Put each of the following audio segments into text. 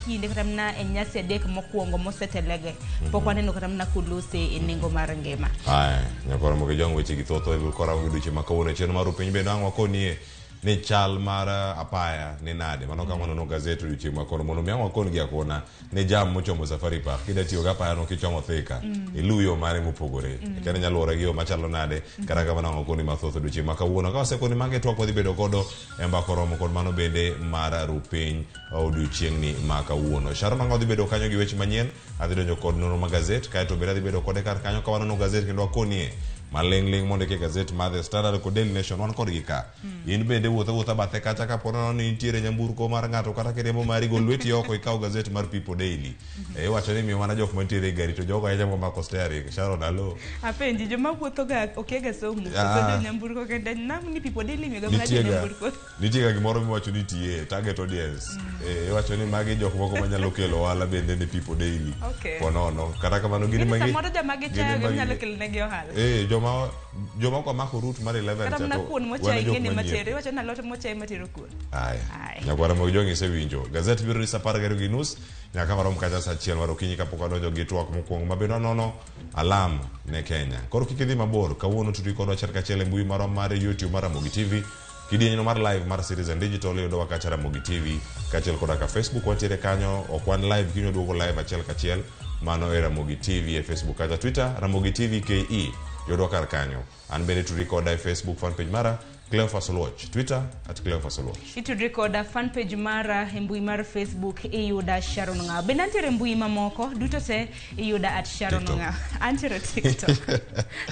Kinde kata mana e nyasi adek mokwongo mosetelege pok waneno kata mana kolose e nengo mar ngima. Aya, nyakoro mogi jong weche gi thoth e kora odiochieng' ma kawuono e chenro mar piny bende ang' wakonie ni chal mar apaya ni nade. Mano ka wanono gazet odiochieng' ma kawuono mondo mi ang' wakon gi akona ni jam mochomo Safari Park kida tiyo gi apaya no kichomo Thika iluw yo mare mopogore. Akia ni nyalo luwore gi yo machalo nade kata kamano ang' wakoni mathoth odiochieng' ma kawuono. Ka wasekoni mago e twak wadhi bedo godo e mbaka oromo kod mano bende mar rupiny odiochieng'ni ma kawuono. Sharon Anga odhi bedo kanyo gi weche manyien, adhi donjo kod nonro ma gazet, kaeto bende adhi bedo kode kar kanyo ka wanono gazet kendo wakonie maling' ling' mondiki e gazet mar The Standard kod Daily Nation wan kodgi ka. In bende wuoth awuotha bathe kacha kapo nono ni nitiere nyamburko mar ng'ato kata kiriembo mari gol lweti oko ikaw gazet mar People Daily. Eh, iwacho ni miyo mana jok mantiere e gari to jogo ahinya momako steering. Sharon, alo. Apenji joma wuotho ga okia ga somo koso Ah. jo nyamburko kende nam ni People Daily miyo ga mana jo Nitie ga nyamburko. nitie ga gimoro miwacho ni TA, target audience. Eh, iwacho ni magi jok moko manyalo kelo ohala bende ne People Daily. Okay. Ponono. Kata kamano gin Gini magi samoro joma gin gichayo magi- nyalo kelonegi ohala. Eh, joma ok omako route mar 11 Kata cha mana to kuon wan mochai jok ng'eni manyiepo. matero iwacho ni alot mochai matero kuon. Aya. Aya. Nyakwara mag jong'i isewinjo. Gazet biro ni saa 12:30 nyaka warom kacha saa 1 mar okinyi kapok wadonjo gi twak mokwongo ma bende wanono alam ne Kenya. Koro kik idhi mabor, kawuono tudri kodwa achiel kachiel e mbui marwa mar YouTube mar Ramogi TV. Kidieny no mar live mar Citizen Digital iyudowa kacha Ramogi TV kaachiel koda ka Facebook wantiere kanyo ok wan live kiny waduogo live achiel kachiel mano e Ramogi TV e Facebook kacha Twitter Ramogi TV KE yudwa kar kanyo. An bende tudri koda e Facebook fan page mara Cleophas Oluoch, Twitter at Cleophas Oluoch. Itudri koda fan page mara e mbui mar Facebook iyuda Sharon Ng'awo. Bende antiere e mbui mamoko duto te iyuda at Sharon TikTok. Ng'awo. Antiere TikTok.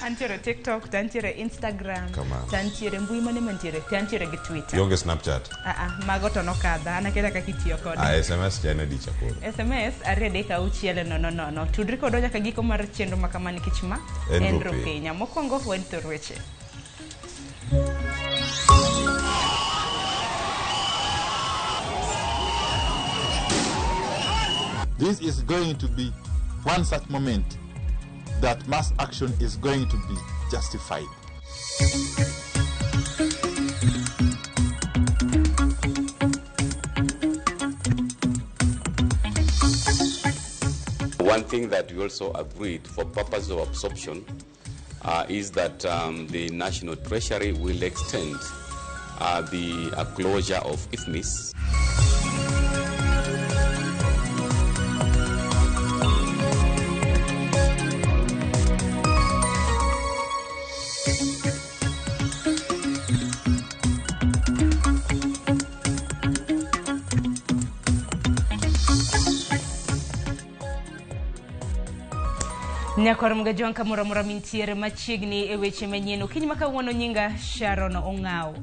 Antiere TikTok, to antiere Instagram, Kamano. to antiere mbui mane mantiere, to antiere gi Twitter. Ionge Snapchat. Ah, ah, mago to nokadha, an akia kaka itiyo kode. Ah, SMS cha en adicha koro. SMS 23600. Tudri kodwa nyaka giko mar chenro ma kama nikech ma En en Rupiny. Rupinya. Mokwongo wan thor weche. This is going to be one such moment that mass action is going to be justified. One thing that we also agreed for purpose of absorption is that the National Treasury will extend the closure of IFMIS. Nyakwar Mgajwang' kamoro amora mintiere machiegni e weche manyien okinyi ma kawuono nyinga Sharon Ong'awo.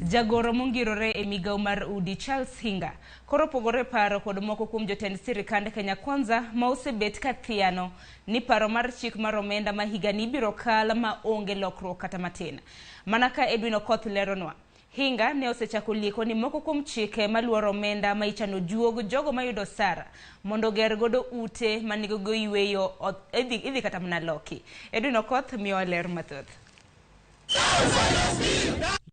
Jagoro mongirore e migawo mar udi Charles Hinga koro opogore paro kod moko kuom jotend sirikand Kenya Kwanza ma osebet ka thiano ni paro mar chik mar omenda ma higani ibiro kal ma onge lokruok kata matin. Mana ka Edwin Okoth leronwa, Hinga ne osechako lieko ni moko kuom chike maluoro omenda ma ichano juog jogo mayudo osara mondo oger godo ute manigo yueyo idhi kata mana loki. Edwin Okoth miyowa ler mathoth.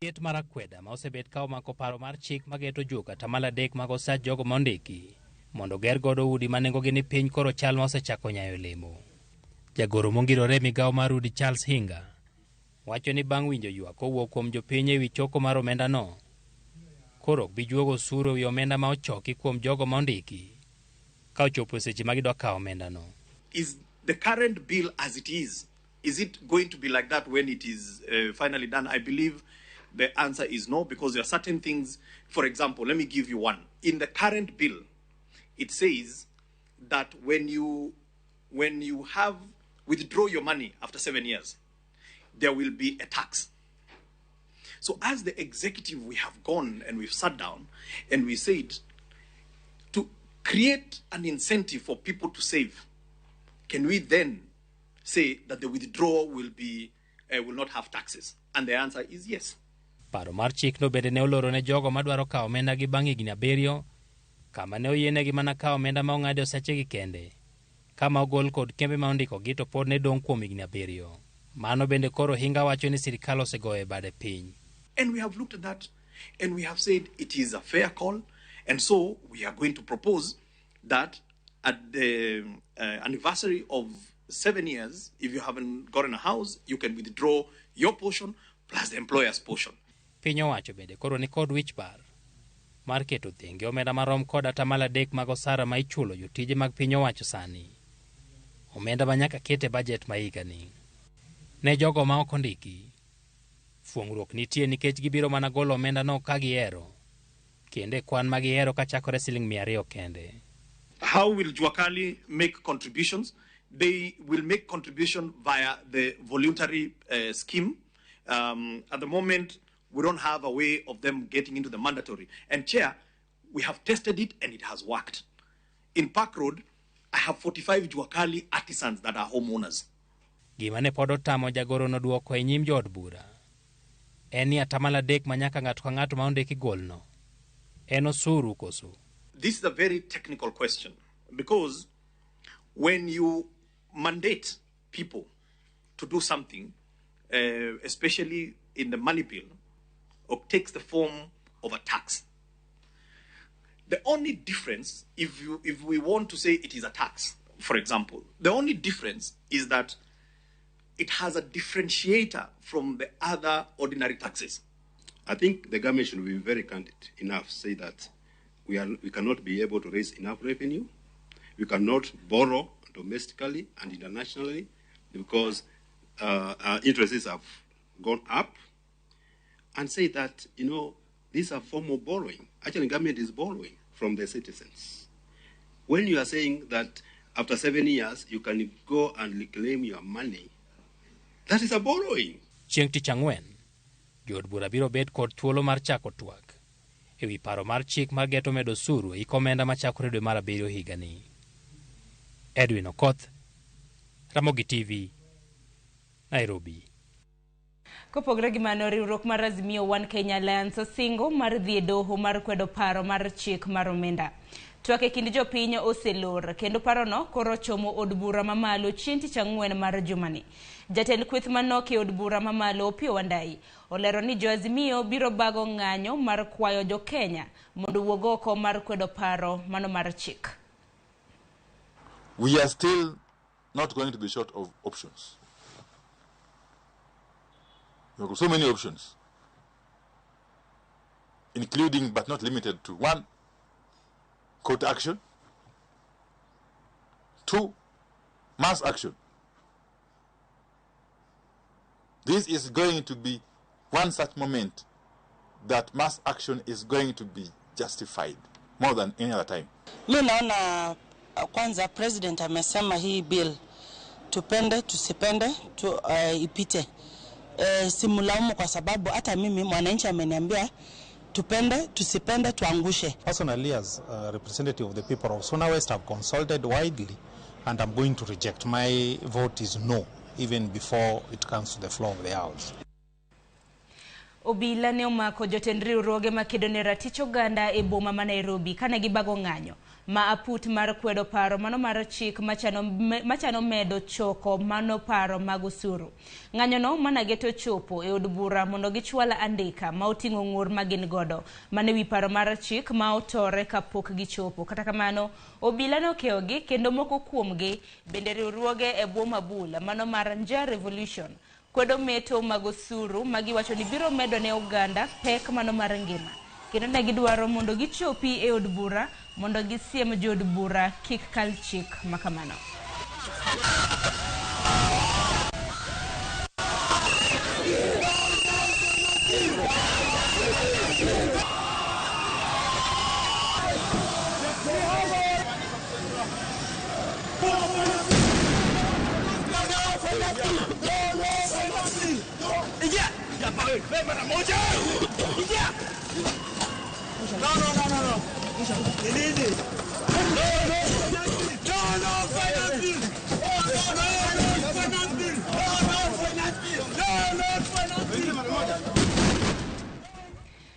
Liet mar akweda ma osebet ka omako paro mar chik mageto juok atamalo 3 mag osach jogo ma ondiki mondo oger godo udi ma nengogi ni piny koro chal ma osechako nyayo lemo. Jagoro mongirore e migawo mar udi Charles Hinga wacho ni bang' winjo ywak kowuok kuom jopiny ewi choko mar omendano, koro ok bi juogo osuru ewi omenda ma ochoki kuom jogo ma ondiki ka ochopo e seche ma gidwa kawo omendano. Is the current bill as it is, is it going to be like that when it is finally done? I believe the answer is no, because there are certain things. For example, let me give you one. In the current bill, it says that when you have withdraw your money after 7 years, there will be a tax. So as the executive, we have gone and we've sat down and we said, to create an incentive for people to save, can we then say that the withdrawal will not have taxes? And the answer is yes. Paro mar chikno bende ne oloro ne jogo madwaro kawo omenda gi bang' higni 7, kama ne oyienegi mana kawo omenda ma ong'adi osachegi kende, kama ogol kod kembe ma ondikogi to pod ne dong' kuom higni 7. Mano bende koro Hinga wacho ni sirikal osegoyo e bade piny. And we have looked at that and we have said it is a fair call, and so we are going to propose That at the anniversary of 7 years, if you haven't gotten a house, you can withdraw your portion plus the employer's portion. Piny owacho bende koro ni kod wich bar mar keto thenge omenda marom kod 3% mag osara ma ichulo jotije mag piny owacho sani. Omenda ma nyaka ket e bajet ma higani. Ne jogo ma ok ondiki, fuong'ruok nitie nikech gibiro mana golo omenda no ka gihero, kendo e kwan ma gihero kachakore siling 200 kende. How will Juakali make contributions? They will make contribution via the voluntary scheme. At the moment, we don't have a way of them getting into the mandatory. And Chair, we have tested it and it has worked. In Park Road, I have 45 Juakali artisans that are homeowners. Gima ne pod otamo jagoro no duoko e nyim jood bura en ni 3% ma nyaka ng'ato ka ng'ato ma ondiki golno en osuru koso. This is a very technical question, because when you mandate people to do something, especially in the money bill, it takes the form of a tax. The only difference, if we want to say it is a tax, for example, the only difference is that it has a differentiator from the other ordinary taxes. I think the government should be very candid enough to say that we cannot be able to raise enough revenue. We cannot borrow domestically and internationally because our interests have gone up, and say that, you know, these are form of borrowing. Actually, government is borrowing from the citizens. When you are saying that after 7 years, you can go and reclaim your money, that is a borrowing. Chieng' tich ang'wen, jood bura biro bet kod thuolo mar chako twak ewi paro mar chik mar geto medo osuru e omenda machakore dwe mar 7 higani. Edwin Okoth, Ramogi TV, Nairobi. Kopogore gi mano, riwruok mar Azimio One Kenya Alliance osingo mar dhi e doho mar kwedo paro mar chik mar omenda. Twak e kind jopiny oselor kendo parono koro chomo od bura mamalo chieng' tich ang'wen mar jumani. Jatend kweth manok e od bura mamalo Opiyo Wandayi olero ni jo Azimio biro bago ng'anyo mar kwayo jo Kenya mondo owuog oko mar kwedo paro mano mar chik. We are still not going to be short of options. There are so many options, including but not limited to 1, court action, 2, mass action. This is going to be one such moment that mass action is going to be justified more than any other time. Mi naona kwanza president amesema hii bill tupende tusipende tu, ipite. Simulaumu kwa sababu hata mimi mwananchi ameniambia tupende tusipende tuangushe. Personally, as a representative of the people of Suna West, I've consulted widely and I'm going to reject. My vote is no, even before it comes to the floor of the House. Obila ne omako jotend riwruoge makedo ne ratich oganda e boma ma Nairobi kane gibago ng'anyo ma aput mar kwedo paro mano mar chik machano medo choko mano paro mag osuru. Ng'anyo no mana geto chopo e od bura mondo gichwal andika ma oting'o ng'ur ma gin godo mane wi paro mar chik ma otore kapok gichopo. Kata kamano, obila nokeyogi kendo moko kuomgi bende riwruoge e bwo mabula mano mar Njaa Revolution kwedo meto mag osuru magiwacho ni biro medo ne oganda pek mano mar ngima, kendo ne gidwaro mondo gichopi e od bura mondo gisiem jood bura kik kal chik makamano.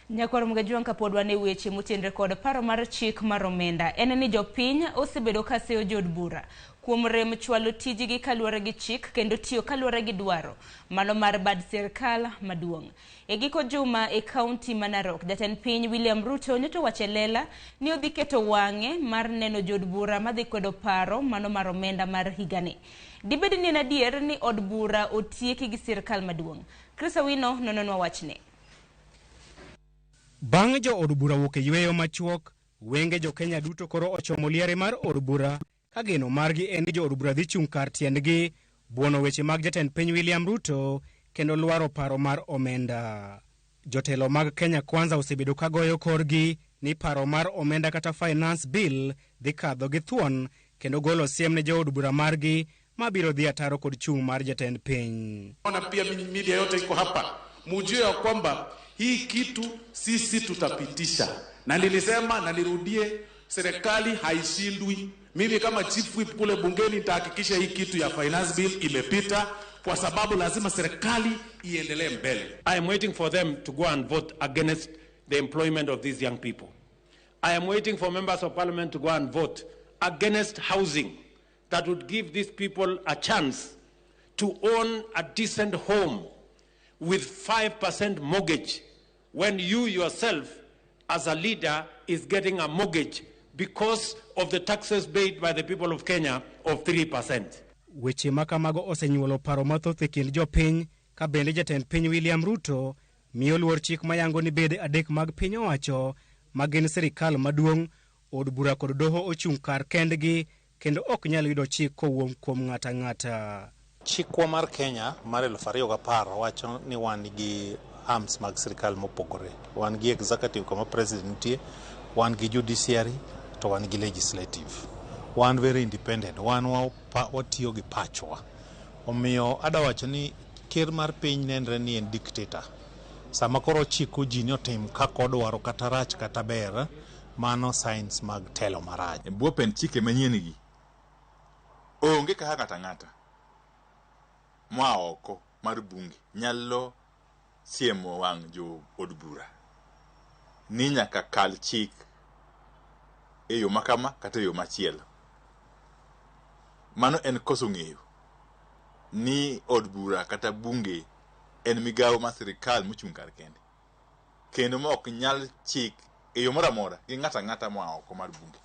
Nyakwar Mgajuang' kapod wan e weche motenre kod paro mar chik mar omenda en ni jopiny osebedo ka seyo jood bura Kuom rem chwalo tijgi kaluwore gi chik kendo tiyo kaluwore gi dwaro mano mar bad sirkal maduong'. E giko juma e kaunti ma Narok, jatend piny William Ruto nyocha owacho e lela ni odhi keto wang'e mar neno jood bura madhi kwedo paro mano mar omenda mar higani. Dibed ni en adier ni od bura otieki gi sirkal maduong'? Chris Awino nononwa wachni. Bang' jo od bura wuok e yweyo machuok, wenge jo Kenya duto koro ochomo liare mar od bura ka geno margi en ni jo od bura dhi chung' kar tiendgi, buono weche mag jatend piny William Ruto kendo lwaro paro mar omenda. Jotelo mag Kenya Kwanza osebedo ka goyo korgi ni paro mar omenda kata finance bill dhi kadho gi thuon kendo golo siem ne jood bura margi mabiro dhi ataro kod chung' mar jatend piny. Na pia media yote iko hapa, mujue ya kwamba hii kitu sisi tutapitisha, na nilisema na nirudie, serikali haishindwi. Mimi kama chief whip kule bungeni nitahakikisha hii kitu ya finance bill imepita, kwa sababu lazima serikali iendelee mbele. I am waiting for them to go and vote against the employment of these young people. I am waiting for members of parliament to go and vote against housing that would give these people a chance to own a decent home with 5% mortgage when you yourself as a leader is getting a mortgage because of the taxes paid by the people of Kenya of 3%. Weche ma kamago osenyuolo paro mathoth e kind jopiny ka bende jatend piny William Ruto miyo luor chik mayango ni bede adek mag piny owacho ma gin sirikal maduong', od bura kod doho ochung' kar kendgi kendo ok nyal yudo chik kowuok kuom ng'ata ang'ata. Chikwa mar Kenya mar 2010 wacho ni wan gi arms mag sirikal mopogore. Wan gi executive kama president nitie, wan gi judiciary to wan gi legislative. Wan very independent, wan watiyo gi pachwa. Omiyo adwa wacho ni ker mar piny nenre ni en dictator. Sama koro ochiko ji ni otim kaka odwaro kata rach kata ber, mano signs mag telo marach. E bwo pend chike manyien gi, onge kaka ng'ato ang'ata moa oko mar bunge nyalo siemo wang' jo od bura ni nyaka kal chik e yo makama kata e yo machielo. Mano en koso ng'eyo ni od bura kata bunge en migawo mar sirikal mochung' kar kende kendo ma ok nyal chik e yo moro amora gi ng'ato ang'ata moa oko mar bunge.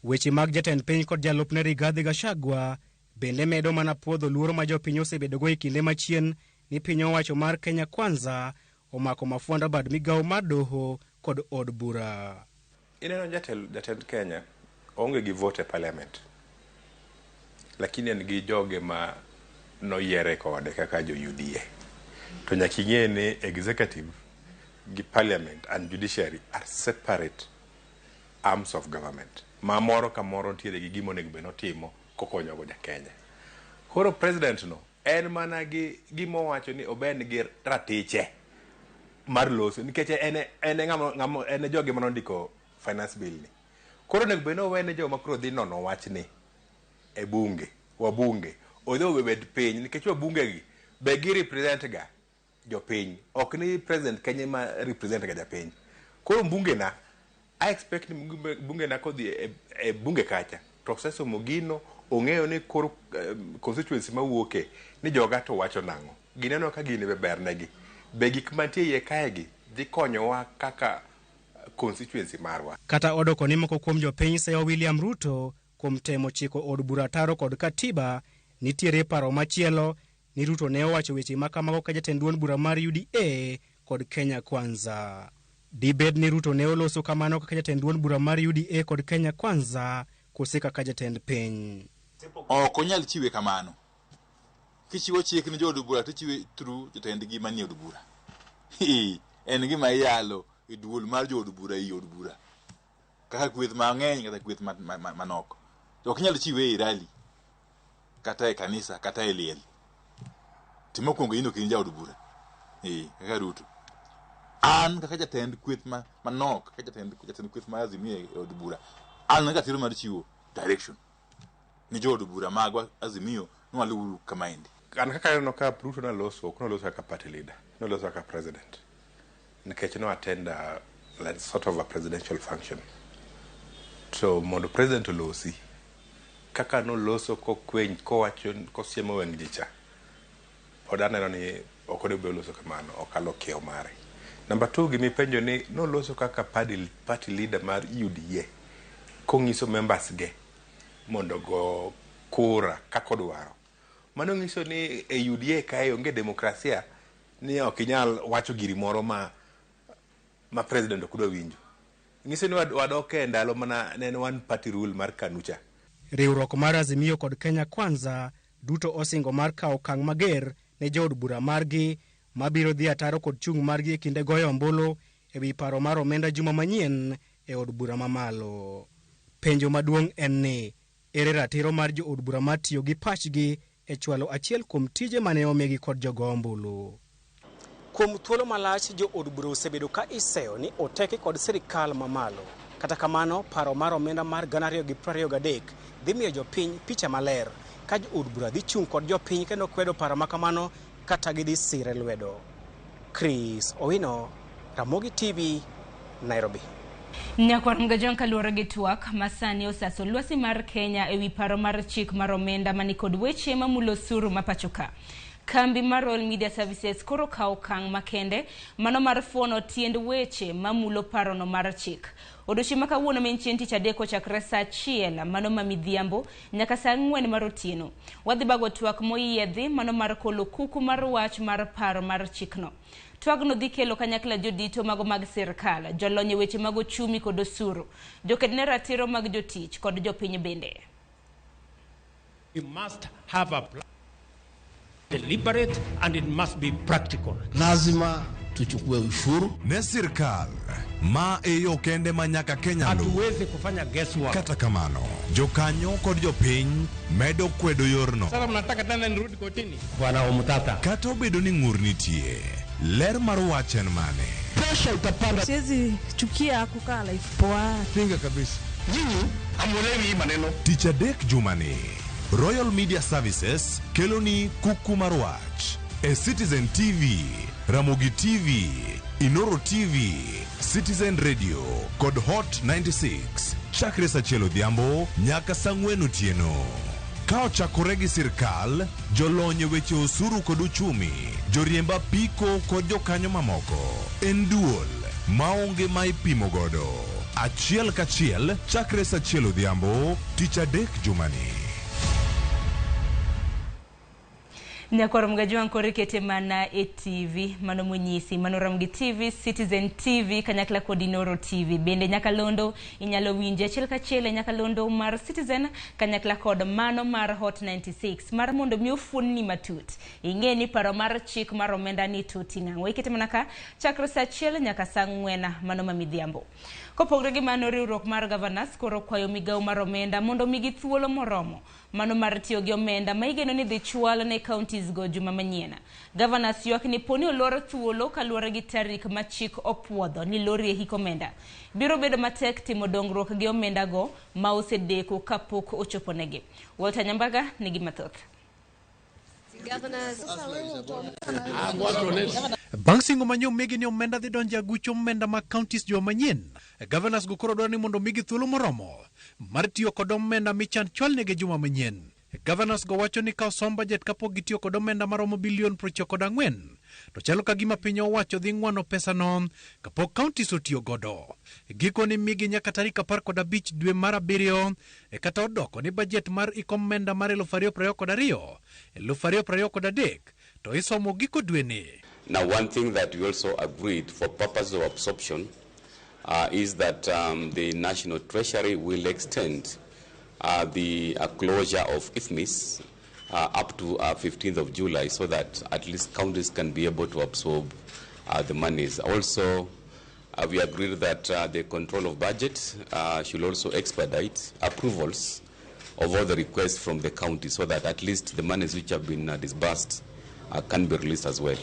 Weche mag jatend piny kod jalupne Rigathi Gachagua bende medo mana puodho luoro ma jopiny osebedogo e kinde machien ni piny owacho mar Kenya Kwanza omako mafuanda bad migawo mar doho kod od bura. Ineno jatend Kenya onge gi vote e parliament, lakini en gi joge ma noyiere kode kaka jo UDA. To nyaka ing'e ni executive gi parliament and judiciary are separate arms of government. Ma moro ka moro nitiere gi gima onego bed notimo kokonyogo ja Kenya. Koro president no en mana gi gima owacho ni oben gi ratiche mar loso nikech en ng'ama en joge manondiko finance bill ni. Koro onego bed ni owene joma koro dhi nono wachni e bunge, wabunge odhi obed piny nikech wabunge gi be gi represent ga jopiny. Ok ni president Kenya ma represent ga japiny. Koro mbunge na I expect ni bunge na kodhi e bunge kacha to osesomo gino, ong'eyo ni koro constituency mawuoke ni joga to wacho nang'o. Gineno ka gini be bernegi. Be gik mantie iye kae gi dhi konyowa kaka constituency marwa. Kata odoko ni moko kuom jopiny seyo William Ruto kuom temo chiko od bura taro kod katiba, nitiere paro machielo ni Ruto ne owacho weche ma kamago ka jatend duond bura mar UDA kod Kenya Kwanza. Dibed ni Ruto ne oloso kamano kaka jatend duond bura mar UDA kod Kenya Kwanza kose kaka jatend piny. Ok onyal chiwe kamano. Kichiwo chik ni jood bura to ichiwe through jotendgi manie od bura. En gima iyalo e duol mar jood bura ei od bura. Kaka kweth mang'eny kata kweth manok. To ok inyal chiwe e rally kata e kanisa kata e liel. To mokwongo in ok in jaod bura. Kaka Ruto. An kaka jatend kweth manok, kaka jatend kweth mar Azimio e od bura, an gi ratiro mar chiwo direction ni jood bura magwa Azimio ni waluwuru kamaendi. An kaka aneno ka Ruto noloso, ok noloso kaka party leader, noloso kaka president. Nikech no attend a, like sort of a presidential function. To mondo president olosi, Kaka noloso kokweny kowacho kosiemo wang' ji cha, pod aneno ni ok onego bed oloso kamano, okalo kiewo mare. Number 2, gimipenjo ni noloso kaka party leader mar UDA kong'iso members ge mondo go kura kaka odwaro. Mano nyiso ni e UDA kae onge demokrasia, ni ok inyal wacho giri moro ma president ok dwa winjo. Nyiso ni wadok e ndalo mana ne en one party rule mar KANU cha. Riwruok mar Azimio kod Kenya Kwanza duto osingo mar kawo okang' mager ne jood bura margi mabiro dhi ataro kod chung' margi e kinde goyo ombulu e wi paro mar omenda juma manyien e od bura mamalo. Penjo maduong' en ni ere ratiro mar jood bura mar tiyo gi pachgi e chwalo achiel kuom tije mane omigi kod jogo ombulu. Kuom thuolo malach jood bura osebedo ka iseyo ni oteki kod sirikal mamalo. Kata kamano, paro mar omenda mar 2023 dhi miyo jopiny picha maler ka jood bura dhi chung' kod jopiny kendo kwedo paro makamano kata gidhi sire lwedo. Chris Owino, Ramogi TV, Nairobi. Nyakwar Mgajwang' kaluwore gi twak masani osaso lwasi mar Kenya ewi paro mar chik mar omenda mani kod weche mamulo osuru ma pacho ka. Kambi mar Royal Media Services koro kawo okang' makende mano mar fuono tiend weche mamulo parono mar chik. Odiochieng' ma kawuono ma en chieng' tich adek kochakore saa 1 mano ma midhiambo nyaka saa 4 mar otieno. Wadhi bago twak moyiedhi mano mar kolo kuku mar wach mar paro mar chikno. Twagno dhi kelo kanyakla jodito mago mag sirkal, jolony e weche mag ochumi kod osuru, joked ne ratiro mag jotich kod jopiny bende. We must have a plan, deliberate, and it must be practical. Lazima tuchukue ushuru ne sirkal ma e yo kende ma nyaka Kenya lu. Hatuwezi kufanya guesswork. Kata kamano, jokanyo kod jopiny medo kwedo yorno. Sasa mnataka tena nirudi kotini? Bwana Omutata. Kata obedo ni ng'ur nitie, ler mar wach en mane? Presha itapanda. Siwezi chukia kukaa life poa. Pinga kabisa. Nyinyi hamuelewi hii maneno. Tich adek jumani, Royal Media Services keloni kuku mar wach e Citizen TV, Ramogi TV, Inoro TV, Citizen Radio kod Hot 96 chakre saa 1 odhiambo nyaka saa 4 otieno. Ka ochakore gi sirkal, jolony e weche osuru kod uchumi, joriemb apiko kod jokanyo mamoko, en duol maonge ma ipimo godo. Achiel kachiel chakre saa 1 odhiambo, tich adek jumani. Nyakwar Mgajwang' koro ikete mana e TV mano monyisi mano Ramogi TV, Citizen TV kanyakla kod Inoro TV. Bende nyakalondo inyalo winje achiel kachiel e nyakalondo mar Citizen kanyakla kod mano mar Hot 96 mar mondo mi ofuonni matut. Ing'e ni paro mar chik mar omenda ni to ting'ang'o. Ikete mana ka chakre saa 1 nyaka saa 4 mano ma midhiambo. Kopogore gi mano, riwruok mar Governors koro kwayo migawo mar omenda mondo migi thuolo moromo mano mar tiyo gi omenda ma igeno ni dhi chwal ne counties go juma manyien. Governors ywak ni poni olor thuolo kaluwore gi tarik ma chik opuodho ni lorie hik omenda. Biro bedo matek timo dongruok gi omenda go ma osedeko kapok ochopo negi. Walter Nyambaga nigi mathoth. Bang' singo manyo migi ni omenda dhi donjo e aguch omenda mag counties juma manyien, governors go koro dwaro ni mondo migi thuolo moromo mar tiyo kod omenda michan chwalnegi juma manyien. Governors go wacho ni ka osom budget kapok gitiyo kod omenda maromo bilion 94, to chalo ka gima piny owacho dhi ng'wano pesano kapok counties otiyo godo. Gikone migi nyaka tarik 15 dwe mar 7 e kata odoko ni budget mar iko omenda mar 2022 2023 to isomo giko dweni. Now, one thing that we also agreed for purpose of absorption is that the National Treasury will extend the closure of IFMIS up to 15th of July, so that at least counties can be able to absorb the monies. Also, we agreed that the control of budget should also expedite approvals of all the requests from the county, so that at least the monies which have been disbursed can be released as well.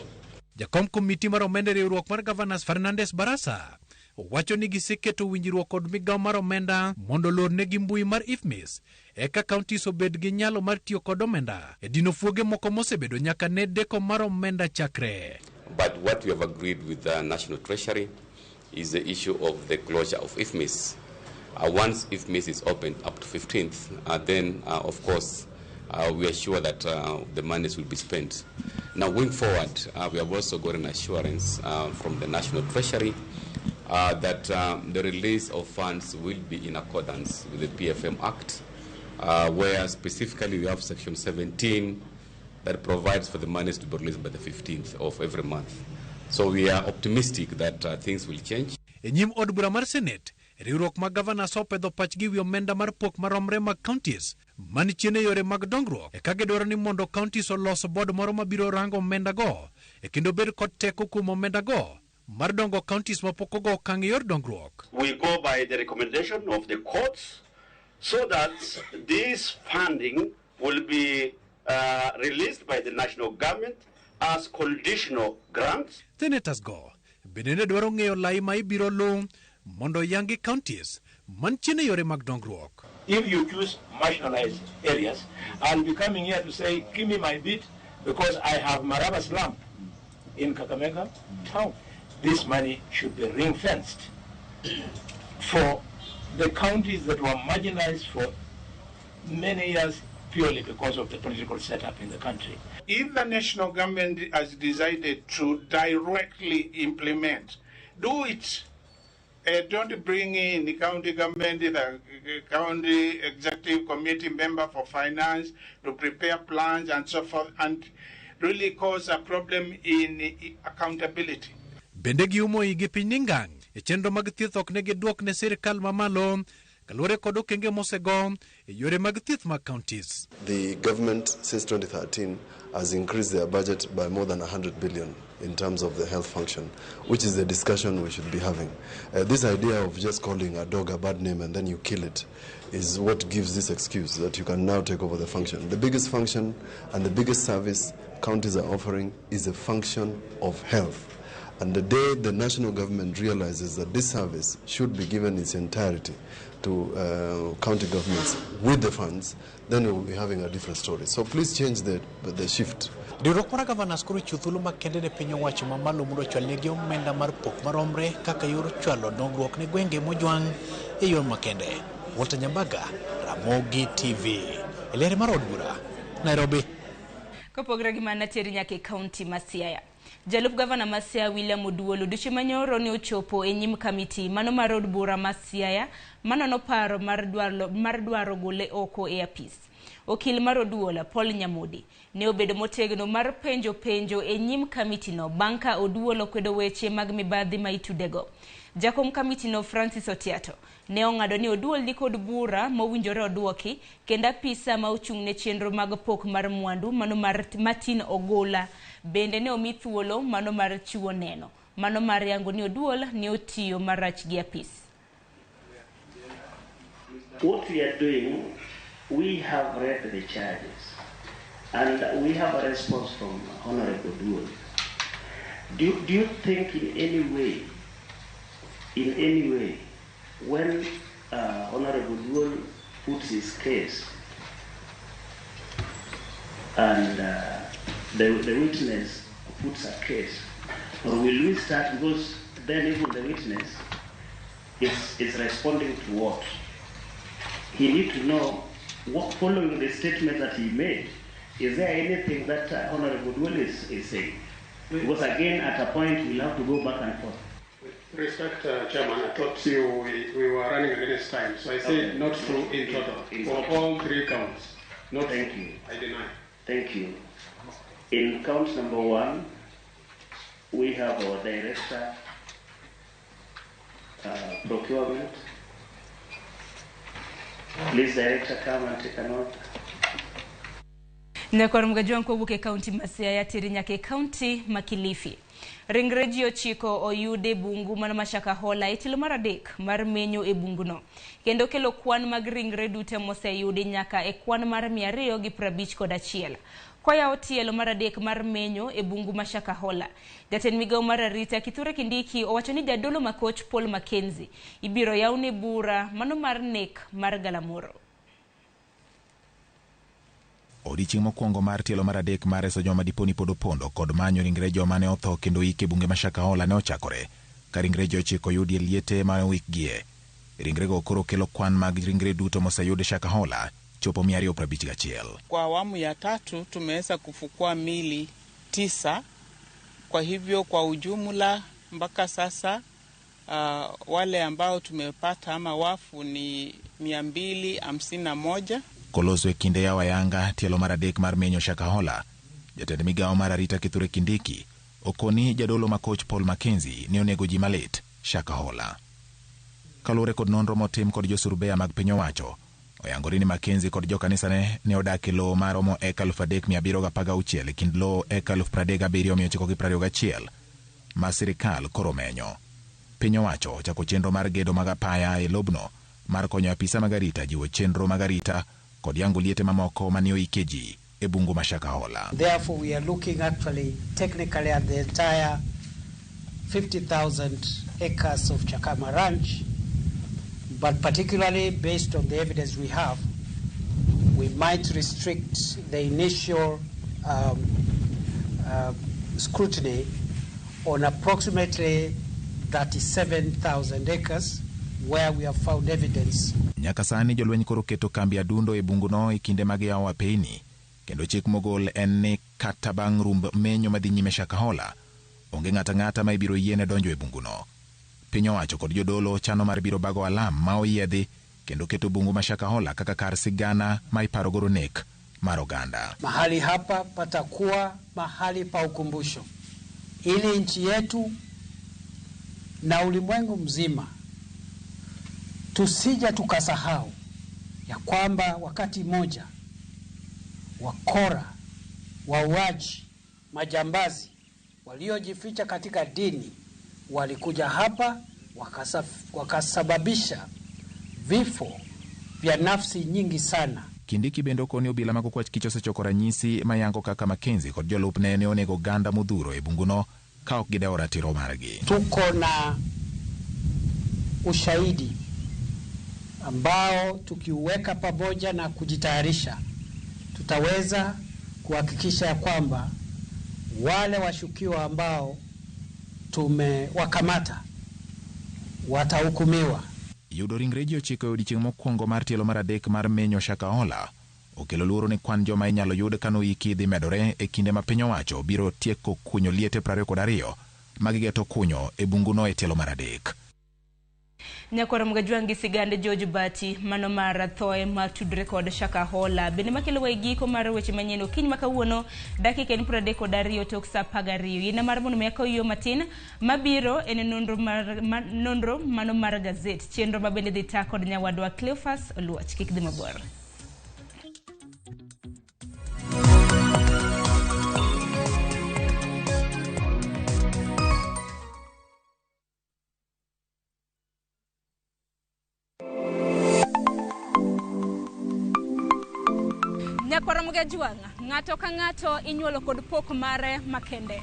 Jakom komiti mar omenda e riwruok mar Governors Fernandes Barasa owacho ni giseketo winjruok kod migawo mar omenda mondo olornegi mbui mar IFMIS eka counties obed gi nyalo mar tiyo kod omenda e dino fuoge moko mosebedo nyaka ne deko mar omenda chakre. But what we have agreed with the National Treasury is the issue of the closure of IFMIS. Once IFMIS is opened up to 15th, then of course we are sure that the monies will be spent. Now, going forward, we have also got an assurance from the National Treasury that the release of funds will be in accordance with the PFM Act, where specifically we have Section 17 that provides for the monies to be released by the 15th of every month. So we are optimistic that things will change. E nyim od bura mar Senate, riwruok mag governors opedho pachgi wi omenda mar pok maromre mag counties man chien e yore mag dongruok, e ka gidwaro ni mondo counties olos board moro mabiro rango omenda go e kendo bed kod teko kuom omenda go mar dongo counties mapok ogo okang' e yor dongruok. We go by the recommendation of the courts so that this funding will be released by the national government as conditional grants. Senators go bende ne dwaro ng'eyo lai ma ibiro luw mondo yangi counties man chien e yore mag dongruok. If you choose marginalized areas, I'll be coming here to say, give me my bit because I have Maraba slum in Kakamega town. This money should be ring-fenced for the counties that were marginalized for many years purely because of the political setup in the country. If the national government has decided to directly implement, do it. Don't bring in the county government, the county executive committee member for finance to prepare plans and so forth, and really cause a problem in accountability. Bende giumo igi piny ni ngang' e chenro mag thieth ok ne gidwok ne sirikal mamalo kaluwore kod okenge mosego e yore mag thieth mag counties. The government since 2013 has increased their budget by more than 100 billion in terms of the health function, which is the discussion we should be having. This idea of just calling a dog a bad name and then you kill it is what gives this excuse that you can now take over the function. The biggest function and the biggest service counties are offering is the function of health. And the day the national government realizes that this service should be given its entirety to county governments with the funds, then we will be having a different story. So please change the shift. Riwruok mar governors koro chiwo thuolo makende ne piny owacho mamalo mondo ochwalnegi omenda mar pok maromre kaka yor chwalo dongruok ne gwenge mojwang' e yor makende. Walter Nyambaga, Ramogi TV, e liare mar od bura, Nairobi. Kopogore gi mano teri nyaka e kaunti ma Siaya. Jalup gavana ma Siaya William Oduol odiochieng' manyoro ne ochopo e nyim kamiti mano mar od bura ma Siaya manono paro mar dwaro gole oko e apis. Okil mar Oduol Paul Nyamodi ne obedo motegno mar penjo e nyim kamitino bang' ka Oduol okwedo weche mag mibadhi ma itudego. Jakom kamitino Francis Otiato ne ong'ado ni Oduol nikod bura mowinjore oduoki kendo apisa ma ochung' ne chenro mag pok mar mwandu mano mar Martin Ogola bende ne omi thuolo mano mar chiwo neno mano mar yango ni Oduol ne otiyo marach gi apis. What we are doing, we have read the charges and we have a response from Honorable Oduol. Do you think in any way, when Honorable Oduol puts his case and the witness puts a case, or will we start, because then even the witness is responding to what? He needs to know what, following the statement that he made, is there anything that Honorable Oduol is saying? Because again, at a point, we'll have to go back and forth. With respect, Chairman, I thought we were running against time, so I say okay. Not true in total. For all three counts. Not Thank you. I deny. Thank you. In count number 1, we have our director, procurement. Please, director, come and take a note. Nyakwar Mgajwang' kowuok e kaunti ma Siaya teri nyaka e kaunti ma Kilifi. Ringre ji 9 oyud e bungu mano ma Shakahola e tielo mar 3 mar menyo e bunguno, kendo kelo kwan mag ringre duto moseyudi nyaka e kwan mar 251. Koyawo tielo mar 3 mar menyo e bungu ma Shakahola, jatend migawo mar arita Kithure Kindiki owacho ni jadolo makoch Paul Mackenzie ibiro yawne bura mano mar nek mar galamoro. Odiechieng' mokwongo mar tielo mar 3 mar reso joma dipo ni pod opondo kod manyo ringre joma ne otho kendo yik e bunge ma Shakahola ne ochakore ka ringre ji 9 oyudi e liete mane owikgie. Ringrego koro kelo kwan mag ringre duto moseyud Shakahola chopo 251. Kwa awamu ya tatu tumeweza kufukua mili 9. Kwa hivyo kwa ujumla mpaka sasa wale ambao tumepata ama wafu ni 251. Koloso e kinde yawa yanga tielo mar adek mar menyo Shakahola, jatend migawo mar arita Kithure Kindiki okoni jadolo ma koch Paul Mackenzie ne onego ji malit Shakahola. Kaluwore kod nonro motim kod josurbeya mag piny owacho, oyangore ni Mackenzie kod jokanisane ne odak e lowo maromo eka 3716 e kind lowo eka 37921 ma sirikal koro menyo. Piny owacho ochako chenro mar gedo mag apaya e lobno mar konyo apisa mag arita jiwo chenro mag arita kod yango liete mamoko mane oike ji e bungu ma Shakahola. Therefore, we are looking actually technically at the entire 50,000 acres of Chakama Ranch, but particularly based on the evidence we have, we might restrict the initial scrutiny on approximately 37,000 acres where we have found evidence. Nyaka sani jolweny koro keto kambi adundo e bunguno e kinde mag yawo apeyni, kendo chik mogol en ni kata bang' rumb menyo madhi nyime Shakahola, onge ng'ato ang'ata ma ibiro yiene donjo e bunguno. Piny owacho kod jodolo chano mar biro bago alam ma oyiedhi kendo keto bungu ma Shakahola kaka kar sigana ma iparo godo nek mar oganda. Mahali hapa patakuwa mahali pa ukumbusho ili nchi yetu na ulimwengu mzima tusije tukasahau ya kwamba wakati mmoja wakora, wauaji, majambazi waliojificha katika dini walikuja hapa wakasababisha vifo vya nafsi nyingi sana. Kindiki bende okoni obila mag okwach kich osechoko ranyisi mayango kaka Mackenzie kod jolupne ne onego oganda modhuro e bunguno ka ok gidewo ratiro margi. Tuko na ushahidi ambao tukiuweka pamoja na kujitayarisha tutaweza kuhakikisha ya kwamba wale washukiwa ambao tumewakamata watahukumiwa. Yudo ringre ji 9 e odiechieng' mokwongo mar tielo mar adek mar menyo Shakahola okelo luoro ni kwan joma inyalo yud kanoiki dhi medore e kinde ma piny owacho biro tieko kunyo liete 22 ma gigeto kunyo e bunguno e tielo mar adek. Nyakwar Mgajwangi sigand George Bati mano mar thoe matudre kod Shakahola bende makelo e giko mar weche manyien okinyi ma kawuono dakika en 32 tok saa 12. Yina mar mondo mi akaw yo matin mabiro en nonro mano mar gazet chenro ma bende dhi ta kod nyawadwa Cleophas Oluoch. Kik dhi mabor. Nyakwar Mgajwang', ng'ato ka ng'ato inyuolo kod pok mare makende.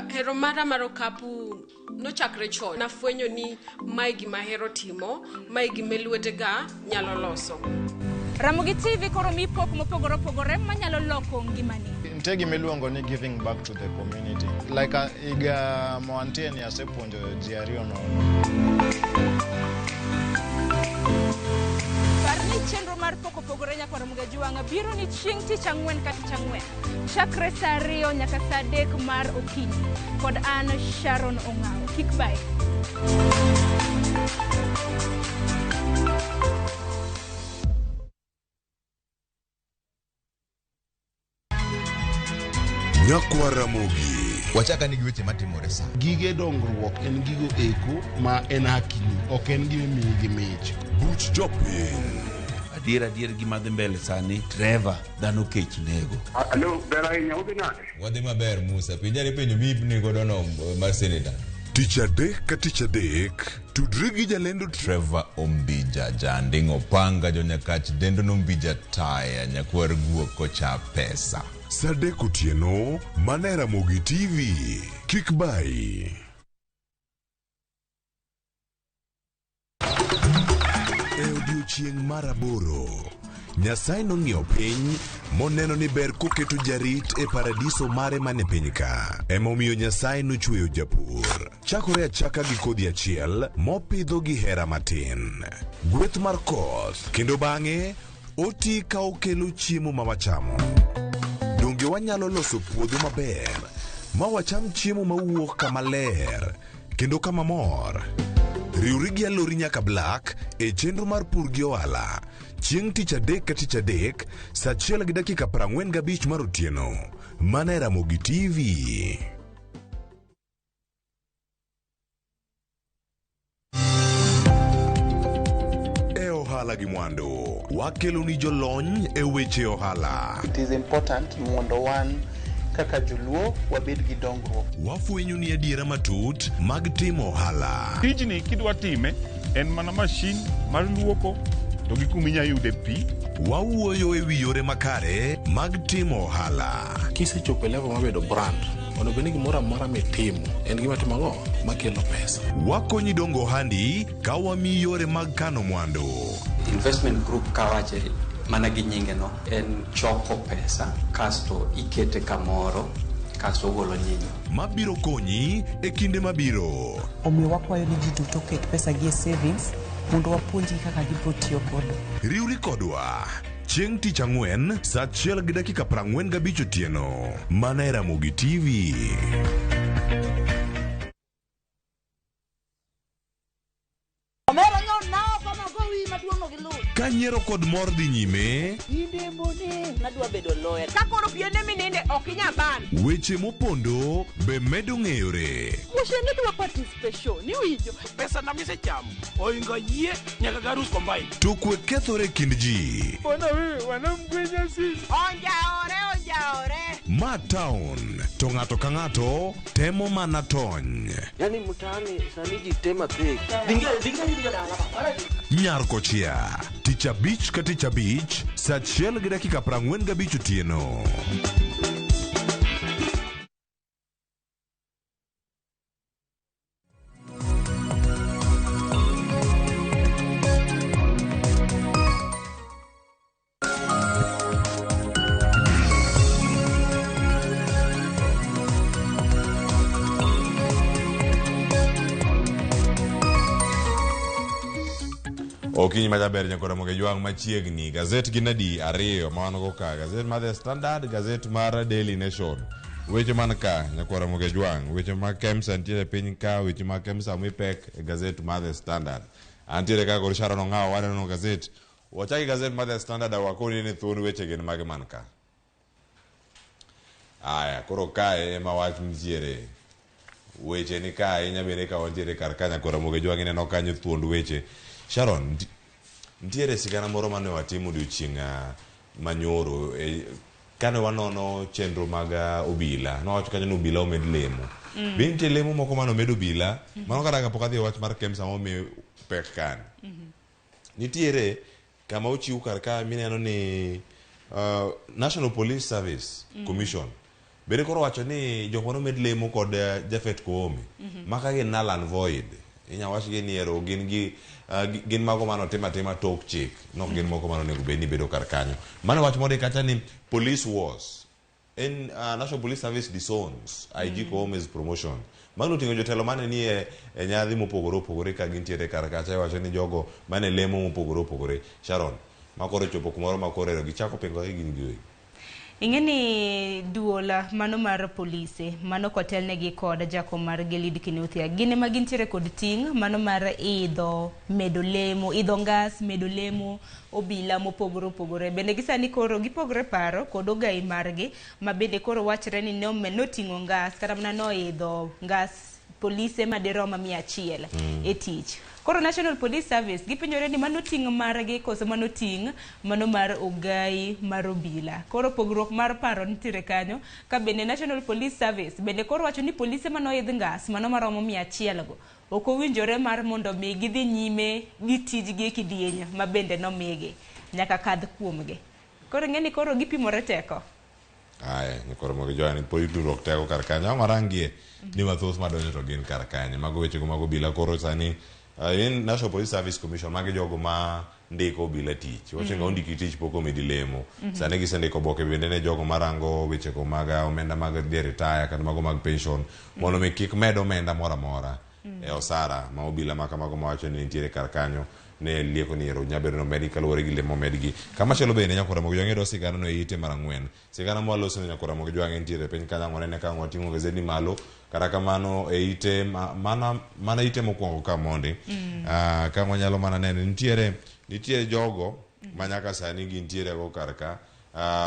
Hero mara mar okapu nochakre chon. Nafwenyo ni mae gima ahero timo, mae gima lwetega nyalo loso. Ramogi TV koro mi pok mopogore opogore manyalo loko ngimani. Nitie gima iluongo ni giving back to the community. Like higa moantie ni asepuonjo ji ariyo nono. Chenro mar pok opogore Nyakwar Mgajwang' biro ni chieng' tich ang'wen ka tich ang'wen chakre saa 2 nyaka saa 3 mar okinyi kod an Sharon Ong'awo. Kik bae. Nyakwar Ramogi wachaka ni gi weche matimore sa. Gige dongruok en gigo eko ma en hakini, ok en gima imiyi gi mich. Buch jopiny. Adier gima dhi mbele sani, Trevor, dhano kech nego. Alo, ber ahinya, udhi nade? Wadhi maber Musa, penjani penjo mibni godo no mar senator. Tich adek ka tich adek, tudri gi jalendo Trevor Ombija, janding' opanga, jonyakach dendo nombija taya, nyakwar guok kocha pesa. Saa 3 otieno, mana e Ramogi TV. Kik bayi. E odiechieng' mar 8, Nyasaye nong'iyo piny moneno ni ber koketo jarit e paradiso mare mane piny ka. Emomiyo Nyasaye nochweyo japur. Chakore achaka gi kodhi achiel mopidho gi hera matin. Gweth mar koth kendo bang'e oti ka okelo chiemo ma wachamo. Donge wanyalo loso puodho maber ma wacham chiemo mawuok kama ler kendo kama mor? Riwri gi Alori nyaka Black e chenro mar pur gi ohala chieng' tich adek ka tich adek saa achiel gi dakika 45 mar otieno mana e Ramogi TV. E ohala gi mwandu, wakeloni jolony e weche ohala. It is important mondo wan kaka joluo wabed gi dongruok. Wafwenyo ni adiera matut mag timo ohala. Tijni kidwa time en mana mashin mar luoko to gi kuma inya yude pi. Wawuoyo e wi yore makare mag timo ohala. Kisechopo e level mar bedo brand, onego bed ni gimoro amora mitimo en gima timo ang'o makelo pesa. Wakonyi dongo ohandi ka wamiyi yore mag kano mwandu. Investment group kawache mana gi nyinge no en choko pesa kasto ikete kamoro kasto ogolo nyinyo. Mabiro konyi e kinde mabiro. Omiyo wakwayo ni ji duto oket pesa gi e savings mondo wapuonjgi kaka gibiro tiyo godo. Riwri kodwa chieng' tich ang'wen saa achiel gi dakika 45 otieno mana e Ramogi TV. Omera nyo na oko ma go wiyi maduong' no gi luth. Ka nyiero kod mor dhi nyime, Nadwa bedo lawyer. Ka koro piende mininde ok inyal ban. weche mopondo be medo ng'eyore. Moshe ne dwa participation, iwinjo? Pesa na misechamo oingo yie nyaka garus combine. To kwe kethore e kind ji. Bwana wewe wanamgwenya sisi. Onjaore, onjaore. Ma town to ng'ato ka ng'ato temo mana tony. Yaani mtaani sani ji tema pek. Nyar kochia tich abich ka tich abich saa achiel gi dakika 45 otieno. Okinyi majaber nyakora moge jwang' machiegni. Gazet gin adi ariyo ma wan go ka. Gazet mar The Standard, gazet mar Daily Nation. Weche man ka nyakwara moge jwang', weche mag KEMSA nitiere piny ka, weche mag KEMSA mipek e gazet mar The Standard. Antiere ka kod Sharon Ong'awo waneno gazet. Wachaki gazet mar The Standard awakoni ni thuon weche gin mage man ka. Aya, koro kae ema wach nitiere. Weche ni ka ahinya bende ka wantiere kar ka nyakwara moge jwang' ineno kanyo thuond weche. Sharon, nitiere sigana moro mane watimo odiochieng' manyoro kane wanono chenro mag obila. Nowacho kanyo ni obila omed lemo. Be nitie lemo moko mane omed obila, mano kata kapok adhi e wach mar KEMSA momi pek kani. Nitiere kama ochiw kar ka mineno ni National Police Service Commission bende koro wacho ni jok mane omed lemo kod Japhet Koome maka gin null and void. Inya wach gi ni ero gin gi gin mago mane otim atima tok chik, nok gin moko mane onego bed ni bedo kar kanyo. Mano wach mondik kacha ni police wars en National Police Service disowns IG Koome's promotion. Mano oting'o jotelo mane ni e nyadhi mopogore opogore ka gintiere kar kacha iwacho ni jogo mane lemo mopogore opogore. Sharon, ma koro chopo kumoro ma koro ero gichako pingo gi gin giwegi. Ing'e ni duol mano mar polise mano kotelnegi kod jakom mar Eliud Kinuthia gin ema gintiere kod ting' mano mar idho medo lemo, idho ngas medo lemo obila mopogore opogore. Bende gisani koro gipogore paro kod ogai margi ma bende koro wachre ni noting'o ngas kata mana noidho ngas polise madirom 100 e tich. Koro National Police Service gipenjore ni mano ting' margi koso mano ting' mano mar ogai mar obila. Koro pogruok mar paro nitiere kanyo ka bende National Police Service bende koro wacho ni polise mano idh ngas mano maromo 100 go ok owinjore mar mondo mi gidhi nyime gi tijgi e kidieny ma bende nomigi nyaka kadh kuomgi. Koro ing'e ni koro gipimore teko. Aya, nyikoro mogi joani pod tudruok teko kar kanyo. Ang' warangie ni mathoth madonjo to gin kar kanyo. Mago wechego mag obila koro sani in National Police Service Commission magi jogo ma ndiko obila tich. Wacho ni ondiki tich pok omedi lemo. Sani gisendiko oboke bende ne jogo marango wechego mag omenda mag dhi retire kata mago mag pension mondo mi kik med omenda moro amora e osara ma obila ma kamago mawacho ni nitiere kar kanyo ne lieko ni ero nyabedo ni omedgi kaluwore gi lemo omedgi. Kamachielo bende Nyakwar Ramogi Jwang' yudo sigana no e ite mar ang'wen. Sigana mwaloso ni Nyakwar Ramogi Jwang' entiere e piny kanyo ang' wanene ka ang' wating'o gazedni malo. Kata kamano e ite mana, mana ite mokwongo ka mondi ka wanyalo mana neno nitiere nitiere jogo ma nyaka sani gintiere go kar ka.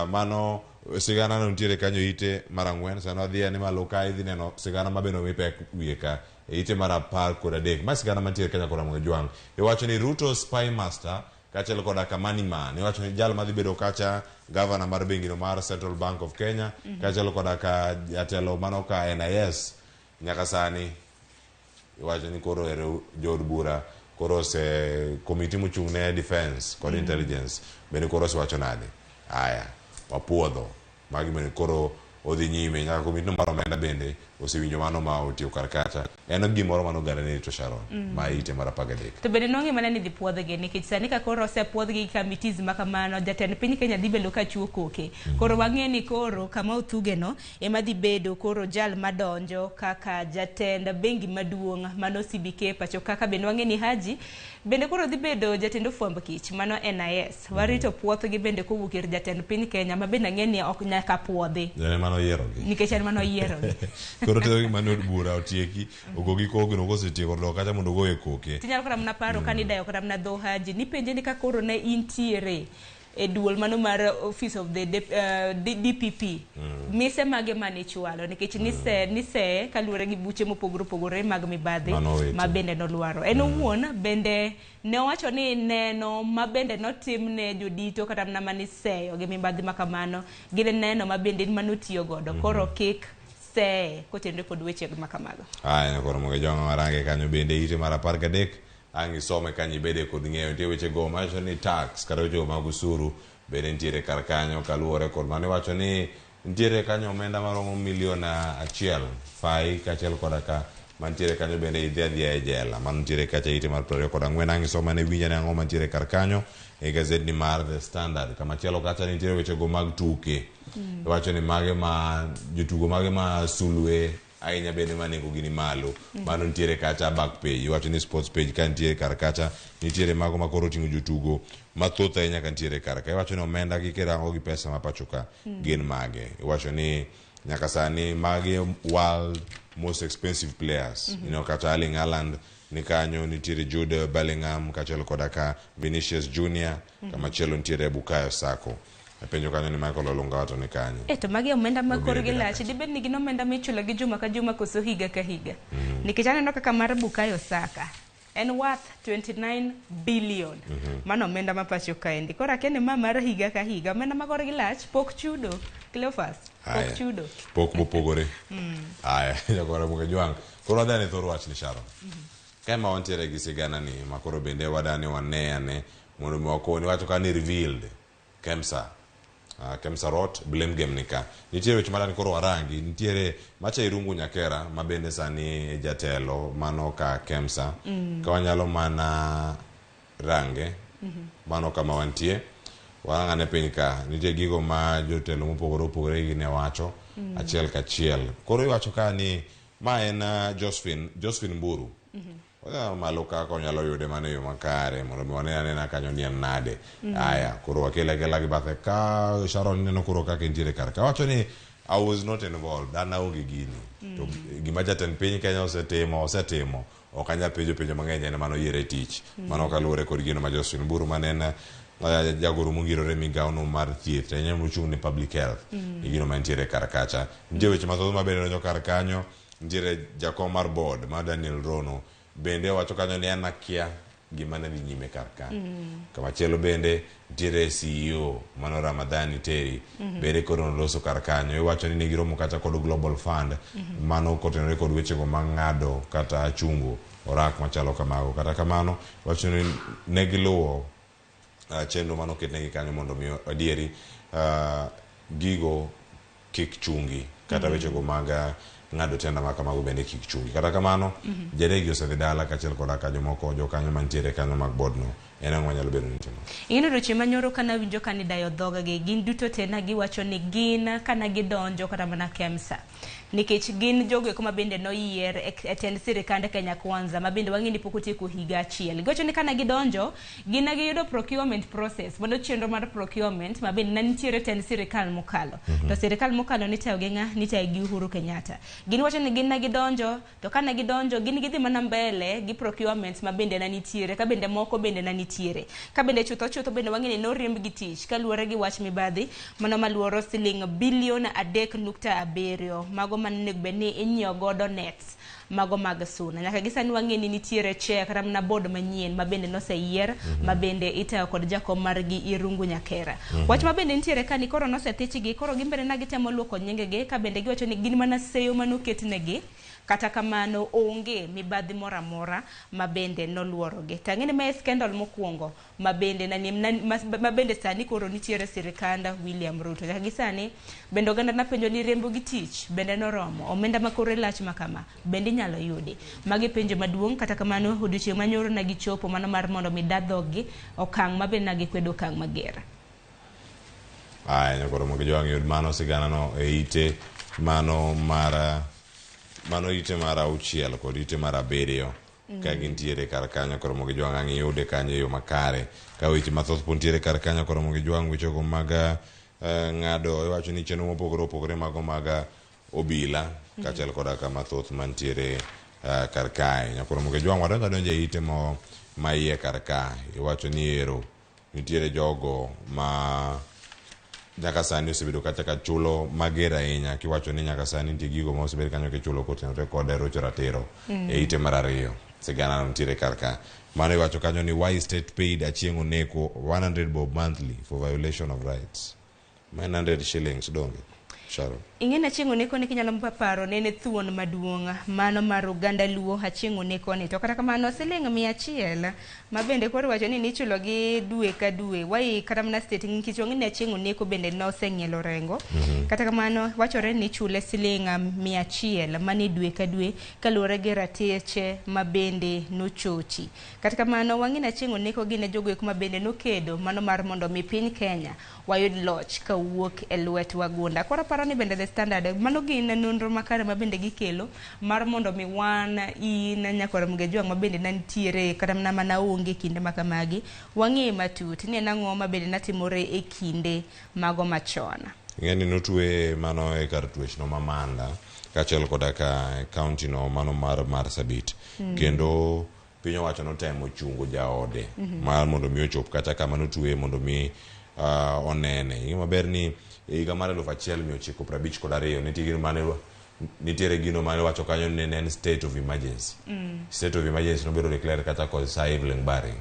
Mano sigana no nitiere kanyo ite mar ang'wen. Sani wadhi ane malo ka idhi neno sigana ma bende omi pek wiye ka e ite mar 13. Ma sigana mantiere kanyo Nyakwar Ramogi Jwang'. Iwacho ni Ruto Spy Master kaachiel koda Kamani Man. Iwacho ni jal madhi bedo kacha gavana mar bengino mar Central Bank of Kenya kaachiel koda ka jatelo mano ka NIS nyaka sani iwacho ni koro ero jood bura koro ose komiti mochung' ne defense kod intelligence bende koro osewacho nade aya wapuodho magi bende koro odhi nyime nyaka komitino mar omenda bende osewinjo mano ma otiyo kar kacha en gimoro mano oganda ne rito Sharon ma ite mar 13. To bende nwang'e mana ni dhi puodhgi nikech sani ka koro osepuodhgi gi committees ma kamano jatend piny Kenya dhi bedo ka chuo koke. Koro wang'e ni koro kama othuge no ema dhi bedo koro jal madonjo kaka jatend bengi maduong' mano CBK pacho kaka bende wang'e ni Haji bende koro dhi bedo jatend ofwamb kich mano NIS. Warito puothgi bende kowuok ir jatend piny Kenya ma bende ang'e ni ok nyaka puodhi. En ema noyierogi. Nikech en ema noyierogi. Koro tero gima ne od bura otieki ogogi kogno kosetieko to dok kacha mondo ogoye koke. Tinyalo kata mana paro kani idayo kata mana dho Haji nipenje ni ka koro ne intiere e duol mano mar office of the DPP mise mage mane ichwalo nikech niseye kaluwore gi buche mopogore opogore mag mibadhi ma bende nolwaro. En owuon bende ne owacho ni neno ma bende notimne jodito kata mana maniseyo gi mibadhi ma kamano gin neno ma bende manotiyo godo koro kik seye kotenore kod weche ma kamago. Aya Nyakwar Ramogi Jwang' warange kanyo bende ite mar 13 ang' isome kanyo ibede kod ng'eyo. Nitie weche go mawacho ni tax kata weche go mag osuru bende nitiere kar kanyo kaluwore kod mano iwacho ni nitiere kanyo omenda maromo milion 1 fai kaachiel koda ka mantiere kanyo bende idhi adhiya e jela. Mano nitiere kacha ite mar 24 ang' isome ne winja ne ang'o mantiere kar kanyo e gazedni mar The Standard. Kamachielo kacha nitiere weche go mag tuke. Iwacho ni mage ma jotugo mage ma sulwe ahinya bende ma nengo gi ni malo. Mano nitiere kacha back page. Iwacho ni sports page ka nitiere kar kacha nitiere mago ma koro oting'o jotugo mathoth ahinya ka nitiere kar ka. Iwacho ni omenda gi kirango gi pesa ma pacho ka gin mage. Iwacho ni nyaka sani magi world most expensive players. Ineno kata Erling Haaland ni kanyo, nitiere Jude Bellingham kaachiel koda ka Vinicius Junior, kamachielo nitiere Bukayo Saka. Penjo kanyo ni Michael Olunga to ni kanye. To magi omenda ma korgi lach, dibed ni gin omenda michulo gi juma ka juma koso higa ka higa. Nikech aneno kaka mar Bukayo Saka en worth 29 billion. Mano omenda ma pacho kaendi. Koro akia ni ma mar higa ka higa, omenda ma korgi lach pok chudo. Cleophas, pok chudo. Pok mopogore. Aya, Nyakwar Ramogi Jwang'. Koro wadhi ane thor wach ni Sharon. Kae ma wantiere gi sigana ni ma koro bende wadani wane ane mondo mi wakoni wacho ka ni revealed Kemsa. Kemsa rot blame game ni ka. Nitiere weche madani koro warangi, nitiere macha Irungu Nyakera ma bende sani jatelo mano ka Kemsa. Ka wanyalo mana range mano kama wantie. Warangane piny ka nitie gigo ma jotelo mopogore opogore gi ne wacho achiel kachiel. Koro iwacho ka ni ma en Josephine Mburu. Wadhi malo kaka onyalo yude mano e yo makare mondo mi wane anena kanyo ni en nade. Aya, koro wakele akela gi bathe ka Sharon ineno koro kaka entiere kar ka. Wacho ni I was not involved, an aonge gini. To gima jatend piny Kenya osetimo. Ok anyal penjo penjo mang'eny en mano yiere tich. Mano kaluwore kod gino ma Josephine Mburu mane en jagoro mongirore migawono mar thieth, en mochung' ne public health. E gino mantiere kar kacha. Nitie weche mathoth ma bende donjo kar kanyo. Nitiere jakom mar board ma Daniel Rono bende owacho kanyo ni an akia gima ne dhi nyime kar ka. Kamachielo bende nitiere CEO mano Ramadhani Terry bende koro noloso kar kanyo. Iwacho ni ne giromo kata kod Global Fund mano kotenore kod wechego mag ng'ado kata chungo orak machalo kamago. Kata kamano iwacho ni ne giluwo chenro manoketnegi kanyo mondo mi adieri gigo kik chungi kata wechego mag ng'ado tenda ma kamago bende kik chungi. Kata kamano, Jeregi osedhi dala kaachiel koda ka jomoko jokanyo mantiere kanyo mag board no. En ang'o manyalo bedo ni timo? Ing'e ni odiochieng' manyoro kana winjo ka nidayo dhoggi, gin duto te na giwacho ni gin kana gidonjo kata mana KEMSA. Nikech gin jogo eko ma bende noyier e tend sirikand Kenya Kwanza, ma bende wang'e ni pok otieko higa achiel. Giwacho ni kana gidonjo, gin ne giyudo procurement process, mano chenro mar procurement ma bende ne nitiere tend sirikal mokalo. To sirikal mokalo nitayo gi ng'a? Nitayo gi Uhuru Kenyatta. Gin wacho ni gin ne gidonjo, to kane gidonjo gin gidhi mana mbele gi procurements ma bende ne nitiere, ka bende moko bende ne nitiere. Ka bende chutho chutho bende wang'e ni noriemb gi tich kaluwore gi wach mibadhi mano maluoro siling bilion 3.7 mago mane onego bed ni inyiewo godo nets mago mag suna. Nyaka gi sani wang'e ni nitiere chair kata mana board manyien ma bende noseyier ma bende itayo kod jakom margi Irungu Nyakera. Wach ma bende nitiere ka ni koro nosethichgi, koro gin bende na gitemo luoko nyingegi ka bende giwacho ni gin mana seyo manoketnegi. Kata kamano onge mibadhi moro amora ma bende noluorogi. To ang'e ni mae scandal mokwongo ma bende ma bende sani koro nitiere sirikand William Ruto. Nyaka gi sani bende oganda napenjo ni riembo gi tich bende noromo, omenda ma kore lach ma kama bende inyalo yudi. Magi penjo maduong'. Kata kamano odiochieng' manyoro na gichopo mano mar mondo mi da dhoggi okang' ma bende na gikwedo okang' mager. Aya, nyakoro mondo jowang' yud mano sigana no e ite mano mar mano ite mar 6 kod ite mar 7 ka gintiere kar kanyo koro mondo jowang' ang' iyude kanyo e yo makare. Ka weche mathoth pod nitiere kar kanyo koro mondo jowang' wechego mag ng'ado iwacho ni chenro mopogore opogore mago mag obila kaachiel koda ka mathoth mantiere kar kae. Nyakoro mondo jowang' wadonjo adonja e ite mo ma iye kar ka. Iwacho ni ero nitiere jogo ma nyaka sani osebedo kacha ka chulo mager ahinya kiwacho ni nyaka sani nitie gigo ma osebed kanyo kichulo kotenore kod rocho ratiro e ite mar 2. Sigana no nitiere kar ka. Mano iwacho kanyo ni why state paid Achieng' Oneko 100 bob monthly for violation of rights. 900 shillings donge. Sharon. Ing'e ni Achieng' Oneko ni kinyalo paro nene thuon maduong' mano mar oganda Luo Achieng' Oneko ni. To kata kamano siling 100 ma bende koro iwacho ni nichulo gi dwe ka dwe. Wai kata mana state nikech wang'e ni Achieng' Oneko bende noseng'ielo rengo. Kata kamano wachore ni ichule siling 100 mane dwe ka dwe kaluwore gi ratiche ma bende nochochi. Kata kamano wang'e ni Achieng' Oneko gin e jogo eko ma bende nokedo mano mar mondo mi piny Kenya wayud loch kawuok e lwet wagunda. Koro aparo ni bende The Standard mano gin nonro makare ma bende gikelo mar mondo mi wan in nyakwar Mgejwang' ma bende nantiere kata mana onge kinde ma kamagi wang'e matut ni en ang'o ma bende natimore e kinde mago machon. Ing'e ni notwe mano e kar twech no ma Manda kaachiel koda ka county no mano mar Marsabit. Kendo piny owacho notemo chungo jaode mar mondo mi ochop kata kama notwe mondo mi onene. Ing'e maber ni e higa mar 1952 nitiere gino mane wacho kanyo ni ne en state of emergency. State of emergency nobedo declared kata kod Sir Evelyn Baring.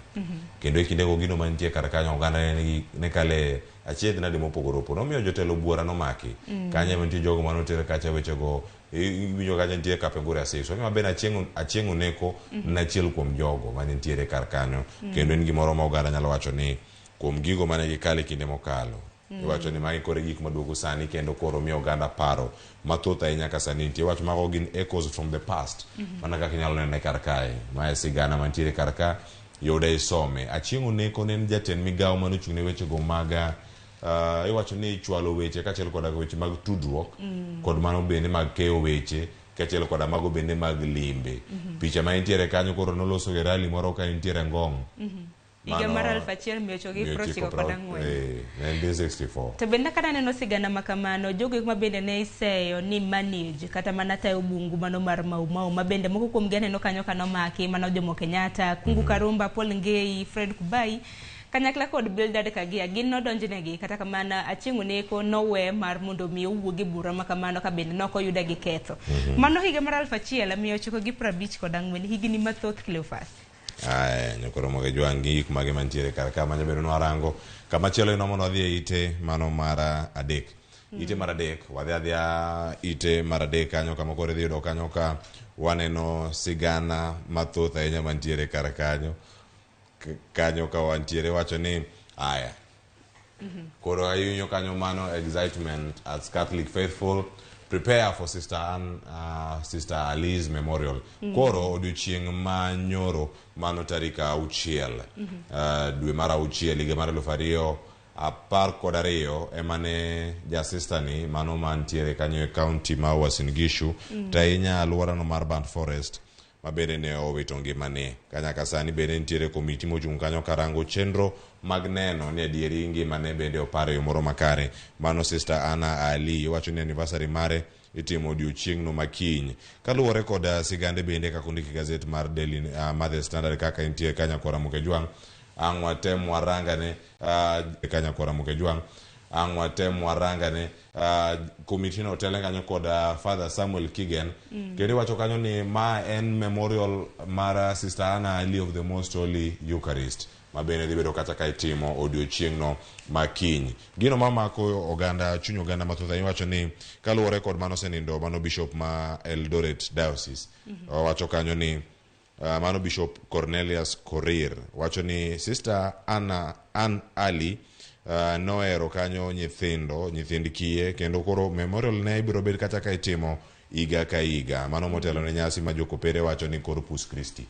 Kendo e kindego gino mantie kar kanyo oganda ne kale achiedh nade mopogore opogore. Nomiyo jotelo buora nomaki. Kanyo ema nitie jogo manoter kacha wechego iwinjo kacha nitie Kapenguria Six. Wang'e maber Achieng' Oneko ne achiel kuom jogo mane nitiere kar kanyo. Kendo en gimoro ma oganda nyalo wacho ni kuom gigo mane gikale kinde mokalo. Iwacho ni magi koro e gik maduogo sani kendo koro miyo oganda paro mathoth ahinya ka sani nitie wach mago gin echoes from the past. Mana kaka inyalo nene kar kae. Mae sigana mantiere kar ka yude isome. Achieng' Oneko ne en jatend migawo manochung' ne wechego mag iwacho ni chwalo weche kaachiel koda weche mag tudruok kod mano bende mag keyo weche kaachiel koda mago bende mag limbe. Picha ma entiere kanyo koro noloso e rally moro ka entiere Ngong'. Higa mar 1994. 1964. To bende kata aneno sigana ma kamano, jogo ma bende ne iseyo ni manage kata mana tayo bungu mano mar Mau Mau ma bende moko kuom gi aneno kanyo kanomaki mano Jomo Kenyatta, Kungu Karumba, Paul Ngei, Fred Kubai kanyakla kod Bildad Kagia gin nodonjnegi. Kata kamano Achieng' Oneko nowe mar mondo mi owuog e bura ma kamano ka bende nok oyude gi ketho. Mano higa mar 1954, higni mathoth Cleophas. Aya, nyakoro moge jwang' gi gik mage mantiere kar ka manya bedo ni warango. Kamachielo ino mondo wadhi e ite mano mar 3. Ite mar 3, wadhi adhiya ite mar 3 kanyo kama koro idhi yudo kanyo ka waneno sigana mathoth ahinya mantiere kar kanyo. Kanyo ka wantiere wacho ni aya. Koro ayunyo kanyo mano excitement as Catholic faithful Prepare for Sister Ann, Sister Ali's Memorial. Koro odiochieng' ma nyoro mano tarik 6 dwe mar 6 higa mar 2012 emane ja sister ni mano mantiere kanyo e county ma Uasin Gishu to ahinya alworano mar Burnt Forest ma bende ne owito ngimane. Ka nyaka sani bende nitiere komiti mochung' kanyo karango chenro mag neno ni adieri ngimane bende opar e yo moro makare. Mano Sister Anna Ali wacho ni anniversary mare itimo odiochieng'no makiny. Kaluwore kod sigande bende kaka ondiki e gazet mar Daily mar The Standard kaka entie kanyo Kwara Mokejwang' ang' watem warangane kanyo Kwara Mokejwang' ang' watem warangane komiti no otelne kanyo kod Father Samuel Kigen. Kendo iwacho kanyo ni ma en memorial mar Sister Anna Ali of the Most Holy Eucharist ma bende dhi bedo kata ka itimo odiochieng'no ma kiny. Gino mamako oganda chuny oganda mathoth ahinya iwacho ni kaluwore kod mano osenindo mano Bishop ma Eldoret Diocese. Owacho kanyo ni mano Bishop Cornelius Korir wacho ni Sister Anna Ann Ali nohero kanyo nyithindo nyithind kiye kendo koro memorial ne ibiro bed kata ka itimo higa ka higa. Mano motelo ne nyasi ma jokopere wacho ni Corpus Christi.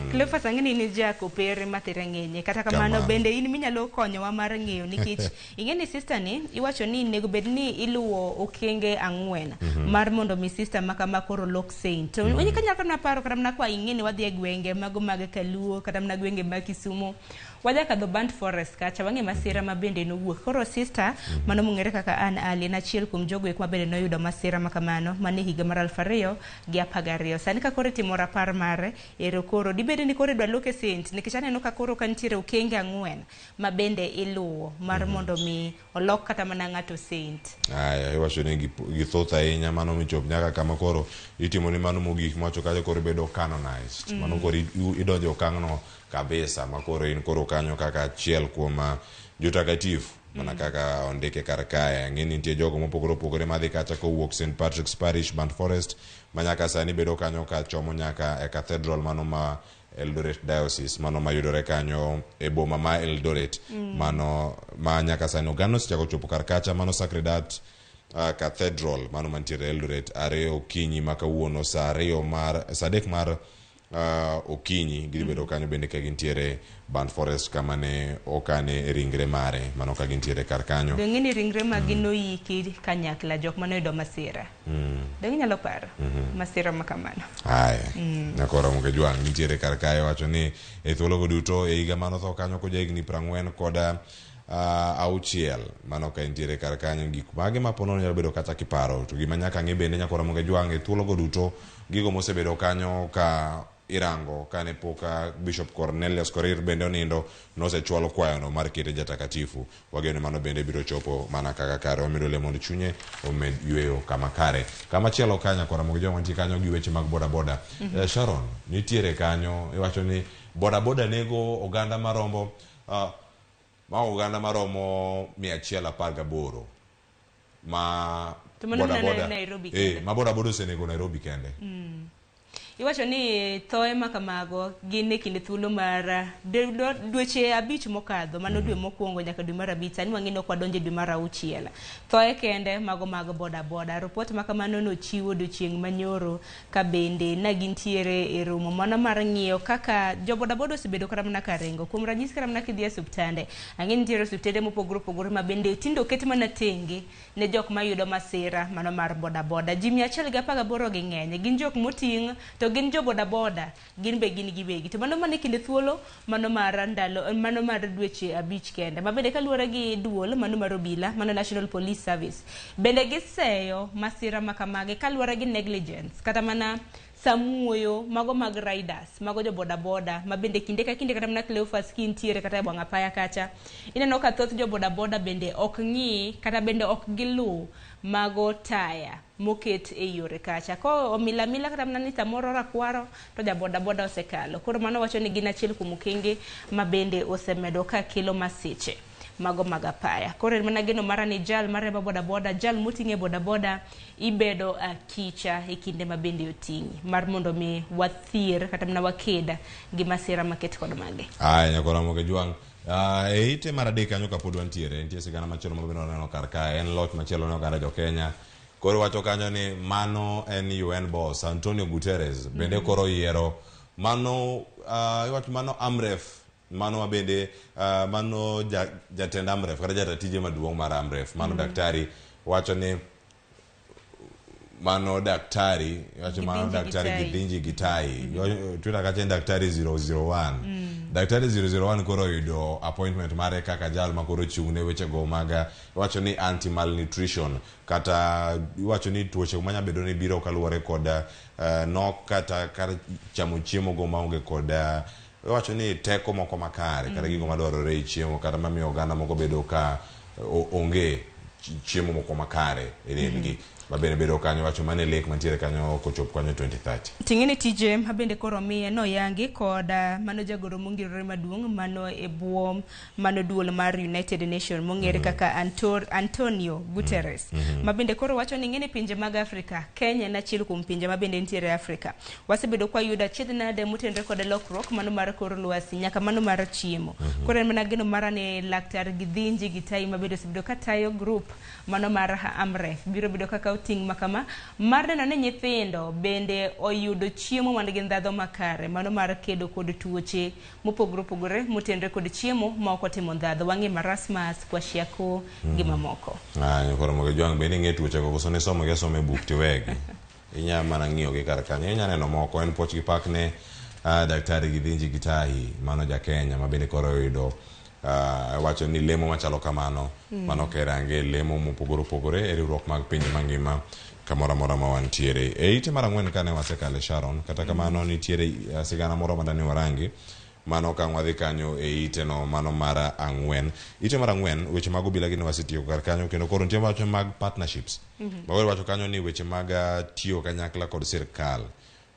Cleophas, ang'e ni in jakopere mathere ng'enye kata kamano bende in minyalo konyowa mar ng'eyo nikech ing'e ni sister ni iwacho ni nego bed ni iluwo okenge 4 mar mondo mi sister ma kama koro lok saint. To kanyalo kata paro kata mana kwa ing'e ni wadhi e gwenge mago mag Kaluo kata mana gwenge mag Kisumu wadhi kadho Burnt Forest kacha wang'e masira ma bende nowuok. Koro sister mano mong'ere kaka Ann Ali en achiel kuom jogo eko ma bende noyudo masira ma kamano mane higa mar 2012. Sani ka koro itimo rapar mare ero koro dibed ni koro idwa loke saint nikech aneno ka koro ka nitiere okenge 4 ma bende iluwo mar mondo mi olok kata mana ng'ato saint. Aya, iwacho ni githoth ahinya mano michop nyaka kama koro itimo ni mano mogik mawacho kacha koro ibedo canonized. Mano koro idonjo okang'no kabisa ma koro in koro kanyo kaka achiel kuom jotakatifu mana kaka ondike kar kae. Ang'e ni nitie jogo mopogore opogore madhi kacha kowuok St Patrick's Parish Burnt Forest ma nyaka sani bedo kanyo ka chomo nyaka e cathedral mano ma Eldoret Diocese mano mayudore kanyo e boma ma Eldoret. Mano ma nyaka sani oganda osechako chopo kar kacha mano Sacred Heart Cathedral mano mantiere Eldoret 2 okinyi ma kawuono saa 2 mar saa 3 mar okinyi gidhi bedo kanyo bende ka gintiere Burnt Forest kama ne okane ringre mare mano ka gintiere kar kanyo. Dong' ni ringre magi noyiki kanyakla jok mane oyudo masira. Dong' inyalo paro masira ma kamano. Aya, Nyakoro Mokejwang' nitiere kar kae wacho ni e thuologo duto e higa mano tho kanyo koja higni 46 mano ka entiere kar kanyo gik mage ma ponono nyalo bedo kata kiparo to gima nyaka ng'e bende Nyakoro Mokejwang' e thuologo duto gigo mosebedo kanyo ka irango kane pok Bishop Cornelius Korir bende onindo nosechwalo kwayono mar kete jatakatifu. Wageno mano bende biro chopo mana kaka kare. Wamedo lemo mondo chunye omed yweyo kama kare. Kama chielo ka Nyakoro Mokejwang' mantie kanyo gi weche mag boda boda. Sharon nitiere kanyo iwacho ni boda boda nego oganda marombo ma oganda maromo 118 ma boda boda ma boda boda osenego Nairobi kende. Iwacho ni thoe ma kamago gin e kinde thuolo mar dweche 5 mokadho mano dwe mokwongo nyaka dwe mar 5 sani wang'e ni ok wadonjo e dwe mar 6. Thoe kende mago mag boda boda. Report ma kamano nochiwo odiochieng' manyoro ka bende na gintiere e romo mano mar ng'iyo kaka jo boda boda osebedo kata mana ka ringo. Kuom ranyisi kata mana kidhi e osiptande ang'e ni nitiere osiptende mopogore opogore ma bende tinde oket mana tenge ne jok mayudo masira mano mar boda boda. Ji 118 gi ng'eny gin jok moting' to gin jo boda boda gin be gin giwegi. To mano mana e kinde thuolo mano mar ndalo mano mar dweche 5 kende ma bende kaluwore gi duol mano mar obila mano National Police Service bende giseyo masira ma kamagi kaluwore gi negligence kata mana samuoyo mago mag riders mago jo boda boda ma bende kinde ka kinde kata mana Cleophas kintiere kata e wang' apaya kacha ineno ka thoth jo boda boda bende ok ng'i kata bende ok giluw mago taya moket e yore kacha ko omila mila kata mana ni samoro rakwaro to ja boda boda osekalo. Koro mano wacho ni gin achiel kuom okenge ma bende osemedo ka kelo masiche mago mag apaya. Koro en mana geno mara ni jal mariembo boda boda jal moting'e boda boda ibedo akicha e kinde ma bende oting'i mar mondo mi wathier kata mana waked gi masira maket kod mage. Aya, Nyakoro Mokejwang' e ite mar 3 kanyo kapod wantiere nitie sigana machielo ma bende waneno kar kae en loch machielo ne oganda jo Kenya Koro wacho kanyo ni mano en UN boss Antonio Guterres bende koro yiero mano iwacho mano Amref mano mabende mano jatend Amref kata jata tije maduong' mar Amref mano daktari wacho ni mano daktari wacho mano daktari Githinji Gitahi Twitter kacha en daktari 001 Daktari 001 koro oyudo appointment mare kaka jal ma koro chung' ne wechego mag iwacho ni anti malnutrition kata iwacho ni tuoche manya bedo ni biro kaluwore kod nok kata kar chamo chiemo go maonge kod iwacho ni teko moko makare kata gigo madwarore e chiemo kata mamiyo oganda moko bedo ka onge chiemo moko makare e dendgi mabende bedo kanyo wacho mane lek mantiere kanyo kochopo kanyo 2030. Ting'eni tije mabende koro miye noyangi kod mano jagoro mongirore maduong' mano e bwo mano duol mar United Nation mong'ere kaka Antonio Guterres mabende koro wacho ni ng'eni pinje mag Afrika, Kenya en achiel kuom pinje mabende nitiere e Afrika. Wasebedo kwa yudo achiedh nade motenore kod lokruok mano mar kor lwasi nyaka mano mar chiemo. Koro en mana geno mara ni laktar Githinji Gitahi mabende osebedo katayo group mano mar Amref biro bedo kaka ting' makama mar neno ni nyithindo bende oyudo chiemo man gi ndhadho makare mano mar kedo kod tuoche mopogore opogore motenore kod chiemo ma ok otimo ndhadho wang'e marasmus, kwashiorkor gi mamoko. Koro mogo jwang' bende ing'e tuoche go koso nisomo gi asoma e buk tiwegi. Inya mana ng'iyo gi kar kanyo inya neno moko en puoch gi pak ne daktari Githinji Gitahi mano ja Kenya ma bende koro oyudo wacho ni lemo machalo kamano mano kerange lemo mopogore opogore e riwruok mag piny mangima kamoro amora ma wantiere. E ite mar ang'wen kane wasekale Sharon, kata kamano nitiere sigana moro madani warangi mano ka wadhi kanyo e ite no mano mar ang'wen. Ite mar ang'wen weche mag obila gin wasetieko kar kanyo kendo koro nitie wach mag partnerships. Mawere wacho kanyo ni weche mag tiyo kanyakla kod sirkal.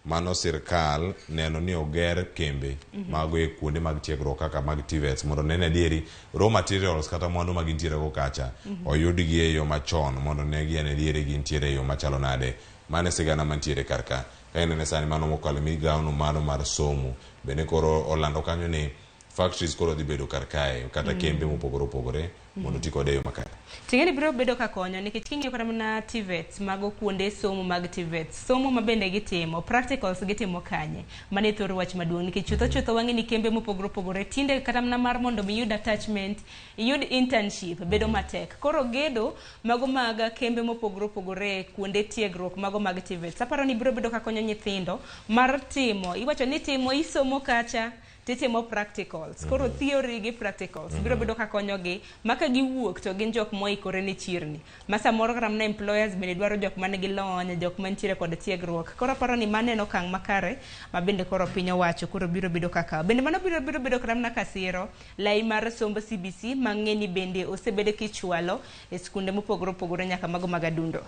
Mano sirkal neno ni oger kembe mago e kuonde mag tiegruok kaka mag TVETs mondo nene adieri raw materials kata mwandu ma gintiere go kacha oyudgi e yo machon mondo ne gi en adieri gintiere e yo machalo nade. Mano e sigana mantiere kar ka. Ka inene sani mano mokalo migawo no mano mar somo bende koro olando kanyo ni factories koro dhi bedo kar kae kata kembe mopogore opogore mondo ti kode e yo makare. Ting'eni biro bedo ka konyo nikech king'iyo kata mana TVETs mago kuonde somo mag TVETs somo ma bende gitimo practicals gitimo kanye mano e thor wach maduong' nikech chutho chutho wang'e ni kembe mopogore opogore tinde kata mana mar mondo mi iyud attachment iyud internship bedo matek koro gedo mago mag kembe mopogore opogore kuonde tiegruok mago mag TVETs aparo ni biro bedo ka konyo nyithindo mar timo iwacho ni timo isomo kacha titimo practicals koro theory gi practicals biro bedo ka konyogi ma ka giwuok to gin jok moikore ne chirni ma samoro kata mana employers bende dwaro jok man gi lony jok mantiere kod tiegruok koro aparo ni mano en okang' makare ma bende koro piny owacho koro biro bedo kaka bende mano biro bedo kata mana kasiro lai mar somb CBC mang'e ni bende osebedo kichwalo e skunde mopogore opogore nyaka mago mag adundo.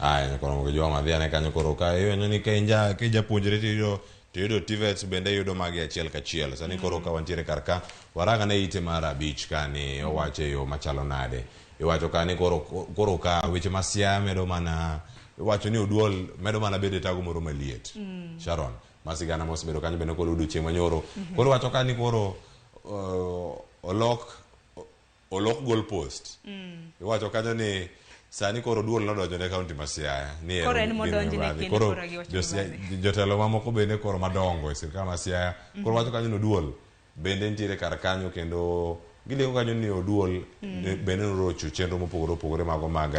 Aya koro mogo jwang' adhi ane kanyo koro ka iwenyo ni ka in ja ka japuonjre tiyudo tiyudo TVETs bende yudo magi achiel kachiel. Sani koro ka wantiere kar ka waranga ne ite mar abich ka ni owacho e yo machalo nade. Iwacho ka ni koro ka weche ma Siaya medo mana iwacho ni Oduol medo mana bedo e tago moro maliet. Sharon, masigana mosebedo kanyo bende koro odiochieng' manyoro. Koro wacho ka ni koro olok goal post. Iwacho kanyo ni sani koro Oduol nodonjo ne kaunti ma Siaya. Ni Koro en modonjne kendo Koro koro giwacho mibadhi. jotelo mamoko bende koro madongo e sirkal ma Siaya. Koro wacho kanyo ni Oduol bende nitiere kar kanyo kendo gileko kanyo ni Oduol bende norocho chenro mopogore opogore mago mag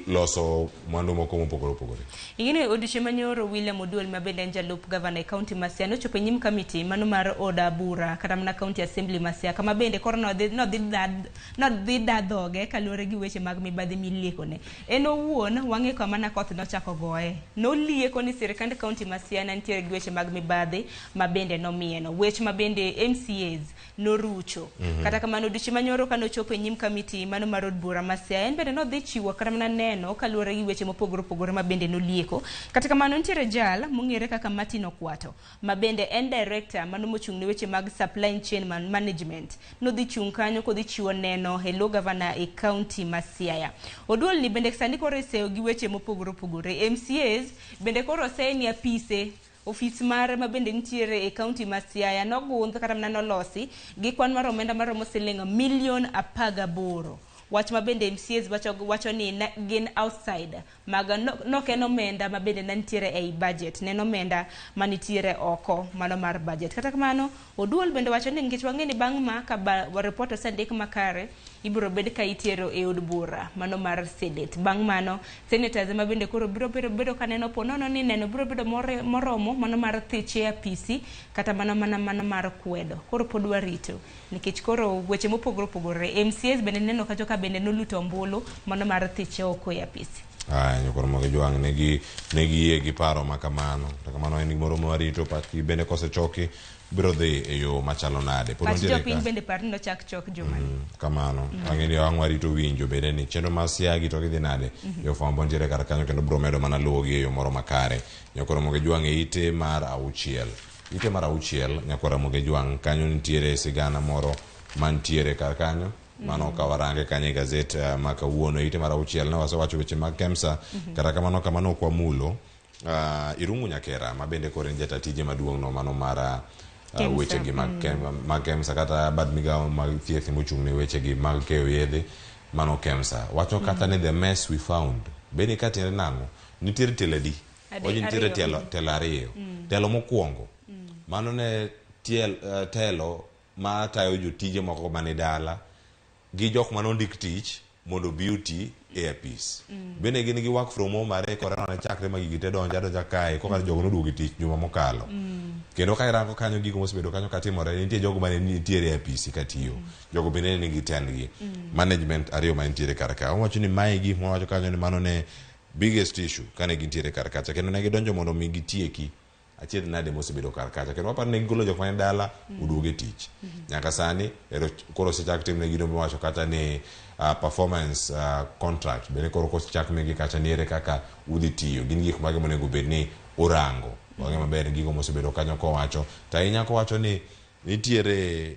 loso mwandu moko mopogore opogore. Ing'eni odiochieng' manyoro William Oduol ma bende en jalup gavana e kaunti ma Siaya nochopo e nyim kamiti mano mar od bura kata mana kaunti assembly ma Siaya kama bende koro nodhi da dhoge kaluwore gi weche mag mibadhi miliekone. En owuon wang'e kama na koth nochako goye. Nolieko ni sirikand kaunti ma Siaya ne nitiere gi weche mag mibadhi ma bende nomieno. Wech ma bende MCAs norucho. Kata kamano odiochieng' manyoro kane ochopo e nyim kamiti mano mar od bura ma Siaya en bende nodhi chiwo kata mana neno kaluwore gi weche mopogore opogore ma bende nolieko. Kata kamano nitiere jal mong'ere kaka Martin Okwato ma bende en director mano mochung' ne weche mag supply chain management. Nodhi chung' kanyo kodhi chiwo neno e lo gavana e kaunti ma Siaya. Oduol ni bende sani koro iseyo gi weche mopogore opogore. MCAs bende koro oseye ni apise ofis mare ma bende nitiere e kaunti ma Siaya nogundh kata mana nolosi gi kwan mar omenda maromo siling milion 18. Wach ma bende MCAs wacho, wacho ni ne gin outside mag no, nok en omenda ma bende ne nitiere ei budget, ne en omenda manitiere oko mano mar budget. Kata kamano, Oduol bende wacho ni nikech wang'e ni bang' ma ka ba, report osendik makare, ibiro bed ka itero e od bura mano mar Senate. Bang' mano, senators ema bende koro biro bedo, bedo ka neno po nono ni neno biro bedo more, moromo mano mar thiche e apisi kata mano mana mano mar kwedo. Koro pod warito nikech koro weche mopogore opogore. MCAs bende neno kacho ka bende noluto ombulu mano mar thiche oko e apisi. Aya, nyokoro moge jwang' negi negi yie gi paro ma kamano. Kata kamano en gimoro ma warito pachgi bende kosechoki biro dhi e yo machalo nade. Pod Pach wantiere jopiny ka. bende par ni nochak chok jumani. Kamano. Ang'e ni ang' warito winjo bende ni chenro mar siagi to gidhi nade. Jofwambo nitiere kar kanyo kendo biro medo mana luwogi e yo moro makare. Nyakoro moge jwang' e ite mar auchiel. Ite mar auchiel nyakwara moge jwang' kanyo nitiere sigana moro mantiere kar kanyo. Mano ka warange kanyo e gazet ma kawuono ite mar auchiel ne wasewacho weche mag KEMSA. Kata kamano kamano ok wamulo Irungu Nyakera ma bende koro en jata tije maduong' no mano mar KEMSA. weche gi mag mag KEMSA kata bad migawo mag thieth mochung' ne weche gi mag keyo yedhe mano KEMSA wacho kata ni the mess we found bende ka tiende nang'o nitiere tielo adi Wacho nitiere ariyo. tielo telo ariyo telo mokwongo mano ne tiel, telo ma tayo jotije moko mane dala gi jok mane ondik tich mondo obi oti e apis. Bende gin gi work from home are korona ne chakre ma gigi te donjo adonja kae koka jogo noduogo e tich juma mokalo. Kendo ka irango kanyo gigo mosebedo kanyo katimore nitie jogo mane nitiere e apisi katiyo. Jogo bende ne nigi tendgi. Management ariyo mane nitiere kar ka. Owacho ni mae gik mwawacho kanyo ni mano ne biggest issue kane gintiere kar kacha kendo ne gidonjo mondo mi gitieki achiedh nade mosebedo kar kacha kendo waparo ni gigolo jok mane dala oduog e tich nyaka sani ero koro osechak timne gino miwacho kata ni performance contract bende koro kosechak migi kacha ni ere kaka udhi tiyo gin gik mage monego bed ni urango wang'e maber gigo mosebedo kanyo kowacho to ahinya kowacho ni nitiere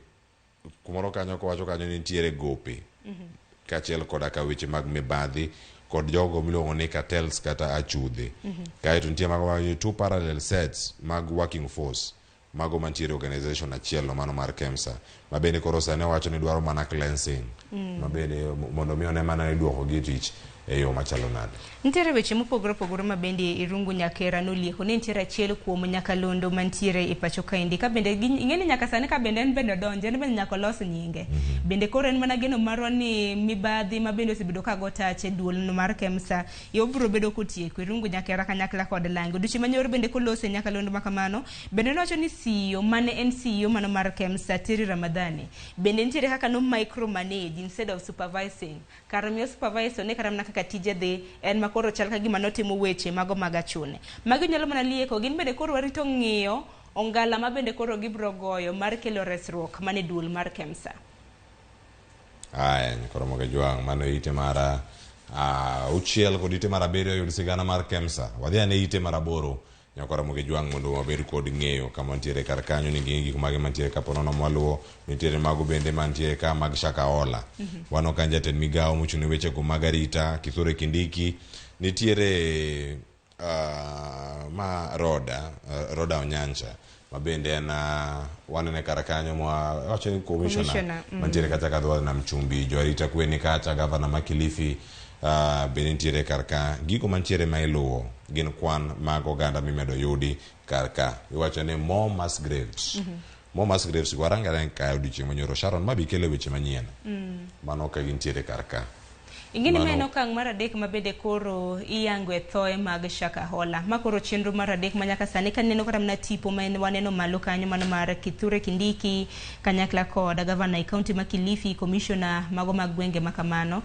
kumoro kanyo kowacho kanyo ni nitiere gope kaachiel koda ka weche mag mibadhi kod jogo miluongo ni cartels kata achudhe. Kaeto nitie mago mag two parallel sets mag working force mago mantiere organization achiel no mano mar KEMSA ma bende koro sani owacho ni dwaro mana cleansing ma bende mondo mi one mana ni duoko gi e tich e yo machalo nade. Nitiere weche mopogore opogore ma bende Irungu Nyakera nolieko ni nitiere achiel kuom nyakalondo mantiere e pacho kaendi ka bende ing'e ni nyaka sani ka bende en bende odonjo en bende nyaka olos nyinge. Bende koro en mana geno marwa ni mibadhi ma bende osebedo ka go tach e duol no mar KEMSA obiro bedo kotieko Irungu Nyakera kanyakla kod lange. Odiochieng' manyoro bende kolose nyakalondo ma kamano bende nowacho ni CEO mane en CEO mano mar KEMSA Terry Ramadhani bende nitiere kaka no micromanage instead of supervising. Kar miyo supervisor ne kata mana kaka tije dhi en ma koro chal ka gima notimo weche mago mag achune. Magi nyalo mana lieko gin bende koro warito ng'iyo ongala ma bende koro gibiro goyo mar kelo resruok mane duol mar KEMSA. Aya, koro moge jwang' mano ite mar auchiel kod ite mar abiriyo yud sigana mar KEMSA. Wadhi ane ite mar aboro nyakora moge jwang' mondo wabed kod ng'eyo kama nitiere kar kanyo ni gin gik mage mantiere ka ponono mwaluwo nitiere mago bende mantiere ka mag Shakahola. Wano ka jatend migawo mochung' ne wechego mag arita Kithure Kindiki nitiere ma Roda Roda Onyancha ma bende en wanene kar kanyo mwa wacho ni commissioner mantiere kacha ka dho nam chumbi jo arita kwe ni kacha gavana ma Kilifi bende nitiere kar ka gigo mantiere ma iluwo gin kwan mag oganda mimedo yudi kar ka iwacho ni more mass graves more mass graves go warangere ka odiochieng' manyoro Sharon ma bi kelo weche manyien mano ka gintiere kar ka Ing'eni ma en okang' mar adek ma bende koro iyango e thoe mag Shakahola. Ma koro chenro mar adek ma nyaka sani kaneno kata mana tipo ma en waneno malo kanyo mano mar Kithure Kindiki kanyakla kod gavana e kaunti ma Kilifi, commissioner mago mag gwenge ma kamano.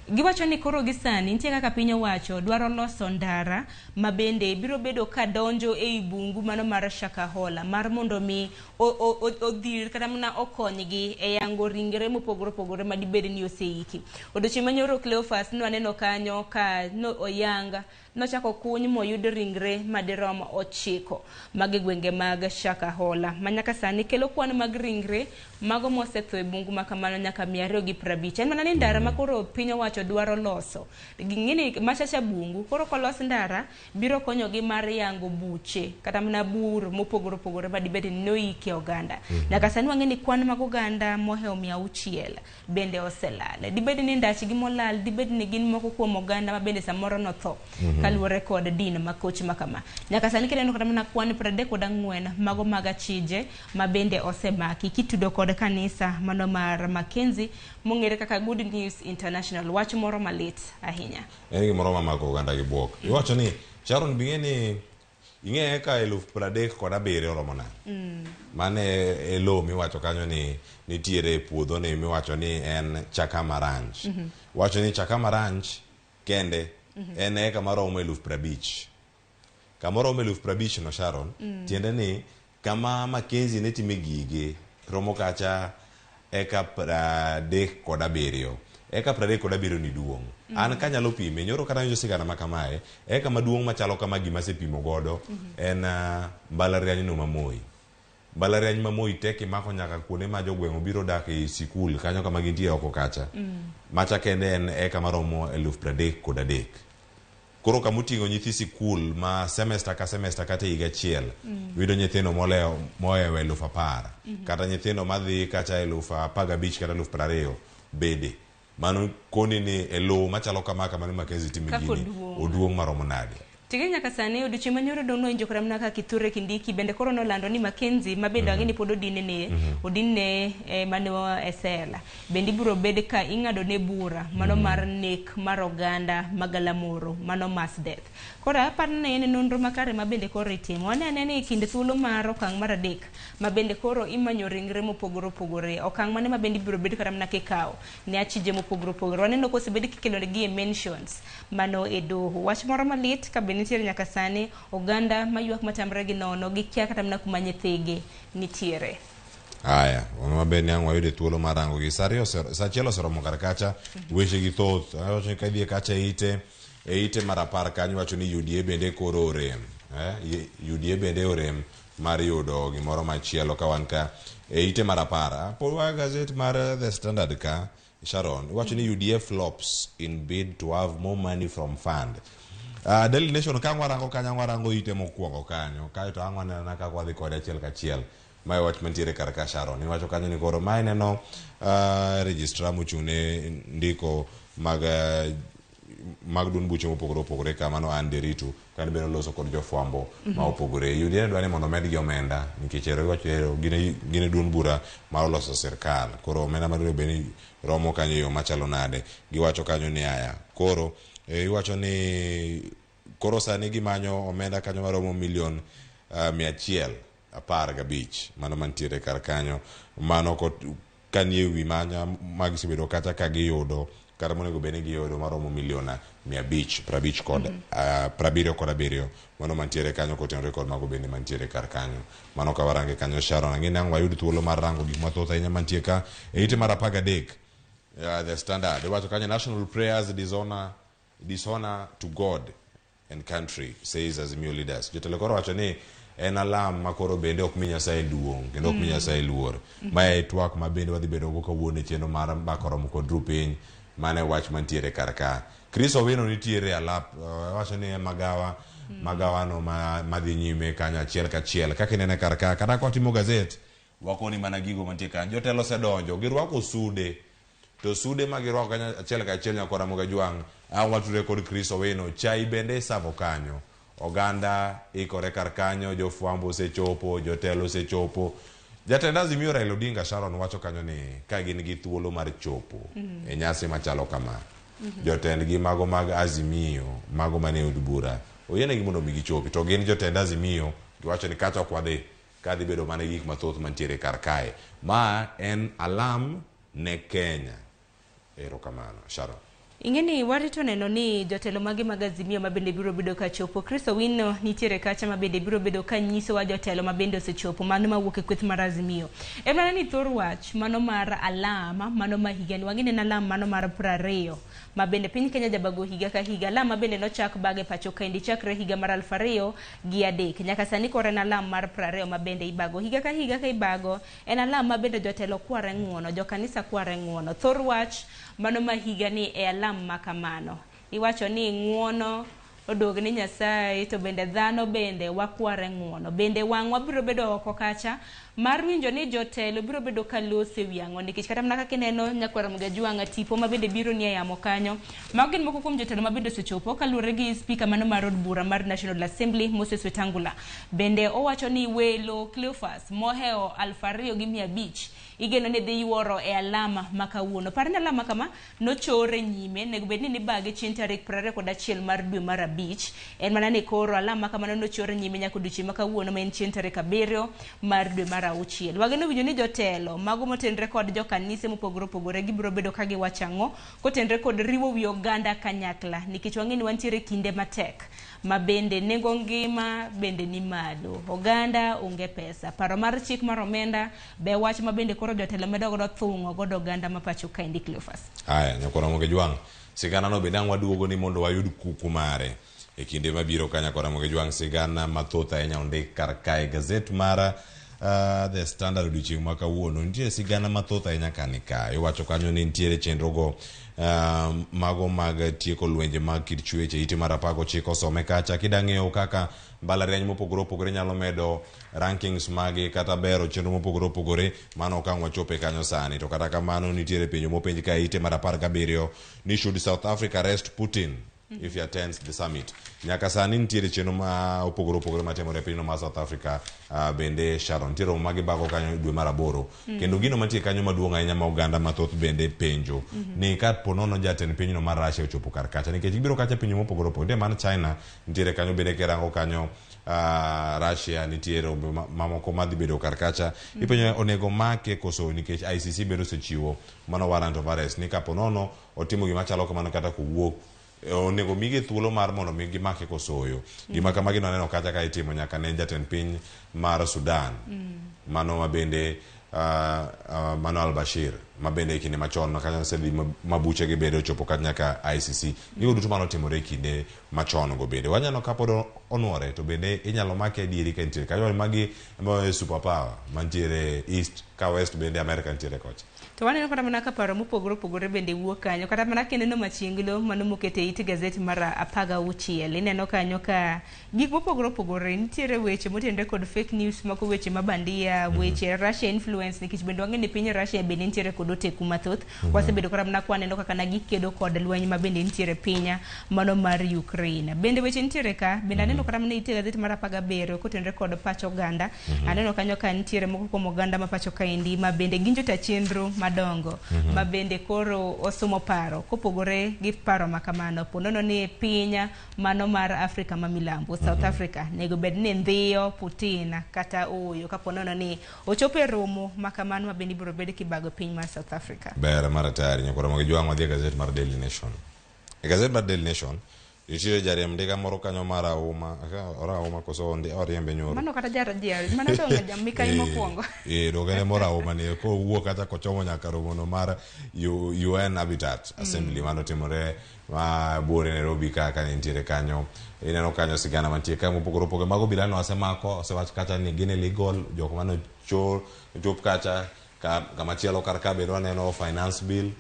Giwacho ni koro gi sani nitie kaka piny owacho dwaro loso ndara ma bende biro bedo ka donjo ei bungu mano mar Shakahola mar mondo mi odhir kata mana okonygi e yango ringre mopogore opogore ma dibed ni oseiki. Odiochieng' manyoro Cleophas nwaneno kanyo ka no oyang Nochako kuny moyud ringre madirom 9 mag gwenge mag Shakahola. Manyaka sani kelo kwan mag ringre mago mosetho e bungu ma kamano nyaka 250. En mana ni ndara ma koro piny owacho dwaro loso. Ging'eni machacha bungu, koro kolos ndara biro konyogi mar yango buche kata mana bur mopogore opogore madibed ni noike oganda. Nyaka sani wang'e ni kwan mag oganda mohewo 600 bende oselal. Dibed ni ndachgi molal, dibed ni gin moko kuom oganda ma bende samoro notho kaluwore kod din makoch makama. Nyaka sani kineno kata mana kwan 34 mago mag achije ma bende osemaki kitudo kod kanisa mano mar Mackenzie mong'ere kaka Good News International. Wach moro malit ahinya. En gimoro mamako oganda gi bwok. Iwacho ni Sharon bing'e ni ing'e ka 37,000 oromo nade? Mane e lowo miwacho kanyo ni nitiere puodho ni miwacho ni en Chakama Ranch. Wacho ni Chakama Ranch kende en eka maromo 50,000. Kama oromo 50,000 no Sharon, tiende ni kama Mackenzie ne time gige romo kacha eka 37. Eka 37 ni duong'. An kanyalo pime, nyoro kata winjo sigana ma kamae, eka maduong' machalo kama gima asepimo godo en mbalariany no ma Moi. Mbalariany ma Moi tek imako nyaka kuonde ma jogweng' obiro dak e sikul kanyo kama gintie oko kacha. Macha kende en eka maromo 33,000. Koro kama oting'o nyithi sikul ma semester ka semester kata higa achiel yudo nyithindo mohewo 10,000 kata nyithindo madhi kacha 15,000 kata 20,000 bede. Mano koni ni e lowo machalo kama kama ni Mackenzie time gini oduong' maromo nade. Tige nyaka sani odiochieng' manyoro dong' nowinjo kata mana ka Kithure Kindiki bende koro nolando ni Mackenzie ma bende wang'e ni pod odinne odinne mano e sela bende ibiro bed ka ing'ado ne bura mano mar nek mar oganda magalamoro mano mass death. Koro aparo ni en nonro makare ma bende koro itimo. Wane ane ni kinde thuolo mar okang' mar 3 ma bende koro imanyo ringre mopogore opogore okang' mane ma bende ibiro bed kata mana kikawo ne achije mopogore opogore. Waneno kosebed kikelonegi e mentions mano e doho. Wach moro malit ka bende nitiere nyaka sani oganda maywak matamre gi nono gikia kata mana kuma nyithigi nitiere. Aya, wang' maber ni ang' wayude thuolo mar rango gi saa 1 oseromo kar kacha weche gi thoth. Awacho ni ka idhi kacha ite e ite mar 10 kanyo wacho ni UDA bende koro orem. UDA bende orem mar yudo gimoro machielo ka wan ka e ite mar 10. Pod wa gazet mar The Standard ka Sharon wacho ni UDA flops in bid to have more money from fund. Daily Nation ka warango kanyo warango ite mokwongo kanyo kaeto ang' waneno kaka wadhi kode achiel kachiel. Mae wach mantiere kar ka Sharon iwacho kanyo ni koro mae neno registrar mochung' ne ndiko mag duond buche mopogore opogore ka mano Anne Nderitu kane bende oloso kod jofwambo ma opogore. UDA dwaro ni mondo omedgi omenda nikech ero iwacho ero gin e duond bura mar oloso sirkal. Koro omenda madwaro bed ni romo kanyo e yo machalo nade. Giwacho kanyo ni aya koro iwacho ni koro sani gimanyo omenda kanyo maromo milion 115 mano mantiere kar kanyo mano kanie wi manya magisebedo kata ka giyudo kata monego bed ni giyudo maromo milion 550 kod 77 mano mantiere kanyo kotenore kod mago bende mantiere kar kanyo. Mano ka warange kanyo Sharon ang'e ni ang' wayud thuolo mar rango gik mathoth ahinya mantie ka e ite mar 13. The Standard iwacho kanyo national prayers dishonor to God and country says Azimio leaders. Jotelo koro wacho ni en alam ma koro bende ok mi Nyasaye duong' kendo ok mi Nyasaye luor. Mae twak ma bende wadhi bedo go kawuono e chenro mar mbaka romo kod rupiny mane wach mantiere kar ka. Chris Owino nitiere alap wacho ni magawa magawa no madhi nyime kanyo achiel kachiel kaka inene kar ka kata kwatimo gazet wakoni mana gigo mantie kanyo. Jotelo osedonjo girwako sude to sude ma girwako kanyo achiel kachiel nyakora Ramogi Ajwang' ang' watudre kod Chris Owino. Chai bende isavo kanyo oganda ikore kar kanyo jofwambo osechopo jotelo osechopo. Jatend Azimio Raila Odinga Sharon wacho kanyo ni ka gin gi thuolo mar chopo e nyasi machalo kama jotendgi mago mag Azimio mago mane od bura oyienegi mondo mi gichopi to gin jotend Azimio giwacho ni kata ok wadhi kadhi bedo mana gik mathoth mantiere kar kae. Ma en alam ne Kenya. Erokamano Sharon. Ing'e ni warito neno ni jotelo mage mag Azimio ma bende biro bedo ka chopo. Chris Owino nitiere kacha ma bende biro bedo ka nyisowa jotelo ma bende osechopo mano mawuok e kweth mar Azimio. En mana ni thor wach mano mar alama mano ma higani wang'e ni en alam mano mar 20 ma bende piny Kenya jabago higa ka higa. Alam ma bende nochak bage pacho kaendi chakre higa mar 2003. Nyaka sani koro en alam mar 20 ma bende ibago higa ka higa ka ibago. En alam ma bende jotelo kware ng'uono, jokanisa kware ng'uono. Thor wach mano ma higa ni e alam ma kamano. Iwacho ni ng'uono odog ni Nyasaye to bende dhano bende wakware ng'uono. Bende wang'wa biro bedo oko kacha mar winjo ni jotelo biro bedo ka loso e wi ang'o nikech kata mana kaka ineno nyakwar Mgajwang'a tipo ma bende biro nie yamo kanyo. Mago gin moko kuom jotelo ma bende osechopo kaluwore gi spika mano mar od bura mar National Assembly Moses Wetangula. Bende owacho ni welo Cleophas mohewo 2500 igeno ni dhi yuoro e alama ma kawuono. Par ni alama kama nochore nyime, nego bed ni nibage chieng' tarik 21 mar dwe mar 5. En mana ni koro alama kamano nochore nyime nyaka odiochieng' ma kawuono ma en chieng' tarik 7 mar dwe mar 6. Wageno winjo ni jotelo mago motenre kod jokanise mopogore opogore gibiro bedo ka giwacho ang'o kotenre kod riwo wi oganda kanyakla nikech wang'e ni wantiere kinde matek ma bende nengo ngima bende ni malo. Oganda onge pesa. Paro mar chik mar omenda be wach ma bende koro jotelo medo godo thung'o godo oganda ma pacho kaendi Cleophas. Aya, nyakwar Ramogi Jwang', sigana no bende ang' waduogo ni mondo wayud kuku mare e kinde mabiro ka nyakwar Ramogi Jwang' sigana mathoth ahinya ondik kar kae gazet mar The Standard odiochieng' ma kawuono nitie sigana mathoth ahinya kani ka iwacho kanyo ni nitiere chenro go mago mag tieko lwenje mag kit chwech e ite mar 19 some kacha kida ng'eyo kaka mbalariany mopogore opogore nyalo medo rankings magi kata bero chenro mopogore opogore mano ok ang' wachope kanyo sani to kata kamano nitiere penjo mopenj ka ite mar 17 ni should South Africa arrest Putin if he attends the summit. Nyaka sani nitiere chenro ma opogore opogore matimore e pinyno mar South Africa bende Sharon nitiere romo ma gibago kanyo dwe mar 8 kendo gino mantie kanyo maduong' ahinya ma oganda mathoth bende penjo ni ka po nono jatend pinyno mar Russia ochopo kar kacha nikech gibiro kacha pinje mopogore opogore nitie man China nitiere kanyo bende kirango kanyo Russia nitiere rombe mamoko madhi bedo kar kacha ipenjo onego make koso nikech ICC bende osechiwo mano warrant of arrest ni kapo nono otimo gima chalo kamano kata kowuok onego migi thuolo mar mondo mi gimake kosoyo. Gima kamagi naneno kacha ka itimo nyaka ne jatend piny mar Sudan. Mano ma bende mano Al-Bashir ma bende e kinde machon ma kanyo osedhi mabuche gi bende ochopo kata nyaka ICC. Gigo duto mano otimore e kinde machon go bende. Wanyalo kapod onuore to bende inyalo make adieri ka nitiere kanyo. Magi ema super power mantiere East ka West bende America nitiere kocha. To waneno kata mana ka paro mopogore opogore bende wuok kanyo. Kata mana kineno machienglo mano mokete it gazet mar 16. Ineno kanyo ka gik mopogore opogore nitiere weche motenore kod fake news mako weche mabandia, weche Russia influence nikech bende wang'e ni piny Russia bende nitiere kod oteku mathoth. Wasebedo kata mana kwaneno kaka na gikedo kod lweny ma bende nitiere piny mano mar Ukraine. Bende weche nitiere ka, bende aneno kata mana it gazet mar 17 kotenore kod pach oganda. Aneno kanyo ka nitiere moko kuom oganda ma pacho kaendi ma bende gin jota chenro madongo ma bende koro osumo paro kopogore gi paro ma kamano ponono ni piny mano mar Afrika ma milambo South Africa nego bed ni ndhiyo Putin kata ooyo kaponono ni ochopo e romo ma kamano ma bende ibiro bed kibago piny mar South Africa. Ber mar atari nyakwar Ramogi Jwang' wadhi e gazet mar Daily Nation. E gazet mar Daily Nation nitiere jariemb ndiga moro kanyo mar auma, ora koso oriembe nyoro. Mano kata jar mano donge jamikai mokwongo. Donge ne moro auma ni kowuok kata kochomo nyaka romono mar UN Habitat Assembly mano timore ma buore Nairobi kaka nitiere kanyo. Ineno kanyo sigana mantie ka mopogore opogore mago obila no osemako osewach kacha ni gin illegal jok mane chop kacha kama chielo kar ka bende waneno finance bill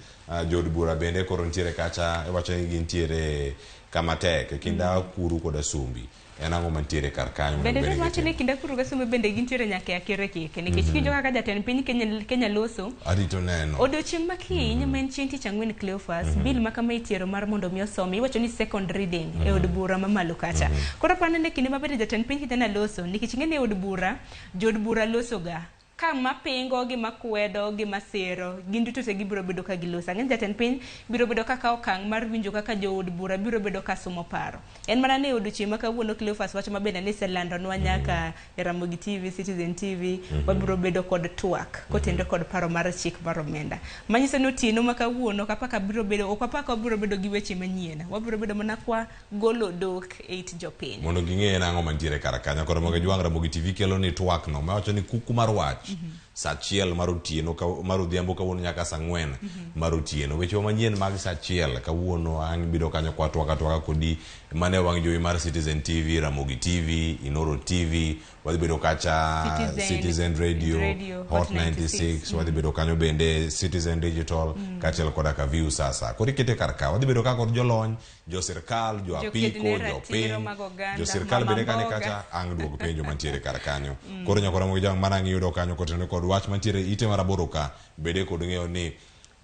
jood bura bende koro nitiere kacha iwacho ni gintiere kama tek e kind Akuru kod Asumbi. En ang'o mantiere kar kanyo Bende ne wacho ni kind Akuru gi Asumbi bende gintiere nyaka e akere keke nikech winjo kaka jatend piny Kenya loso arito neno odiochieng' ma kiny ma en chieng' tich ang'wen Cleophas bill ma kama itiero mar mondo mi osomi iwacho ni second reading e od bura mamalo kacha. Koro aparo ni kinde ma bende jatend piny Kenya loso nikech ing'e ni e od bura jood bura loso ga Ka mapingo gi makwedo gi masiro gin duto te gibiro bedo ka giloso. Ang'e ni jatend piny biro bedo ka kawo okang' mar winjo kaka jood bura biro bedo ka sumo paro. En mana ni e odiochieng' ma kawuono Cleophas wacho mabende ni iselandonwa nyaka e Ramogi TV, Citizen TV, wabiro bedo kod twak kotenre kod paro mar chik mar omenda. Manyiso ni otieno ma kawuono ok apaka biro bedo ok wapaka wabiro bedo gi weche manyien. Wabiro bedo mana kwa golo dok e it jopiny. Mondo ging'e en ang'o mantiere kar kanyo. Koro mondo gijwang' Ramogi TV kelo ni twak no mawacho ni kuku mar wach saa achiel mar otieno mar odhiambo kawuono nyaka saa ang'wen mar otieno. Weche manyien mag saa achiel kawuono ang' biro kanyo kwa twak atwaka kodi mane wang' jowi mar Citizen TV, Ramogi TV, Inoro TV, wadhi bedo kacha Citizen, Citizen Radio, Radio, Hot 96, wadhi bedo kanyo bende Citizen Digital kaachiel koda ka View Sasa. Koro ikete kar ka, wadhi bedo ka kod jolony, jo sirkal, jo Joked apiko, ne jo ratiro piny, mag oganda, jo sirkal mama bende kane mboga. kacha ang' duog penjo mantiere kar kanyo. Koro nyakora mogi jang' mana ang' iyudo kanyo kotenore kod wach mantiere ite mar aboro ka, bede kod ng'eyo ni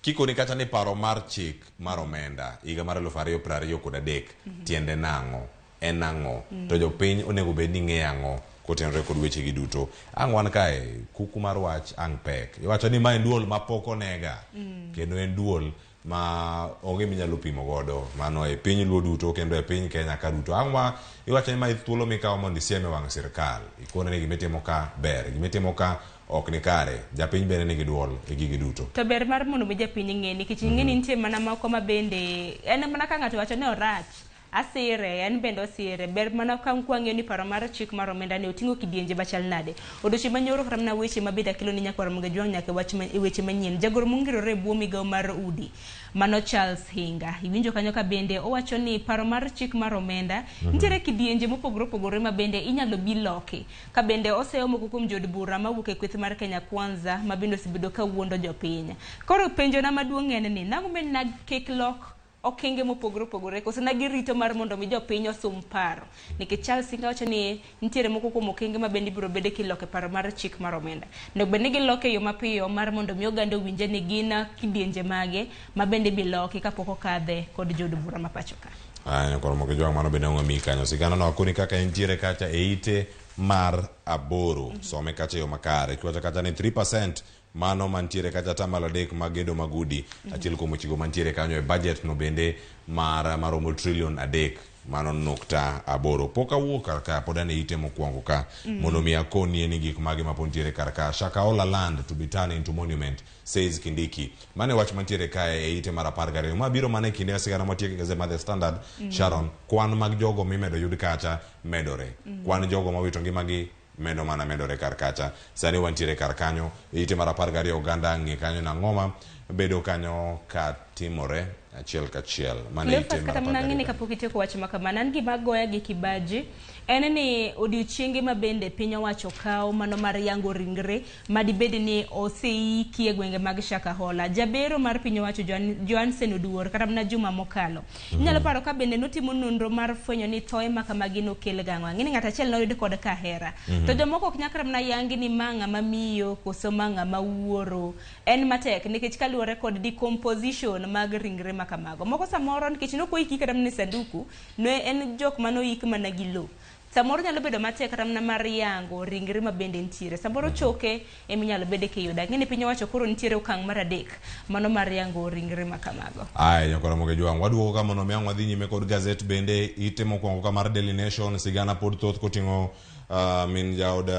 kikoni kacha ni paro mar chik mar omenda higa mar 2023 tiende nang'o, en ang'o, to jopiny onego bed ni ng'eyo ang'o kotenore kod weche gi duto. Ang' wan kae, kuku mar wach ang' pek. Iwacho ni ma en duol ma pok onega, kendo en duol ma onge minyalo pimo godo mano e piny luo duto kendo e piny Kenya ka duto. Ang' ma iwacho ni ma thuolo mikawo mondo isiem e wang' sirkal, ikone ni gimitimo ka ber, gimitimo ka ok ni kare, japiny bende nigi duol e gigi duto. To ber mar mondo mi japiny ng'e nikech ing'e ni nitie mana moko ma bende en mana ka ng'ato wacho ni orach asire en bende osire ber mana ka kwang'iyo ni paro mar chik mar omenda ni oting'o kidienje machal nade. Odiochieng' manyoro kata mana weche mabende akelo ni nyakwar Ramogi Ajwang' nyaka wach e weche manyien. Jagoro mongirore e bwo migawo mar udi mano Charles Hinga iwinjo kanyo ka bende owacho ni paro mar chik mar omenda nitiere kidienje mopogore opogore ma bende inyalo bi loki ka bende oseyo moko kuom jood bura mawuok e kweth mar Kenya Kwanza ma bende osebedo ka wuondo jopiny. Koro penjona maduong' en ni nang'o ma kik lok okenge mopogore opogore koso na girito mar mondo mi jopiny osum paro nikech Charles Hinga wacho ni nitiere moko kuom okenge ma bende ibiro bede kiloko e paro mar chik mar omenda. Onego bed ni giloke e yo mapiyo mar mondo mi oganda owinje ni gin kidienje mage ma bende ibi loki kapok okadhe kod jood bura ma pacho ka. Aya, koro mondo gijwang' mano bende ong'ami kanyo. Sigana no akoni kaka entiere kacha e ite mar aboro. Some kacha e yo makare. Kiwacho kacha ni 3% mano mantiere kacha atamalo adek mag gedo mag udi. Achiel kuom wechego mantiere kanyo e budget no bende mar maromo trilion 3 mano nukta aboro. Pok awuok kar ka, pod an e ite mokwongo ka mondo mi akonie ni gik mage mapod nitiere kar ka. Shakahola land to be turned into monument, says Kindiki. Mano e wach mantiere kae e ite mar 12. Ma biro mana e kinde sigana matiek e gazet mar The Standard. Sharon, kwan mag jogo mimedo yud kacha medore. Kwan jogo mowito ngimagi medo mana medore kar kacha. Sani wantiere kar kanyo e ite mar 12 oganda ng'e kanyo nang'oma bedo kanyo ka timore achiel kachiel. Mano e ite Cleophas mar kata mana ng'e ni 12. kapok itieko wach ma kamano an gima goya gi kibaji en ni odiochienge ma bende piny owacho kawo mano mar yango ringre madibed ni oseiki e gwenge mag Shakahola. Jabero mar piny owacho Johansen Oduor kata mana juma mokalo. Inyalo paro ka bende notimo nonro mar fwenyo ni thoe ma kamagi nokel gang'o. Ang'e ni ng'ato achiel noyud kod kahera. To jomoko ok nyal kata mana yangi ni ma ng'ama miyo koso ma ng'ama wuoro. En matek nikech kaluwore kod decomposition mag ringre ma kamago. Moko samoro nikech nokoiki kata mana e sanduku, ne en jok manoik mana gi lowo. Samoro nyalo bedo matek kata mana mar yango ringre ma bende nitiere. Samoro choke eminyalo bede kiyudo. Ang'e ni piny owacho koro nitiere okang' mar 3 mano mar yango ringre ma kamago. Aya, nyakora moge jwang', waduogo ka mondo mi ang' wadhi nyime kod gazet bende ite mokwongo ka mar Daily Nation sigana pod thoth koting'o min jaod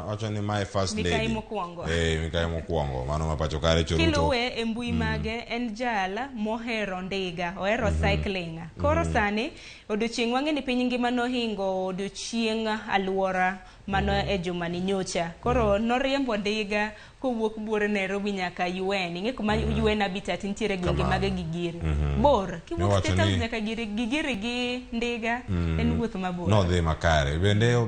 wacho ni my first Mikai lady. mokwongo. Mikai mokwongo mano ma pacho kare Ruto. Kiluwe e mbui mage en jal mohero ndiga, ohero cycling. Koro sani odiochieng' wang'e ni piny ngima nohingo odiochieng' aluora mano e juma ni nyocha. Koro noriembo ndiga kowuok buore Nairobi nyaka UN. Ing'e kuma UN Habitat nitiere gwenge mage Gigiri. Bor, kiwuok Nowacho State House ni nyaka Gigiri gi ndiga en wuoth mabor. Nodhi makare. Bende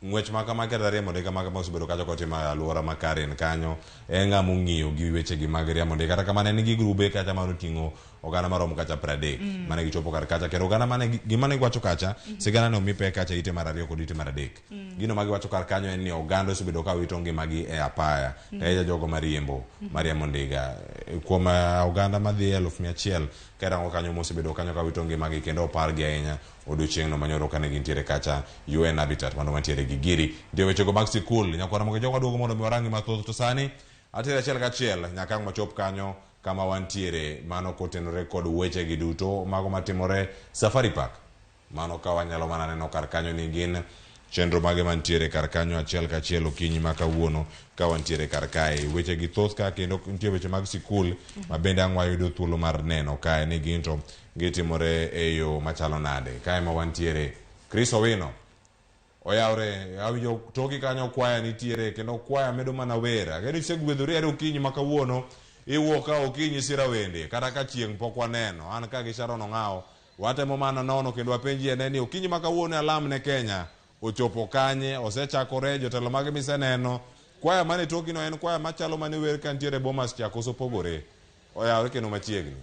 ng'wech ma kama kata riembo ndiga ma kama osebedo kacha kotimo e alwora ma Karen kanyo en ng'ama ong'iyo gi weche gi mag riembo ndiga. Kata kamano en gi grube kacha manoting'o oganda maromo kacha 30 mane gichopo kar kacha kendo oganda mane gima ne giwacho kacha sigana ne omi pek kacha ite mar 2 kod ite mar 3. Gino ma giwacho kar kanyo en ni oganda osebedo ka wito ngimagi e apaya ahinya jogo mariembo mariembo ndiga kuom oganda madhi 100,000 karango kanyo mosebedo kanyo ka wito ngimagi kendo opargi ahinya odiochieng'no manyoro kane gintiere kacha UN Habitat mano mantiere gi Giri. Nitie wechego mag sikul nyakwara mogo jogo duogo mondo mi warangi mathoth to sani atere achiel kachiel nyaka ang' wachop kanyo kama wantiere mano kotenore kod weche gi duto mago matimore Safari Park. Mano ka wanyalo mana neno kar kanyo ni gin chenro mage mantiere kar kanyo achiel kachiel okinyi ma kawuono ka wantiere kar kae. Weche gi thoth ka kendo nitie weche mag sikul ma bende ang' wayudo thuolo mar neno kae ni gin to gitimore e yo machalo nade. Kae ma wantiere Chris Owino oyawre awinjo toki kanyo kwaya nitiere kendo kwaya medo mana wer. Ageno isegwedhori are okinyi ma kawuono iwuok ka okinyi sira wende kata ka chieng' pok waneno. An ka gi Sharon Ong'awo watemo mana nono kendo wapenji ane ni okinyi ma kawuono alam ne Kenya ochopo kanye, osechakore, jotelo mage miseneno. Kwaya mane toki no en kwaya machalo mane wer ka nitiere Bomas cha koso pogore? Oyawre kendo machiegni.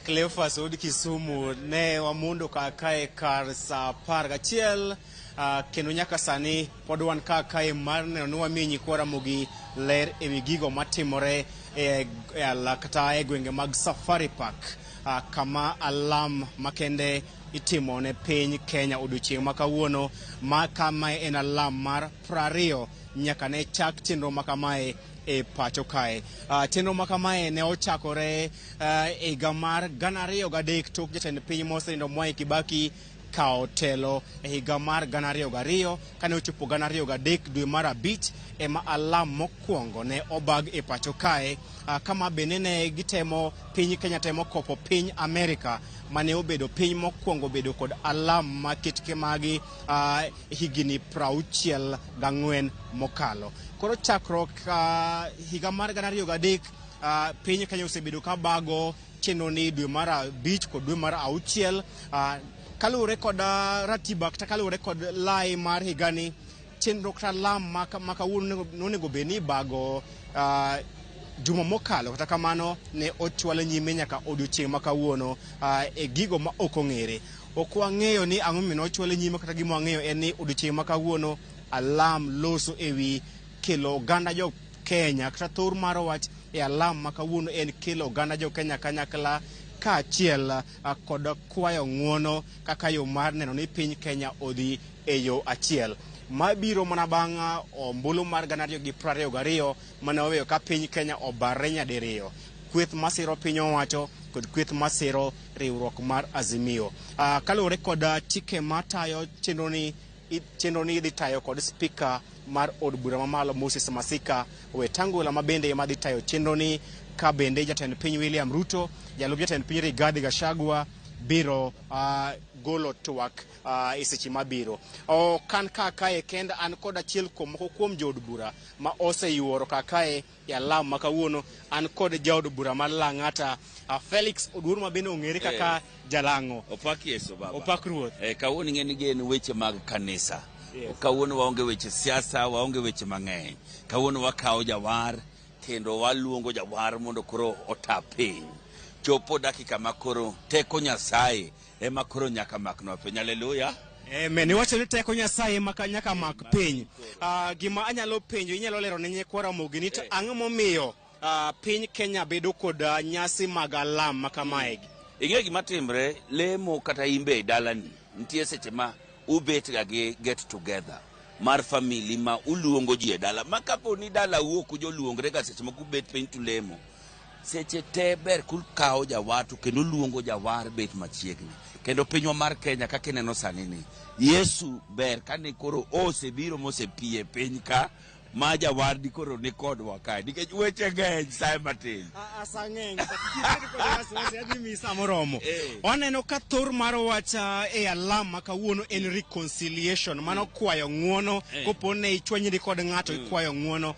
Cleophas od Kisumu ne wamundo kae kar saa 11 kendo nyaka sani pod wan kae mar neno ni wamiyo nyikwa Ramogi ler ewi gigo matimore kata e gwenge mag Safari Park kama alam makende itimo ne piny Kenya odiochieng' ma kawuono ma kama en alam mar 20 nyaka ne chak chenro ma kamae e pacho kae. Chenro ma kamae ne ochakore higa mar 2003 tok jatend piny mosenindo Mwai Kibaki kawo telo e higa mar 2002 kane ochopo 2003 dwe mar 5 ema alam mokwongo ne obag e pacho kae kama bende ne gitemo piny Kenya temo kopo piny Amerika mane obedo piny mokwongo bedo kod alam maketke magi higni 64 mokalo. Koro chakruok higa mar 2003 piny Kenya osebedo ka bago chenro ni dwe mar 5 kod dwe mar 6 kaluwore kod ratiba kata kaluwore kod lai mar higani chenro kata alam ma kawuono nonego bed ni ibago juma mokalo kata kamano ne ochwale nyime nyaka odiochieng' ma kawuono e gigo ma ok ong'ere. Ok wang'eyo ni ang'o momiyo nochwale nyime kata gima wang'eyo en ni odiochieng' ma kawuono alam loso ewi kelo oganda jo Kenya kata thor mar wach e alam ma kawuono en kelo oganda jo Kenya kanyakla kaachiel kod kwayo ng'uono kaka yo mar neno ni piny Kenya odhi e yo achiel. Mabiro mana bang' ombulu mar 2022 mane oweyo ka piny Kenya obarre nyadiriyo. Kweth masiro piny owacho kod kweth masiro riwruok mar Azimio. Kaluwore kod chike matayo chenro ni idhi tayo kod spika mar od bura mamalo Moses Masika Wetangula ma bende ema dhi tayo chenro ni ka bende jatend piny William Ruto, jalup jatend piny Rigathi Gachagua biro golo twak e seche mabiro. Ok an kae kenda, an kod achiel kuom moko kuom jood bura ma oseyuoro kakae e alam ma kawuono. An kod jaod bura mar Lang'ata Felix Oduor ma bende ong'ere kaka Jalang'o. Opak Yesu baba. Opak Ruoth. Kawuono ing'e ni gin weche mag kanisa. Kawuono waonge weche siasa, waonge weche mang'eny. Kawuono wakawo jawar kendo waluongo jawar mondo koro ota piny. Chopo dakika ma koro teko Nyasaye ema koro nyaka maknwa piny. Haleluya. Amen. Iwacho ni teko Nyasaye ema nyaka mak piny. Gima anyalo penjo, inyalo lero ne nyikwa Ramogi ni to ang'o momiyo piny Kenya bedo kod nyasi mag alam ma kamaegi? Ing'e gima timre, lemo kata imbe e dalani nitie seche ma ubet ga gi get together mar family ma uluongo ji e dala ma kapo ni dala wuok ujoluongre ga seche moko ubet piny to lemo. Seche te ber kukawo jawar to kendo luongo jawar bet machiegni. Kendo pinywa mar Kenya kaka ineno sani ni Yesu ber kane koro osebiro mosepie piny ka ma jawar di koro ni kodwa kae nikech weche ng'eny sa matin. Sa ng'eny, adhi miyi sa moromo. Waneno ka thor mar wach e alam ma kawuono en reconciliation, mano kwayo ng'uono kopo ne ichwanyri kod ng'ato ikwayo ng'uono.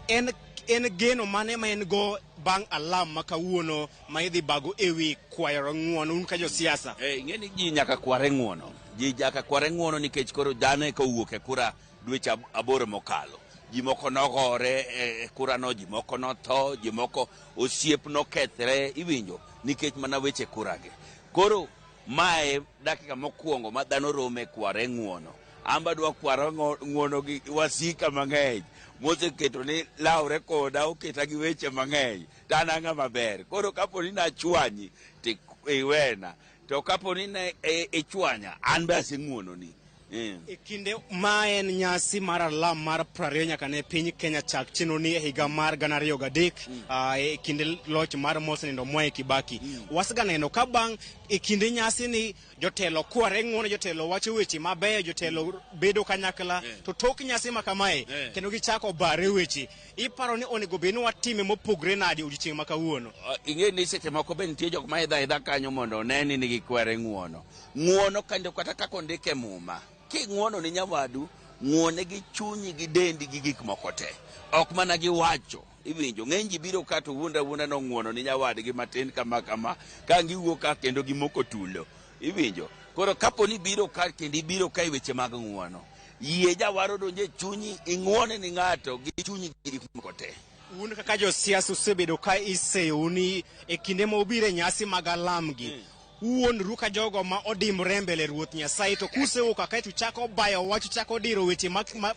En geno mane ma en go bang' alam ma kawuono ma idhi bago ewi kwayo ng'uono un ka josiasa? Ing'e ni ji nyaka kware ng'uono. Ji nyaka kware ng'uono nikech koro dhano eka owuok e kura dweche 8 mokalo. Ji moko nogore e kurano, ji moko notho, ji moko osiep nokethre, iwinjo, nikech mana weche kuragi. Koro mae dakika mokwongo ma dhano rome kware ng'uono. An be adwa kwara ng'uono gi wasika mang'eny moseketo ni lawre koda, oketa gi weche mang'eny, to an ang'ama ber. Koro kapo ni nachwanyi, to iwena. To kapo ni ne ichwanya, an be aseng'uononi. E kinde ma en nyasi mar alam mar 20 nyaka ne piny Kenya chak chenro ni e higa mar 2003 e kinde loch mar mosenindo Mwai Kibaki. Wasega neno ka bang' e kinde nyasi ni jotelo kware ng'uono, jotelo wacho weche mabeyo, jotelo bedo kanyakla, to tok nyasi ma kamae kendo gichako bare weche. Iparo ni onego bed ni watime mopogre nade odiochieng' ma kawuono? Ing'e ni seche moko be nitie jok ma idho aidha kanyo mondo one ni gikwere ng'uono. Ng'uono kendo kata kaka ondike e Muma, king'uono ni nyawadu, ng'uone gi chunyi gi dendi gi gik moko te. Ok mana gi wacho. Iwinjo, ng'eny ji biro ka to wuonda wuonda nong'uono ni nyawadgi matin kama kama, ka giwuok ka kendo gimoko tulo. Iwinjo? Koro kapo ni ibiro ka kendo ibiro ka e weche mag ng'uono, yie jawar odonj e chunyi, ing'uone ni ng'ato gi chunyi gi gik moko te. Un kaka josiasa usebedo ka iseyou ni e kinde ma ubiro e nyasi mag alam gi, uwuondru ka jogo ma odimbore e mbele Ruoth Nyasaye, to kusewuok kae to uchako bayo wach, uchako diro weche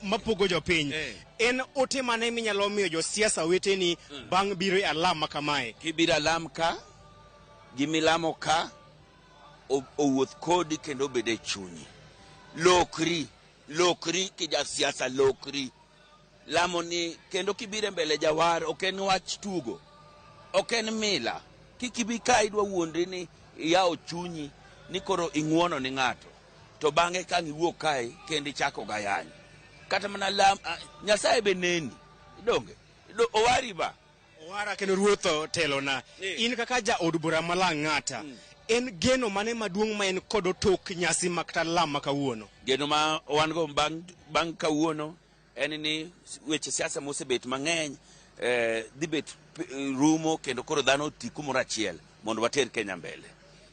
mapogo jopiny. En ote mane minyalo miyo josiasa weteni bang' biro e alam ma kamae? Kibiro alam ka, gimilamo ka, owuoth kodi kendo obed e chunyi. Lokri, lokri kijasiasa, lokri. Lamo ni kendo kibiro e mbele jawar ok en wach tugo, ok en mila. Kik ibi ka idwa wuondri ni iyawo chunyi ni koro ing'uono ni ng'ato, to bang'e ka ang' iwuok kae kendo ichako gayany. Kata mana lam, Nyasaye be neni, donge? Owari ba. Owara kendo Ruoth otelona. In kaka jaod bura ma Lang'ata, en geno mane maduong' ma en kod tok nyasi ma kata lam ma kawuono? Geno ma wan go bang' kawuono en ni weche siasa mosebet mang'eny dhi bet rumo kendo koro dhano oti kumoro achiel mondo water Kenya mbele.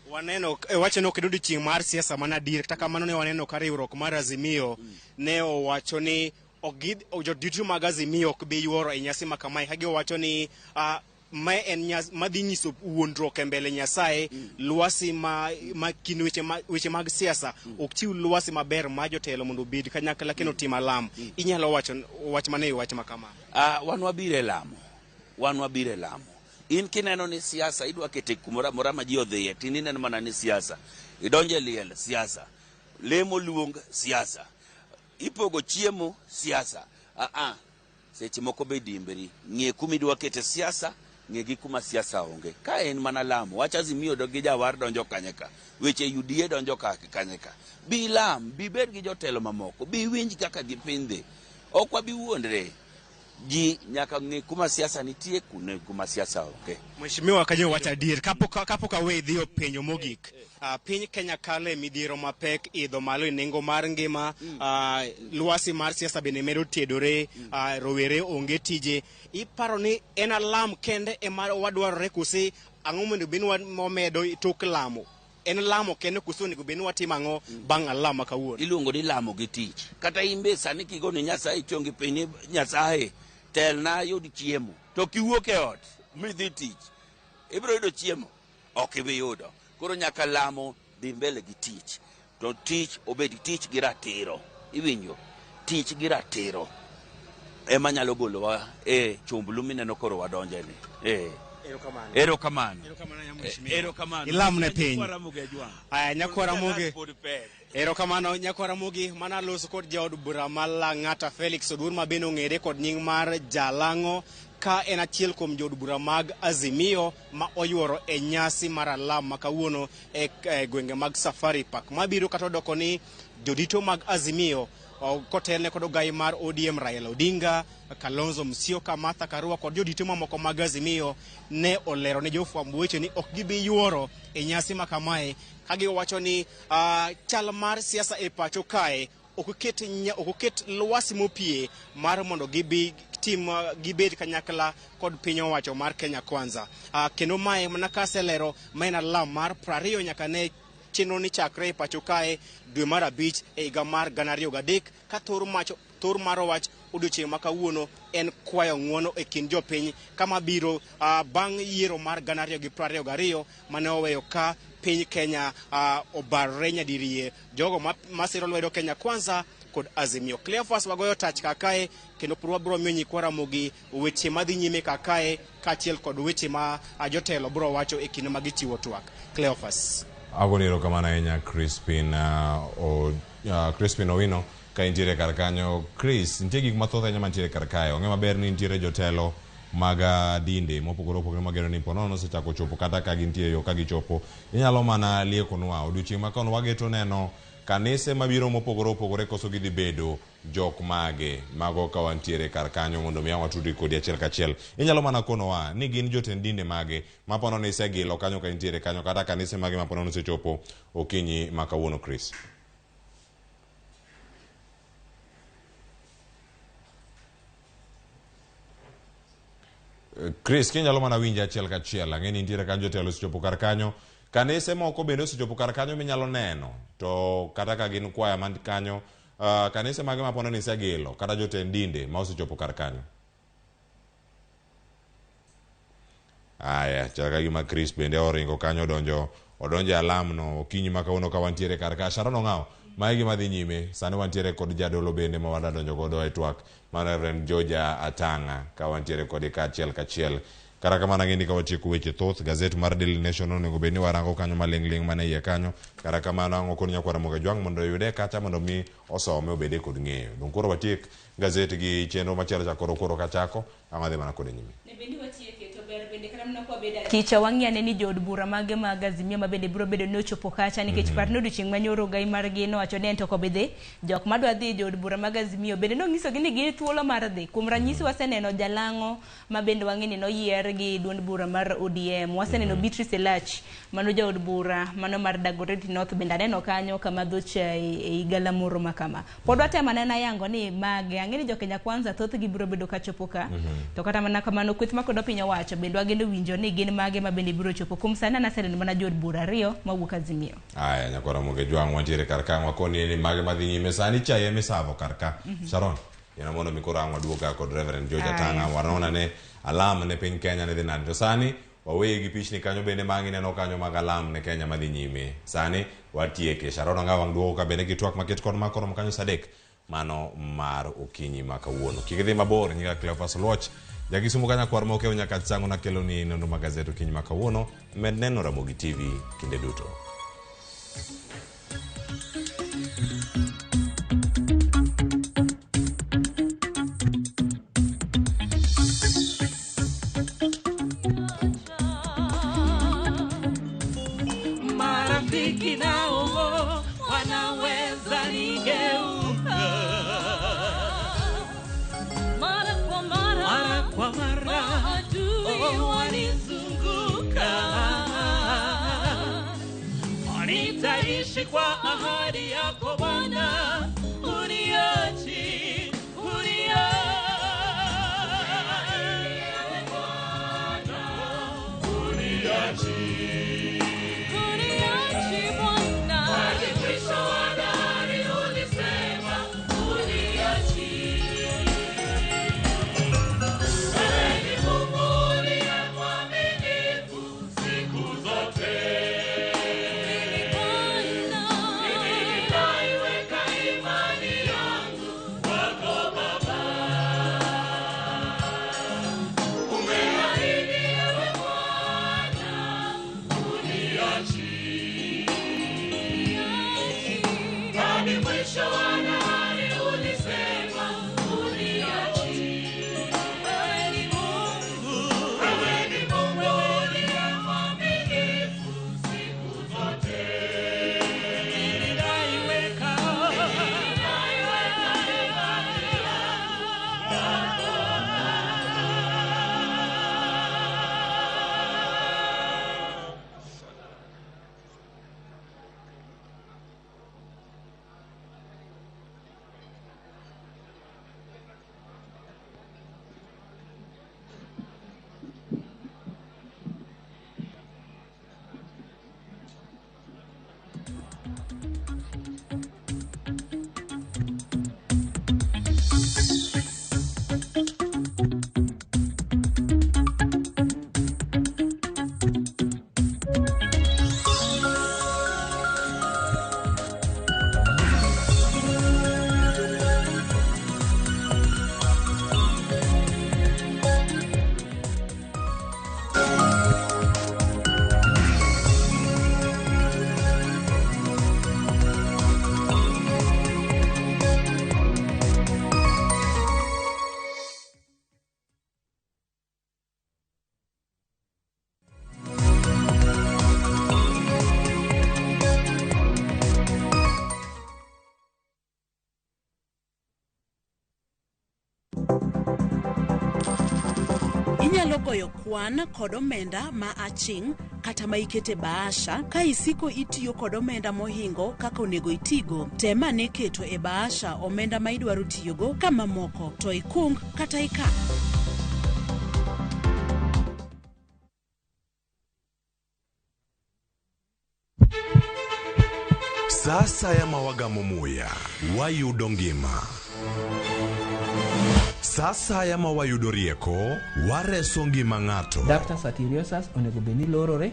Waneno wacho ni ok en odiochieng' mar siasa mana adier, kata kamano ne waneno ka riwruok mar Azimio ne owacho ni jodito mag Azimio ok bi yuoro e nyasi ma kamae, ka giwacho ni ma en nyasi madhi nyiso wuondruok e mbele Nyasaye, lwasi ma kind weche mag siasa ok chiw lwasi maber ma jotelo mondo obed kanyakla kendo tim alam. Inyalo wacho wach mane e wach ma kama? Wan wabiro e lamo. Wan wabiro e lamo. In kineno ni siasa idwa kete kumoro amora ma ji odhiye, to in ineno mana ni siasa. Idonjo e liel, siasa. Lemo luong, siasa. Ipogo chiemo, siasa. Seche moko be dimbri. Ng'e kuma idwa kete siasa, ng'e gi kuma siasa onge. Ka en mana lamo, wach Azimio gi Jawar donjo kanye ka. Weche UDA donjo kanye ka. Bi lam, bi bed gi jotelo mamoko, bi winj kaka gi piny dhi. Ok wabi wuondre. Ji nyaka ng'e kuma siasa nitie, kuma siasa onge. Mheshimiwa Kanyo wacho adier, kapok awe dhi e penjo mogik. Piny Kenya kalo e midhiero mapek, idho malo e nengo mar ngima, lwasi mar siasa bende medo tedore, rowere onge tije. Iparo ni en alam kende ema wadwarore kose ang'o mondo bed ni wamedo tok lamo? En lamo kende koso onego bed ni watimo ang'o bang' alam ma kawuono? Iluongo ni lamo gi tich. Kata in be sani kigo ni Nyasaye chongi piny ni Nyasaye telna ayud chiemo, to kiwuok e ot midhi tich, ibiro yudo chiemo? Ok ibi yudo. Koro nyaka lamo dhi mbele gi tich. To tich obed tich gi ratiro. Iwinjo? Tich gi ratiro ema nyalo golowa e chumblu mineno koro wadonje ni. Erokamano. Erokamano. Erokamano ya mheshimiwa. Erokamano. Ilam ne piny. Nyakwara Ramogi Ajwang'. Aya, Nyakwara Ramogi. Pod pek. Erokamano Nyakwara Ramogi, mana loso kod jaod bura ma Lang'ata Felix Oduor ma bende ong'ere kod nying mar Jalang'o, ka en achiel kuom jood bura mag Azimio ma oyuoro e nyasi mar alam ma kawuono e gwenge mag Safari Park. Mabiro kata odoko ni jodito mag Azimio kotelne kod ogai mar ODM Raila Odinga, Kalonzo Musyoka, Martha Karua kod jodito mamoko mag Azimio ne olero ne jofwamb weche ni ok gibi yuoro e nyasi ma kamae, ka giwacho ni chal mar siasa e pacho kae ok oket lwasi mopie mar mondo gibi tim gibed kanyakla kod piny owacho mar Kenya Kwanza. Kendo mae mana kaselero, ma en alam mar 20 nyaka ne chenro ni chakre e pacho kae dwe mar 5 e higa mar 2003, ka Thor mar wach odiochieng' ma kawuono en kwayo ng'uono e kind jopiny kama biro bang' yiero mar 2022 mane oweyo ka piny Kenya obarre nyadiriye jogo masiro lwedo Kenya Kwanza kod Azimio. Cleophas wagoyo tach kakae kendo pod wabiro miyo nyikwa Ramogi weche madhi nyime kakae kaachiel kod weche ma jotelo biro wacho e kinde ma gichiwo twak. Cleophas. Agoni erokamano ahinya Crispin, Crispin Owino ka intiere kar kanyo. Chris, nitie gik mathoth ahinya mantiere kar kae. Ong'e maber ni nitiere jotelo mag dinde mopogore opogore mageno ni ponono osechako chopo kata ka gintie yo ka gichopo. Inyalo mana liekonwa odiochieng' ma kono wageto neno kanise mabiro mopogore opogore koso gidhi bedo jok mage mago ka wantiere kar kanyo mondo mi watudri kodi achiel kachiel. Inyalo mana konowa ni gin jotend dinde mage ma ponono isegilo kanyo ka intiere kanyo kata kanise mage ma ponono osechopo okinyi ma kawuono Chris. Chris, kinyalo mana winja achiel kachiel, ang'e ni nitiere kanyo jotelo osechopo kar kanyo. Kanise moko bende osechopo kar kanyo minyalo neno, to kata ka gin kwaya man kanyo, kanise mage ma pono ni isegilo kata jotend dinde ma osechopo kar kanyo. Aya, chal ka gima Chris bende oringo kanyo odonjo e alamno okinyi ma kawuono ka wantiere kar ka. Sharon Ong'awo, mae gima dhi nyime. Sani wantiere kod jadolo bende ma wadwa donjo godo e twak, mano Reverend George Atanga, ka wantiere kode kaachiel kachiel. Kata kamano ang'e ni ka watieko weche thoth, gazet mar Daily Nation onego bed ni warango kanyo maling' ling' mane iye kanyo. Kata kamano ang' okon nyakwar Ramogi Ajwang' mondo oyude kacha mondo mi osome obede kod ng'eyo. Dong koro watiek gazet gi chenro machielo cha koro koro kachako, ang' wadhi mana kode nyime. Kicha wang'i ane ni jood bura mage mag Azimio ma bende biro bedo ni ochopo kacha nikech par ni odiochieng' manyoro gai margi nowacho ni en to ok obi dhi. Jok madwa dhi jood bura mag Azimio bende nonyisogi ni gin thuolo mar dhi. Kuom ranyisi waseneno Jalang'o ma bende wang'e ni noyier gi duond bura mar ODM. Waseneno Beatrice Elach mano jaod bura mano mar Dagoretti North bende aneno kanyo kamadho chai ei galamoro ma kama. Pod watemo anena yango ni mage ang'e ni jo Kenya Kwanza thothgi biro bedo kachopo ka. To kata mana kamano kweth makwedo piny owacho bende wageno winjo ni gin mage ma bende biro chopo. Kuom sani an aseneno mana jood bura ariyo mawuok Azimio. Aya, nyakwar Ramogi Ajwang' wantiere kar ka wakoni ni mage madhi nyime sani chai ema isavo kar ka. Sharon, yena mondo mi koro ang' waduog ka kod Reverend George Atanga wanon ane alam ne piny Kenya ne dhi nade. To sani waweye gi pichni kanyo bende ma ang' ineno kanyo mag alam ne Kenya madhi nyime. Sani watieke. Sharon Ong'awo ang' duogo ka bende gi twak maket kod ma koromo kanyo saa 3 mano mar okinyi ma kawuono. Kik idhi mabor, nyinga Cleophas Oluoch. Jakisumu ka nyakwar mokew nyaka chango nakelo ni nonro mag gazet okinyi ma kawuono. Med neno Ramogi TV kinde duto. Marafiki nao wanaweza nigeuka Mara kwa mara, mara kwa mara, maadui oh, wanizunguka. Nitaishi kwa ahadi yako Bwana, uniachi, uniachi, Uniachi Bwana. Hadi mwisho wa dahari ulisema, uniachi. Wewe ni Mungu uliye mwaminifu siku zote. Mimi nitaiweka imani yangu kwako Baba. Umeahidi ewe Bwana, goyo kwan kod omenda ma aching' kata ma ikete bahasha ka isiko itiyo kod omenda mohingo kaka onego itigo. Tem ane keto e bahasha omenda ma idwaro tiyogo ka mamoko to ikung kata ikan. Sa asaya ma wagamo muya, wayudo ngima. Sa asaya ma wayudo rieko, wareso ngima ng'ato. Ductus arteriosus onego bed ni lorore,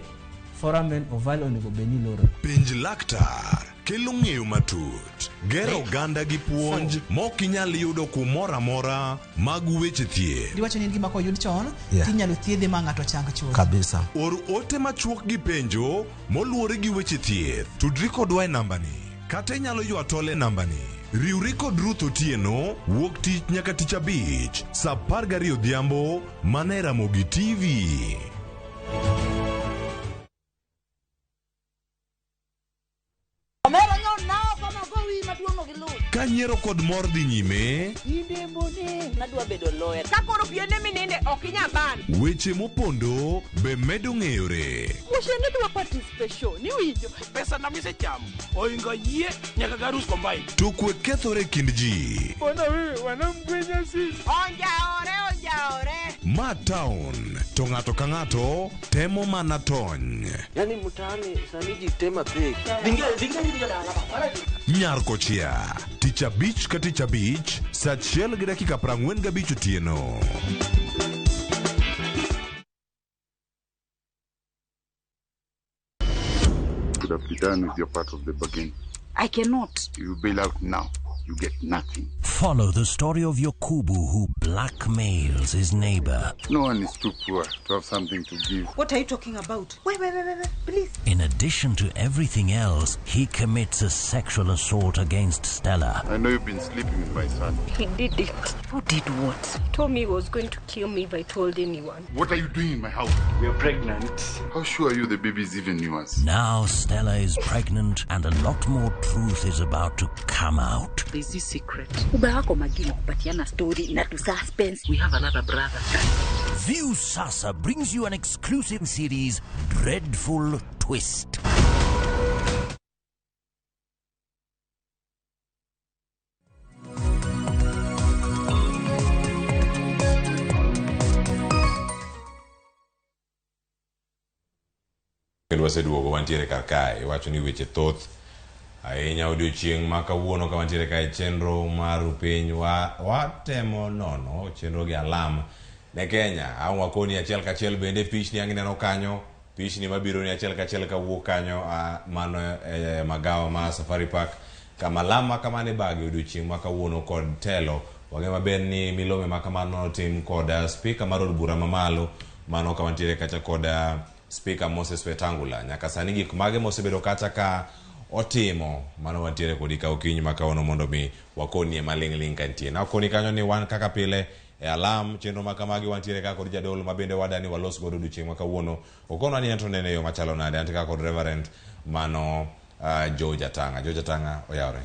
foramen ovale onego bed ni lorore. Penj laktar kelo ng'eyo matut, gero oganda gi puonj mok inyal yudo kumoro amora mag weche thieth. Giwacho ni en gima koyud chon Yeah. tinyalo thiedhe ma ng'ato chang chuth. Kabisa. Or ote machuok gi penjo moluwore gi weche thieth. Tudri kodwa e nambani kata inyalo ywa tol e nambani. Riwri kod Ruth Otieno wuok tich nyaka tich abich saa 12 odhiambo mana e Ramogi TV. Omera nyo nao kama gowi maduong' gi luth. Ka nyiero kod mor dhi nyime, Inde mbone. Nadwa bedo lawyer. Ka koro piende mininde ok inyal ban. weche mopondo be medo ng'eyore. Wuoche ne dwa participation, iwinjo. Pesa na misechamo ohingo yie nyaka garus combine. To kwe kethore e kind ji. Bona wewe wanamgwenya sisi. Onjaore, onjaore. Ma town to ng'ato ka ng'ato temo mana tony. Yaani mtaani sani ji tema pek. Nyar kochia tich abich ka tich abich saa 1:45 otieno. Could have done with your part of the bargain. I cannot. You bail out now, you get nothing. Follow the story of Yokubu who blackmails his neighbor. No one is too poor to have something to give. What are you talking about? Wait, wait, wait, wait, wait, please. In addition to everything else, he commits a sexual assault against Stella. I know you've been sleeping with my son. He did it. Who did what? He told me he was going to kill me if I told anyone. What are you doing in my house? We are pregnant. How sure are you the baby is even yours? Now Stella is pregnant and a lot more truth is about to come out. There's this secret. Uba wako magini kupatiana story na tu suspense. We have another brother. View Sasa brings you an exclusive series, Dreadful Twist. Kendo waseduogo wantiere kar kae iwacho ni weche thoth ahinya odiochieng' ma kawuono ka wantiere kae chenro mar piny wa watemo nono chenro gi alam ne Kenya ang' wakoni achiel kachiel bende pichni ang' ineno kanyo pichni mabiro ni achiel kachiel kawuok kanyo mano e magawa ma Safari Park kama lam ma kamano ibage odiochieng' ma kawuono kod telo wang'e maber ni milome ma kamano notim kod spika mar od bura mamalo mano ka wantiere kacha kod Speaker Moses Wetangula nyaka sani gik mage mosebedo kata ka otimo mano wantiere kodi ka okinyi ma kawuono mondo mi wakonie maling'ling' ka nitie nakoni kanyo ni wan kaka pile e alam chenro ma kamagi wantiere ka kod jadolo ma bende wadani walos godo odiochieng' ma kawuono okonwa ni en to nene yo machalo nade antie ka kod Reverend mano George Atanga. George Atanga oyawre.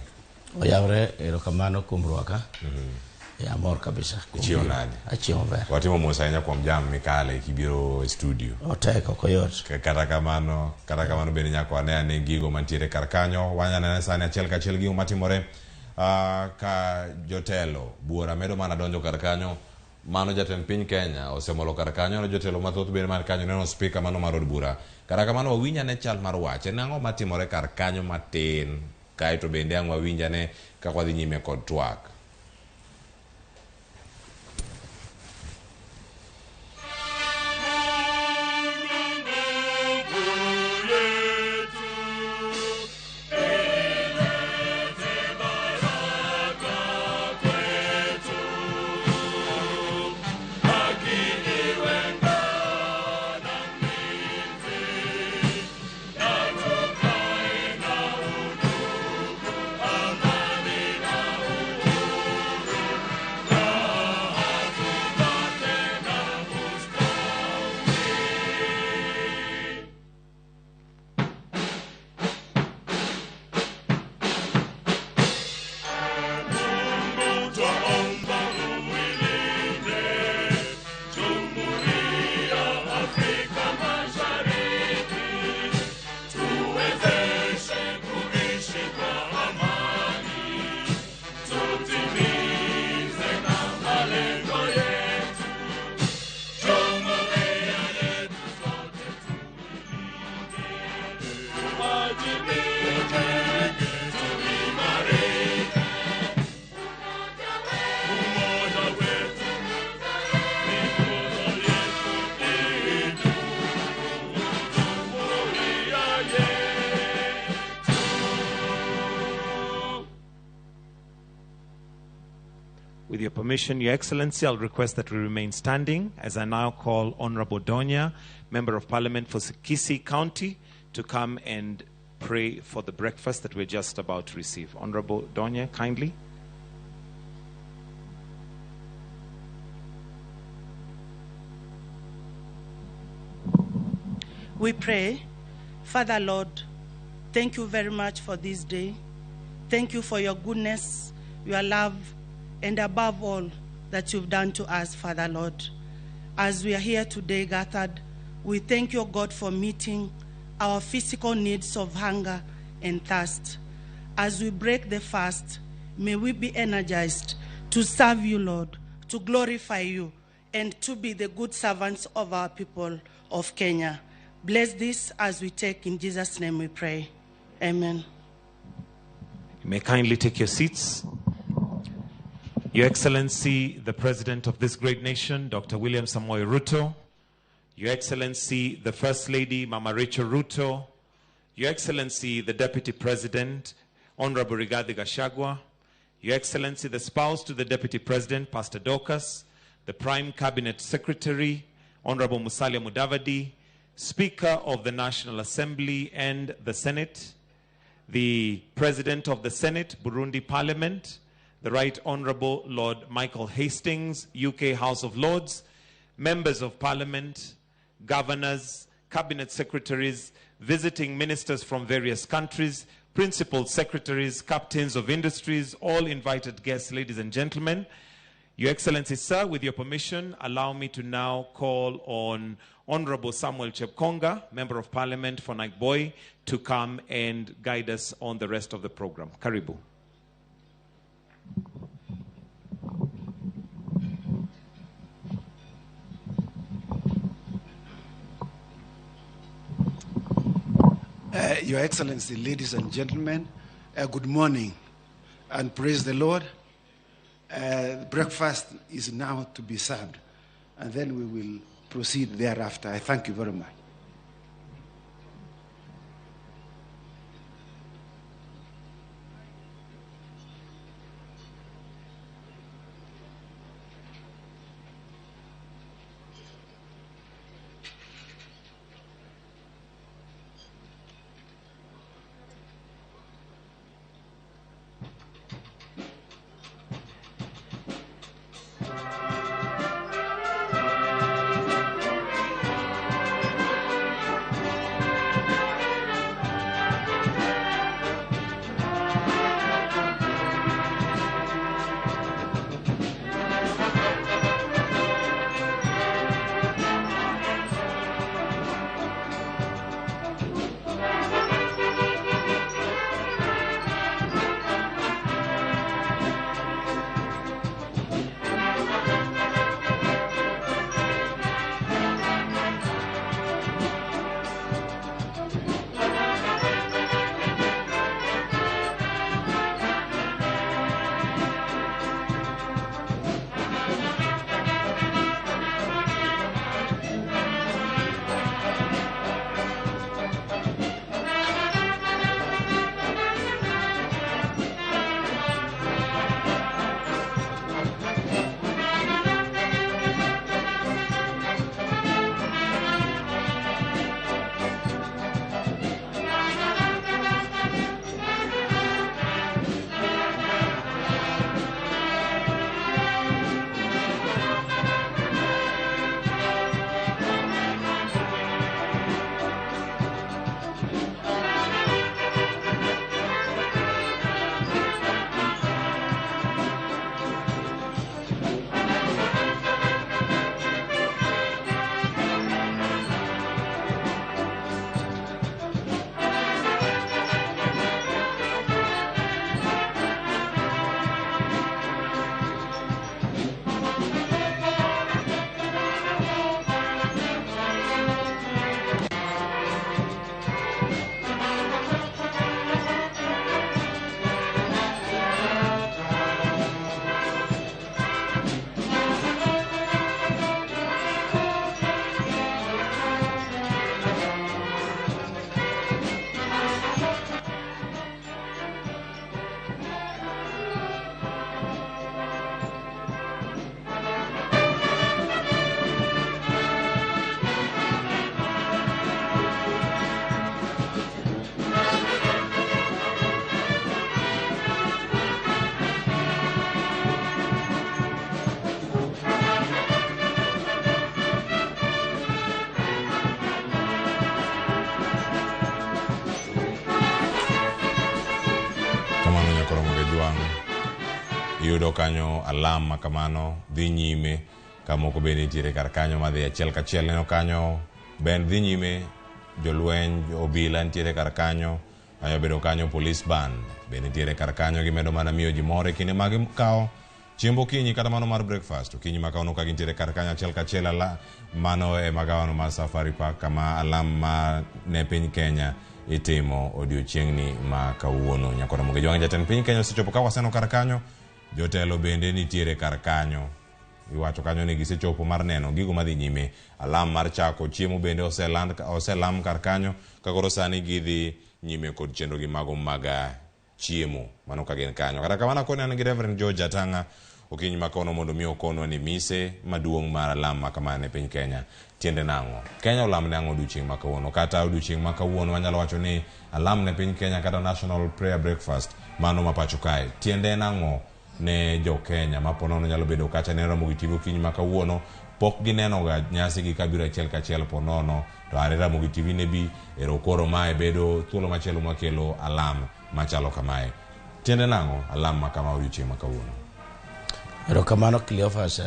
Oyawre, erokamano kuom rwaka. Amor kabisa. Ichiewo nade? Achiewo maber. Watimo mos ahinya kuom jam mikale kibiro e studio. Otek, ok oyot. Kata kamano bende nyaka wane ane gigo mantiere kar kanyo. Wanyalo neno sani achiel kachiel gigo matimore ka jotelo buora medo mana donjo kar kanyo. Mano jatend piny Kenya osemolo kar kanyo ne jotelo mathoth bende man kanyo neno spika mano mar od bura. Kata kamano wawinj ane chal mar wach. En ang'o matimore kar kanyo matin? Kaeto bende ang' wawinj ane kaka wadhi nyime kod twak. With your permission, Your Excellency, I'll request that we remain standing as I now call Honorable Donya, Member of Parliament for Kisii County, to come and pray for the breakfast that we're just about to receive. Honorable Donya, kindly. We pray, Father Lord, thank you very much for this day. Thank you for your goodness, your love, and above all that you've done to us, Father Lord. As we are here today gathered, we thank you, God, for meeting our physical needs of hunger and thirst. As we break the fast, may we be energized to serve you, Lord, to glorify you, and to be the good servants of our people of Kenya. Bless this as we take. In Jesus' name we pray. Amen. You may kindly take your seats. Your Excellency, the President of this great nation, Dr. William Samoei Ruto, Your Excellency, the First Lady, Mama Rachel Ruto, Your Excellency, the Deputy President, Honorable Rigathi Gachagua, Your Excellency, the spouse to the Deputy President, Pastor Dorcas, the Prime Cabinet Secretary, Honorable Musalia Mudavadi, Speaker of the National Assembly and the Senate, the President of the Senate, Burundi Parliament, the Right Honorable Lord Michael Hastings, UK House of Lords, members of Parliament, governors, cabinet secretaries, visiting ministers from various countries, principal secretaries, captains of industries, all invited guests, ladies and gentlemen. Your Excellency, sir, with your permission, allow me to now call on Honorable Samuel Chepkonga, Member of Parliament for Naiboi, to come and guide us on the rest of the program. Karibu. Your Excellency, ladies and gentlemen, good morning and praise the Lord. Breakfast is now to be served, and then we will proceed thereafter. I thank you very much. Iyudo kanyo alam ma kamano dhi nyime ka moko bende nitiere kar kanyo madhi achiel kachiel. Neno kanyo bend dhi nyime, jolweny obila nitiere kar kanyo, kanyo bedo kanyo police band bende nitiere kar kanyo. Gimedo mana miyo ji mor e kinde ma gikawo chiemb okinyi kata mano mar breakfast okinyi ma kawuono ka gintiere kar kanyo achiel kachiel. Ala mano e magawano mar Safari Park kama alam ma ne piny Kenya itimo odiochieng'ni ma kawuono. Nyakora Muge Jwang' jatend piny Kenya osechopo ka waseno kar kanyo, jotelo bende nitiere kar kanyo. Iwacho kanyo ni gisechopo mar neno gigo madhi nyime. Alam mar chako chiemo bende oselam kar kanyo ka koro sani gidhi nyime kod chenro gi mago mag chiemo mano ka gin kanyo. Kata kamano akoni an gi Reverend George Atanga okinyi ma kawuono mondo mi okonwa ni mise maduong' mar alam ma kamano e piny Kenya tiende nang'o. Kenya olam ne ang'o odiochieng' ma kawuono? Kata odiochieng' ma kawuono wanyalo wacho ni alam ne piny Kenya kata National Prayer Breakfast mano ma pacho kae tiende en ang'o ne jo Kenya ma po nono nyalo bedo kacha ne Ramogi TV okinyi ma kawuono pok gineno ga nyasi gi kabiro achiel kachiel po nono to are Ramogi TV ne bi ero koro mae bedo thuolo machielo mwakelo alam machalo kamae. Tiende nang'o alam ma kama odiochieng' ma kawuono? Erokamano Cleophas,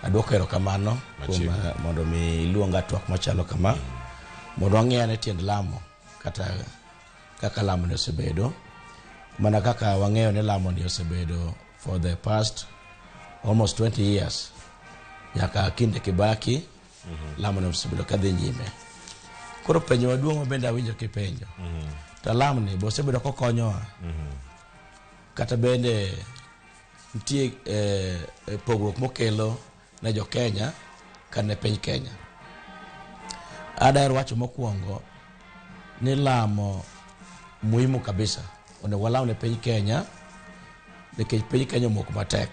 aduoko erokamano kuom mondo mi iluonga twak machalo kama mondo wang'e ane tiend lamo kata kaka lamo ni osebedo. Mana kaka wang'eyo ni lamo ni osebedo for the past almost 20 years nyaka kinde Kibaki lamo ni osebedo kadhi nyime. Koro penjo maduong' ma bende awinjo kipenjo to lam ni be osebedo kokonyowa kata bende nitie pogruok mokelo ne jo Kenya kata ne piny Kenya. Adaher wacho mokwongo ni lamo muhimu kabisa. Onego walam ne piny Kenya nikech piny Kenya omoko matek.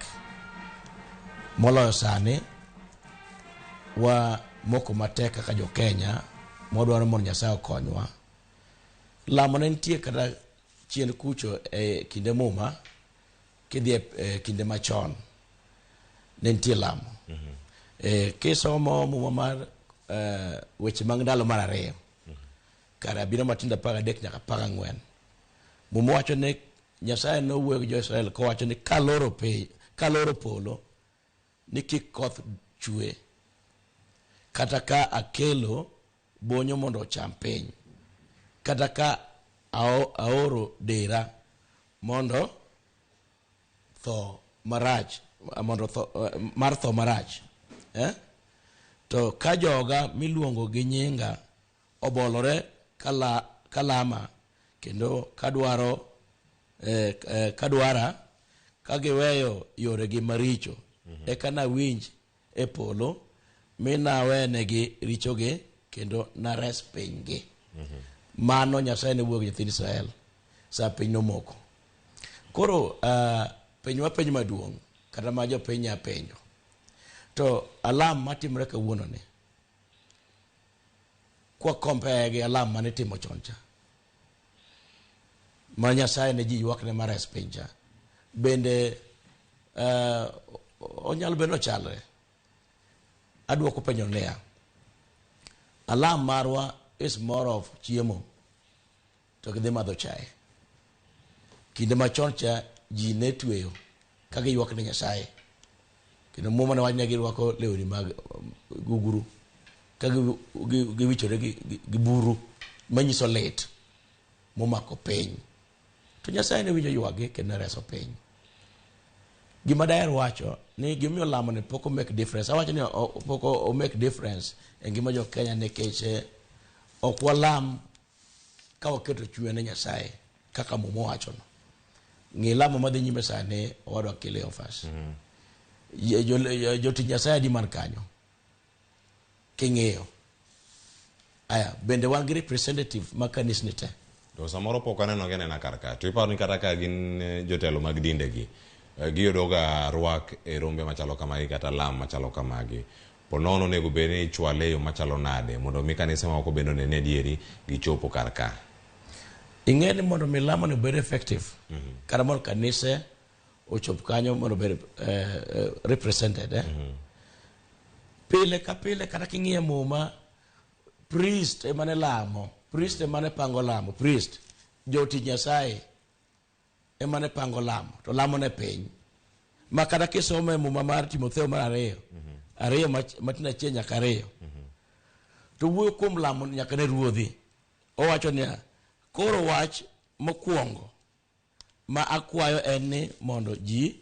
Moloyo sani wa moko matek kaka jo Kenya mwadwaro mondo Nyasaye okonywa. Lamo ne nitie kata chien kucho e kinde Muma kidhi e kinde machon ne nitie lamo. Kisomo Muma mar weche mag ndalo mar ariyo kar abiriyo matindo 13 nyaka 14, Muma wacho ni Nyasaye nowuoyo gi jo-Israel kowacho ni kaloro piny, kaloro polo ni kik koth chwe, kata ka akelo bonyo mondo ocham piny, kata ka aoro dera mondo tho marach, mondo tho, mar tho marach, To ka joga miluongo gi nyinga obolore kalama kendo kadwara ka giweyo yoregi maricho, eka nawinj e polo mi nawenegi richogi kendo nares pinygi. Mano Nyasaye ne wuoyo gi nyithind Israel sa piny nomoko. Koro piny wa piny maduong' kata ma jopiny nya penjo. To alam matimore kawuono ni kwa compare gi alam mane itimo chon cha ma Nyasaye ne ji ywakne mar res piny cha, bende onyalo bedo ochalre. Aduoko penjo niya, alam marwa is more of chiemo to gidhi madho chae. Kinde machon cha ji ne tweyo ka giywak ne Nyasaye. Kendo Muma ne wacho ni girwako lewni mag gugru ka giwichore gi buru manyiso lit momako piny. To Nyasaye ne winjo ywakgi kendo ne reso piny. Gima daher wacho ni gimomiyo lamo ni pok o make difference. Awacho ni pok o make difference e ngima jo Kenya nikech ok walam ka waketo chunywa ne Nyasaye kaka Muma owachono. Ng'i lamo madhi nyime sani owadwa Cleophas. Jotich Nyasaye adi man kanyo? King'iyo. Aya, bende wan gi representative mag kanisni te. To samoro pok aneno gi anena kar ka. To iparo ni kata ka gin jotelo mag dindegi, giyudo ga rwak e rombe machalo kamagi kata lam machalo kamagi. Po nono onego bed ni ichwale e yo machalo nade mondo mi kanise moko bende one ni adieri gichopo kar ka. Ing'e ni mondo mi lamo ni obed effective, kata mondo kanise ochop kanyo mondo obed represented. Pile ka pile kata king'iyo Muma, priest ema ne lamo, priest ema ne pango lamo, priest, jotich Nyasaye. ema ne pango lamo to lamo ne piny ma kata kisomo e muma mar Timotheo mar ariyo ariyo matin achiel nyaka ariyo to wuoyo kuom lamo nyaka ne ruodhi owacho niya koro wach mokwongo ma akwayo en ni mondo ji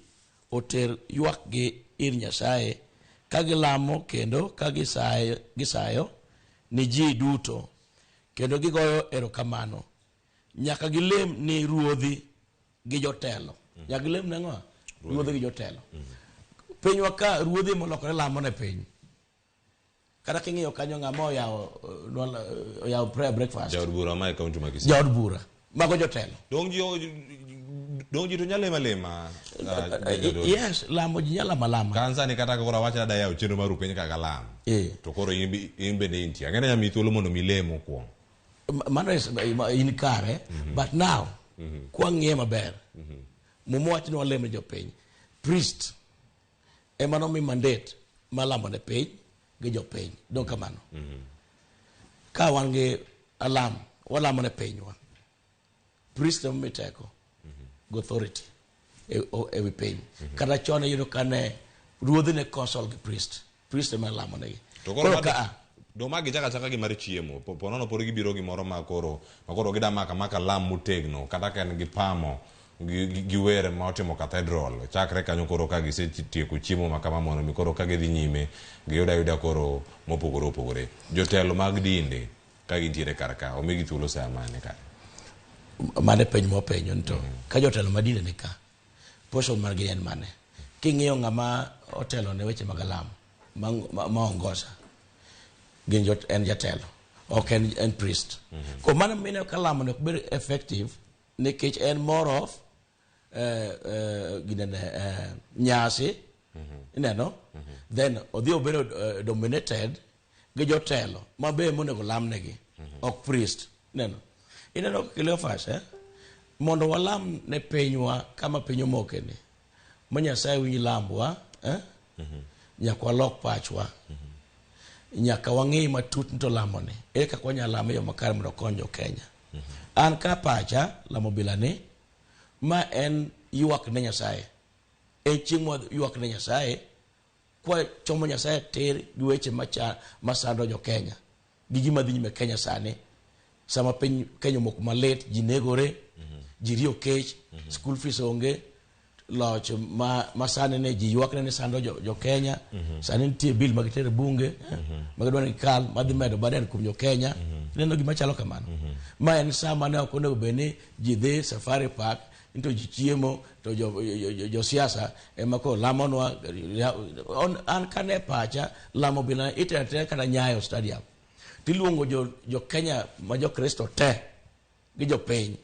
oter ywakgi ir Nyasaye ka gilamo kendo ka gisayo ni ji duto kendo gigoyo erokamano nyaka gilem ni ruodhi gi jotelo nyaka gilem ne ang'o ruodhi gi jotelo pinywa ka ruodhi molokore lamo ne piny kata king'iyo kanyo ng'ama oyawo oyawo prayer breakfast Jaod bura ma e kaunti ma Kisii. Jaod bura mago jotelo Dong ji to nyalo lema lema. Yes, lamo ji nyalo lamo alama. Kan sani kata koro awach ni adayawo chenro mar piny kaka lam. To koro in bende intie. Ang'e ni nyamiyi thuolo mondo mi lem mokwongo. Mano in kare, but now kwang'iye maber muma wacho ni walem ne jopiny. Priest ema nomi mandate mar lamo ne piny gi jopiny. Dong kamano. Ka wan gi alam, walamo ne pinywa. Priest ema omi teko gi authority e wi piny. Kata chon iyudo ka ne ruodhi ne consult gi priest. Priest ema lamo negi. To koro ka do ma gichako achaka gi mar chiemo. Po nono pod gibiro gimoro ma koro gida maka maka lam motegno kata ka en gi pamo gi wer ma otimo cathedral. Chakre kanyo koro ka gisetieko chiemo ma kama mondo mi koro ka gidhi nyime giyudo ayuda koro mopogore opogore. Jotelo mag dinde ka gintiere kar ka omigi thuolo sa mane kare? Mane penj mopenjo ni to ka jotelo ma dinde ni ka portion margi en mane? King'iyo ng'ama otelo ne weche mag alam ma ongoza gin en jatelo ok en priest. Ko mano mineno ka lamo ne ok bed effective nikech en more of ginene nyasi ineno then odhi obedo dominated gi jotelo ma be monego lamnegi ok priest ineno. Ineno Cleophas mondo walam ne pinywa kama piny omoke ni ma Nyasaye winj lambwa nyaka walok pachwa nyaka wang'i matut ni to lamoni ere kaka wanyalo lame e yo makare mondo okony jo Kenya. An ka pacha lamo bila ni ma en ywak ne Nyasaye en chieng' ma ywak ne Nyasaye kwa chomo Nyasaye tir gi weche masando jo Kenya gi gima dhi nyime Kenya sani sama piny Kenya omoko malit ji negore ji riyo kech school fees onge loch ma sani ne ji ywak ne ni sando jo Kenya sani nitie bill ma gitero e bunge ma gidwa ni gikal madhi medo burden kuom jo Kenya ineno gima chalo kamano ma en sa mane ok onego bed ni ji dhi safari park to ji chiemo to jo siasa ema koro lamonwa. An kane pacha lamo bila itero atera kata Nyayo Stadium tiluongo jo Kenya ma jo Kristo te gi jopiny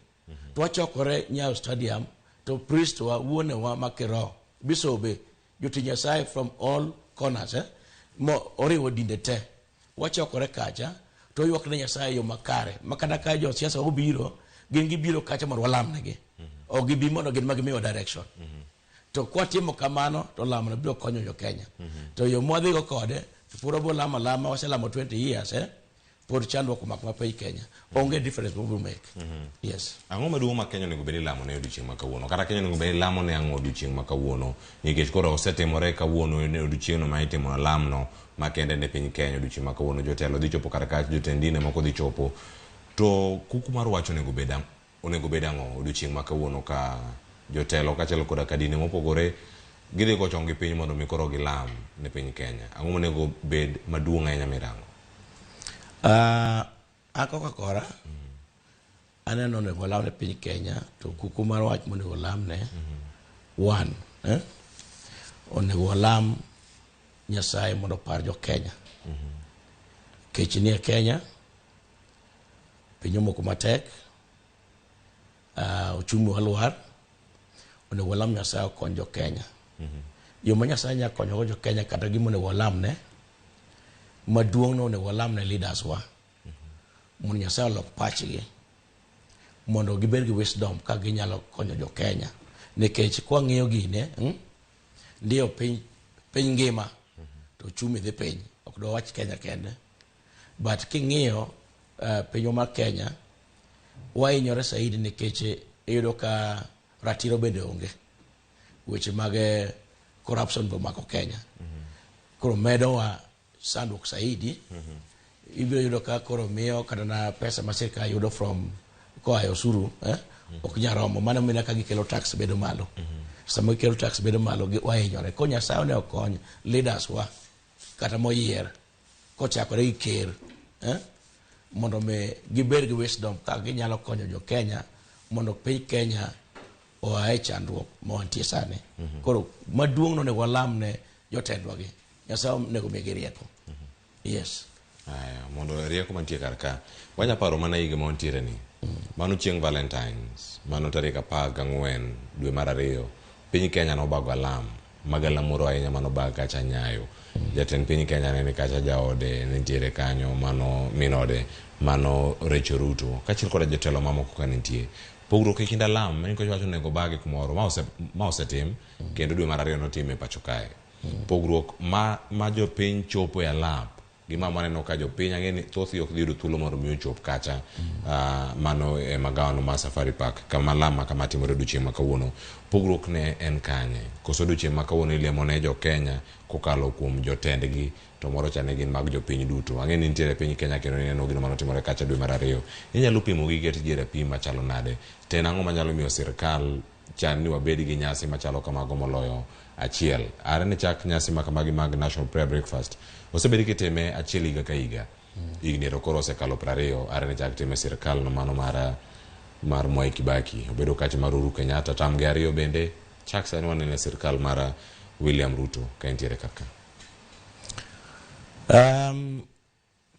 to wachokore Nyayo Stadium to priest wa wuonewa ma kiroho bisobe jotich Nyasaye from all corners mo oriwo dinde te wachokore kacha to ywak ne Nyasaye yo makare ma kata ka josiasa obiro gin gibiro kacha mondo walamnegi ok gibi mondo gin ma gimiwa direction to kwatimo kamano to lamono biro konyo jo Kenya to yo mwadhigo kode to pod wabiro lamo alama waselamo 20 years pod chandruok omako ma piny Kenya onge difference mobiro make. Yes. Ang'o maduong' ma Kenya onego bed ni lamo ne odiochieng' ma kawuono? Kata Kenya onego bed ni lamo ne ang'o odiochieng' ma kawuono? Nikech koro osetimore kawuono e odiochieng'no ma itimo lamno makende ne piny Kenya odiochieng' ma kawuono. Jotelo dhi chopo kar kacha, jotend dinde moko dhi chopo. To kuku mar wach onego bed ang'o odiochieng' ma kawuono ka jotelo kaachiel koda ka dinde mopogore gidhi go chong gi piny mondo mi koro gilam ne piny Kenya? Ang'o monego bed maduong' ahinya mirango? An kaka kora aneno onego walam ne piny Kenya to kuku mar wach monego walam ne one onego walam Nyasaye mondo opar jo Kenya. Kech nie Kenya, piny omoko matek, ochumi walwar, onego walam Nyasaye okony jo Kenya. Yo ma Nyasaye nyalo konyogo jo Kenya kata gima onego walam ne maduong' no onego walam ne leaders wa mondo Nyasaye olok pachgi mondo gibed gi wisdom ka ginyalo konyo jo Kenya nikech kwang'iyo gine ndiyo piny ngima to ochumi dhi piny ok dwawach Kenya kende but king'iyo pinywa mar Kenya wahinyore saidi nikech iyudo ka Ratiro bende onge. Weche mag corruption be omako Kenya. Koro medowa sandruok saidi. Ibiro yudo ka koro miyo kata na pesa ma sirkal yudo from koa e osuru ok nyal romo. Mano mina ka gikelo tax bedo malo. Sama gikelo tax bedo malo wahinyore. Ko Nyasaye ne okony leaders wa kata moyier kochakore gi ker mondo mi gibed gi wisdom kaka ginyalo konyo jo Kenya mondo piny Kenya oa e chandruok ma wantie sani. Koro maduong' no onego walam ne jotendwa gi. Nyasaye onego migi rieko. Yes. Aya, mondo rieko mantie kar ka. Wanya paro mana higa ma wantiere ni. Mano chieng' Valentines, mano tarik 14 dwe mar 2, piny Kenya nobago alam. Magalamoro ahinya manobag kacha Nyayo. Jatend piny Kenya ne ni kacha, jaode ne nitiere kanyo, mano minode, mano Rachel Ruto, kaachiel koda jotelo mamoko ka nitie. Pogruok e kind alam, nikech wacho onego bage kumoro, ma osetim, kendo dwe mar 2 notime e pacho kae. Pogruok ma jopiny chopo e alap, gima waneno ka jopiny ang'e ni thothgi ok dhi yudo thuolo mondo mi ochop kacha, mano e magawano mar Safari Park kama lama kama timore odiochieng' ma kawuono. Pogruok ne en kanye? Koso odiochieng' ma kawuono ilemo ne jo Kenya kokalo kuom jotendgi, to moro cha ne gin mag jopiny duto. Ang'e ni nitiere piny Kenya kendo ineno gino manotimore kacha dwe mar 2. Inyalo pimo gi ket ji e rapim machalo nade? To en ang'o manyalo miyo sirkal chan ni wabed gi nyasi machalo kamago moloyo achiel? Are ne chak nyasi ma kamagi mag National Prayer Breakfast osebed kitime achiel higa ka higa. Higni ero koro osekalo 20 are ne chak time sirkal no mano mar Mwai Kibaki. Obedo kacha mar Uhuru Kenyatta tam gi 2 bende chak sani wanene sirkal mar William Ruto ka entiere kar ka.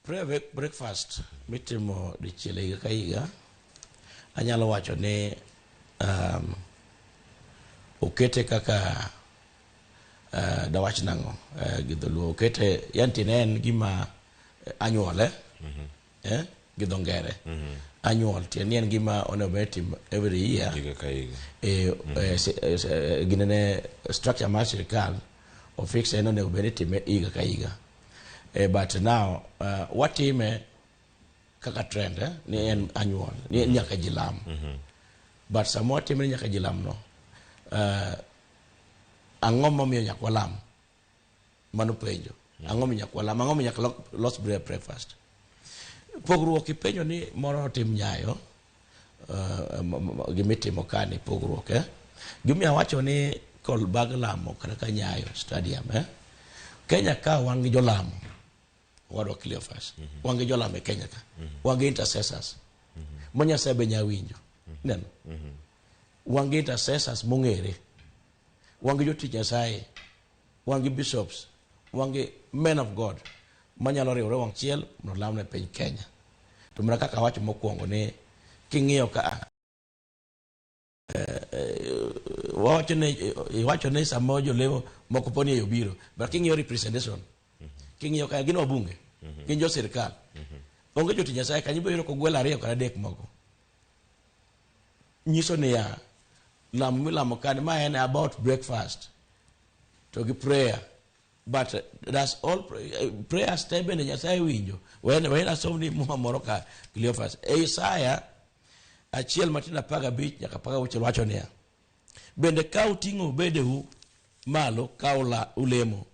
Prayer breakfast mitimo dichiel higa ka higa, anyalo wacho ni okete kaka dawach nang'o gi dholuo, okete yanti ne en gima anyuole gi dho ngere. Anyuol tiende ni en gima onego bed timo every year. Higa ka higa. Ginene structure mar sirkal ofix en onego bed ni itime higa ka higa. But now watime kaka trend ni en annual ni nyaka ji lam. But sama watime ni nyaka ji lam no, ang'o momiyo nyaka walam? Mano penjo. Ang'o momiyo nyaka walam? Ang'o momiyo nyaka los breakfast? Pogruok ipenjo ni moro otim Nyayo, gimitimo ka ni pogruok. Gimomiyo awacho ni kol bag lamo kata ka Nyayo stadium. Kenya ka wan gi jolamo, wadwa Cleophas. Wan gi jolamo e Kenya ka. Wan gi intercessors. Ma Nyasaye be nya winjo. Neno. Wan gi intercessors mong'ere. Wan gi jotich Nyasaye. Wan gi bishops. Wan gi men of God manyalo riwore wang' achiel mondo olam ne piny Kenya. To mana kaka awacho mokwongo ni king'iyo ka wawacho ni iwacho ni sama jolemo moko poni e obiro, but king'iyo representation, king'iyo ka gin wabunge, gin jo sirkal, onge jotich Nyasaye kanyo, ibiro yudo kogwel 2 kata 3 moko. Nyiso niya, lamo milamo kani ma en about breakfast to gi prayer, but that's all prayers te bende Nyasaye winjo. Wen asom ni Muma moro ka Cleophas. E Isaya 1:15 nyaka 16 wacho niya, bende ka uting'o bedeu malo ka ulemo,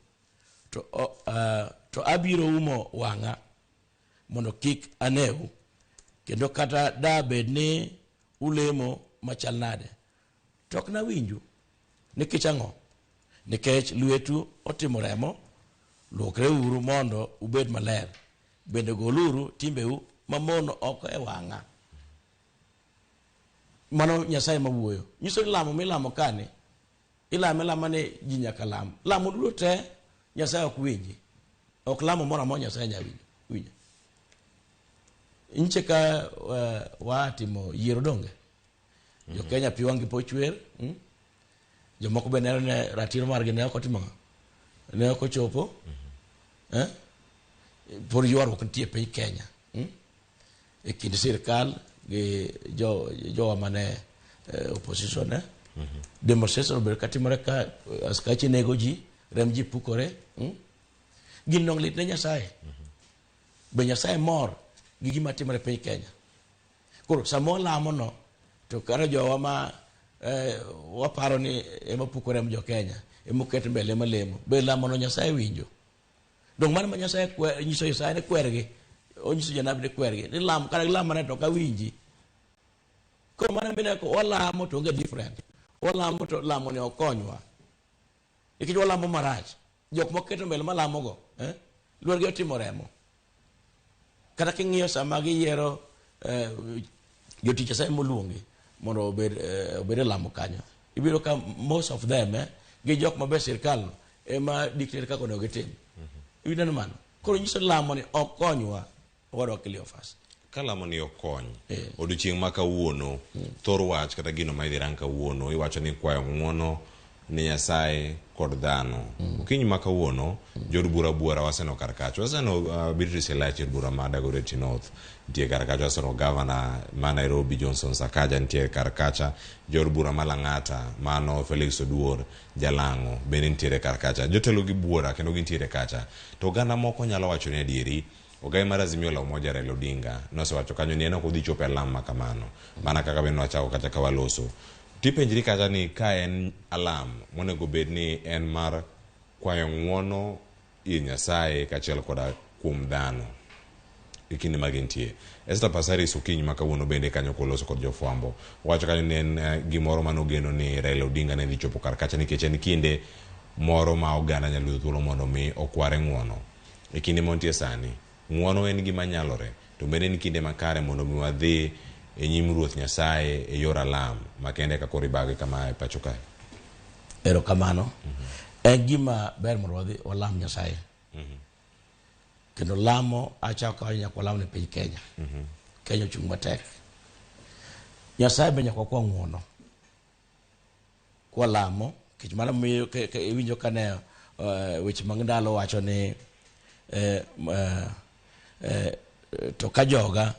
to abiro umo wang'a mondo kik aneu, kendo kata da bed ni ulemo machal nade, to ok nawinju. Nikech ang'o? Nikech lwetu otimo remo, luokreuru mondo ubed maler, bende goluru timbeu mamono oko e wang'a. Mano Nyasaye mawuoyo. Nyiso ni lamo milamo kani, ilame lama ni ji nyaka lam. Lamo duto te Nyasaye ok winji. Ok lamo moro amora Nyasaye nyalo winjo. Nyiche ka watimo yiero donge. Jo Kenya pi wang'gi po chwer. Jomoko be neno ne ratiro margi ne ok otimo ang'o? Ne ok ochopo. Pod ywaruok nitie e piny Kenya. E kind sirkal gi jowa mane opposition. Demonstration obedo katimore ka askache nego ji, remb ji pukore. Gin dong' lit ne Nyasaye. Be Nyasaye mor gi gima timore e piny Kenya? Koro sama walamo no, to kata jowa ma Waparo ni ema puko remb jo Kenya, ema oket mbele ema lemo. Be lamono Nyasaye winjo? Dong mano ma Nyasaye nyiso Isaya ni kwergi, onyiso janabi ni kwergi, ni lam kata gilam mana to ok awinji. Koro mano mineno ko walamo to onge different. Walamo to lamo ni ok konywa. Nikech walamo marach. Jok moketo mbele malamogo, lwetgi otimo remo. Kata king'iyo sama giyiero jotich Nyasaye moluongi mondo obed e lamo kanyo, ibiro ka most of them gi jok mabe sirkal ema dictate kaka onego gitim. Ineno mano? Koro nyiso lamo ni ok konywa, owadwa Cleophas. Ka lamo ni ok kony, odiochieng' ma kawuono, thor wach kata gino ma idhi rang kawuono, iwacho ni kwayo ng'uono ne Nyasaye kod dhano. Okinyi ma kawuono, jood bura buora waseneno kar kacha. Waseneno Beatrice Elachi, od bura ma Dagoretti North, nitie kar kacha. Waseneno gavana ma Nairobi Johnson Sakaja nitie kar kacha. Jood bura ma Lang'ata, mano Felix Oduor, Jalang'o bende nitiere kar kacha. Jotelo gi buora kendo gintiere kacha. To oganda moko nyalo wacho ni adieri, ogai mar Azimio la Umoja Raila Odinga nosewacho kanyo ni en ok odhi chopo e alam ma kamano. Mana kaka bende nwachako kacha ka waloso. Tipenjri kacha ni ka en alam monego bed ni en mar kwayo ng'uono ir Nyasaye kaachiel koda kuom dhano e kinde ma gintie. Esther Passaris okinyi ma kawuono bende kanyo koloso kod jofwambo. Owacho kanyo ni en gimoro manogeno ni Raila Odinga ne dhi chopo kar kacha nikech en kinde moro ma oganda nyalo yudo thuolo mondo mi okware ng'uono. E kinde mantie sani, ng'uono en gima nyalore, to bende en kinde makare mondo mi wadhi e nyim Ruoth Nyasaye e yor alam makende ka koro ibage kama e pacho kae. Erokamano. En gima ber mondo wadhi walam Nyasaye. Kendo lamo achako kawacho nyaka walam ne piny Kenya. Kenya ochung' matek. Nyasaye be nyaka wakwa ng'uono. Kwalamo, nikech mano miyo iwinjo ka ne weche mag ndalo wacho ni to ka joga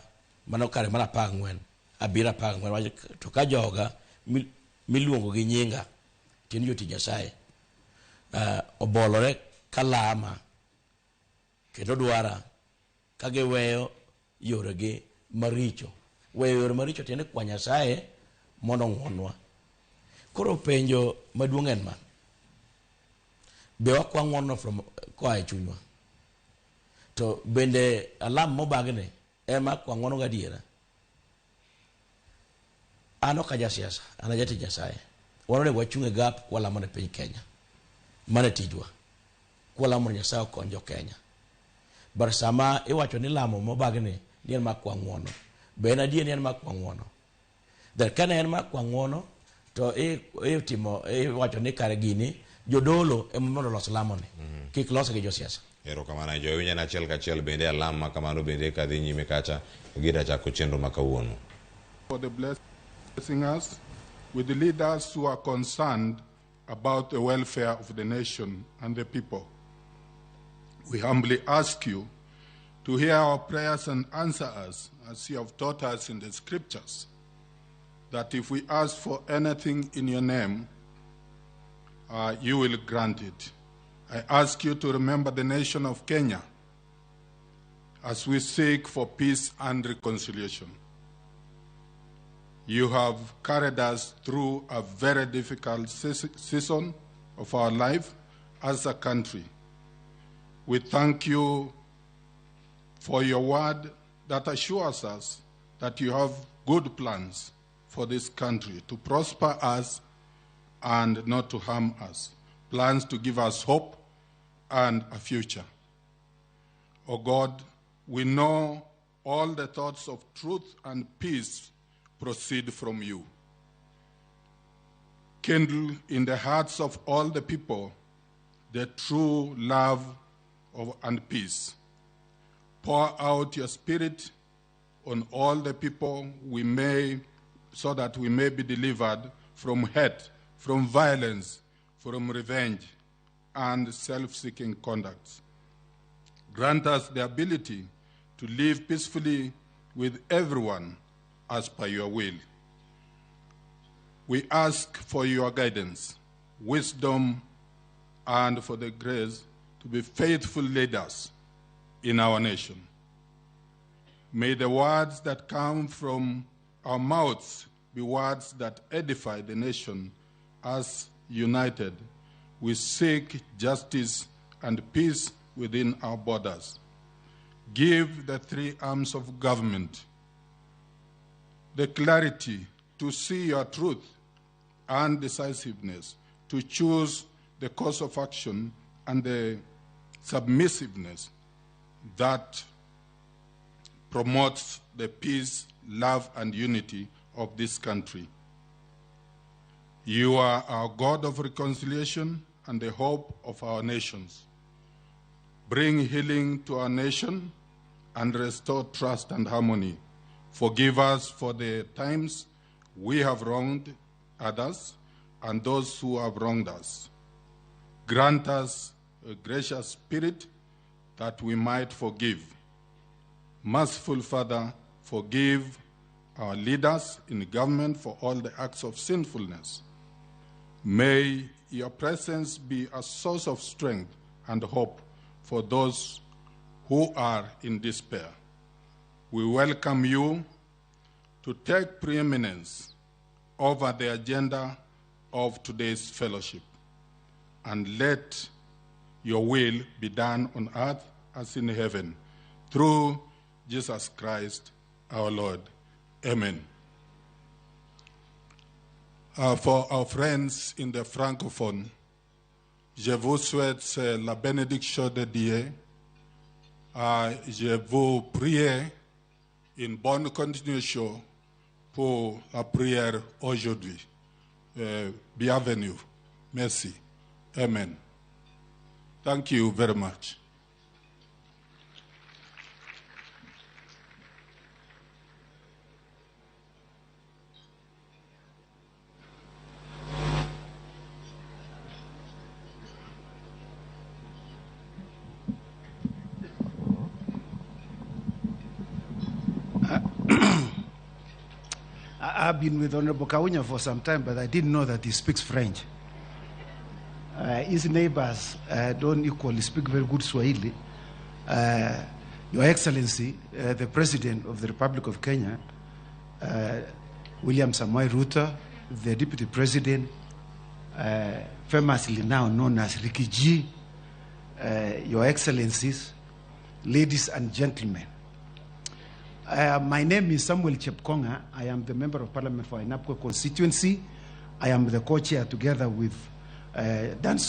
mano kare mar 14 7 14 wacho to ka joga miluongo gi nyinga tiend jotich Nyasaye obolore kalama kendo dwara ka giweyo yoregi maricho. Weyo yore maricho tiende kwa Nyasaye mondo ong'wonnwa. Koro penjo maduong' en ma, be wakwa ng'wono from koa e chunywa? To bende alam mobagni ema kwa ng'wono gadiera? An ok aja siasa, an ajatich Nyasaye. Wan onego wachung' e gap kwalamo ne piny Kenya. Mano e tijwa. Kwalamo ne Nyasaye okony jo Kenya. But sama iwacho ni lamo mobagni ni en mar kwa ng'wono, be en adier ni en mar kwa ng'wono? Then kane en mar kwa ng'wono, to itimo, iwacho ni kare gini jodolo ema mondo olos lamoni. Kik lose gi josiasa. Erokamano jo winjo achiel kachiel bende alam ma kamano bende kadhi nyime kacha gida chako chenro ma kawuono. For the blessing us with the leaders who are concerned about the welfare of the nation and the people. We humbly ask you to hear our prayers and answer us as you have taught us in the scriptures, that if we ask for anything in your name, you will grant it. I ask you to remember the nation of Kenya as we seek for peace and reconciliation. You have carried us through a very difficult season of our life as a country. We thank you for your word that assures us that you have good plans for this country to prosper us and not to harm us, plans to give us hope and a future. O God, we know all the thoughts of truth and peace proceed from you. Kindle in the hearts of all the people the true love and peace. Pour out your spirit on all the people so that we may be delivered from hate, from violence, from revenge, and self-seeking conduct. Grant us the ability to live peacefully with everyone as per your will. We ask for your guidance, wisdom, and for the grace to be faithful leaders in our nation. May the words that come from our mouths be words that edify the nation as united. We seek justice and peace within our borders. Give the three arms of government the clarity to see your truth and decisiveness, to choose the course of action and the submissiveness that promotes the peace, love, and unity of this country. You are our God of reconciliation and the hope of our nations. Bring healing to our nation and restore trust and harmony. Forgive us for the times we have wronged others and those who have wronged us. Grant us a gracious spirit that we might forgive. Merciful Father, forgive our leaders in government for all the acts of sinfulness. May your presence be a source of strength and hope for those who are in despair. We welcome you to take preeminence over the agenda of today's fellowship, and let your will be done on earth as in heaven, through Jesus Christ our Lord. Amen. For our friends in the Francophone, je vous souhaite la bénédiction de Dieu. Je vous prie une bonne continuation pour la prière aujourd'hui. Bienvenue. Merci. Amen. Thank you very much. I've been with Honorable Kaunya for some time, but I didn't know that he speaks French. His neighbors don't equally speak very good Swahili. Your Excellency, the President of the Republic of Kenya, William Samoei Ruto, the Deputy President, famously now known as Ricky G, Your Excellencies, ladies and gentlemen. My name is Samuel Chepkonga. I am the Member of Parliament for Ainabkoi constituency. I am the co-chair together with Daniel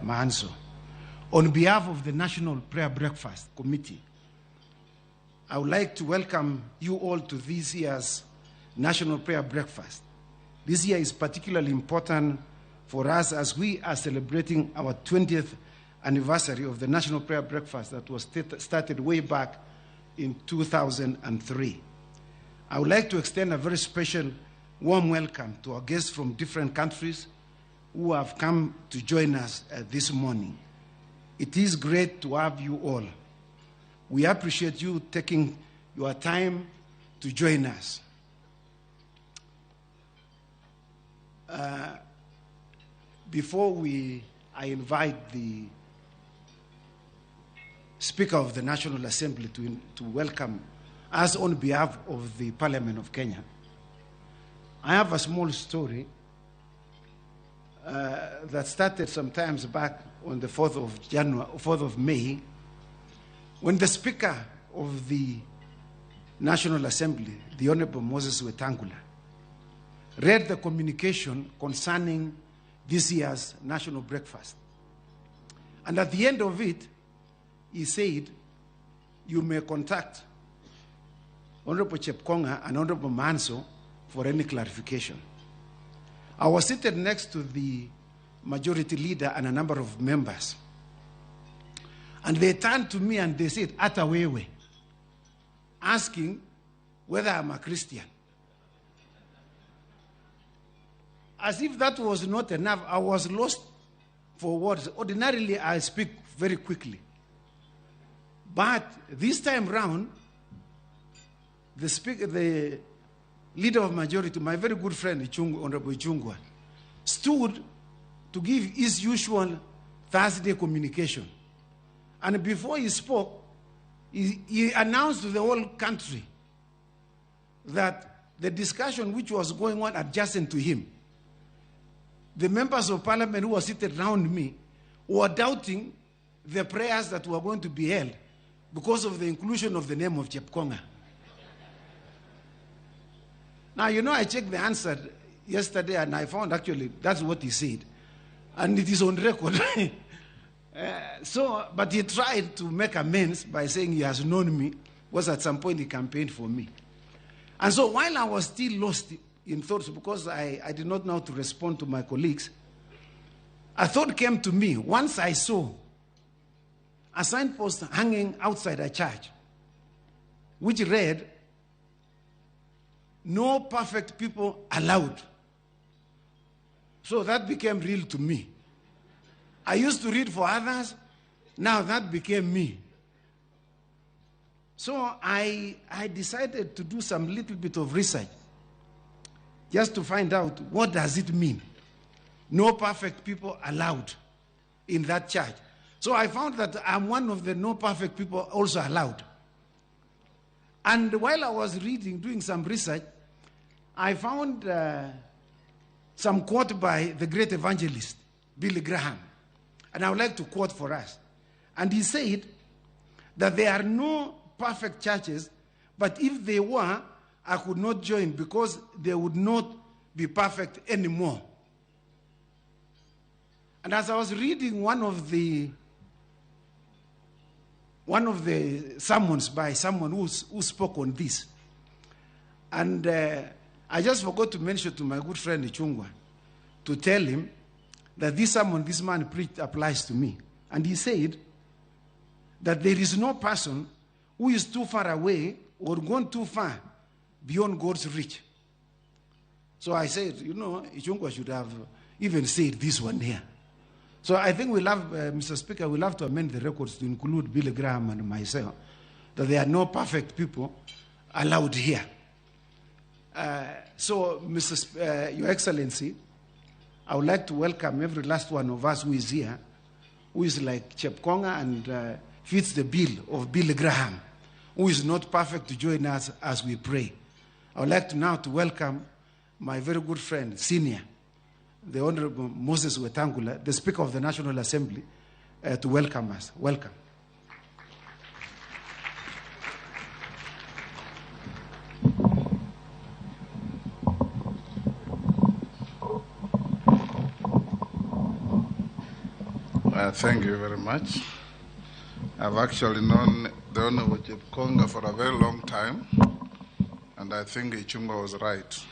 Mahanso. On behalf of the National Prayer Breakfast Committee, I would like to welcome you all to this year's National Prayer Breakfast. This year is particularly important for us as we are celebrating our 20th anniversary of the National Prayer Breakfast that was started way back in 2003. I would like to extend a very special warm welcome to our guests from different countries who have come to join us this morning. It is great to have you all. We appreciate you taking your time to join us. Before I invite the Speaker of the National Assembly to welcome us on behalf of the Parliament of Kenya, I have a small story that started some times back on the 4th of May, when the Speaker of the National Assembly, the Honorable Moses Wetangula, read the communication concerning this year's National Breakfast. And at the end of it, he said, you may contact Honorable Chepkonga and Honorable Manso for any clarification. I was seated next to the majority leader and a number of members. And they turned to me and they said, Atawewe, asking whether I'm a Christian. As if that was not enough, I was lost for words. Ordinarily, I speak very quickly. But this time round, the leader of majority, my very good friend, Honorable Ichung'wah, stood to give his usual Thursday communication. And before he spoke, he announced to the whole country that the discussion which was going on adjacent to him, the members of parliament who were seated round me were doubting the prayers that were going to be held because of the inclusion of the name of Chepkonga. Now, you know, I checked the answer yesterday and I found actually that's what he said. And it is on record. But he tried to make amends by saying he has known me, was at some point he campaigned for me. And so while I was still lost in thoughts because I did not know how to respond to my colleagues, a thought came to me once I saw a signpost hanging outside a church, which read, "No perfect people allowed." So that became real to me. I used to read for others, now that became me. So I decided to do some little bit of research just to find out what does it mean, no perfect people allowed in that church. So I found that I'm one of the no perfect people also allowed. And while I was reading, doing some research, I found some quote by the great evangelist, Billy Graham. And I would like to quote for us. And he said that there are no perfect churches, but if they were, I could not join because they would not be perfect anymore. And as I was reading one of the sermons by someone who spoke on this, and I just forgot to mention to my good friend Ichung'wah to tell him that this sermon this man preached applies to me. And he said that there is no person who is too far away or gone too far beyond God's reach. So I said, you know, Ichung'wah should have even said this one here. So I think we'll have, Mr. Speaker, we'll have to amend the records to include Billy Graham and myself, that there are no perfect people allowed here. So, Your Excellency, I would like to welcome every last one of us who is here, who is like Chepkonga and fits the bill of Billy Graham, who is not perfect to join us as we pray. I would like to now to welcome my very good friend, senior, the Honorable Moses Wetangula, the Speaker of the National Assembly, to welcome us. Welcome. Thank you very much. I've actually known the Honorable Chepkonga for a very long time, and I think Ichung'wah was right.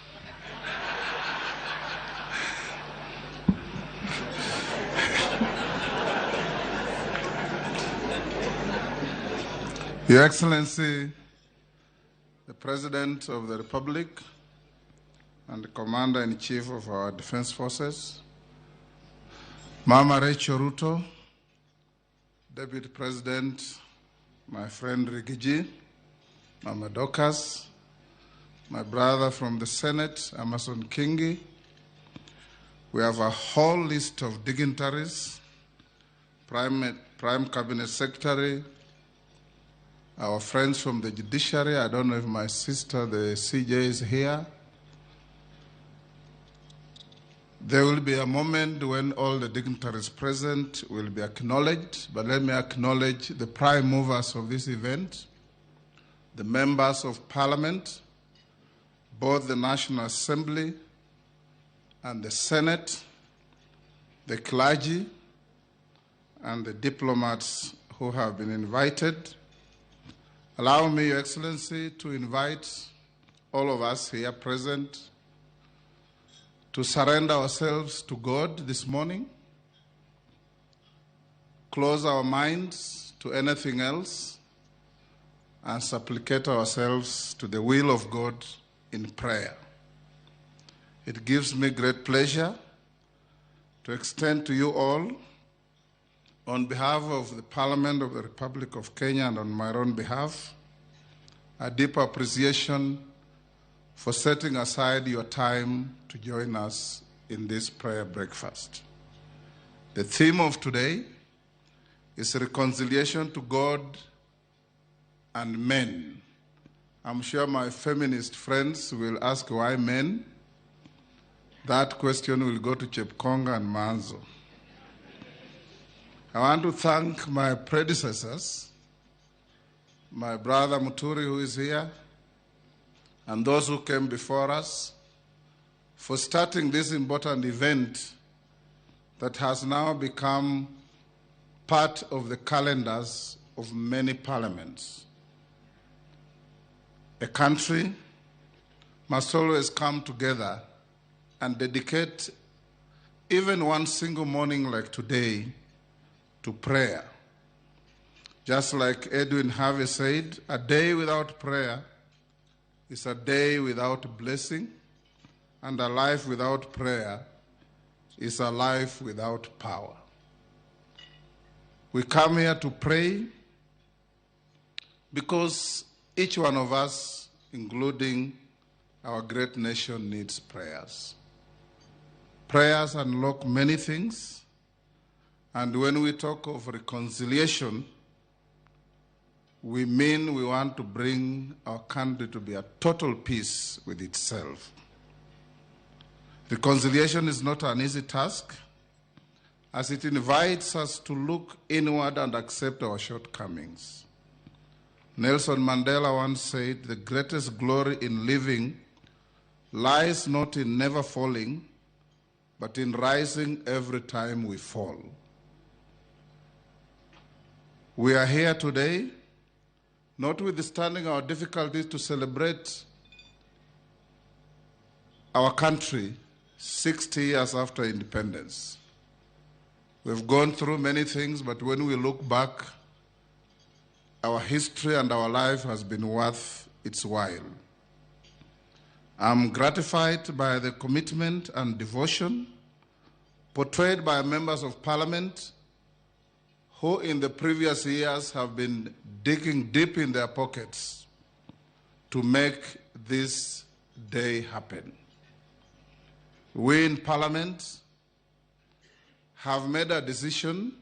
Your Excellency, the President of the Republic and the Commander-in-Chief of our Defense Forces, Mama Rachel Ruto, Deputy President, my friend Rigiji, Mama Dorcas, my brother from the Senate, Amason Kingi. We have a whole list of dignitaries, Prime Cabinet Secretary, our friends from the judiciary. I don't know if my sister, the CJ, is here. There will be a moment when all the dignitaries present will be acknowledged, but let me acknowledge the prime movers of this event, the members of parliament, both the National Assembly and the Senate, the clergy, and the diplomats who have been invited. Allow me, Your Excellency, to invite all of us here present to surrender ourselves to God this morning, close our minds to anything else, and supplicate ourselves to the will of God in prayer. It gives me great pleasure to extend to you all, on behalf of the Parliament of the Republic of Kenya and on my own behalf, a deep appreciation for setting aside your time to join us in this prayer breakfast. The theme of today is reconciliation to God and men, I'm sure my feminist friends will ask why men. That question will go to Chepkonga and Manzo. I want to thank my predecessors, my brother Muturi, who is here, and those who came before us, for starting this important event that has now become part of the calendars of many parliaments. A country must always come together and dedicate even one single morning like today to prayer. Just like Edwin Harvey said, a day without prayer is a day without blessing, and a life without prayer is a life without power. We come here to pray because each one of us, including our great nation, needs prayers. Prayers unlock many things, and when we talk of reconciliation, we mean we want to bring our country to be at total peace with itself. Reconciliation is not an easy task, as it invites us to look inward and accept our shortcomings. Nelson Mandela once said, "The greatest glory in living lies not in never falling, but in rising every time we fall." We are here today, notwithstanding our difficulties, to celebrate our country 60 years after independence. We've gone through many things, but when we look back, our history and our life has been worth its while. I'm gratified by the commitment and devotion portrayed by members of parliament who in the previous years have been digging deep in their pockets to make this day happen. We in parliament have made a decision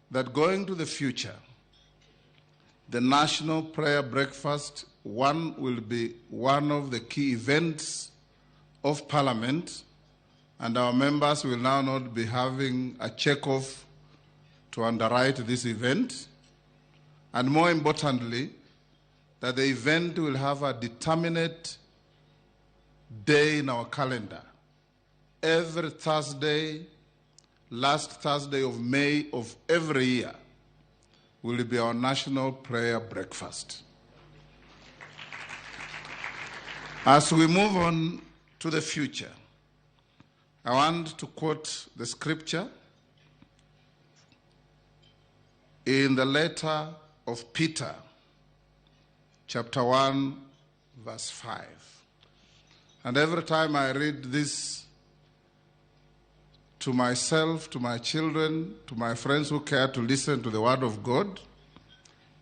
that going to the future, the National Prayer Breakfast one will be one of the key events of Parliament, and our members will now not be having a check-off to underwrite this event, and more importantly, that the event will have a determinate day in our calendar. Every Thursday, last Thursday of May of every year, will be our National Prayer Breakfast. As we move on to the future, I want to quote the scripture in the letter of Peter, chapter 1, verse 5. And every time I read this to myself, to my children, to my friends who care to listen to the Word of God,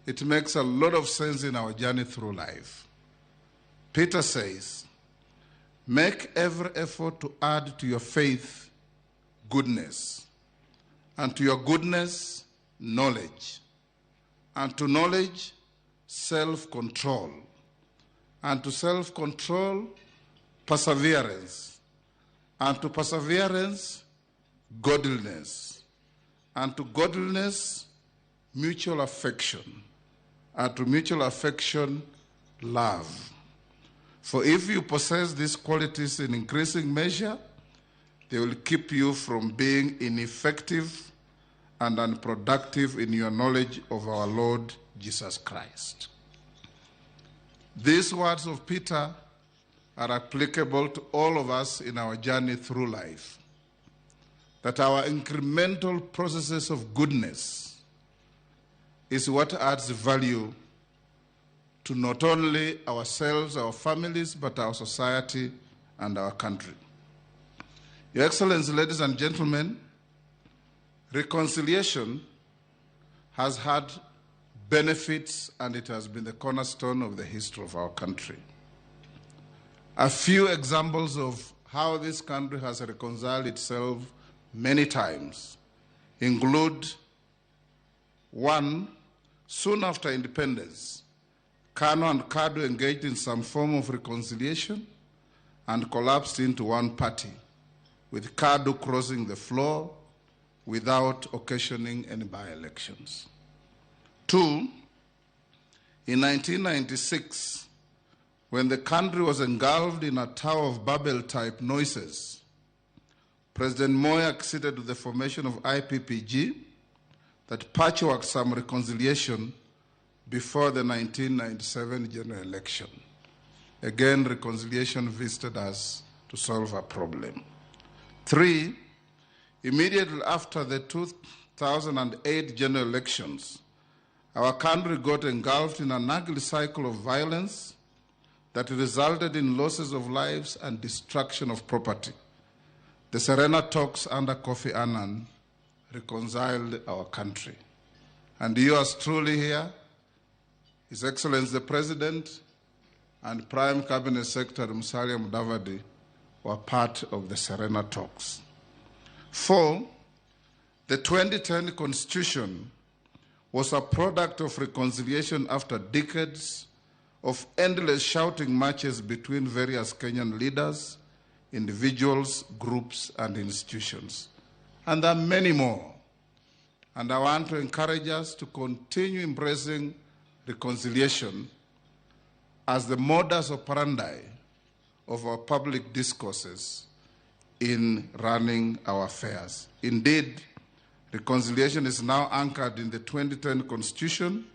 it makes a lot of sense in our journey through life. Peter says, "Make every effort to add to your faith goodness, and to your goodness, knowledge, and to knowledge, self-control, and to self-control, perseverance, and to perseverance, godliness, and to godliness, mutual affection, and to mutual affection, love. For if you possess these qualities in increasing measure, they will keep you from being ineffective and unproductive in your knowledge of our Lord Jesus Christ." These words of Peter are applicable to all of us in our journey through life, that our incremental processes of goodness is what adds value to not only ourselves, our families, but our society and our country. Your Excellency, ladies and gentlemen, reconciliation has had benefits, and it has been the cornerstone of the history of our country. A few examples of how this country has reconciled itself many times include: one, soon after independence, KANU and KADU engaged in some form of reconciliation and collapsed into one party, with KADU crossing the floor without occasioning any by-elections. 2, in 1996, when the country was engulfed in a Tower of Babel-type noises, President Moi acceded to the formation of IPPG that patchworked some reconciliation before the 1997 general election. Again, reconciliation visited us to solve a problem. 3, immediately after the 2008 general elections, our country got engulfed in an ugly cycle of violence that resulted in losses of lives and destruction of property. The Serena talks under Kofi Annan reconciled our country. And yours truly here, His Excellency the President and Prime Cabinet Secretary Musalia Mudavadi were part of the Serena talks. 4, the 2010 Constitution was a product of reconciliation after decades of endless shouting matches between various Kenyan leaders, individuals, groups, and institutions. And there are many more. And I want to encourage us to continue embracing reconciliation as the modus operandi of our public discourses in running our affairs. Indeed, reconciliation is now anchored in the 2010 Constitution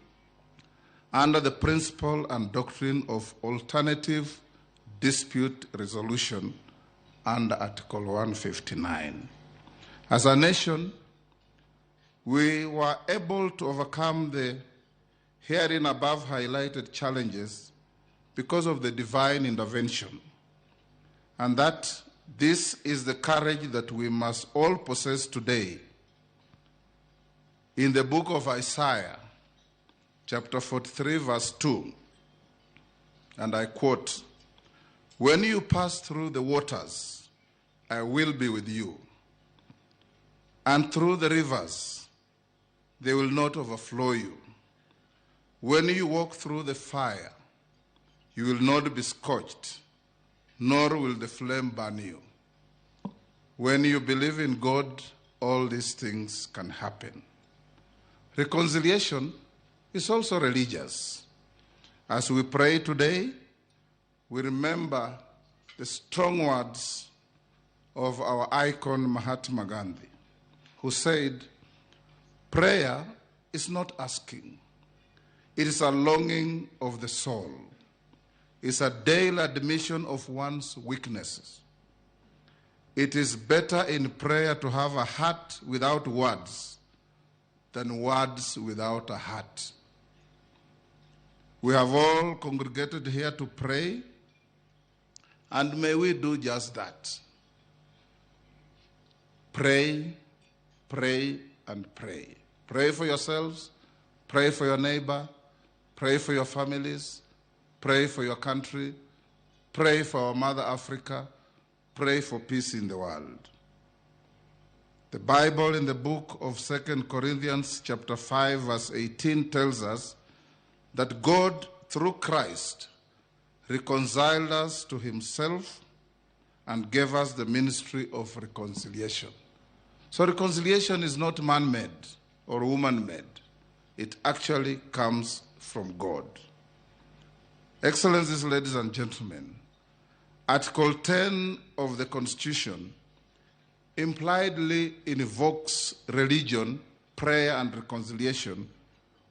under the principle and doctrine of alternative dispute resolution under Article 159. As a nation, we were able to overcome the herein above highlighted challenges because of the divine intervention, and that this is the courage that we must all possess today. In the book of Isaiah, chapter 43, verse 2, and I quote, "When you pass through the waters, I will be with you, and through the rivers, they will not overflow you. When you walk through the fire, you will not be scorched, nor will the flame burn you." When you believe in God, all these things can happen. Reconciliation is also religious. As we pray today, we remember the strong words of our icon Mahatma Gandhi, who said, "Prayer is not asking. It is a longing of the soul. It's a daily admission of one's weaknesses. It is better in prayer to have a heart without words than words without a heart." We have all congregated here to pray, and may we do just that. Pray, pray, and pray. Pray for yourselves, pray for your neighbor, pray for your families, pray for your country, pray for our mother Africa, pray for peace in the world. The Bible in the book of 2 Corinthians chapter 5 verse 18 tells us that God, through Christ, reconciled us to himself and gave us the ministry of reconciliation. So reconciliation is not man-made or woman-made. It actually comes from God. Excellencies, ladies and gentlemen, Article 10 of the Constitution impliedly invokes religion, prayer, and reconciliation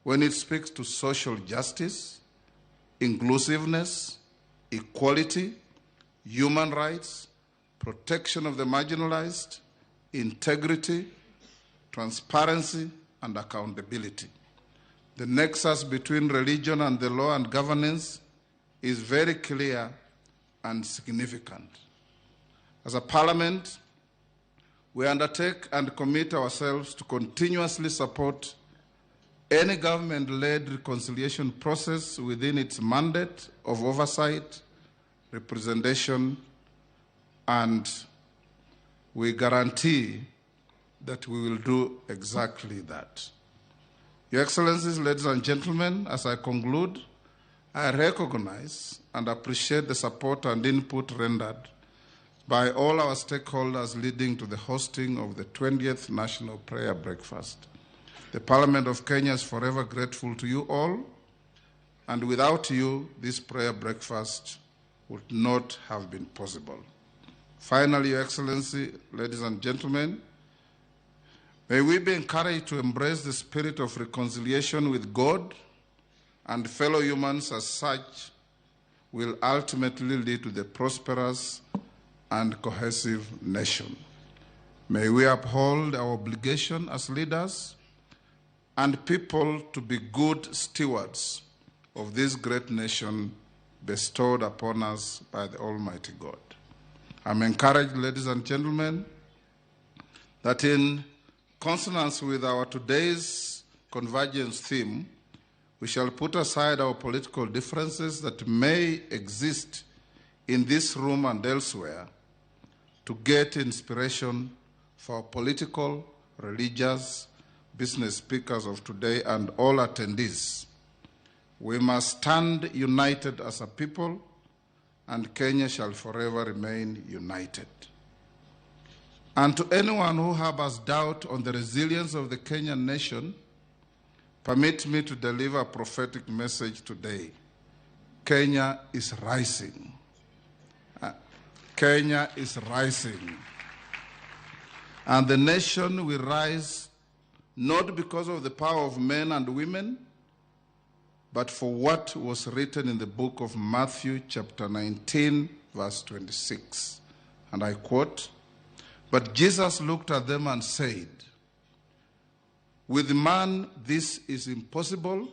when it speaks to social justice, inclusiveness, equality, human rights, protection of the marginalized, integrity, transparency, and accountability. The nexus between religion and the law and governance is very clear and significant. As a parliament, we undertake and commit ourselves to continuously support any government-led reconciliation process within its mandate of oversight, representation, and we guarantee that we will do exactly that. Your Excellencies, ladies and gentlemen, as I conclude, I recognize and appreciate the support and input rendered by all our stakeholders leading to the hosting of the 20th National Prayer Breakfast. The Parliament of Kenya is forever grateful to you all, and without you, this prayer breakfast would not have been possible. Finally, Your Excellency, ladies and gentlemen, may we be encouraged to embrace the spirit of reconciliation with God and fellow humans, as such will ultimately lead to the prosperous and cohesive nation. May we uphold our obligation as leaders and people to be good stewards of this great nation bestowed upon us by the Almighty God. I'm encouraged, ladies and gentlemen, that in consonance with our today's convergence theme, we shall put aside our political differences that may exist in this room and elsewhere to get inspiration for political, religious, business speakers of today and all attendees. We must stand united as a people, and Kenya shall forever remain united. And to anyone who harbors doubt on the resilience of the Kenyan nation, permit me to deliver a prophetic message today. Kenya is rising. Kenya is rising. And the nation will rise not because of the power of men and women, but for what was written in the book of Matthew, chapter 19, verse 26. And I quote, "But Jesus looked at them and said, 'With man this is impossible,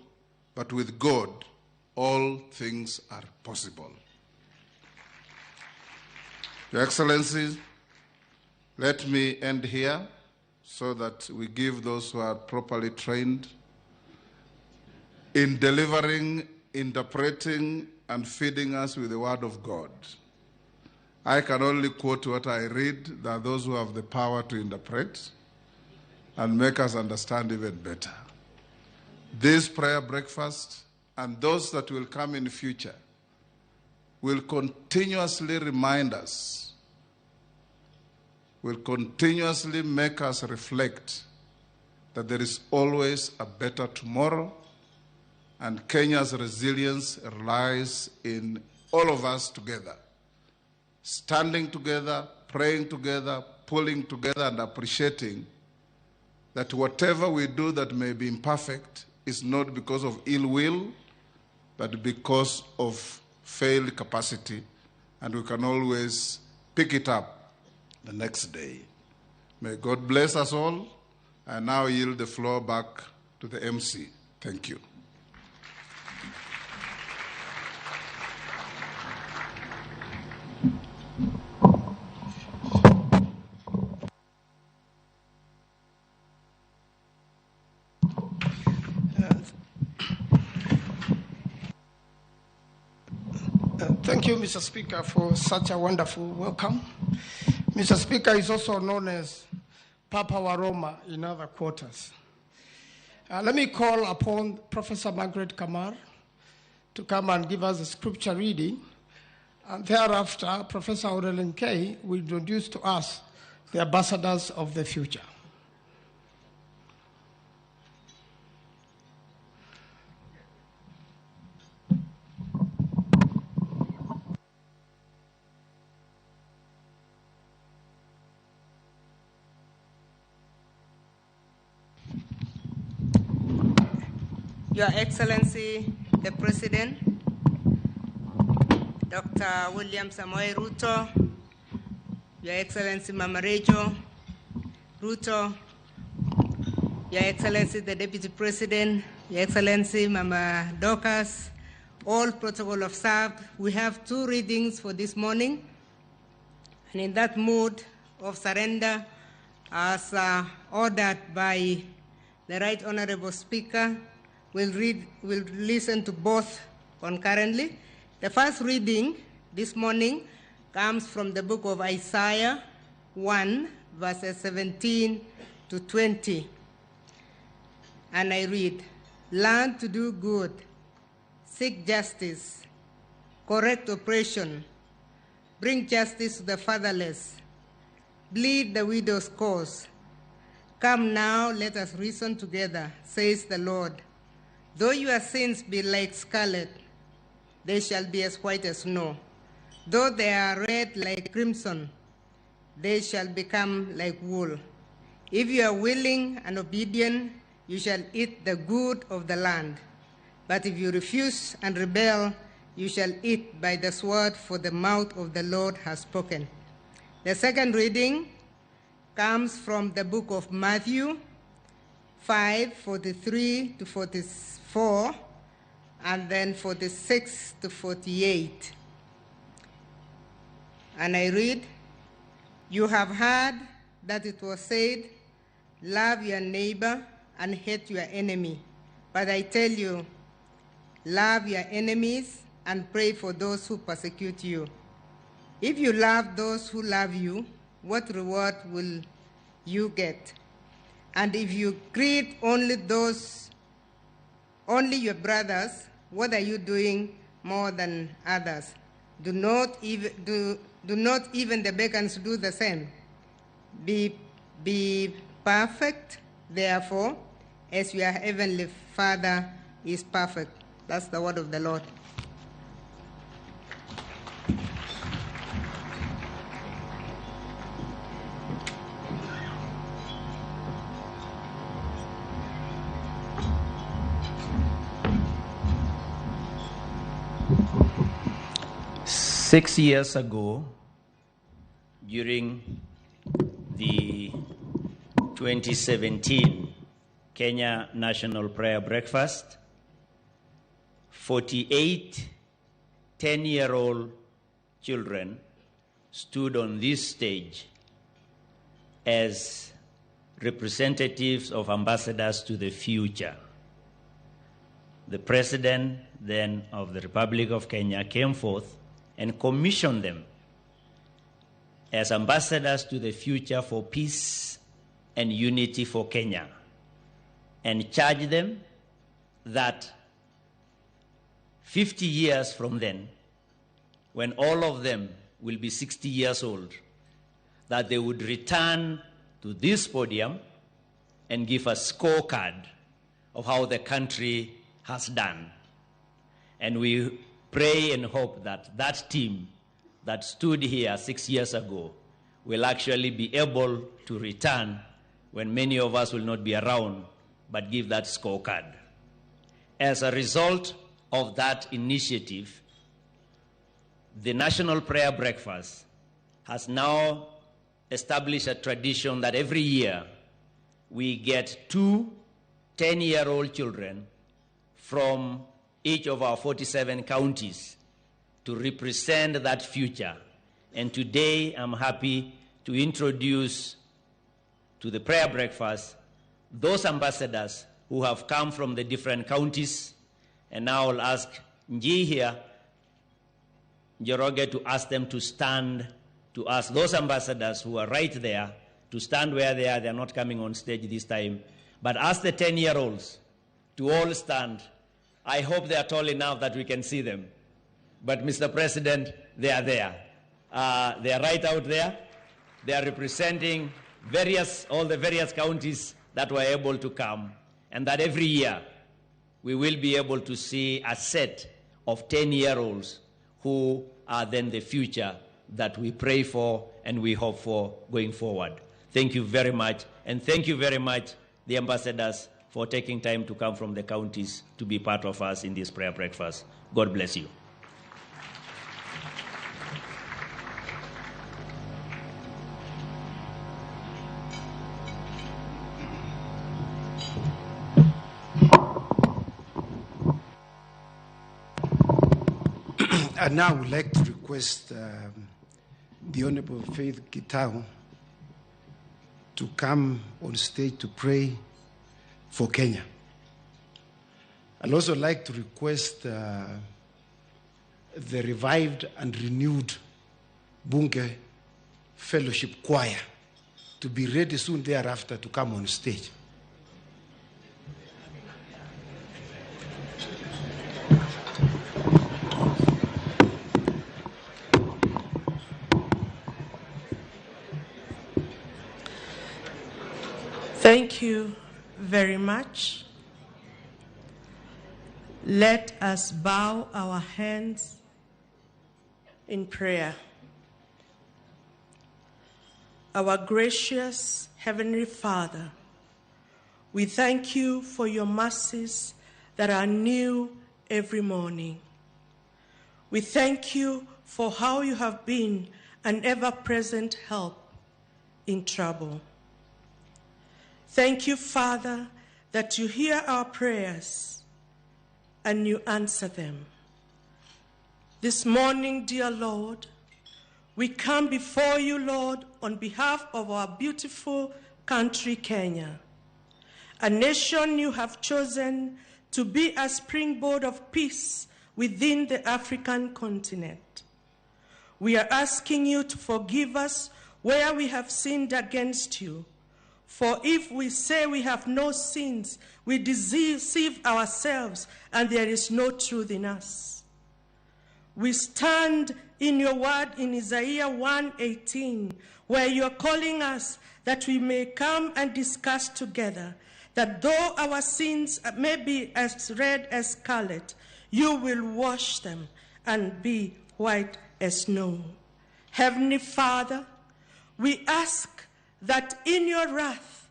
but with God all things are possible.'" Your Excellencies, let me end here so that we give those who are properly trained in delivering, interpreting, and feeding us with the Word of God. I can only quote what I read. There are those who have the power to interpret and make us understand even better. This prayer breakfast and those that will come in future will continuously remind us, will continuously make us reflect that there is always a better tomorrow, and Kenya's resilience lies in all of us together, standing together, praying together, pulling together, and appreciating that whatever we do that may be imperfect is not because of ill will, but because of failed capacity, and we can always pick it up the next day. May God bless us all. I now yield the floor back to the MC. Thank you. Thank you, Mr. Speaker, for such a wonderful welcome. Mr. Speaker is also known as Papa wa Roma in other quarters. Let me call upon Professor Margaret Kamar to come and give us a scripture reading. And thereafter, Professor Aurelien Kay will introduce to us the ambassadors of the future. Your Excellency, the President, Dr. William Samoei Ruto, Your Excellency Mama Rachel Ruto, Your Excellency the Deputy President, Your Excellency Mama Dorcas, all protocol observed. We have two readings for this morning, and in that mood of surrender, as ordered by the Right Honorable Speaker, we'll listen to both concurrently. The first reading this morning comes from the book of Isaiah 1, verses 17 to 20. And I read, "Learn to do good, Seek justice, correct oppression, bring justice to the fatherless, plead the widow's cause. Come now, let us reason together, says the Lord. Though your sins be like scarlet, they shall be as white as snow. Though they are red like crimson, they shall become like wool. If you are willing and obedient, you shall eat the good of the land. But if you refuse and rebel, you shall eat by the sword, for the mouth of the Lord has spoken. The second reading comes from the book of Matthew 5:43 to 44, and then 46 to 48. And I read, "You have heard that it was said, love your neighbor and hate your enemy. But I tell you, love your enemies and pray for those who persecute you. If you love those who love you, what reward will you get? And if you greet only your brothers, what are you doing more than others? Do not even the pagans do the same? Be perfect, therefore, as your heavenly Father is perfect." That's the word of the Lord. Six years ago, during the 2017 Kenya National Prayer Breakfast, 48 10-year-old children stood on this stage as representatives of ambassadors to the future. The president then of the Republic of Kenya came forth and commissioned them as ambassadors to the future for peace and unity for Kenya, and charged them that 50 years from then, when all of them will be 60 years old, that they would return to this podium and give a scorecard of how the country has done. And we pray and hope that that team that stood here 6 years ago will actually be able to return when many of us will not be around, but give that scorecard. As a result of that initiative, the National Prayer Breakfast has now established a tradition that every year we get two 10-year-old children from each of our 47 counties to represent that future. And today I'm happy to introduce to the prayer breakfast those ambassadors who have come from the different counties. And now I'll ask Nji here, Njoroge, to ask them to stand, to ask those ambassadors who are right there to stand where they are. They are not coming on stage this time. But ask the 10-year-olds to all stand. I hope they are tall enough that we can see them. But Mr. President, they are there. They are right out there. They are representing all the various counties that were able to come, and that every year we will be able to see a set of 10-year-olds who are then the future that we pray for and we hope for going forward. Thank you very much, and thank you very much, the ambassadors, for taking time to come from the counties to be part of us in this prayer breakfast. God bless you. And now I would like to request the Honorable Faith Gitau to come on stage to pray for Kenya. I'd also like to request the revived and renewed Bunge Fellowship Choir to be ready soon thereafter to come on stage. Thank you very much. Let us bow our hands in prayer. Our gracious Heavenly Father, we thank you for your mercies that are new every morning. We thank you for how you have been an ever present help in trouble. Thank you, Father, that you hear our prayers and you answer them. This morning, dear Lord, we come before you, Lord, on behalf of our beautiful country, Kenya, a nation you have chosen to be a springboard of peace within the African continent. We are asking you to forgive us where we have sinned against you. For if we say we have no sins, we deceive ourselves and there is no truth in us. We stand in your word in Isaiah 1:18, where you are calling us that we may come and discuss together, that though our sins may be as red as scarlet, you will wash them and be white as snow. Heavenly Father, we ask that in your wrath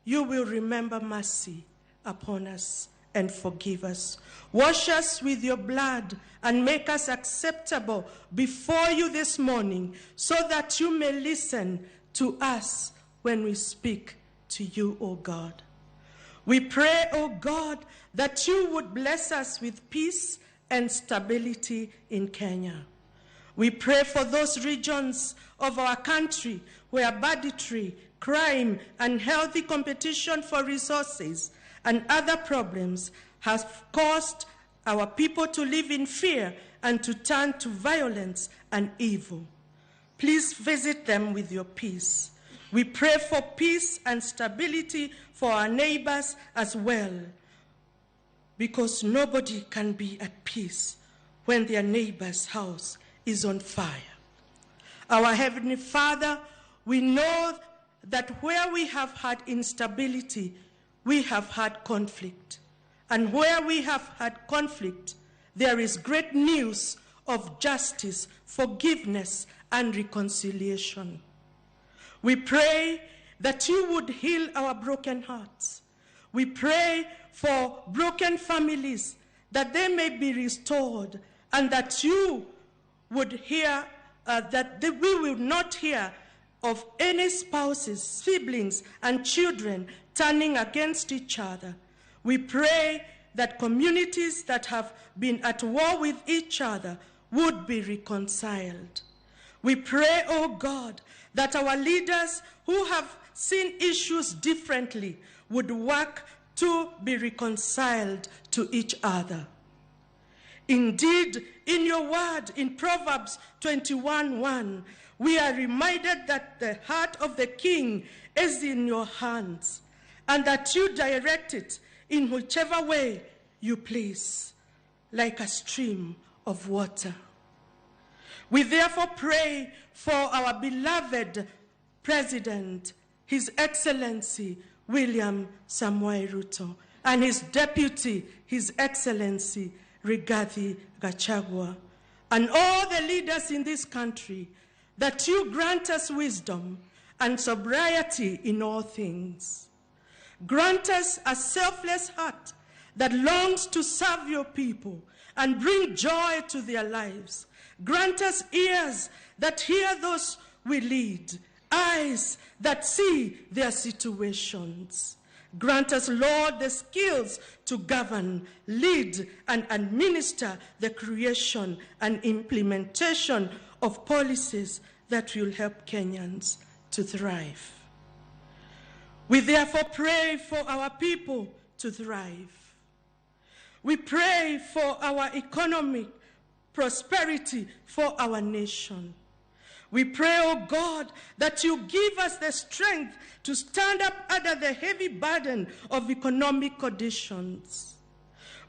you will remember mercy upon us and forgive us. Wash us with your blood and make us acceptable before you this morning, so that you may listen to us when we speak to you, O God. We pray, O God, that you would bless us with peace and stability in Kenya. We pray for those regions of our country where banditry, crime, unhealthy competition for resources, and other problems have caused our people to live in fear and to turn to violence and evil. Please visit them with your peace. We pray for peace and stability for our neighbors as well, because nobody can be at peace when their neighbor's house is on fire. Our Heavenly Father, we know that where we have had instability, we have had conflict. And where we have had conflict, there is great news of justice, forgiveness, and reconciliation. We pray that you would heal our broken hearts. We pray for broken families, that they may be restored, and that you would hear, we will not hear of any spouses, siblings, and children turning against each other. We pray that communities that have been at war with each other would be reconciled. We pray, oh God, that our leaders who have seen issues differently would work to be reconciled to each other. Indeed, in your word, in Proverbs 21:1, we are reminded that the heart of the king is in your hands, and that you direct it in whichever way you please, like a stream of water. We therefore pray for our beloved President, His Excellency William Samoei Ruto, and his deputy, His Excellency Rigathi Gachagua, and all the leaders in this country, that you grant us wisdom and sobriety in all things. Grant us a selfless heart that longs to serve your people and bring joy to their lives. Grant us ears that hear those we lead, eyes that see their situations. Grant us, Lord, the skills to govern, lead, and administer the creation and implementation of policies that will help Kenyans to thrive. We therefore pray for our people to thrive. We pray for our economic prosperity for our nation. We pray, O God, that you give us the strength to stand up under the heavy burden of economic conditions,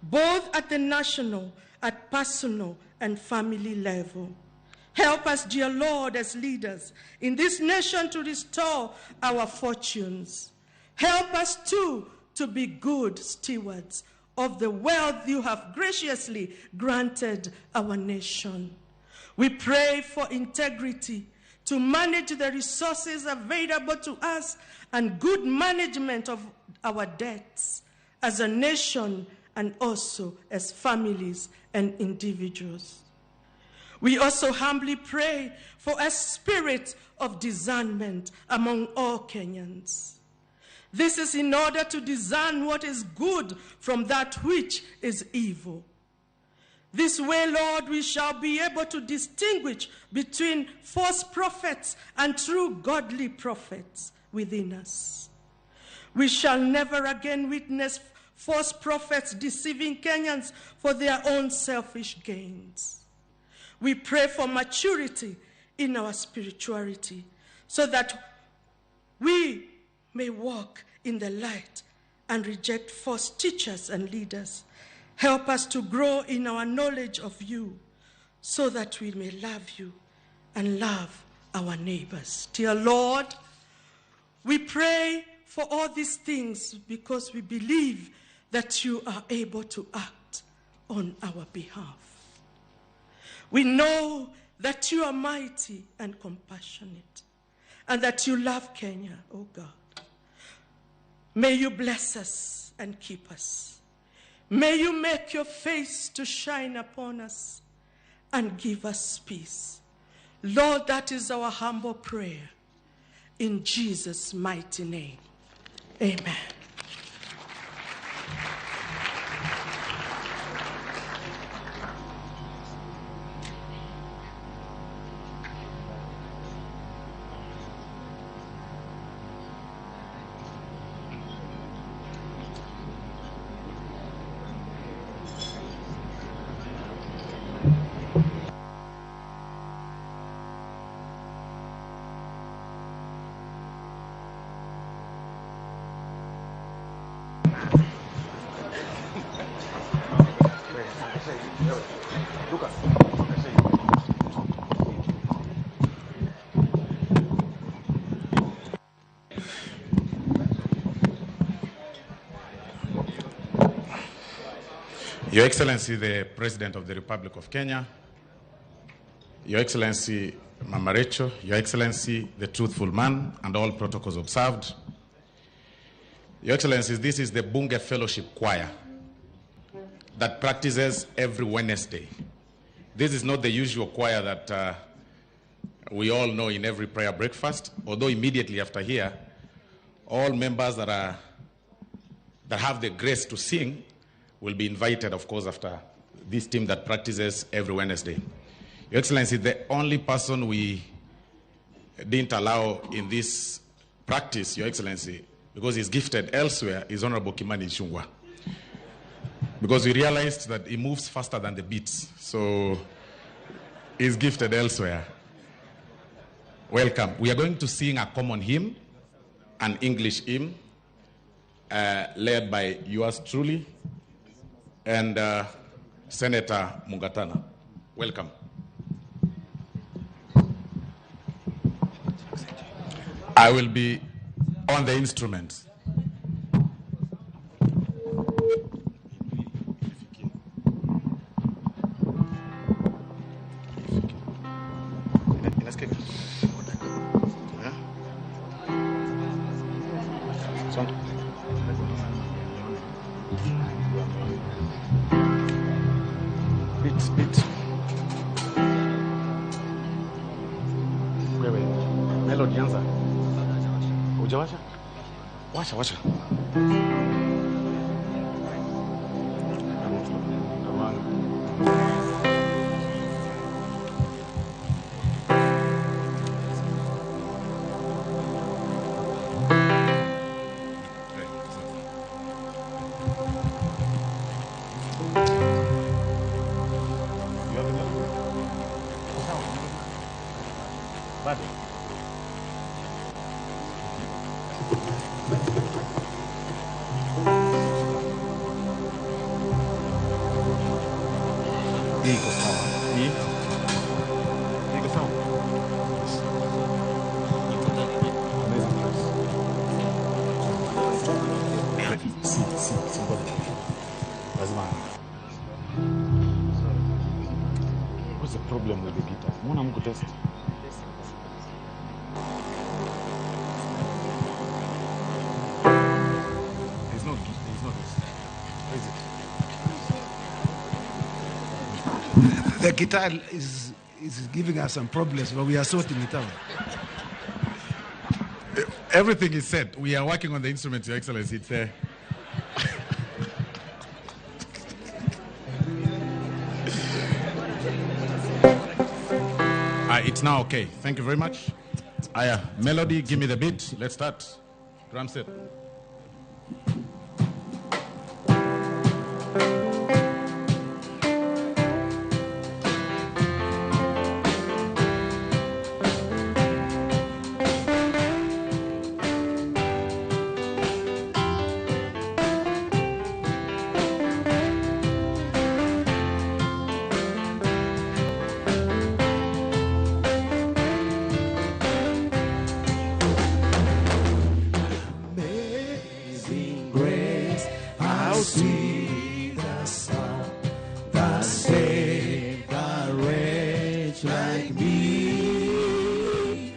both at the national, at personal, and family level. Help us, dear Lord, as leaders in this nation to restore our fortunes. Help us too to be good stewards of the wealth you have graciously granted our nation. We pray for integrity to manage the resources available to us and good management of our debts as a nation and also as families and individuals. We also humbly pray for a spirit of discernment among all Kenyans. This is in order to discern what is good from that which is evil. This way, Lord, we shall be able to distinguish between false prophets and true godly prophets within us. We shall never again witness false prophets deceiving Kenyans for their own selfish gains. We pray for maturity in our spirituality so that we may walk in the light and reject false teachers and leaders. Help us to grow in our knowledge of you so that we may love you and love our neighbors. Dear Lord, we pray for all these things because we believe that you are able to act on our behalf. We know that you are mighty and compassionate and that you love Kenya, oh God. May you bless us and keep us. May you make your face to shine upon us and give us peace. Lord, that is our humble prayer. In Jesus' mighty name, amen. Your Excellency, the President of the Republic of Kenya, Your Excellency, Mama Rachel, Your Excellency, the Truthful Man, and all protocols observed. Your Excellency, this is the Bunge Fellowship Choir that practices every Wednesday. This is not the usual choir that we all know in every prayer breakfast, although immediately after here, all members that have the grace to sing will be invited, of course, after this team that practices every Wednesday. Your Excellency, the only person we didn't allow in this practice, Your Excellency, because he's gifted elsewhere, is Honorable Kimani Ichung'wah. Because we realized that he moves faster than the beats, so he's gifted elsewhere. Welcome. We are going to sing a common hymn, an English hymn, led by yours truly and Senator Mungatana. Welcome. I will be on the instruments. Washa, washa. Just. It's not. It's not this. Where is it? The guitar is giving us some problems, but we are sorting it out. Everything is set. We are working on the instruments, Your Excellency. It's it's now okay. Thank you very much. Aya, melody, give me the beat. Let's start. Drum set. Amazing grace, how sweet the sound that saved a wretch like me.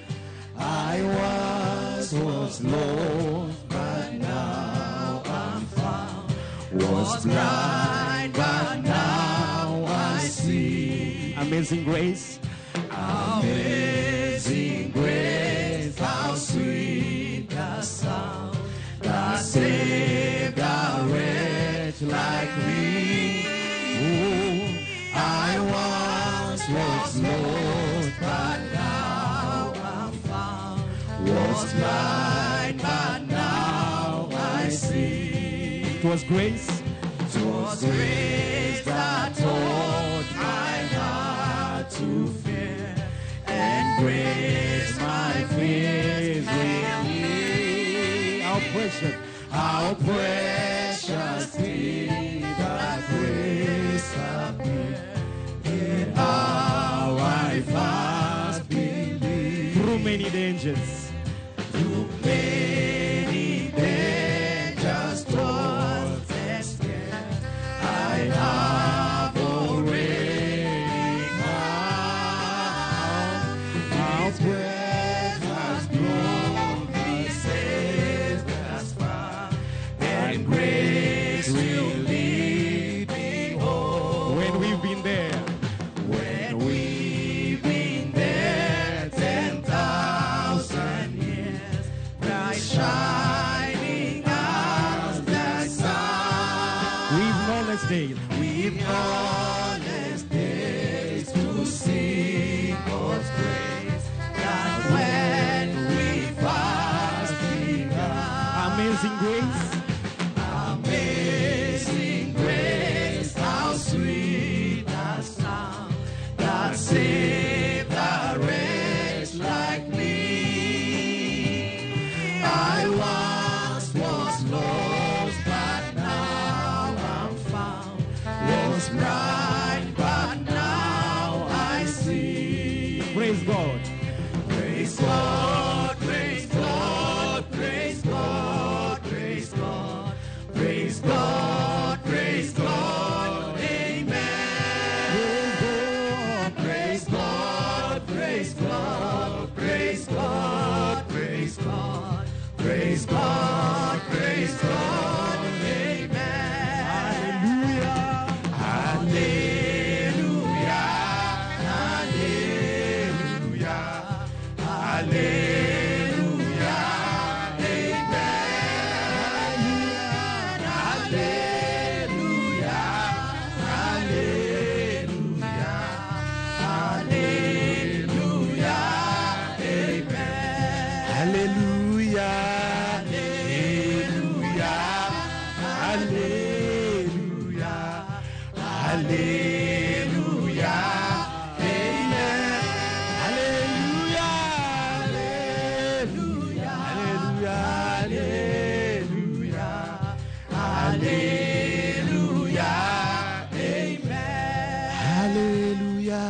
I once was lost, but now I'm found. Was blind, but now I see. Amazing grace. Amazing grace, how sweet the sound that saved a wretch like me. Ooh, I once was lost, but now I'm found. Was blind, but now I see. It was grace. It was grace that taught my heart to fear, and grace my fears relieved. How precious. How precious did that grace appear in how I first believed. Through many dangers. Through many dangers, toils and snares, I have already come. His grace has brought me safe thus far, and grace will lead me home. When we've been there. When we've been there 10,000 years, bright shining as the sun. We've no less days. We've no less days to sing God's praise than when we first began. Amazing grace. Amazing grace, how sweet the sound that saved a wretch like me. I once was lost, but now I'm found. Was blind, but now I see. Praise God. Praise God, praise God, praise God, praise God, praise God, praise God, amen. Praise God, praise God, praise God, praise God, praise God, praise God, amen. Hallelujah, hallelujah, hallelujah, amen. Hallelujah, hallelujah, hallelujah, amen. Hallelujah. Hallelujah, hallelujah, hallelujah, amen. Hallelujah, hallelujah, hallelujah, hallelujah, amen. Hallelujah.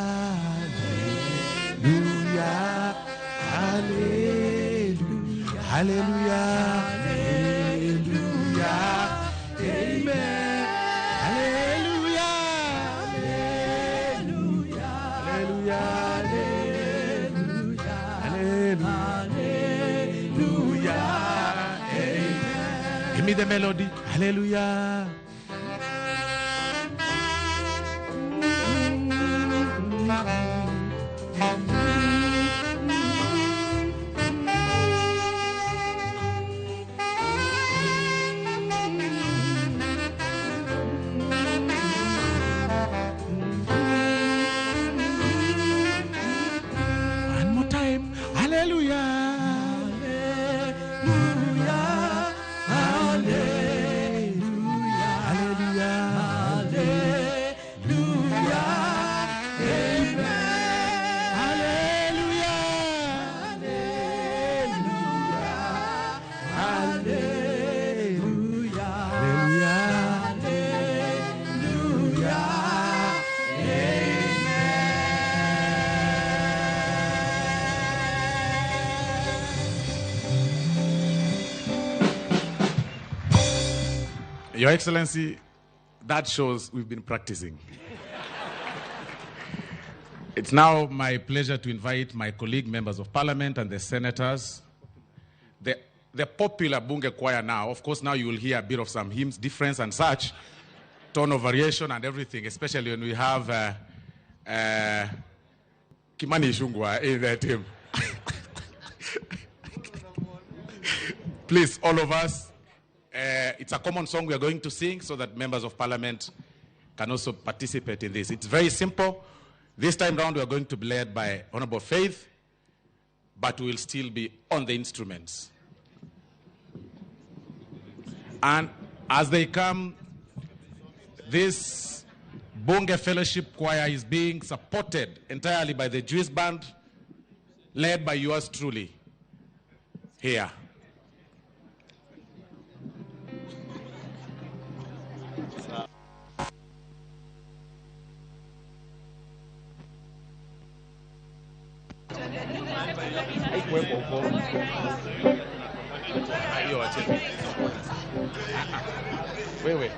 Hallelujah. Hallelujah. Hallelujah. Hallelujah, amen. Hallelujah, hallelujah, hallelujah, Give me the melody. Hallelujah. One more time. Hallelujah. Your Excellency, that shows we've been practicing. It's now my pleasure to invite my colleague members of parliament and the senators, the popular Bunge choir now. Of course, now you will hear a bit of some hymns, difference and such, tone of variation and everything, especially when we have Kimani Ichung'wah in the team. Please, all of us, it's a common song we are going to sing so that members of parliament can also participate in this. It's very simple. This time round, we are going to be led by Honorable Faith, but we will still be on the instruments. And as they come, this Bunge Fellowship Choir is being supported entirely by the Jewish band, led by yours truly here. Wewe.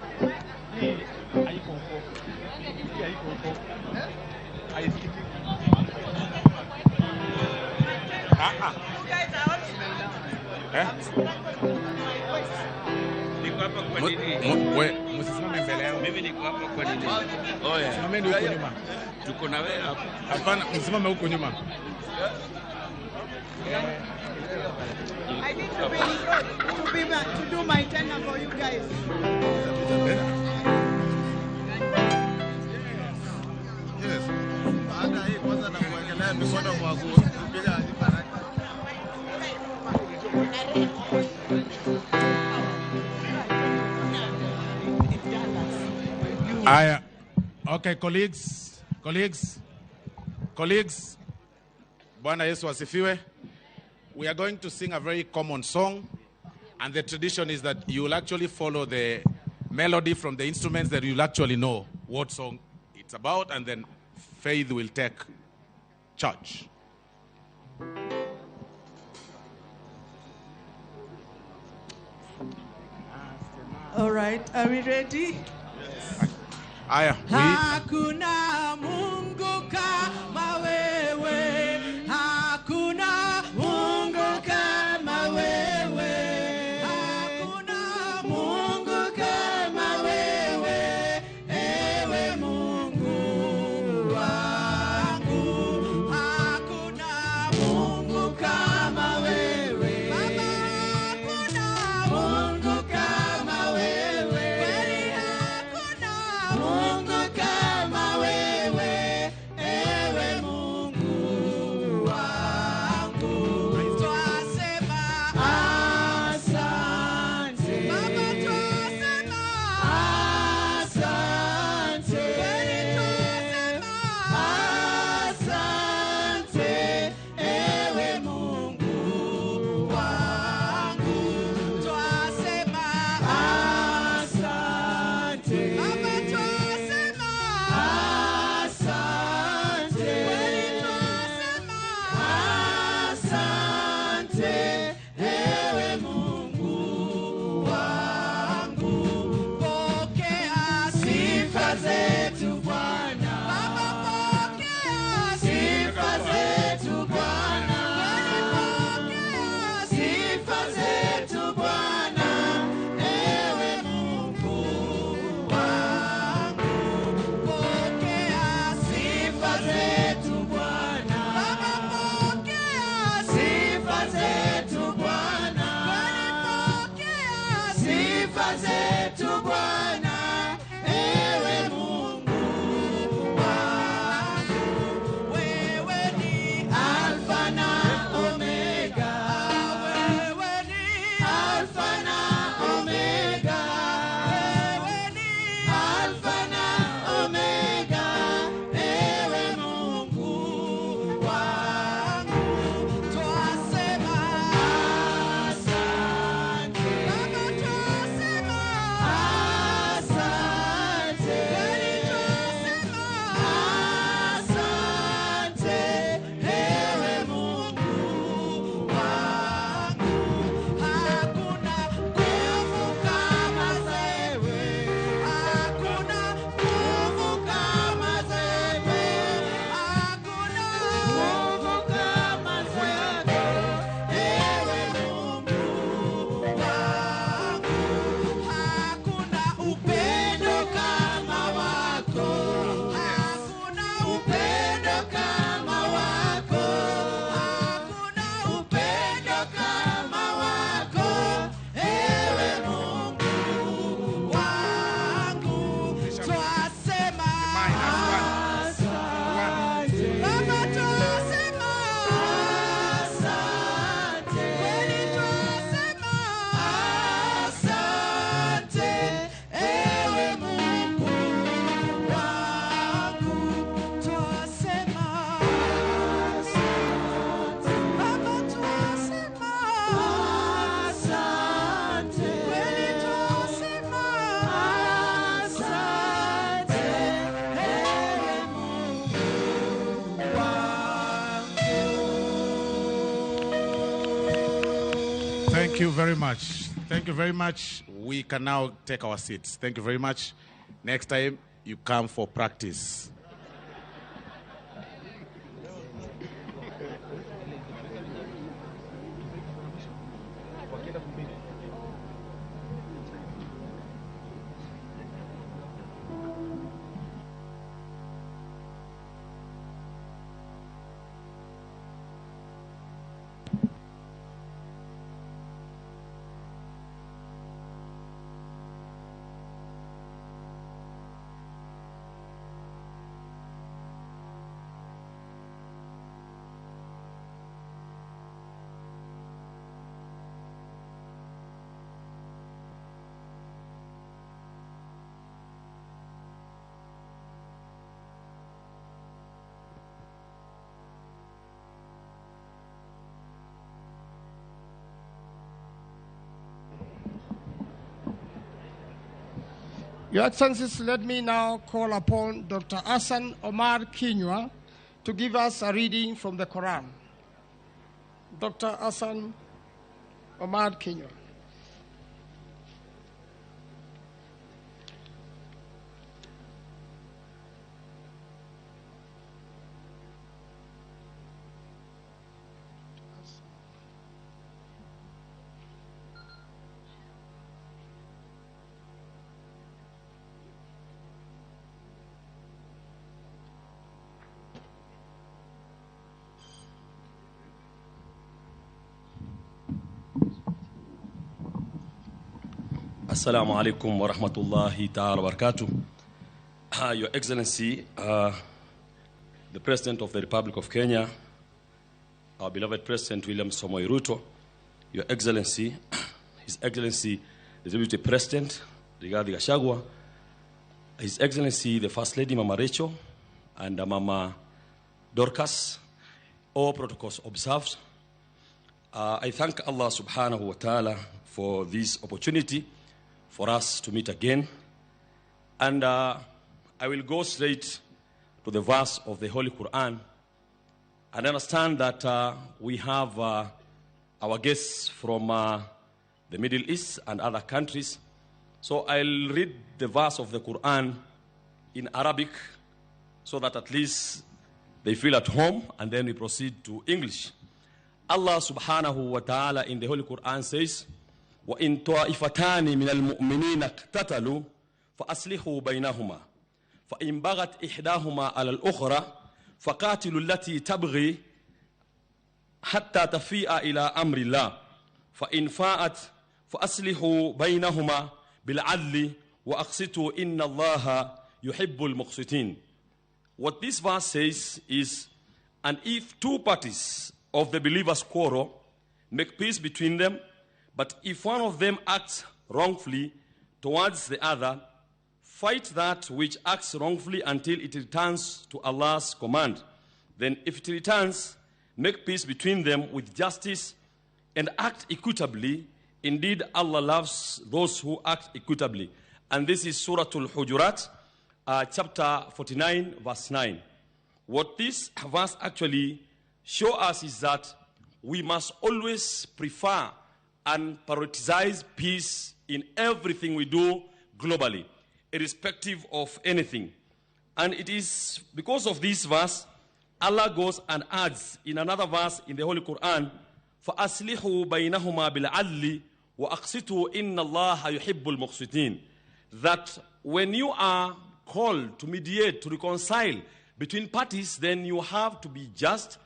Msisimame mbele yangu. Mimi niko hapa kwa nini? Oh yeah. Simameni huko nyuma. Tuko na wewe hapa. Hapana, msimame huko nyuma. I need to be in front to do my tenor for you guys. Yes. Baada hii kwanza na kuwekelea mikono kwa kupiga baraka. Aya. Okay, colleagues. Bwana Yesu asifiwe. We are going to sing a very common song, and the tradition is that you will actually follow the melody from the instruments, that you'll actually know what song it's about, and then Faith will take charge. All right, are we ready? Yes. Aya, Hakuna Mungu kama wewe, hakuna Mungu kama wewe, hakuna Mungu kama wewe, ewe Mungu wangu. Hakuna Mungu kama wewe, Baba, hakuna Mungu kama wewe, kweli hakuna Mungu kama wewe, ewe Thank you very much. Thank you very much. We can now take our seats. Thank you very much. Next time, you come for practice. Your Excellencies, let me now call upon Dr. Hassan Omar Kinywa to give us a reading from the Quran. Dr. Hassan Omar Kinywa. Assalamu alaikum wa rahmatullahi ta'ala wa barakatuh. Your Excellency, the President of the Republic of Kenya, our beloved President William Samoei Ruto, Your Excellency, His Excellency, the Deputy President, Rigathi Gachagua, His Excellency, the First Lady, Mama Rachel, and Mama Dorcas, all protocols observed. I thank Allah subhanahu wa ta'ala for this opportunity for us to meet again. And I will go straight to the verse of the Holy Quran and understand that we have our guests from the Middle East and other countries. So I'll read the verse of the Quran in Arabic so that at least they feel at home, and then we proceed to English. Allah subhanahu wa ta'ala in the Holy Quran says, وَإِن طَائِفَتَانِ مِنَ الْمُؤْمِنِينَ اقْتَتَلُوا فَأَصْلِحُوا بَيْنَهُمَا فَإِنْ بَغَتْ إِحْدَاهُمَا عَلَى الْأُخْرَى فَقَاتِلُوا الَّتِي تَبْغِي حَتَّى تَفِيءَ إِلَى أَمْرِ اللَّهِ فَإِنْ فَاءَتْ فَأَصْلِحُوا بَيْنَهُمَا بِالْعَدْلِ وَأَقْسِطُوا إِنَّ اللَّهَ يُحِبُّ الْمُقْسِطِينَ. What this verse says is, and if two parties of the believers quarrel, make peace between them, but if one of them acts wrongfully towards the other, fight that which acts wrongfully until it returns to Allah's command. Then if it returns, make peace between them with justice and act equitably. Indeed, Allah loves those who act equitably. And this is Surah Al-Hujurat, chapter 49, verse 9. What this verse actually shows us is that we must always prefer and prioritize peace in everything we do globally, irrespective of anything. And it is because of this verse, Allah goes and adds in another verse in the Holy Quran, فَأَصْلِحُوا بَيْنَهُمَا بِالْعَدْلِ وَأَقْسِطُوا إِنَّ اللَّهَ يُحِبُّ الْمُقْسِطِينَ. That when you are called to mediate, to reconcile between parties, then you have to be just,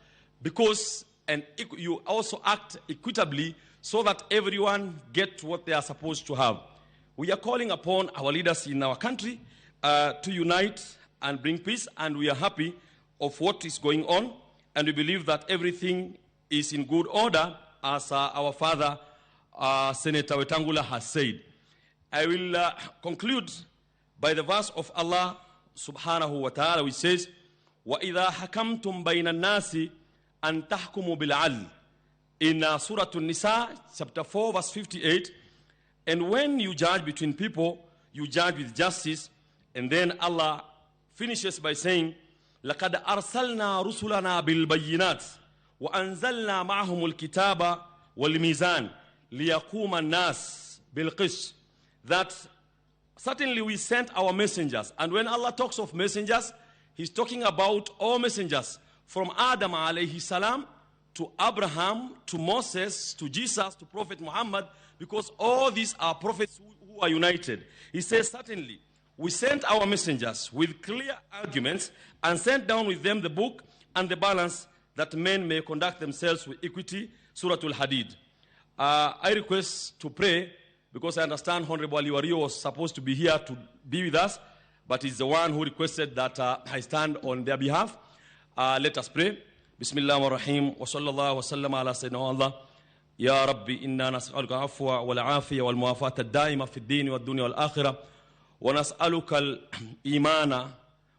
because and you also act equitably so that everyone gets what they are supposed to have. We are calling upon our leaders in our country to unite and bring peace, and we are happy of what is going on, and we believe that everything is in good order, as our father, Senator Wetangula, has said. I will conclude by the verse of Allah subhanahu wa ta'ala, which says, وَإِذَا حَكَمْتُمْ بَيْنَ النَّاسِ أَن تَحْكُمُوا بِالْعَدْلِ. In Surah An-Nisa, chapter 4, verse 58, and when you judge between people, you judge with justice. And then Allah finishes by saying, لَقَدْ أَرْسَلْنَا رُسُلَنَا بِالْبَيِّنَاتِ وَأَنزَلْنَا مَعَهُمُ الْكِتَابَ وَالْمِيزَانَ liyaquma an-nas bil qist. That certainly we sent our messengers. And when Allah talks of messengers, He's talking about all messengers from Adam alayhi salam to Abraham, to Moses, to Jesus, to Prophet Muhammad, because all these are prophets who are united. He says, certainly, we sent our messengers with clear arguments and sent down with them the book and the balance that men may conduct themselves with equity, Surah Al-Hadid. I request to pray, because I understand Honorable Ali Wario was supposed to be here to be with us, but he's the one who requested that I stand on their behalf. Let us pray. Bismillah ar-Rahim, wa sallallahu wa sallam ala Sayyidina Allah. Ya Rabbi, inna nas'aluka afwa wal afiya wal muwafata ad-daima fi ad-din wa ad-dunya wal akhirah, wa nas'aluka al-imana,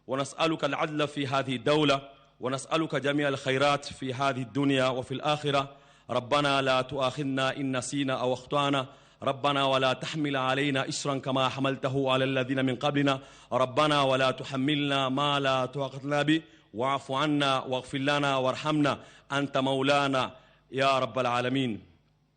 wa nas'aluka al-adla fi hadhihi ad-dawla, wa nas'aluka jami' al-khairat fi hadhihi ad-dunya wa fi al-akhirah. Rabbana la tu'akhidna in nasina aw akhtana. ربنا ولا تحمل علينا إسرا كما حملته على الذين من قبلنا ربنا ولا تحملنا ما لا طاقة لنا به واعف عنا واغفر لنا وارحمنا أنت مولانا يا رب العالمين.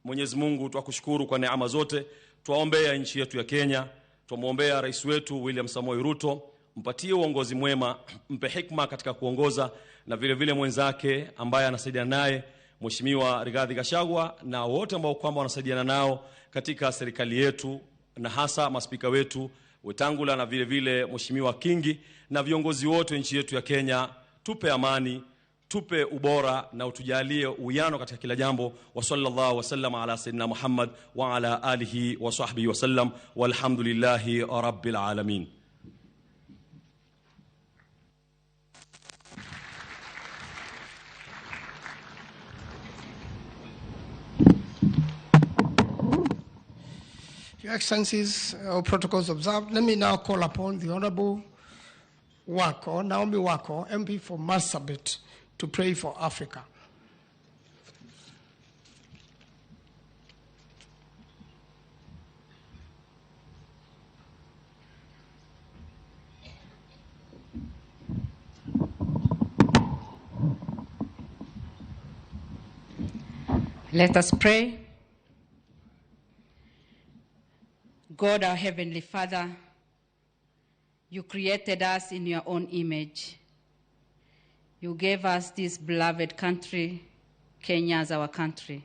Mwenyezi Mungu, twakushukuru kwa neema zote. Twaombea nchi yetu ya Kenya, twamwombea rais wetu William Samoei Ruto, mpatie uongozi mwema, mpe hikma katika kuongoza, na vile vile mwenzake ambaye anasaidiana naye Mheshimiwa Rigathi Gachagua, na wote ambao kwamba wanasaidiana nao katika serikali yetu, na hasa maspika wetu Wetangula na vile vile Mheshimiwa Kingi na viongozi wote nchi yetu ya Kenya. Tupe amani, tupe ubora na utujalie uwiano katika kila jambo. Wa sallallahu wasallam ala sayyidina Muhammad wa ala alihi wa sahbihi wasallam, walhamdulillahi rabbil alamin. Your Excellencies, all protocols observed. Let me now call upon the Honorable Wako, Naomi Wako, MP for Marsabit, to pray for Africa. Let us pray. God, our Heavenly Father, you created us in your own image. You gave us this beloved country, Kenya, as our country.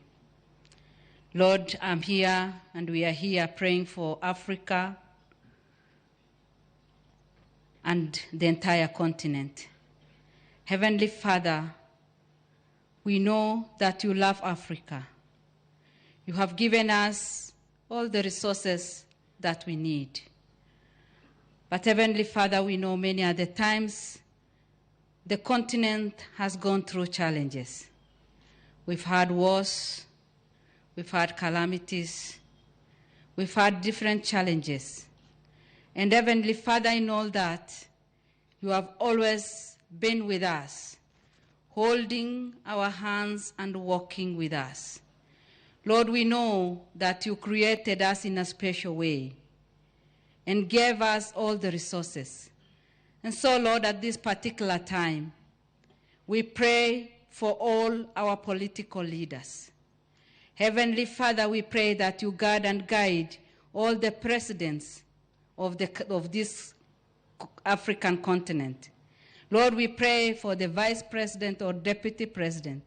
Lord, I'm here and we are here praying for Africa and the entire continent. Heavenly Father, we know that you love Africa. You have given us all the resources that we need. But Heavenly Father, we know many other times the continent has gone through challenges. We've had wars, we've had calamities, we've had different challenges. And Heavenly Father, in all that, you have always been with us, holding our hands and walking with us. Lord, we know that you created us in a special way and gave us all the resources. And so, Lord, at this particular time, we pray for all our political leaders. Heavenly Father, we pray that you guard and guide all the presidents of this African continent. Lord, we pray for the vice president or deputy president.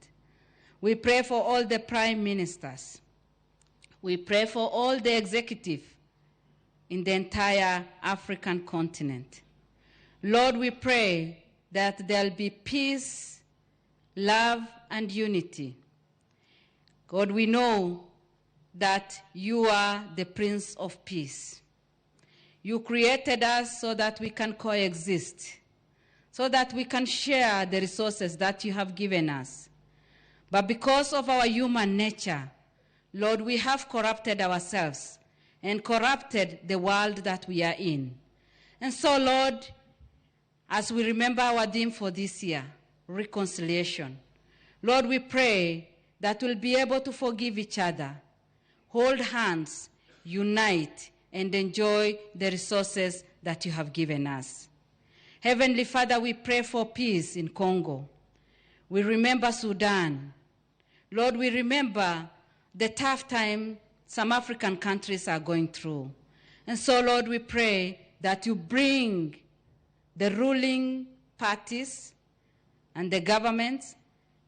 We pray for all the prime ministers. We pray for all the executive in the entire African continent. Lord, we pray that there'll be peace, love, and unity. God, we know that you are the Prince of Peace. You created us so that we can coexist, so that we can share the resources that you have given us. But because of our human nature, Lord, we have corrupted ourselves and corrupted the world that we are in. And so, Lord, as we remember our theme for this year, reconciliation, Lord, we pray that we'll be able to forgive each other, hold hands, unite, and enjoy the resources that you have given us. Heavenly Father, we pray for peace in Congo. We remember Sudan. Lord, we remember the tough time some African countries are going through. And so, Lord, we pray that you bring the ruling parties and the governments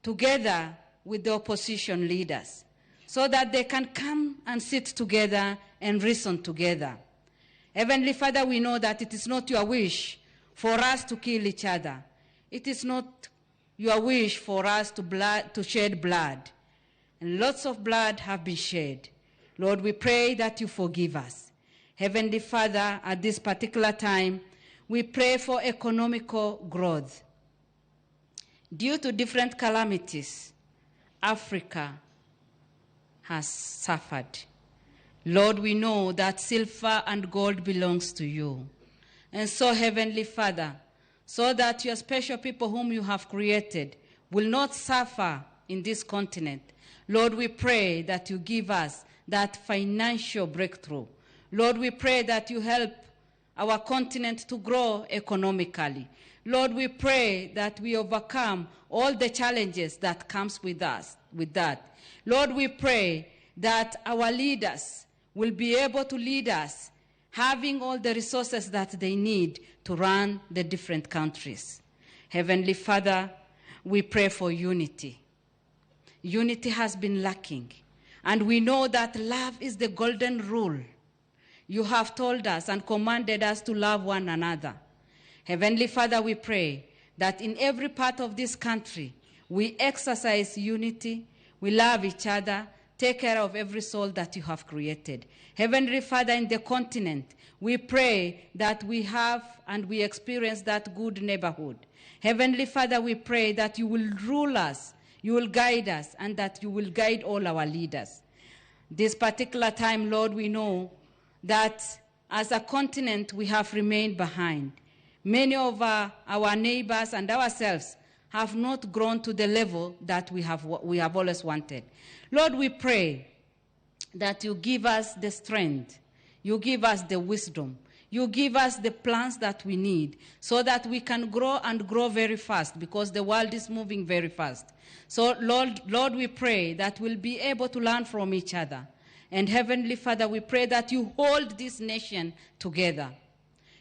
together with the opposition leaders so that they can come and sit together and reason together. Heavenly Father, we know that it is not your wish for us to kill each other. It is not your wish for us to shed blood. And lots of blood have been shed. Lord, we pray that you forgive us. Heavenly Father, at this particular time, we pray for economical growth. Due to different calamities, Africa has suffered. Lord, we know that silver and gold belongs to you. And so, Heavenly Father, so that your special people whom you have created will not suffer in this continent, Lord, we pray that you give us that financial breakthrough. Lord, we pray that you help our continent to grow economically. Lord, we pray that we overcome all the challenges that comes with us, with that. Lord, we pray that our leaders will be able to lead us, having all the resources that they need to run the different countries. Heavenly Father, we pray for unity. Unity has been lacking. And we know that love is the golden rule. You have told us and commanded us to love one another. Heavenly Father, we pray that in every part of this country, we exercise unity, we love each other, take care of every soul that you have created. Heavenly Father, in the continent, we pray that we have and we experience that good neighborhood. Heavenly Father, we pray that you will rule us, you will guide us, and that you will guide all our leaders. This particular time, Lord, we know that as a continent, we have remained behind. Many of our neighbors and ourselves have not grown to the level that we have always wanted. Lord, we pray that you give us the strength, you give us the wisdom, you give us the plans that we need so that we can grow and grow very fast, because the world is moving very fast. So, Lord, we pray that we'll be able to learn from each other. And Heavenly Father, we pray that you hold this nation together.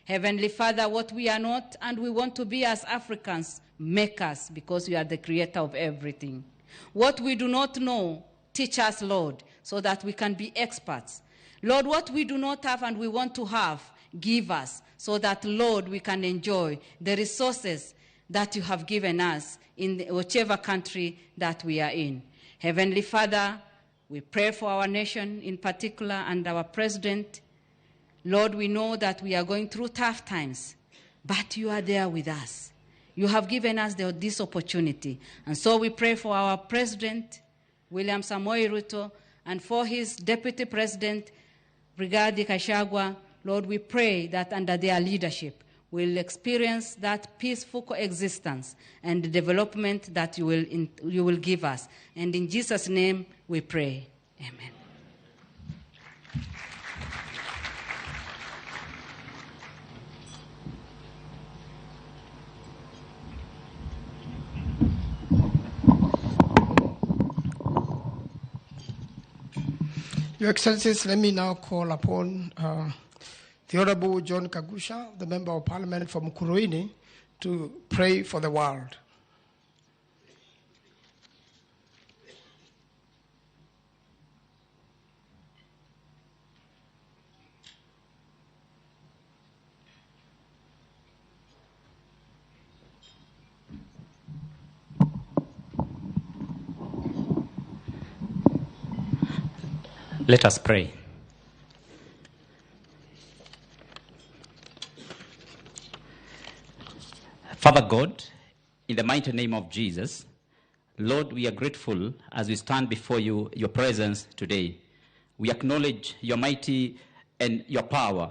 Heavenly Father, what we are not and we want to be as Africans, make us, because you are the creator of everything. What we do not know, teach us, Lord, so that we can be experts. Lord, what we do not have and we want to have, give us, so that, Lord, we can enjoy the resources that you have given us in whichever country that we are in. Heavenly Father, we pray for our nation in particular and our president. Lord, we know that we are going through tough times, but you are there with us. You have given us this opportunity. And so we pray for our president, William Samoei Ruto, and for his deputy president, Rigathi Gachagua. Lord, we pray that under their leadership, we'll experience that peaceful coexistence and the development that you will give us. And in Jesus' name we pray. Amen. Your Excellencies, let me now call upon the Honorable John Kaguchia, the Member of Parliament from Mukurweini, to pray for the world. Let us pray. Father God, in the mighty name of Jesus, Lord, we are grateful as we stand before you, your presence today. We acknowledge your mighty and your power.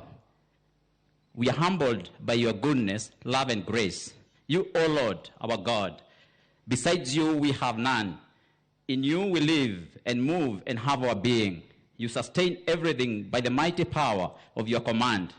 We are humbled by your goodness, love, and grace. You, O Lord, our God, besides you we have none. In you we live and move and have our being. You sustain everything by the mighty power of your command.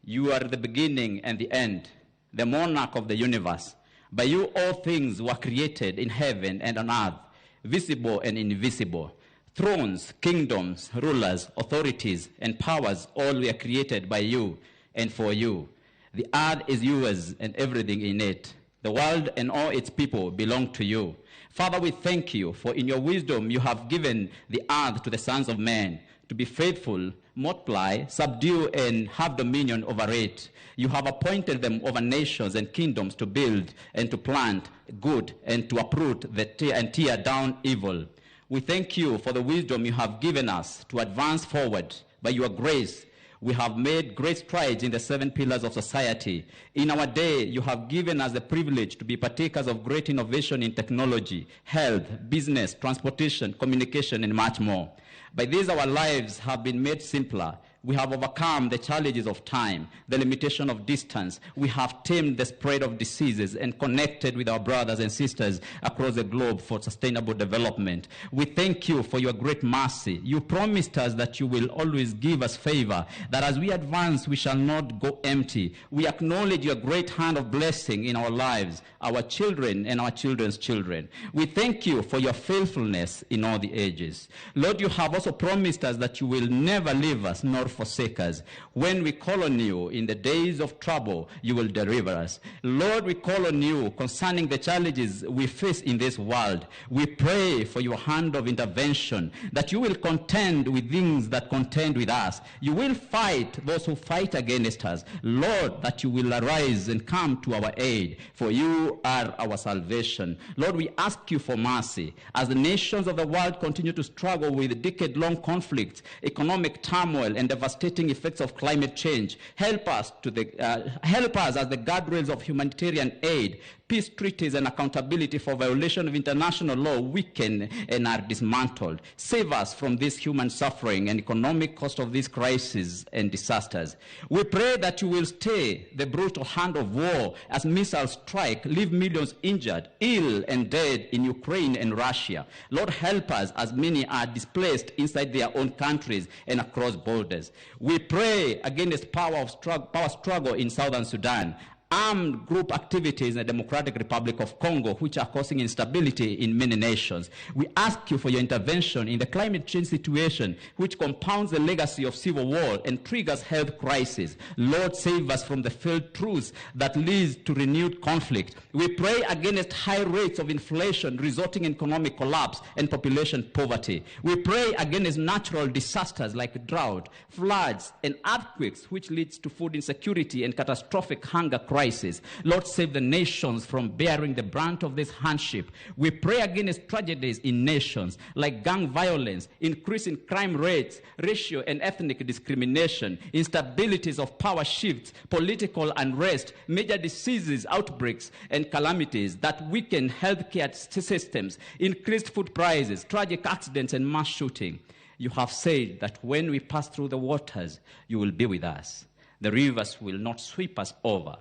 You are the beginning and the end, the monarch of the universe. By you all things were created in heaven and on earth, visible and invisible. Thrones, kingdoms, rulers, authorities, and powers all were created by you and for you. The earth is yours and everything in it. The world and all its people belong to you. Father, we thank you, for in your wisdom you have given the earth to the sons of men to be faithful, multiply, subdue, and have dominion over it. You have appointed them over nations and kingdoms to build and to plant good and to uproot and tear down evil. We thank you for the wisdom you have given us to advance forward. By your grace, we have made great strides in the 7 pillars of society. In our day, you have given us the privilege to be partakers of great innovation in technology, health, business, transportation, communication, and much more. By this, our lives have been made simpler. We have overcome the challenges of time, the limitation of distance. We have tamed the spread of diseases and connected with our brothers and sisters across the globe for sustainable development. We thank you for your great mercy. You promised us that you will always give us favor, that as we advance, we shall not go empty. We acknowledge your great hand of blessing in our lives, our children and our children's children. We thank you for your faithfulness in all the ages. Lord, you have also promised us that you will never leave us nor forsake us. When we call on you in the days of trouble, you will deliver us. Lord, we call on you concerning the challenges we face in this world. We pray for your hand of intervention, that you will contend with things that contend with us. You will fight those who fight against us. Lord, that you will arise and come to our aid, for you are our salvation. Lord, we ask you for mercy. As the nations of the world continue to struggle with decade-long conflicts, economic turmoil, and devastating effects of climate change, help us as the guardrails of humanitarian aid, peace treaties, and accountability for violation of international law weaken and are dismantled. Save us from this human suffering and economic cost of these crises and disasters. We pray that you will stay the brutal hand of war as missiles strike, leave millions injured, ill, and dead in Ukraine and Russia. Lord, help us as many are displaced inside their own countries and across borders. We pray against power struggle in southern Sudan, armed group activities in the Democratic Republic of Congo, which are causing instability in many nations. We ask you for your intervention in the climate change situation, which compounds the legacy of civil war and triggers health crisis. Lord, save us from the failed truce that leads to renewed conflict. We pray against high rates of inflation resulting in economic collapse and population poverty. We pray against natural disasters like drought, floods, and earthquakes, which leads to food insecurity and catastrophic hunger crisis. Lord, save the nations from bearing the brunt of this hardship. We pray against tragedies in nations like gang violence, increase in crime rates, racial and ethnic discrimination, instabilities of power shifts, political unrest, major diseases, outbreaks, and calamities that weaken healthcare systems, increased food prices, tragic accidents, and mass shooting. You have said that when we pass through the waters, you will be with us. The rivers will not sweep us over.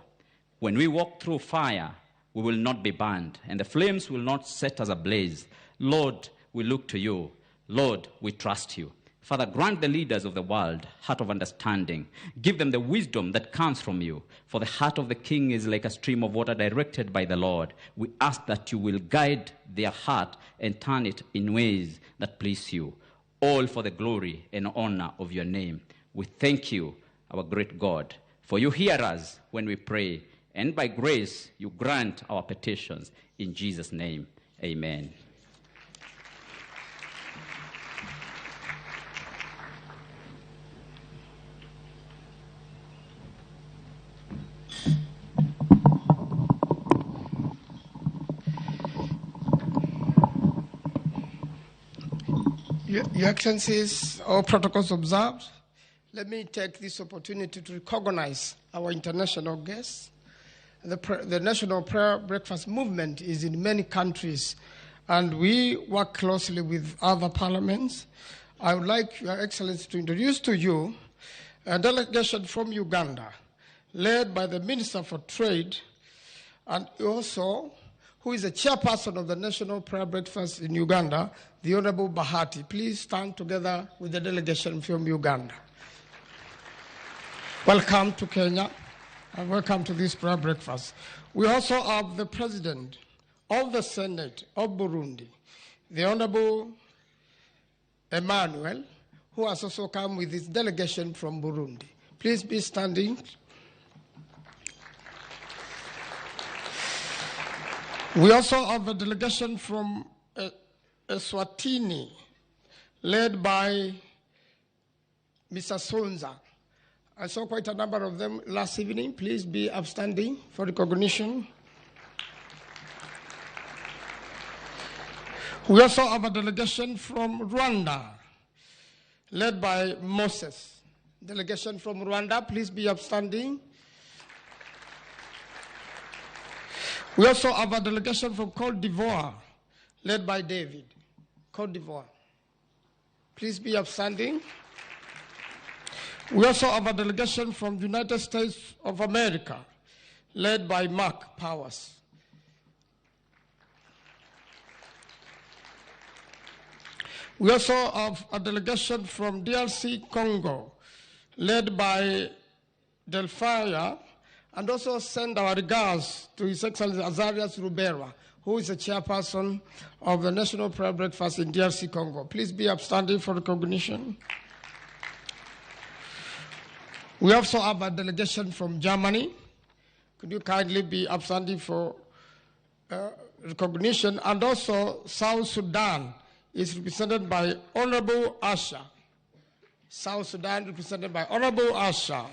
When we walk through fire, we will not be burned, and the flames will not set us ablaze. Lord, we look to you. Lord, we trust you. Father, grant the leaders of the world heart of understanding. Give them the wisdom that comes from you. For the heart of the king is like a stream of water directed by the Lord. We ask that you will guide their heart and turn it in ways that please you, all for the glory and honor of your name. We thank you, our great God, for you hear us when we pray, and by grace you grant our petitions. In Jesus' name, amen. Your Excellencies, all protocols observed. Let me take this opportunity to recognize our international guests. The National Prayer Breakfast Movement is in many countries, and we work closely with other parliaments. I would like Your Excellency to introduce to you a delegation from Uganda, led by the Minister for Trade, and also who is the chairperson of the National Prayer Breakfast in Uganda, the Honorable Bahati. Please stand together with the delegation from Uganda. Welcome to Kenya, and welcome to this prayer breakfast. We also have the President of the Senate of Burundi, the Honorable Emmanuel, who has also come with his delegation from Burundi. Please be standing. We also have a delegation from Eswatini, led by Mr. Sonza. I saw quite a number of them last evening. Please be upstanding for recognition. We also have a delegation from Rwanda, led by Moses. Delegation from Rwanda, please be upstanding. We also have a delegation from Cote d'Ivoire, led by David. Cote d'Ivoire. Please be upstanding. We also have a delegation from the United States of America, led by Mark Powers. We also have a delegation from DRC Congo, led by Delphia, and also send our regards to His Excellency Azarias Rubera, who is the chairperson of the National Prayer Breakfast in DRC Congo. Please be upstanding for recognition. We also have a delegation from Germany. Could you kindly be upstanding for recognition? And also South Sudan is represented by Honorable Asha. South Sudan represented by Honorable Asha.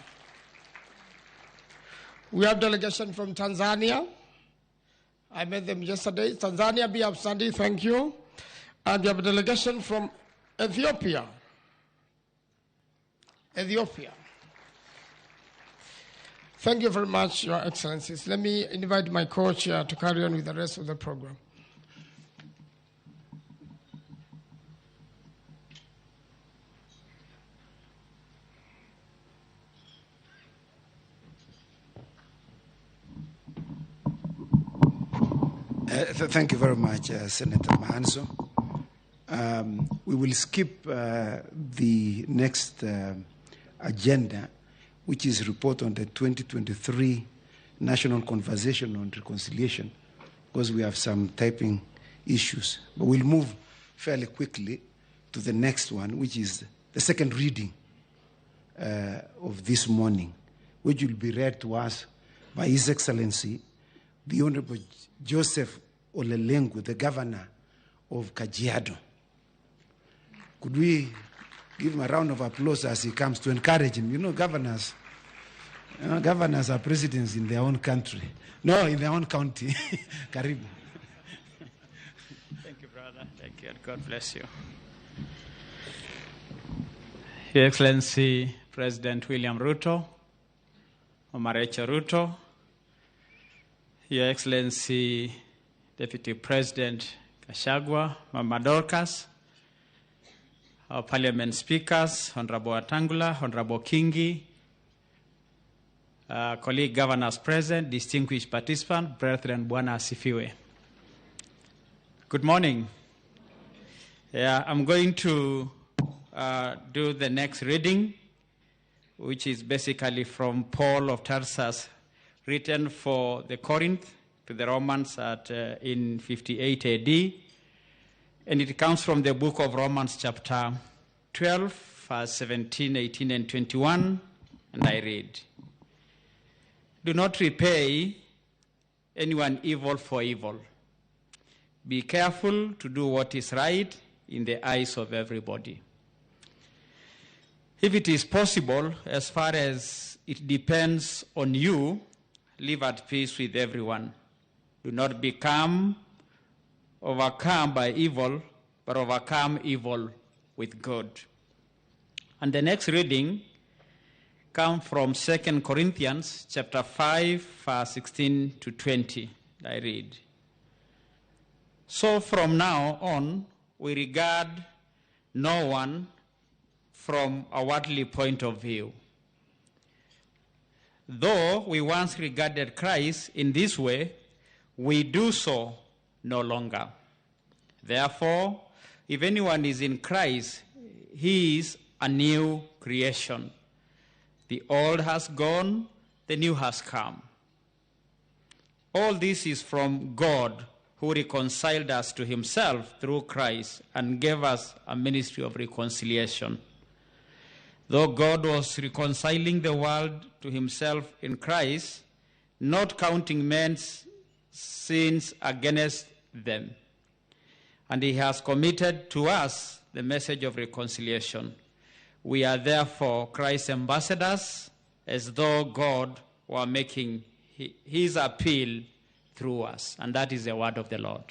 We have delegation from Tanzania. I met them yesterday. Tanzania, be upstanding, thank you. And we have a delegation from Ethiopia. Ethiopia. Thank you very much, Your Excellencies. Let me invite my co-chair to carry on with the rest of the program. Thank you very much, Senator Maanzo. We will skip the next agenda, which is report on the 2023 National Conversation on Reconciliation, because we have some typing issues. But we'll move fairly quickly to the next one, which is the second reading of this morning, which will be read to us by His Excellency, the Honorable Joseph Ole Lenku, the Governor of Kajiado. Could we give him a round of applause as he comes to encourage him? You know, governors are presidents in their own country. No, in their own county. Karibu. Thank you, brother. Thank you, and God bless you. Your Excellency, President William Ruto, Mama Rachel Ruto, Your Excellency, Deputy President Gachagua, Mama Dorcas, our Parliament Speakers, Honorable Wetangula, Honorable Kingi, colleague governors present, distinguished participants, brethren, Bwana asifiwe. Good morning. Yeah, I'm going to do the next reading, which is basically from Paul of Tarsus, written for the Corinth to the Romans at, in 58 AD. And it comes from the book of Romans chapter 12, verse 17, 18, and 21. And I read, "Do not repay anyone evil for evil. Be careful to do what is right in the eyes of everybody. If it is possible, as far as it depends on you, live at peace with everyone. Do not become overcome by evil, but overcome evil with good." And the next reading comes from 2 Corinthians chapter 5, verse 16 to 20. I read, "So from now on, we regard no one from a worldly point of view. Though we once regarded Christ in this way, we do so no longer. Therefore, if anyone is in Christ, he is a new creation. The old has gone, the new has come. All this is from God, who reconciled us to himself through Christ and gave us a ministry of reconciliation. Though God was reconciling the world to himself in Christ, not counting men's sins against them. And he has committed to us the message of reconciliation. We are therefore Christ's ambassadors, as though God were making his appeal through us. And that is the word of the Lord.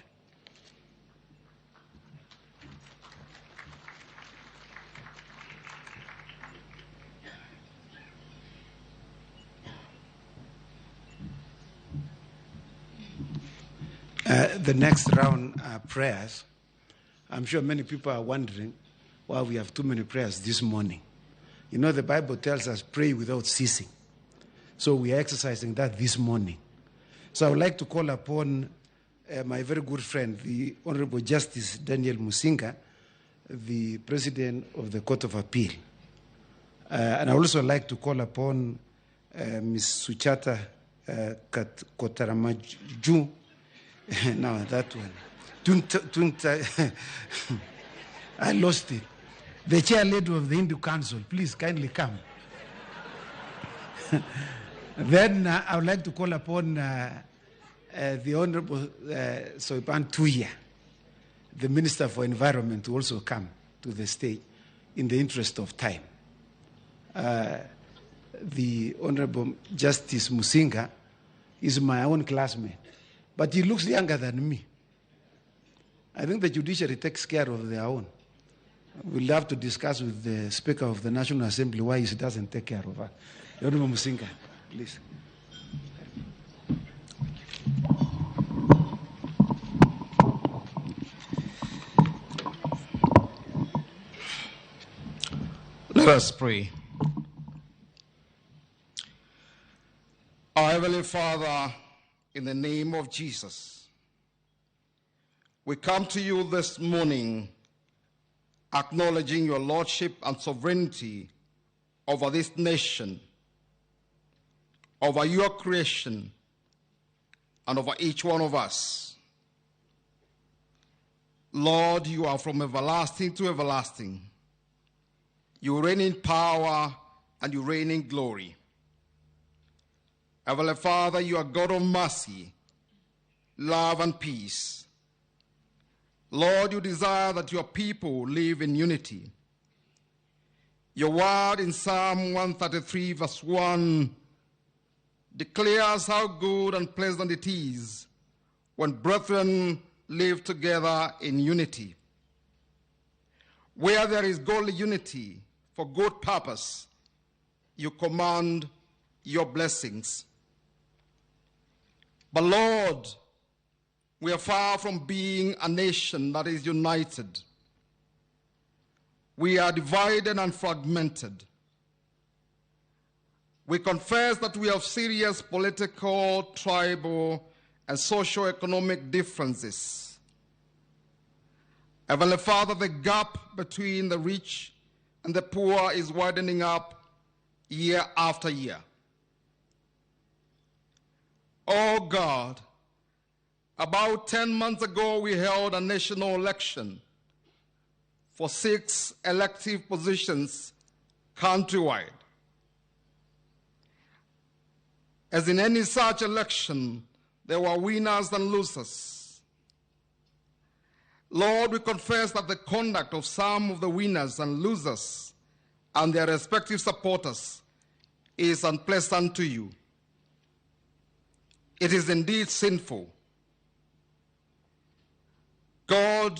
The next round are prayers. I'm sure many people are wondering why we have too many prayers this morning. You know, the Bible tells us pray without ceasing. So we are exercising that this morning. So I would like to call upon my very good friend, the Honorable Justice Daniel Musinga, the President of the Court of Appeal. And I would also like to call upon Ms. Suchata Kotaramaju. No, that one. I lost it. The chair lady of the Hindu Council, please kindly come. Then I would like to call upon the Honorable Soipan Tuya, the Minister for Environment, to also come to the stage in the interest of time. The Honorable Justice Musinga is my own classmate, but he looks younger than me. I think the judiciary takes care of their own. We'll have to discuss with the Speaker of the National Assembly why he doesn't take care of us. Honorable Musinga, please. Let us pray. Our Heavenly Father, in the name of Jesus, we come to you this morning acknowledging your lordship and sovereignty over this nation, over your creation, and over each one of us. Lord, you are from everlasting to everlasting. You reign in power and you reign in glory. Heavenly Father, you are God of mercy, love, and peace. Lord, you desire that your people live in unity. Your word in Psalm 133, verse 1, declares how good and pleasant it is when brethren live together in unity. Where there is godly unity for good purpose, you command your blessings. But Lord, we are far from being a nation that is united. We are divided and fragmented. We confess that we have serious political, tribal, and socio-economic differences. Heavenly Father, the gap between the rich and the poor is widening up year after year. Oh God, about 10 months ago, we held a national election for 6 elective positions countrywide. As in any such election, there were winners and losers. Lord, we confess that the conduct of some of the winners and losers and their respective supporters is unpleasant to you. It is indeed sinful. God,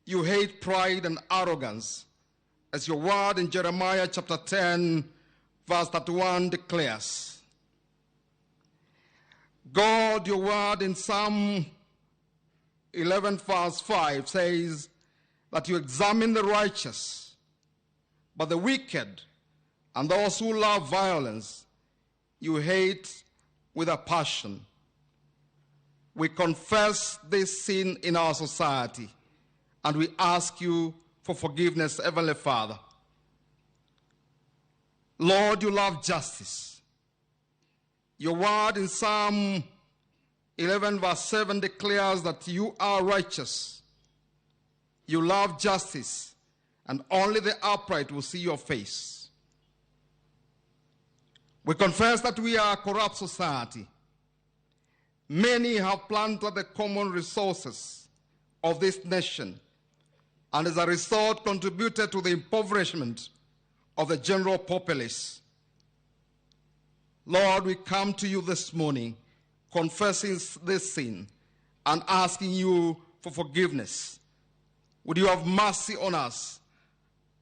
you hate pride and arrogance, as your word in Jeremiah chapter 10, verse 31 declares. God, your word in Psalm 11, verse 5 says that you examine the righteous, but the wicked and those who love violence, you hate with a passion. We confess this sin in our society, and we ask you for forgiveness, Heavenly Father. Lord, you love justice. Your word in Psalm 11 verse 7 declares that you are righteous, you love justice, and only the upright will see your face. We confess that we are a corrupt society. Many have planted the common resources of this nation and as a result contributed to the impoverishment of the general populace. Lord, we come to you this morning confessing this sin and asking you for forgiveness. Would you have mercy on us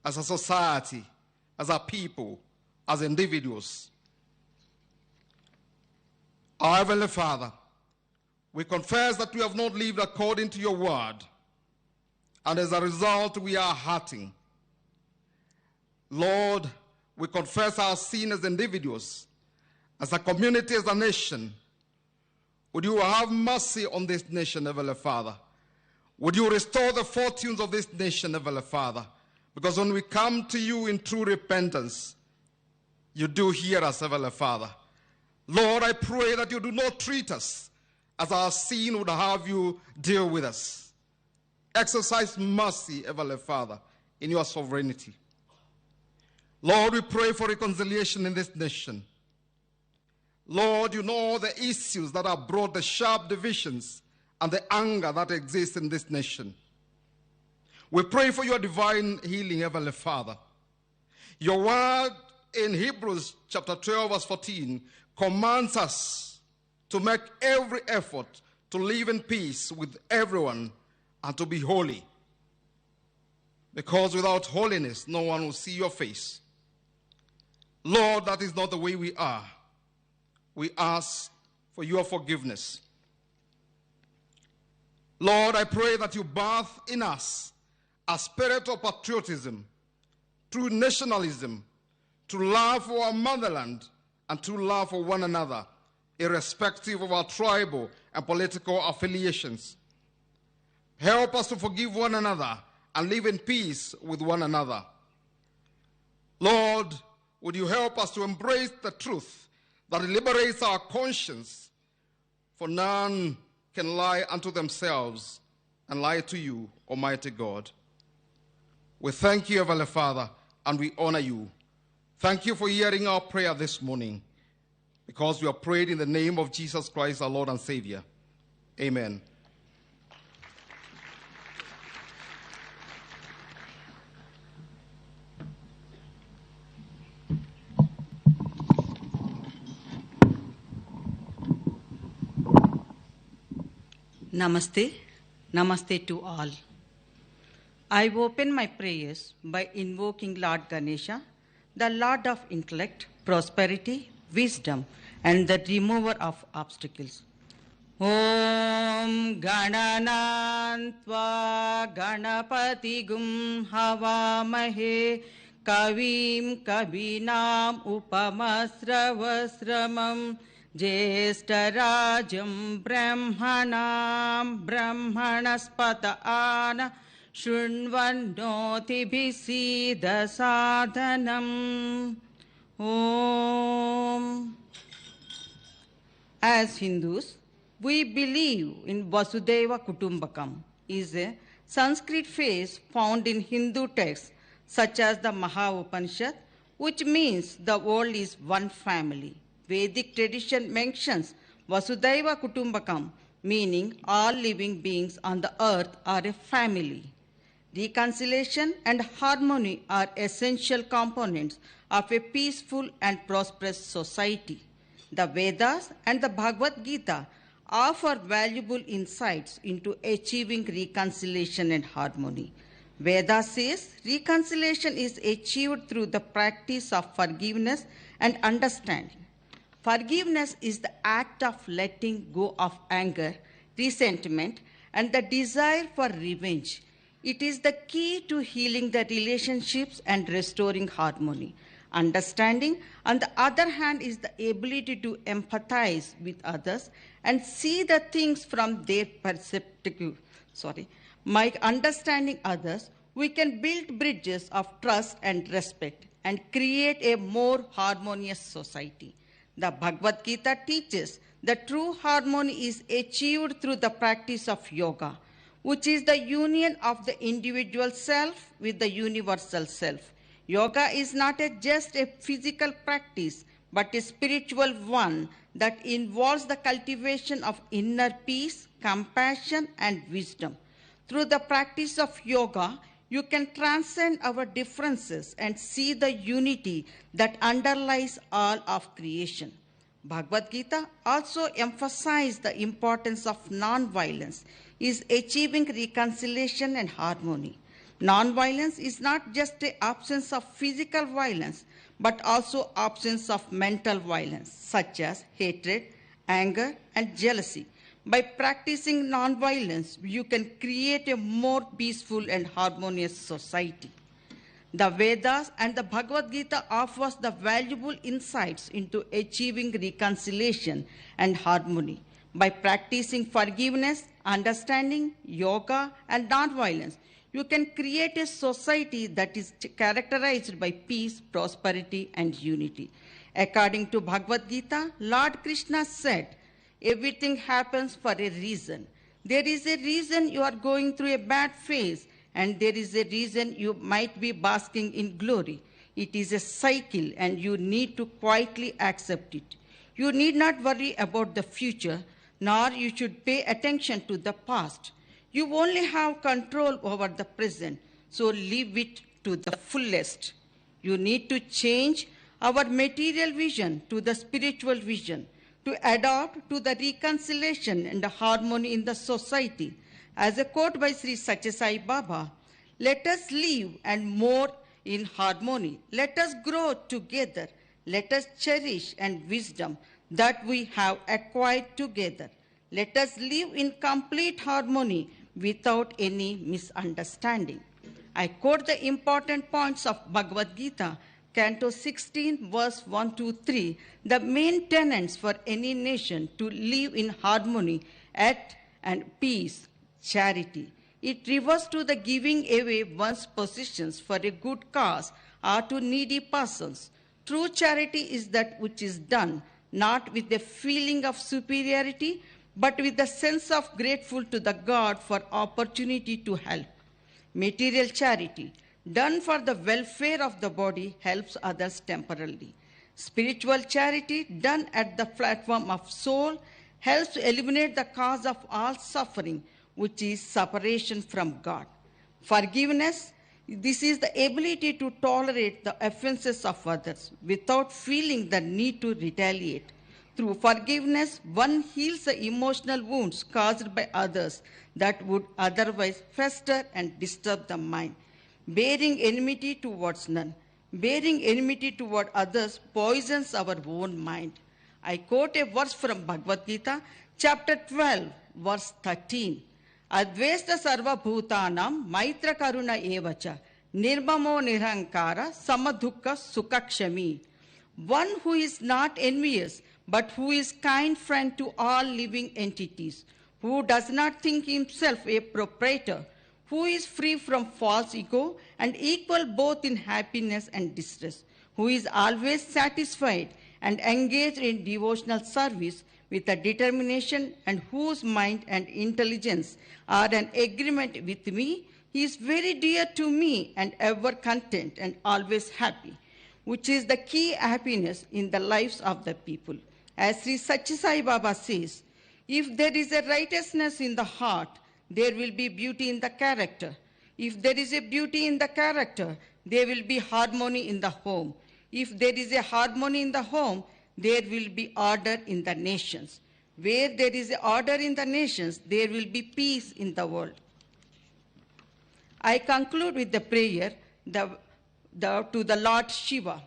as a society, as a people, as individuals? Our Heavenly Father, we confess that we have not lived according to your word, and as a result, we are hurting. Lord, we confess our sin as individuals, as a community, as a nation. Would you have mercy on this nation, Heavenly Father? Would you restore the fortunes of this nation, Heavenly Father? Because when we come to you in true repentance, you do hear us, Heavenly Father. Lord, I pray that you do not treat us as our sin would have you deal with us. Exercise mercy, Heavenly Father, in your sovereignty. Lord, we pray for reconciliation in this nation. Lord, you know the issues that have brought the sharp divisions and the anger that exists in this nation. We pray for your divine healing, Heavenly Father. Your word in Hebrews chapter 12, verse 14, commands us to make every effort to live in peace with everyone and to be holy. Because without holiness, no one will see your face. Lord, that is not the way we are. We ask for your forgiveness. Lord, I pray that you birth in us a spirit of patriotism, true nationalism, to love for our motherland and to love for one another, irrespective of our tribal and political affiliations. Help us to forgive one another and live in peace with one another. Lord, would you help us to embrace the truth that liberates our conscience, for none can lie unto themselves and lie to you, Almighty God. We thank you, Heavenly Father, and we honor you. Thank you for hearing our prayer this morning, because we are prayed in the name of Jesus Christ, our Lord and Savior. Amen. Namaste. Namaste to all. I open my prayers by invoking Lord Ganesha, the Lord of intellect, prosperity, wisdom, and the remover of obstacles. Om Gananantva Ganapatigum Havamahe Kavim Kavinam Upamasravasramam Jyeshtarajam Brahmanam Brahmanaspata Ana Shrunvannotibhi Siddha Sadhanam. Om. As Hindus, we believe in Vasudeva Kutumbakam is a Sanskrit phrase found in Hindu texts such as the Maha Upanishad, which means the world is one family. Vedic tradition mentions Vasudeva Kutumbakam, meaning all living beings on the earth are a family. Reconciliation and harmony are essential components of a peaceful and prosperous society. The Vedas and the Bhagavad Gita offer valuable insights into achieving reconciliation and harmony. Veda says reconciliation is achieved through the practice of forgiveness and understanding. Forgiveness is the act of letting go of anger, resentment, and the desire for revenge. It is the key to healing the relationships and restoring harmony. Understanding, on the other hand, is the ability to empathize with others and see the things from their perspective. By understanding others, we can build bridges of trust and respect and create a more harmonious society. The Bhagavad Gita teaches The true harmony is achieved through the practice of yoga, which is the union of the individual self with the universal self. Yoga is not just a physical practice, but a spiritual one that involves the cultivation of inner peace, compassion, and wisdom. Through the practice of yoga, you can transcend our differences and see the unity that underlies all of creation. Bhagavad Gita also emphasized the importance of non-violence is achieving reconciliation and harmony. Non-violence is not just the absence of physical violence, but also absence of mental violence, such as hatred, anger, and jealousy. By practicing non-violence, you can create a more peaceful and harmonious society. The Vedas and the Bhagavad Gita offers the valuable insights into achieving reconciliation and harmony. By practicing forgiveness, understanding, yoga, and non-violence, you can create a society that is characterized by peace, prosperity, and unity. According to Bhagavad Gita, Lord Krishna said, everything happens for a reason. There is a reason you are going through a bad phase, and there is a reason you might be basking in glory. It is a cycle, and you need to quietly accept it. You need not worry about the future, nor you should pay attention to the past. You only have control over the present, so live it to the fullest. You need to change our material vision to the spiritual vision, to adopt to the reconciliation and the harmony in the society. As a quote by Sri Sathya Sai Baba, let us live and more in harmony. Let us grow together. Let us cherish and wisdom that we have acquired together. Let us live in complete harmony without any misunderstanding. I quote the important points of Bhagavad Gita, Canto 16, verse 1 to 3, the main tenets for any nation to live in harmony at and peace, charity. It refers to the giving away one's possessions for a good cause or to needy persons. True charity is that which is done not with a feeling of superiority, but with a sense of grateful to the God for opportunity to help. Material charity, done for the welfare of the body, helps others temporarily. Spiritual charity, done at the platform of soul, helps to eliminate the cause of all suffering, which is separation from God. Forgiveness, this is the ability to tolerate the offenses of others without feeling the need to retaliate. Through forgiveness, one heals the emotional wounds caused by others that would otherwise fester and disturb the mind. Bearing enmity towards none. Bearing enmity toward others poisons our own mind. I quote a verse from Bhagavad Gita, chapter 12, verse 13. Advesta sarva bhutanam maitra karuna evacha nirmamo nirankara samadukha sukhakshami. One who is not envious, but who is kind friend to all living entities, who does not think himself a proprietor, who is free from false ego and equal both in happiness and distress, who is always satisfied and engaged in devotional service with a determination and whose mind and intelligence are in agreement with me, he is very dear to me and ever content and always happy, which is the key happiness in the lives of the people. As Sri Sathya Sai Baba says, if there is a righteousness in the heart, there will be beauty in the character. If there is a beauty in the character, there will be harmony in the home. If there is a harmony in the home, there will be order in the nations. Where there is order in the nations, there will be peace in the world. I conclude with the prayer to the Lord Shiva.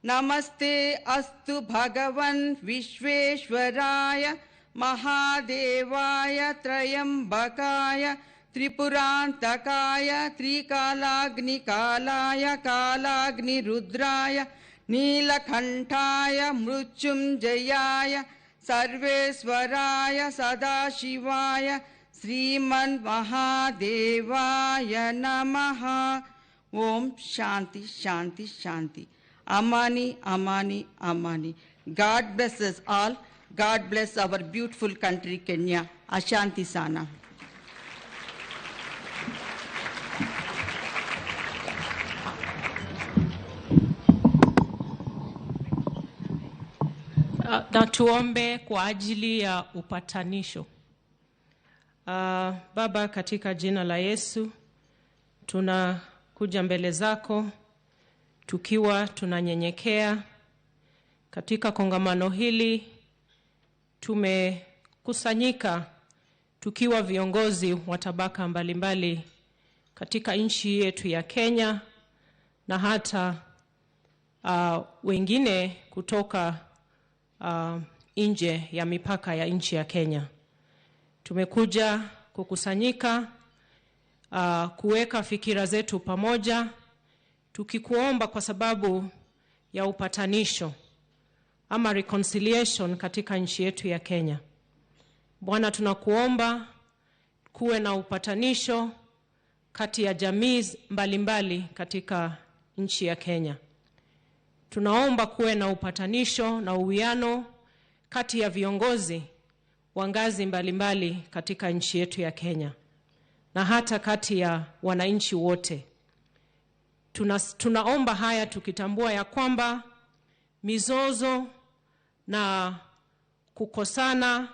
Namaste Astu Bhagavan Vishveshwaraya Mahadevaya Trayambakaya Tripurantakaya Trikalagnikalaya Kalagnirudraya Nilakantaya Mrutyunjayaya Sarveswaraya Sadashivaya Sriman Mahadevaya Namaha. Om Shanti Shanti Shanti. Amani, Amani, Amani. God bless us all. God bless our beautiful country, Kenya. Ashanti sana. Na tuombe kwa ajili ya upatanisho. Baba, katika jina la Yesu, tunakuja mbele zako tukiwa tunanyenyekea. Katika kongamano hili tumekusanyika tukiwa viongozi wa tabaka mbalimbali katika nchi yetu ya Kenya na hata wengine kutoka nje ya mipaka ya nchi ya Kenya. Tumekuja kukusanyika kuweka fikira zetu pamoja, tukikuomba kwa sababu ya upatanisho ama reconciliation katika nchi yetu ya Kenya. Bwana, tunakuomba kuwe na upatanisho kati ya jamii mbalimbali katika nchi ya Kenya. Tunaomba kuwe na upatanisho na uwiano kati ya viongozi wa ngazi mbalimbali katika nchi yetu ya Kenya na hata kati ya wananchi wote. Tunaomba haya tukitambua ya kwamba mizozo na kukosana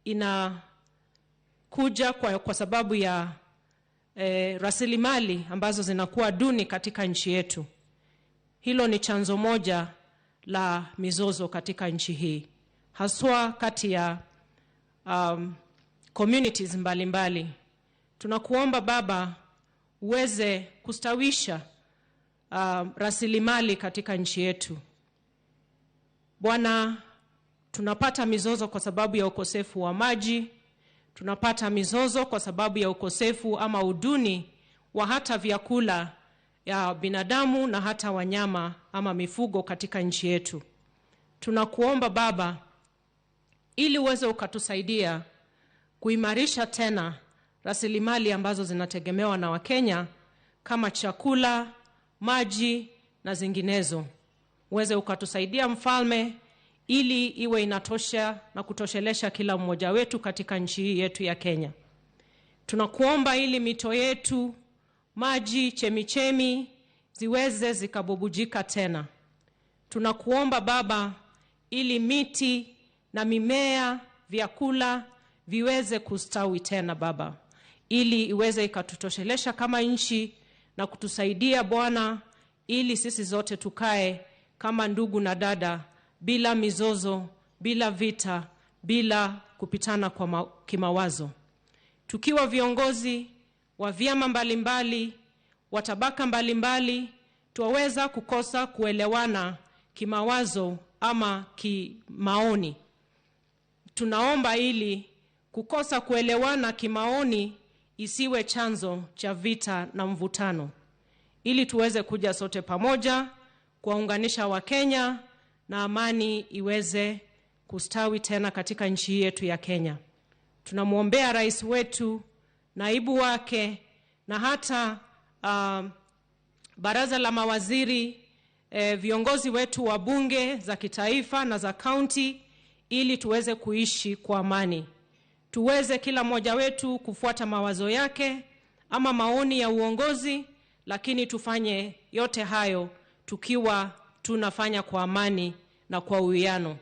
inakuja kwa sababu ya rasilimali ambazo zinakuwa duni katika nchi yetu. Hilo ni chanzo moja la mizozo katika nchi hii, haswa kati ya communities mbalimbali. Tunakuomba Baba uweze kustawisha rasilimali katika nchi yetu. Bwana, tunapata mizozo kwa sababu ya ukosefu wa maji, tunapata mizozo kwa sababu ya ukosefu ama uduni wa hata vyakula ya binadamu na hata wanyama ama mifugo katika nchi yetu. Tunakuomba Baba ili uweze ukatusaidia kuimarisha tena rasilimali ambazo zinategemewa na Wakenya kama chakula, maji na zinginezo. Uweze ukatusaidia Mfalme ili iwe inatosha na kutoshelesha kila mmoja wetu katika nchi hii yetu ya Kenya. Tunakuomba ili mito yetu, maji, chemichemi ziweze zikabubujika tena. Tunakuomba Baba ili miti na mimea, vyakula viweze kustawi tena Baba, ili iweze ikatutoshelesha kama nchi na kutusaidia Bwana, ili sisi zote tukae kama ndugu na dada bila mizozo, bila vita, bila kupitana kwa kimawazo. Tukiwa viongozi wa vyama mbalimbali, wa tabaka mbalimbali, tuwaweza kukosa kuelewana kimawazo ama kimaoni. Tunaomba ili kukosa kuelewana kimaoni isiwe chanzo cha vita na mvutano, ili tuweze kuja sote pamoja kuwaunganisha Wakenya na amani iweze kustawi tena katika nchi yetu ya Kenya. Tunamuombea rais wetu, naibu wake na hata baraza la mawaziri, viongozi wetu wa bunge za kitaifa na za kaunti, ili tuweze kuishi kwa amani. Tuweze kila mmoja wetu kufuata mawazo yake ama maoni ya uongozi, lakini tufanye yote hayo tukiwa tunafanya kwa amani na kwa uwiano.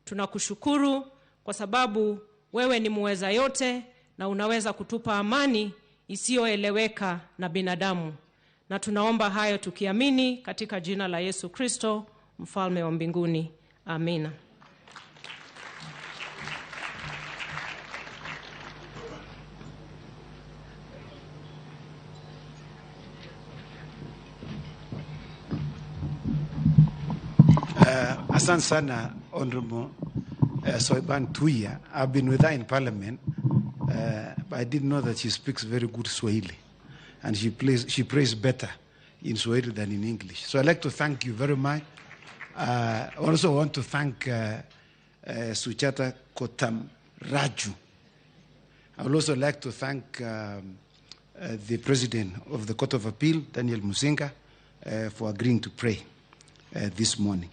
Tunakushukuru kwa sababu wewe ni muweza yote na unaweza kutupa amani isiyoeleweka na binadamu. Na tunaomba hayo tukiamini katika jina la Yesu Kristo, mfalme wa mbinguni. Amina. Asante sana, Honorable Soipan Tuya. I've been with her in Parliament, but I didn't know that she speaks very good Swahili, and she prays better in Swahili than in English. So I'd like to thank you very much. I also want to thank Suchata Kotam Raju. I would also like to thank the President of the Court of Appeal, Daniel Musinga, for agreeing to pray this morning.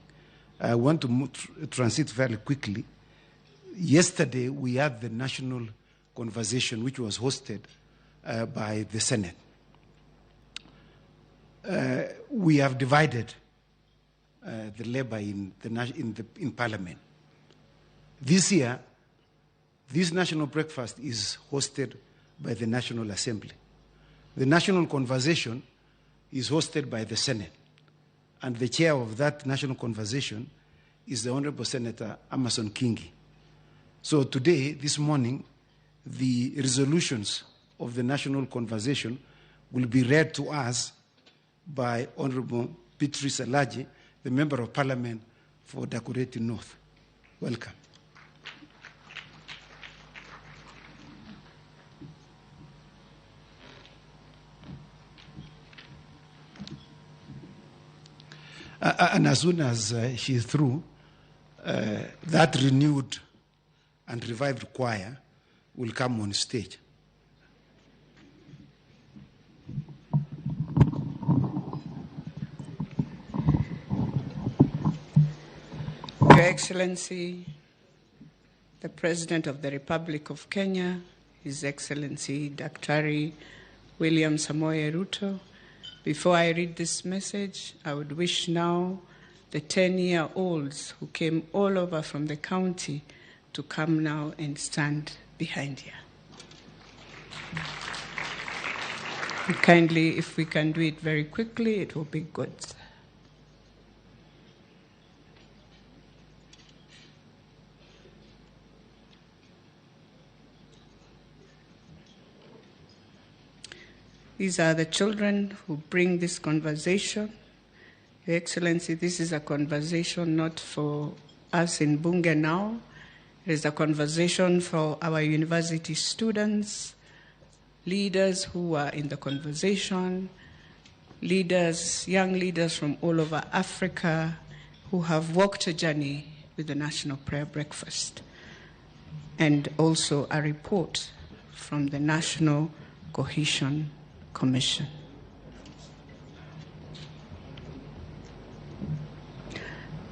I want to transit fairly quickly Yesterday, we had the national conversation, which was hosted by the Senate. We have divided the labor in Parliament. This year, this national breakfast is hosted by the National Assembly. The national conversation is hosted by the Senate. And the chair of that national conversation is the Honorable Senator Amason Kingi. So today, this morning, the resolutions of the national conversation will be read to us by Honorable Beatrice Elachi, the Member of Parliament for Dagoretti North. Welcome. And as soon as she is through, that renewed and revived choir will come on stage. Your Excellency, the President of the Republic of Kenya, His Excellency Daktari William Samoei Ruto, before I read this message, I would wish now the 10-year-olds who came all over from the county to come now and stand behind here. And kindly, if we can do it very quickly, it will be good. These are the children who bring this conversation. Your Excellency, this is a conversation not for us in Bunge now. It is a conversation for our university students, leaders who are in the conversation, leaders, young leaders from all over Africa who have walked a journey with the National Prayer Breakfast, and also a report from the National Cohesion Commission.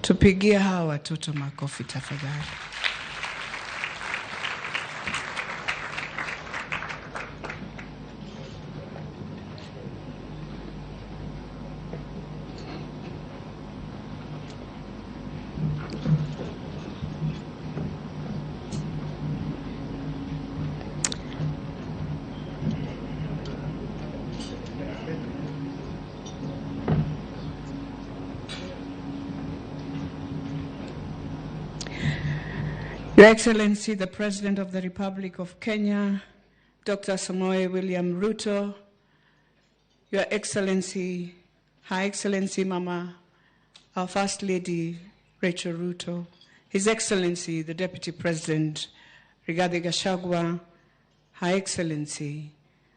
Tupigie hawa watoto makofi tafadhali. Your Excellency, the President of the Republic of Kenya, Dr. Samoei William Ruto, Your Excellency, Her Excellency Mama, our First Lady, Rachel Ruto, His Excellency, the Deputy President, Rigathi Gachagua, Her Excellency,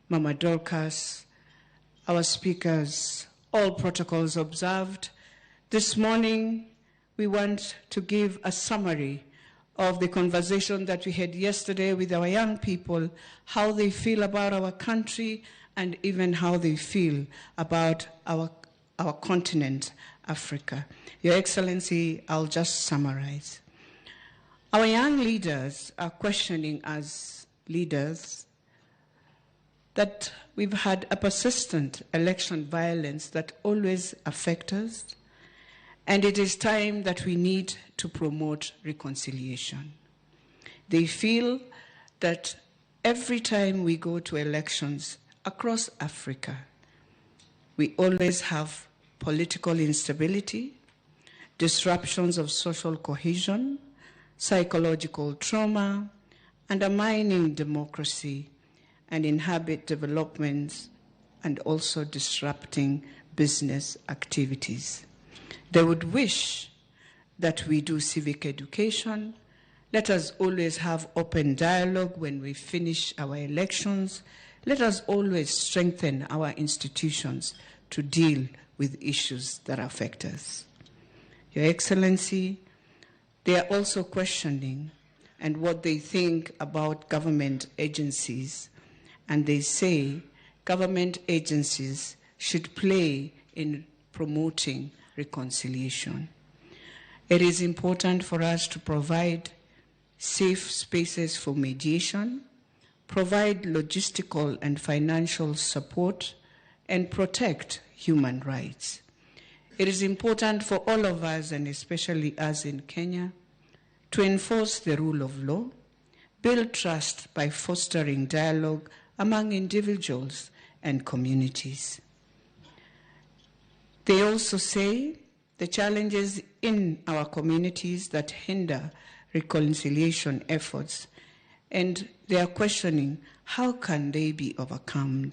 Mama Dorcas, our speakers, all protocols observed. This morning, we want to give a summary of the conversation that we had yesterday with our young people, how they feel about our country and even how they feel about our continent, Africa. Your Excellency, I'll just summarize. Our young leaders are questioning us leaders that we've had a persistent election violence that always affects us, and it is time that we need to promote reconciliation. They feel that every time we go to elections across Africa, we always have political instability, disruptions of social cohesion, psychological trauma, undermining democracy, and inhibit developments, and also disrupting business activities. They would wish that we do civic education. Let us always have open dialogue when we finish our elections. Let us always strengthen our institutions to deal with issues that affect us. Your Excellency, they are also questioning and what they think about government agencies, and they say government agencies should play in promoting reconciliation. It is important for us to provide safe spaces for mediation, provide logistical and financial support, and protect human rights. It is important for all of us, and especially us in Kenya, to enforce the rule of law, build trust by fostering dialogue among individuals and communities. They also say the challenges in our communities that hinder reconciliation efforts, and they are questioning how can they be overcome.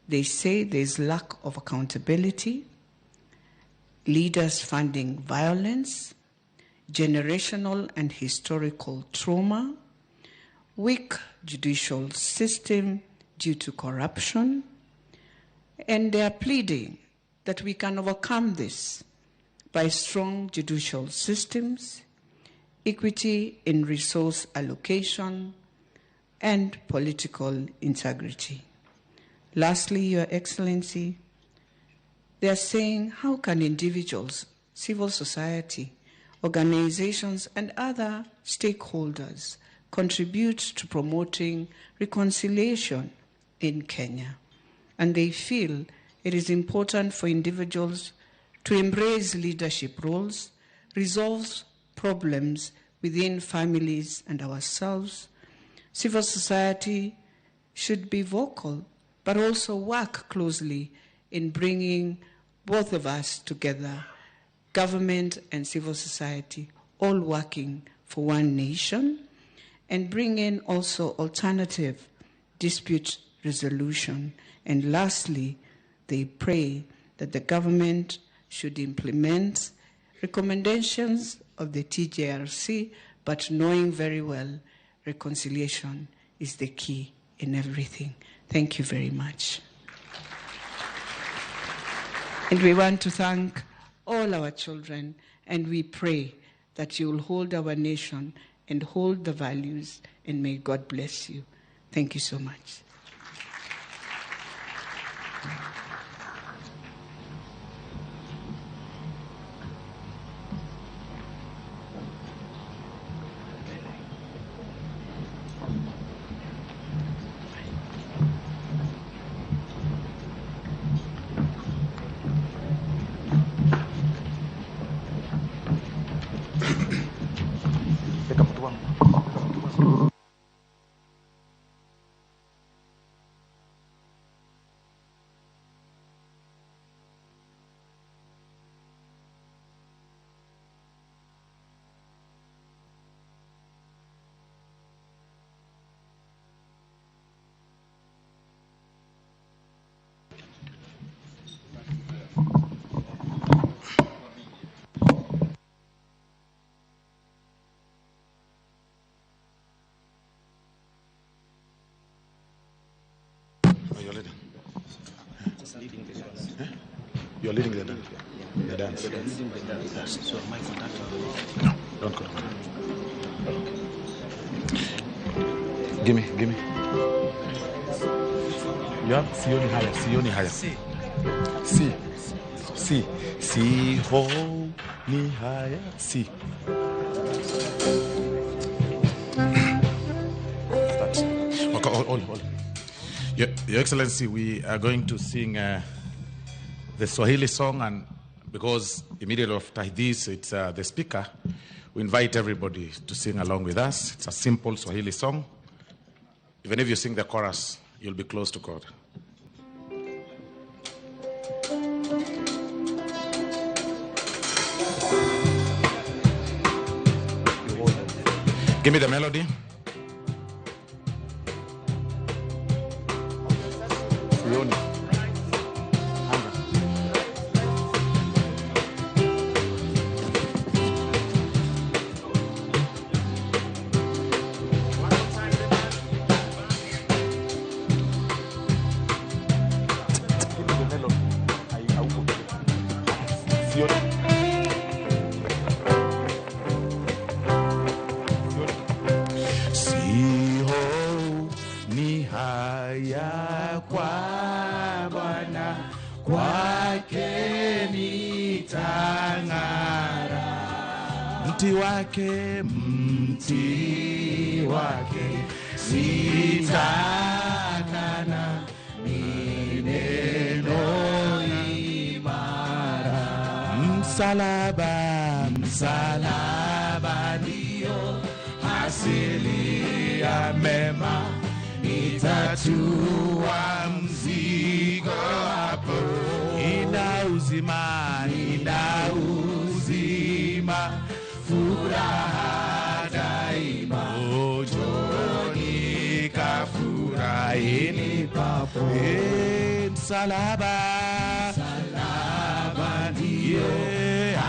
They say there's lack of accountability, leaders funding violence, generational and historical trauma, weak judicial system due to corruption, and they are pleading that we can overcome this by strong judicial systems, equity in resource allocation, and political integrity. Lastly, Your Excellency, they are saying, how can individuals, civil society, organizations, and other stakeholders contribute to promoting reconciliation in Kenya? And they feel it is important for individuals to embrace leadership roles, resolve problems within families and ourselves. Civil society should be vocal, but also work closely in bringing both of us together, government and civil society, all working for one nation, and bring in also alternative dispute resolution. And lastly, they pray that the government should implement recommendations of the TJRC, but knowing very well reconciliation is the key in everything. Thank you very much. And we want to thank all our children, and we pray that you will hold our nation and hold the values, and may God bless you. Thank you so much. You're leading. Huh? You're leading the dance. Yeah. The dance. Leading the dance. So am I conducting? No, don't conduct. Okay. Give me. You have Sioni higher. Sioni higher. C. C. C. C. Ho. Ni higher. C. Start. Okay, all. Your Excellency, we are going to sing the Swahili song, and because immediately after this, it's the speaker, we invite everybody to sing along with us. It's a simple Swahili song. Even if you sing the chorus, you'll be close to God. Give me the melody. Mti wake, mti wake sitakana, ni neno imara. Msalaba, msalaba ndio asili ya mema, nitatua mzigo hapo. Ina uzima, ina uzima, furaha daima. Njooni kafurahini papo. Msalaba, msalaba ndio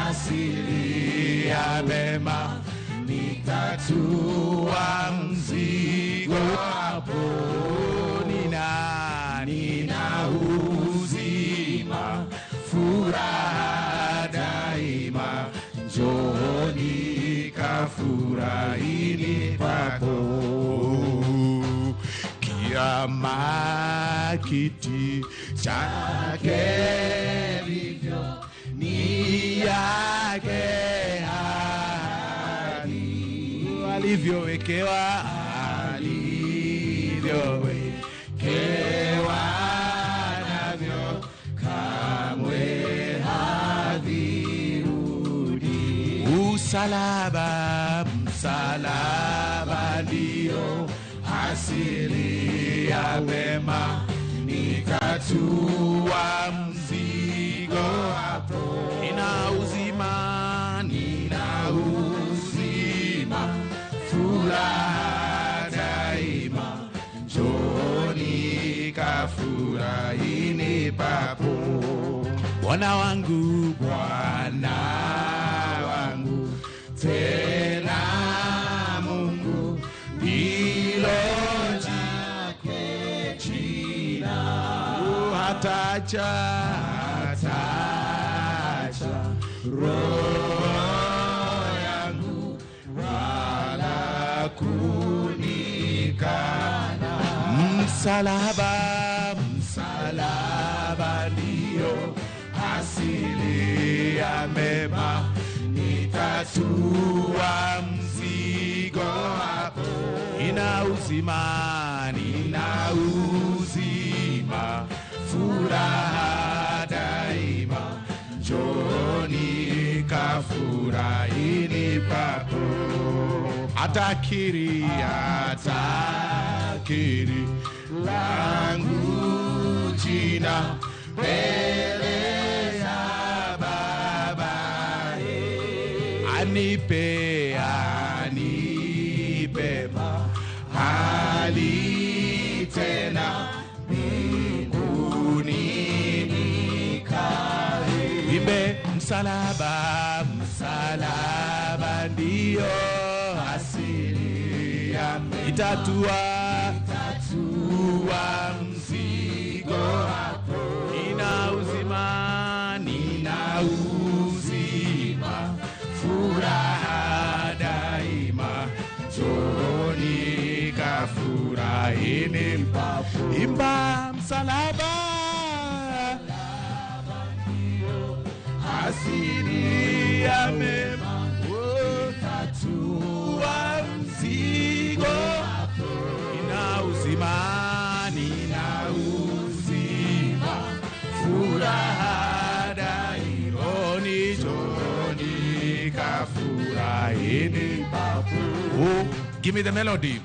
asili ya mema, nitatua mzigo hapo. Nina uzima, furaha daima, njooni kafurahini papo. Kiama kiti chake livyo ni yake ahadi, alivyowekewa, alivyowekewa navyo kamwe havirudi. Msalaba, msalaba ndio asili ya mema, nitatua mzigo hapo. Nina uzima, nina uzima, furaha daima, njooni kafurahini papo. Bwana wangu, Bwana wangu, tena Mungu ndilo jake jina. Hatacha, hatacha roho yangu wala kunikana. Msalaba, msalaba ndio asili ya mema, nitatua mzigo hapo. Nina uzima, nina uzima, furaha daima, njooni kafurahini papo. Atakiri, atakiri langu jina mbele ya Baba, anipe, anipe mahali tena mbinguni nikae. Imbe msalaba, msalaba ndio asili ya itatua, itatua mzigo hapo. Nina uzima, nina uzima, furaha daima, njooni kafurahini papo. Imba msalaba, asili ya mema, itatua mzigo hapo. Nina uzima, nina uzima, furaha daima, njooni kafurahini papo. Oh, give me the melody.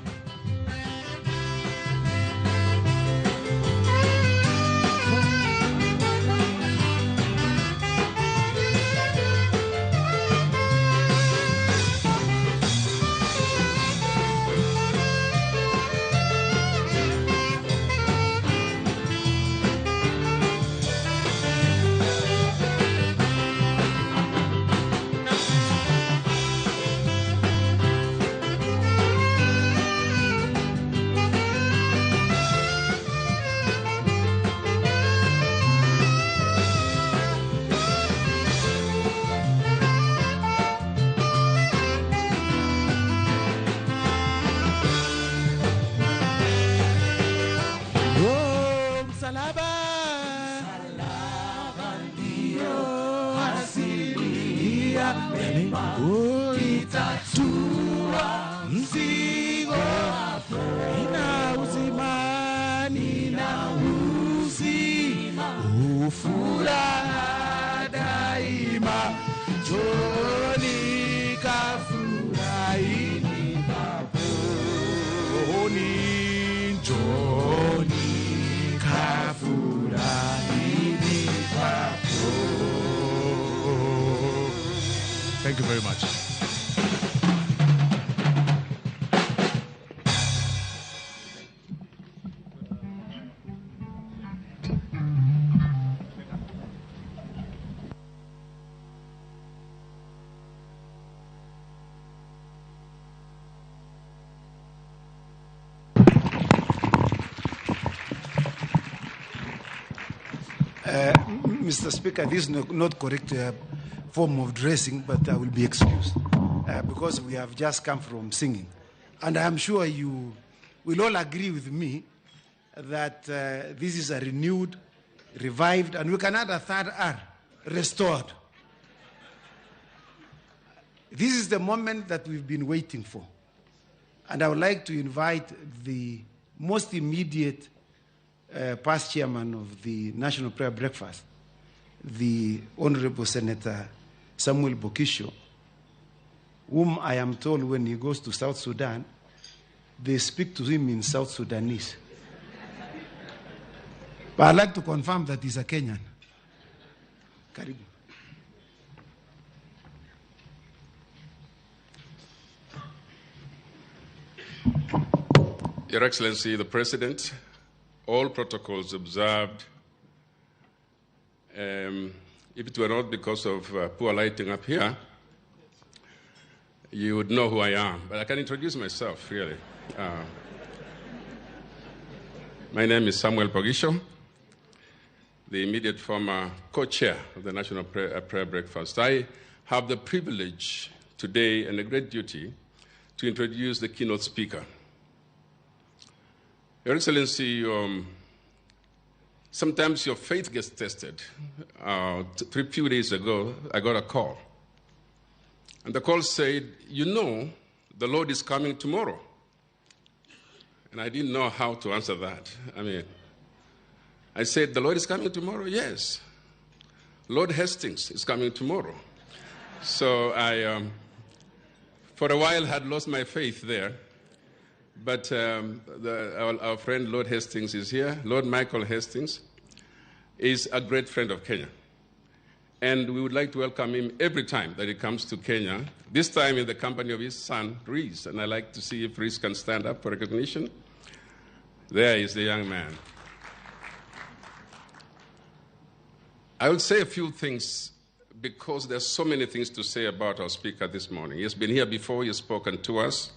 Nitatua mzigo wako. Nina uzima, nina uzima, ufuraha daima. Njooni kafurahini papo. Njooni kafurahini papo. Thank you very much. Mr. Speaker, this is not correct form of dressing, but I will be excused because we have just come from singing. And I am sure you will all agree with me that this is a renewed, revived, and we can add a third R, restored. This is the moment that we've been waiting for. And I would like to invite the most immediate past chairman of the National Prayer Breakfast, the Honorable Senator Samuel Poghisio, whom I am told when he goes to South Sudan, they speak to him in South Sudanese. But I'd like to confirm that he's a Kenyan. Karibu. Your Excellency, the President, all protocols observed. If it were not because of poor lighting up here, you would know who I am. But I can introduce myself, really. My name is Samuel Poghisio, the immediate former co-chair of the National Prayer Breakfast. I have the privilege today and a great duty to introduce the keynote speaker. Your Excellency, sometimes your faith gets tested. A few days ago, I got a call. And the call said, you know, the Lord is coming tomorrow. And I didn't know how to answer that. I mean, I said, the Lord is coming tomorrow? Yes. Lord Hastings is coming tomorrow. So I, for a while, had lost my faith there. But our friend Lord Hastings is here. Lord Michael Hastings is a great friend of Kenya. And we would like to welcome him every time that he comes to Kenya, this time in the company of his son, Reese. And I'd like to see if Reese can stand up for recognition. There is the young man. I will say a few things because there's so many things to say about our speaker this morning. He has been here before, he has spoken to us.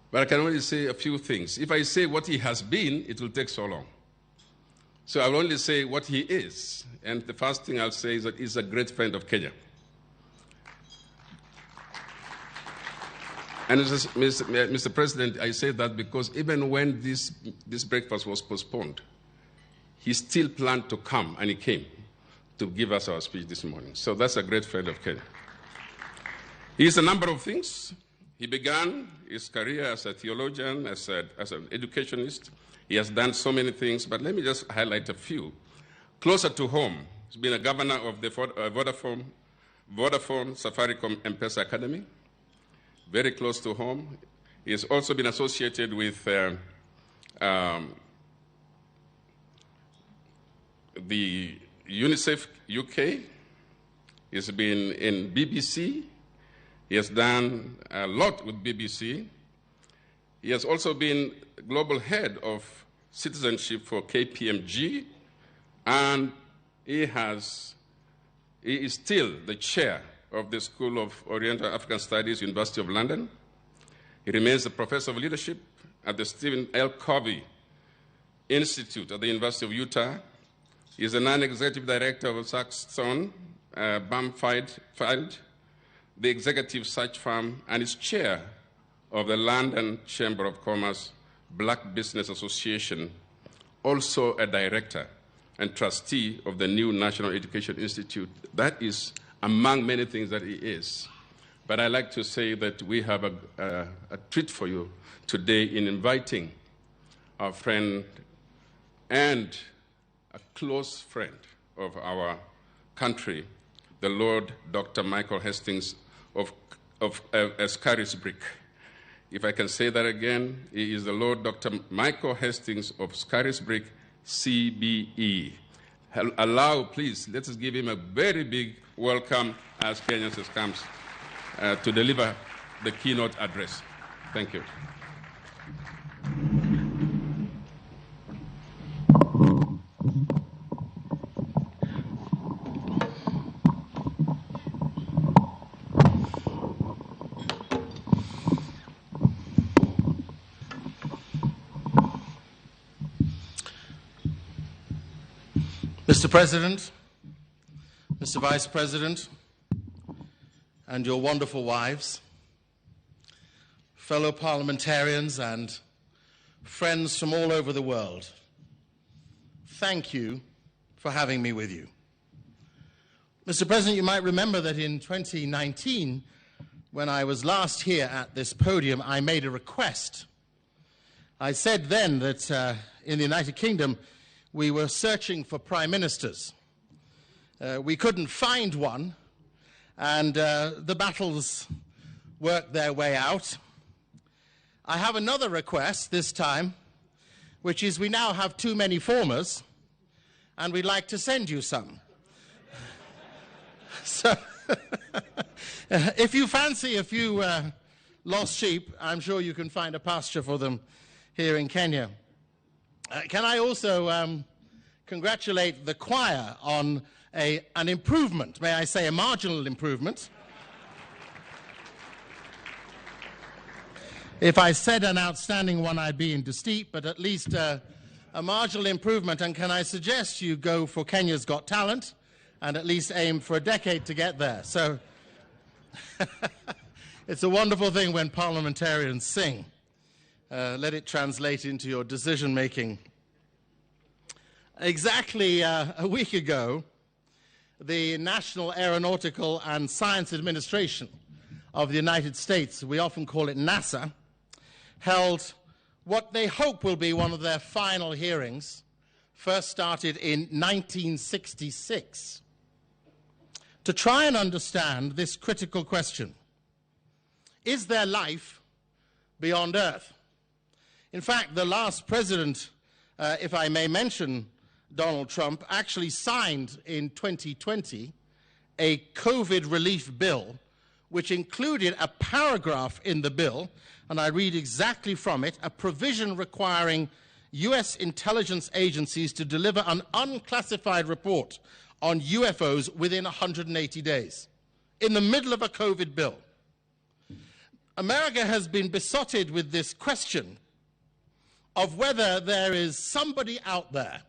But I can only say a few things. If I say what he has been, it will take so long. So I will only say what he is. And the first thing I'll say is that he's a great friend of Kenya. And Mr. President, I say that because even when this breakfast was postponed, he still planned to come, and he came to give us our speech this morning. So that's a great friend of Kenya. He is a number of things. He began his career as a theologian, as an educationist. He has done so many things, but let me just highlight a few. Closer to home, he's been a governor of the Vodafone, Safaricom, M-Pesa Academy. Very close to home. He has also been associated with the UNICEF UK. He's been in BBC. He has done a lot with BBC. He has also been global head of citizenship for KPMG, and he is still the chair of the School of Oriental African Studies, University of London. He remains a professor of leadership at the Stephen L. Covey Institute at the University of Utah. He is a non-executive director of Saxon Bamfield, the executive search firm, and is chair of the London Chamber of Commerce Black Business Association, also a director and trustee of the new National Education Institute. That is among many things that he is. But I like to say that we have a treat for you today in inviting our friend and a close friend of our country, the Lord Dr. Michael Hastings of Scarisbrick. If I can say that again, he is the Lord Dr. Michael Hastings of Scarisbrick, CBE. Allow, please, let us give him a very big welcome as Kenyans comes to deliver the keynote address. Thank you. Mr. President, Mr. Vice President, and your wonderful wives, fellow parliamentarians and friends from all over the world, thank you for having me with you. Mr. President, you might remember that in 2019, when I was last here at this podium, I made a request. I said then that in the United Kingdom, we were searching for prime ministers. We couldn't find one, and the battles worked their way out. I have another request this time, which is we now have too many formers, and we'd like to send you some. So, if you fancy a few lost sheep, I'm sure you can find a pasture for them here in Kenya. Can I also congratulate the choir on an improvement, may I say a marginal improvement. If I said an outstanding one, I'd be in deceit, but at least a marginal improvement. And can I suggest you go for Kenya's Got Talent and at least aim for a decade to get there. So it's a wonderful thing when parliamentarians sing. Let it translate into your decision-making. Exactly a week ago, the National Aeronautical and Science Administration of the United States, we often call it NASA, held what they hope will be one of their final hearings, first started in 1966, to try and understand this critical question. Is there life beyond Earth? In fact, the last president, if I may mention Donald Trump, actually signed in 2020 a COVID relief bill, which included a paragraph in the bill, and I read exactly from it, a provision requiring U.S. intelligence agencies to deliver an unclassified report on UFOs within 180 days, in the middle of a COVID bill. America has been besotted with this question of whether there is somebody out there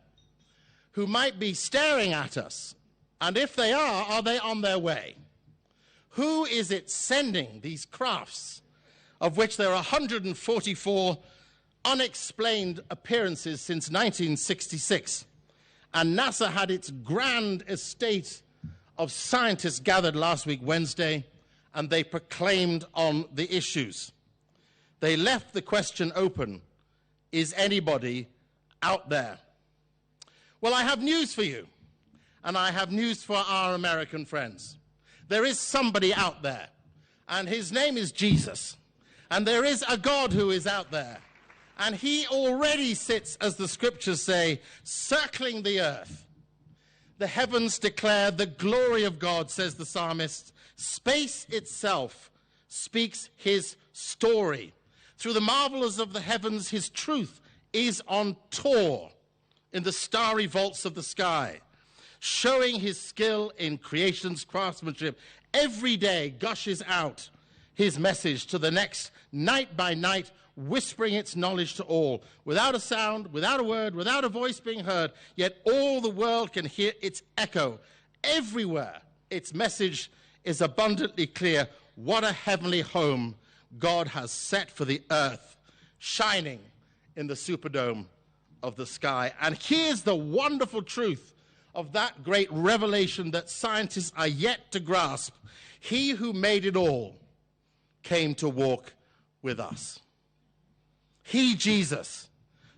who might be staring at us, and if they are they on their way? Who is it sending these crafts, of which there are 144 unexplained appearances since 1966? And NASA had its grand estate of scientists gathered last week, Wednesday, and they proclaimed on the issues. They left the question open, is anybody out there? Well, I have news for you, and I have news for our American friends. There is somebody out there, and his name is Jesus. And there is a God who is out there, and he already sits, as the scriptures say, circling the earth. The heavens declare the glory of God, says the psalmist. Space itself speaks his story. Through the marvels of the heavens, his truth is on tour in the starry vaults of the sky, showing his skill in creation's craftsmanship. Every day gushes out his message to the next, night by night, whispering its knowledge to all, without a sound, without a word, without a voice being heard, yet all the world can hear its echo. Everywhere its message is abundantly clear. What a heavenly home God has set for the earth, shining in the superdome of the sky. And here's the wonderful truth of that great revelation that scientists are yet to grasp. He who made it all came to walk with us. He, Jesus,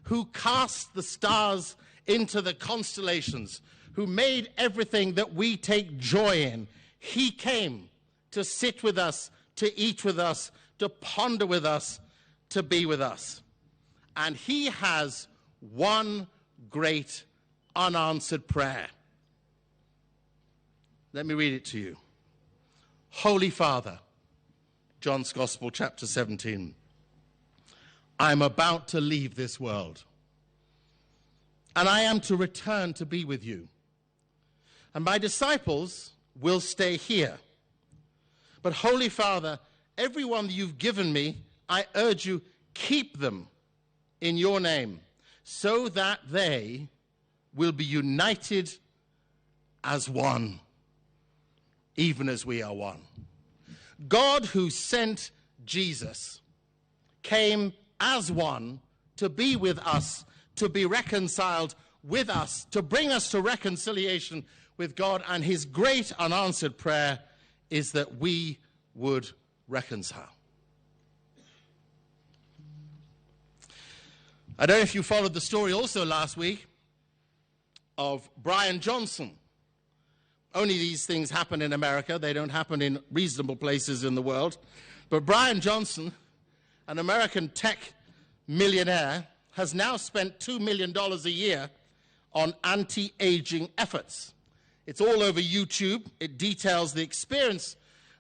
who cast the stars into the constellations, who made everything that we take joy in, he came to sit with us, to eat with us, to ponder with us, to be with us. And he has one great unanswered prayer. Let me read it to you. Holy Father, John's Gospel, chapter 17. I'm about to leave this world, and I am to return to be with you. And my disciples will stay here. But Holy Father, everyone you've given me, I urge you, keep them in your name, so that they will be united as one, even as we are one. God, who sent Jesus, came as one to be with us, to be reconciled with us, to bring us to reconciliation with God, and his great unanswered prayer is that we would reconcile. I don't know if you followed the story also last week of Brian Johnson. Only these things happen in America. They don't happen in reasonable places in the world. But Brian Johnson, an American tech millionaire, has now spent $2 million a year on anti-aging efforts. It's all over YouTube. It details the experience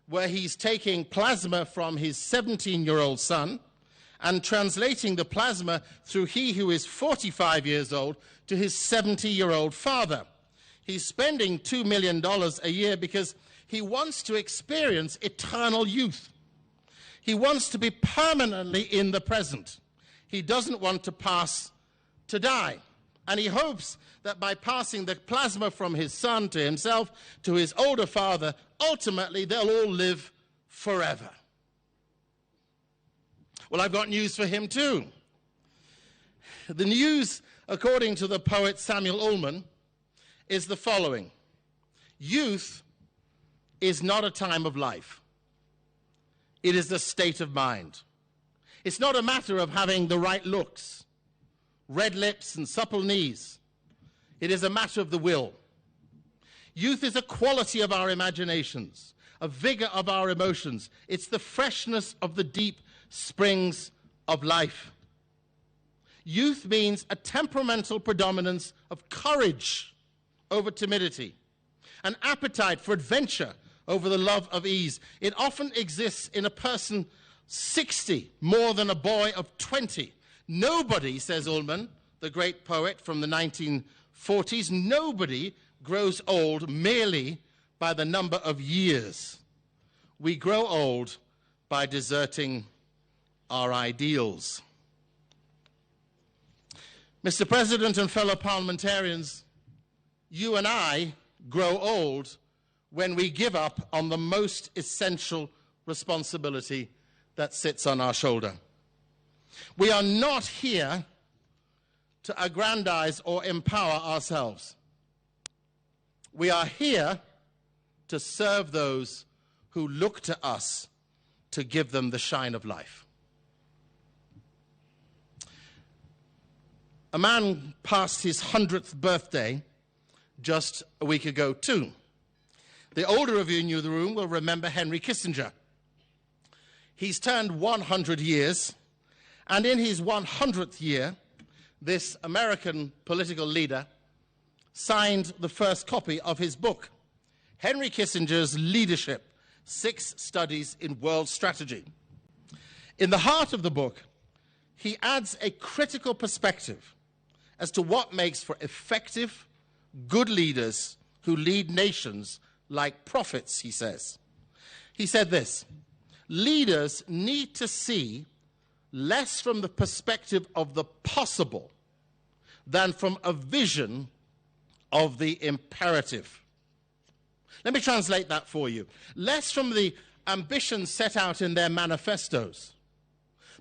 where he's taking plasma from his 17-year-old son and translating the plasma through he who is 45 years old to his 70-year-old father. He's spending $2 million a year because he wants to experience eternal youth. He wants to be permanently in the present. He doesn't want to pass to die. And he hopes that by passing the plasma from his son to himself, to his older father, ultimately they'll all live forever. Well, I've got news for him too. The news, according to the poet Samuel Ullman, is the following. Youth is not a time of life. It is a state of mind. It's not a matter of having the right looks, red lips and supple knees. It is a matter of the will. Youth is a quality of our imaginations, a vigor of our emotions. It's the freshness of the deep springs of life. Youth means a temperamental predominance of courage over timidity, an appetite for adventure over the love of ease. It often exists in a person 60 more than a boy of 20. Nobody, says Ullman, the great poet from the 1940s, nobody grows old merely by the number of years. We grow old by deserting our ideals. Mr. President and fellow parliamentarians, you and I grow old when we give up on the most essential responsibility that sits on our shoulder. We are not here to aggrandize or empower ourselves. We are here to serve those who look to us to give them the shine of life. A man passed his 100th birthday just a week ago, too. The older of you in the room will remember Henry Kissinger. He's turned 100 years, and in his 100th year, this American political leader signed the first copy of his book, Henry Kissinger's Leadership, 6 Studies in World Strategy. In the heart of the book, he adds a critical perspective as to what makes for effective, good leaders who lead nations like prophets, he says. He said this: leaders need to see less from the perspective of the possible than from a vision of the imperative. Let me translate that for you. Less from the ambitions set out in their manifestos,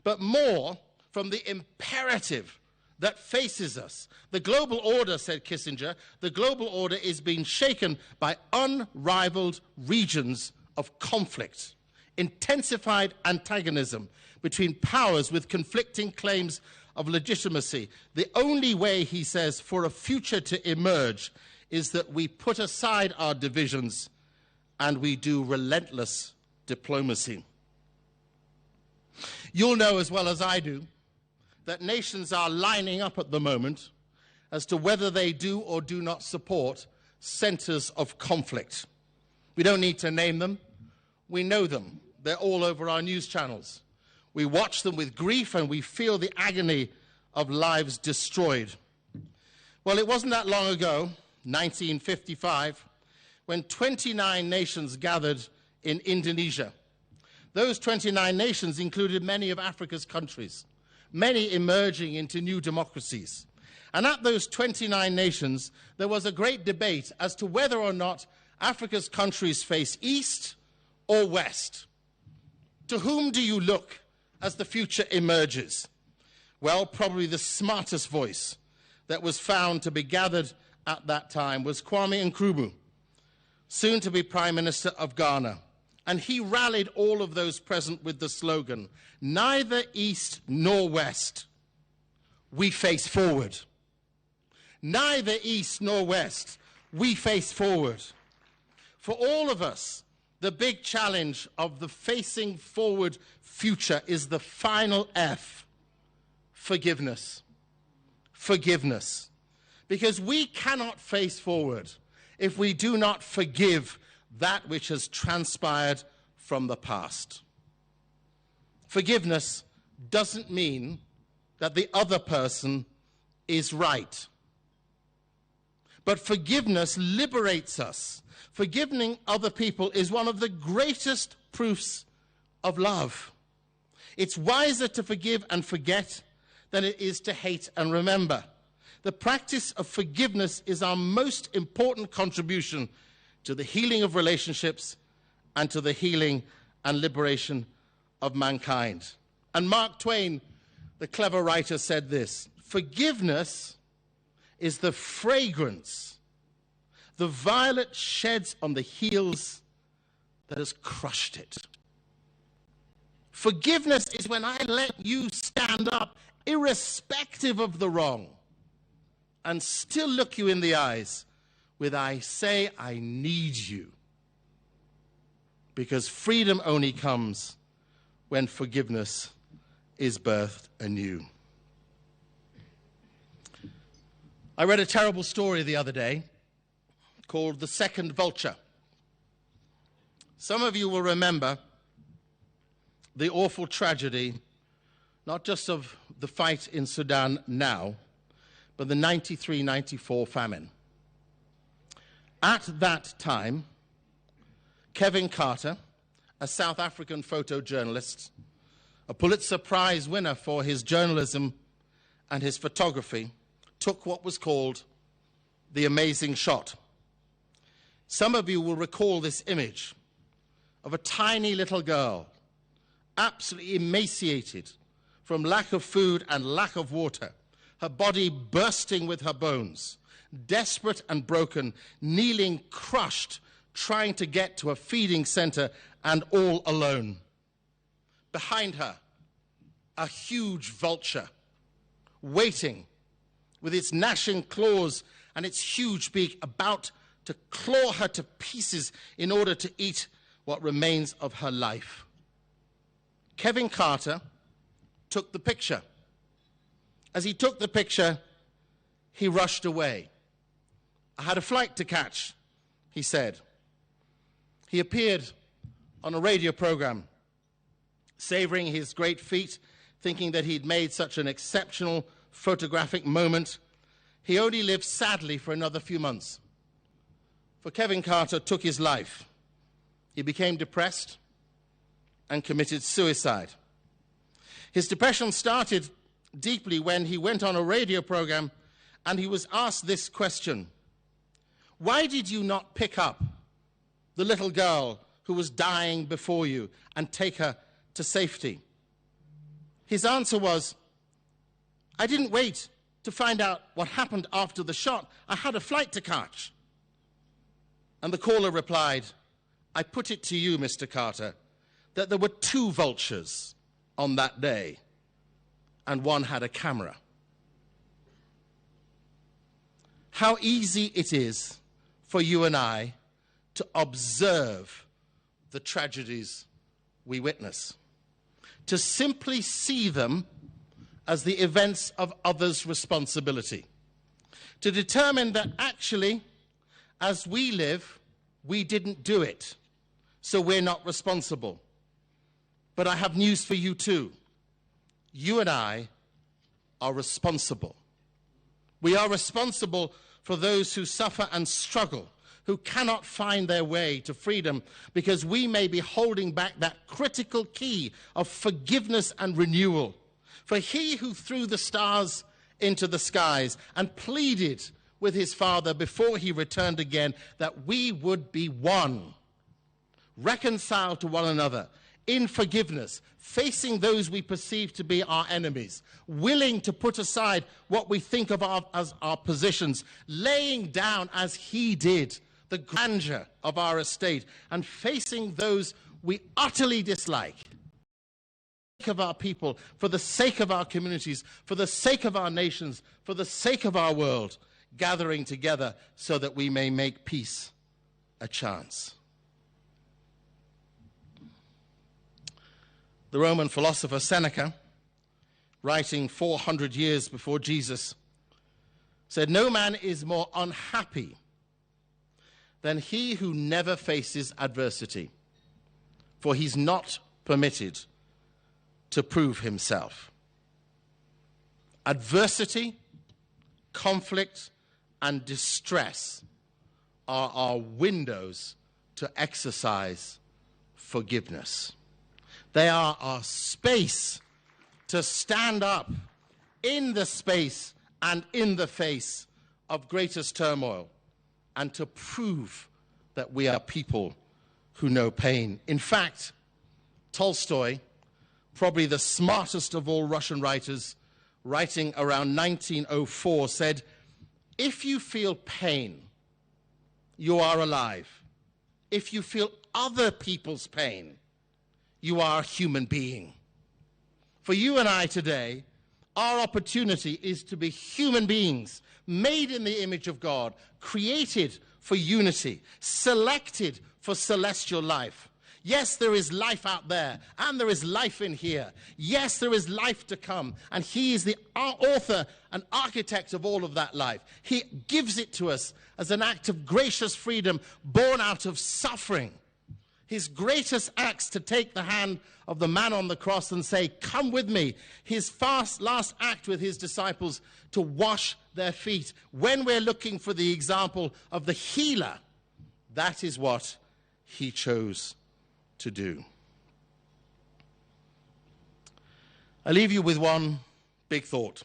but more from the imperative that faces us. The global order, said Kissinger, the global order is being shaken by unrivaled regions of conflict intensified antagonism between powers with conflicting claims of legitimacy. The only way, he says, for a future to emerge is that we put aside our divisions and we do relentless diplomacy. You'll know as well as I do that nations are lining up at the moment as to whether they do or do not support centers of conflict. We don't need to name them. We know them. They're all over our news channels. We watch them with grief and we feel the agony of lives destroyed. Well, it wasn't that long ago, 1955, when 29 nations gathered in Indonesia. Those 29 nations included many of Africa's countries, many emerging into new democracies. And at those 29 nations, there was a great debate as to whether or not Africa's countries face east or west. To whom do you look as the future emerges? Well, probably the smartest voice that was found to be gathered at that time was Kwame Nkrumah, soon to be Prime Minister of Ghana. And he rallied all of those present with the slogan, neither east nor west, we face forward. Neither east nor west, we face forward. For all of us, the big challenge of the facing forward future is the final F, forgiveness. Forgiveness. Because we cannot face forward if we do not forgive that which has transpired from the past. Forgiveness doesn't mean that the other person is right. But forgiveness liberates us. Forgiving other people is one of the greatest proofs of love. It's wiser to forgive and forget than it is to hate and remember. The practice of forgiveness is our most important contribution to the healing of relationships and to the healing and liberation of mankind. And Mark Twain, the clever writer, said this: forgiveness is the fragrance the violet sheds on the heels that has crushed it. Forgiveness is when I let you stand up, irrespective of the wrong, and still look you in the eyes with, I say I need you. Because freedom only comes when forgiveness is birthed anew. I read a terrible story the other day called The Second Vulture. Some of you will remember the awful tragedy, not just of the fight in Sudan now, but the 93-94 famine. At that time, Kevin Carter, a South African photojournalist, a Pulitzer Prize winner for his journalism and his photography, took what was called the amazing shot. Some of you will recall this image of a tiny little girl, absolutely emaciated from lack of food and lack of water, her body bursting with her bones, desperate and broken, kneeling crushed, trying to get to a feeding center and all alone. Behind her, a huge vulture, waiting with its gnashing claws and its huge beak about to claw her to pieces in order to eat what remains of her life. Kevin Carter took the picture. As he took the picture, he rushed away. I had a flight to catch, he said. He appeared on a radio program, savoring his great feat, thinking that he'd made such an exceptional photographic moment. He only lived sadly for another few months. For Kevin Carter took his life. He became depressed and committed suicide. His depression started deeply when he went on a radio program and he was asked this question: why did you not pick up the little girl who was dying before you and take her to safety? His answer was, I didn't wait to find out what happened after the shot. I had a flight to catch. And the caller replied, I put it to you, Mr. Carter, that there were 2 vultures on that day and one had a camera. How easy it is for you and I to observe the tragedies we witness, to simply see them as the events of others' responsibility, to determine that actually, as we live, we didn't do it, so we're not responsible. But I have news for you too. You and I are responsible. We are responsible for those who suffer and struggle, who cannot find their way to freedom, because we may be holding back that critical key of forgiveness and renewal. For he who threw the stars into the skies and pleaded with his Father before he returned again that we would be one, reconciled to one another in forgiveness, facing those we perceive to be our enemies, willing to put aside what we think of as our positions, laying down as he did the grandeur of our estate, and facing those we utterly dislike, for the sake of our people, for the sake of our communities, for the sake of our nations, for the sake of our world, gathering together so that we may make peace a chance. The Roman philosopher Seneca, writing 400 years before Jesus, said, "No man is more unhappy than he who never faces adversity, for he's not permitted to prove himself." Adversity, conflict, and distress are our windows to exercise forgiveness. They are our space to stand up in the space and in the face of greatest turmoil and to prove that we are people who know pain. In fact, Tolstoy, probably the smartest of all Russian writers, writing around 1904, said, "If you feel pain, you are alive. If you feel other people's pain, you are a human being." For you and I today, our opportunity is to be human beings, made in the image of God, created for unity, selected for celestial life. Yes, there is life out there, and there is life in here. Yes, there is life to come, and he is the author and architect of all of that life. He gives it to us as an act of gracious freedom born out of suffering. His greatest acts to take the hand of the man on the cross and say, "Come with me." His last act with his disciples to wash their feet. When we're looking for the example of the healer, that is what he chose to do. I leave you with one big thought.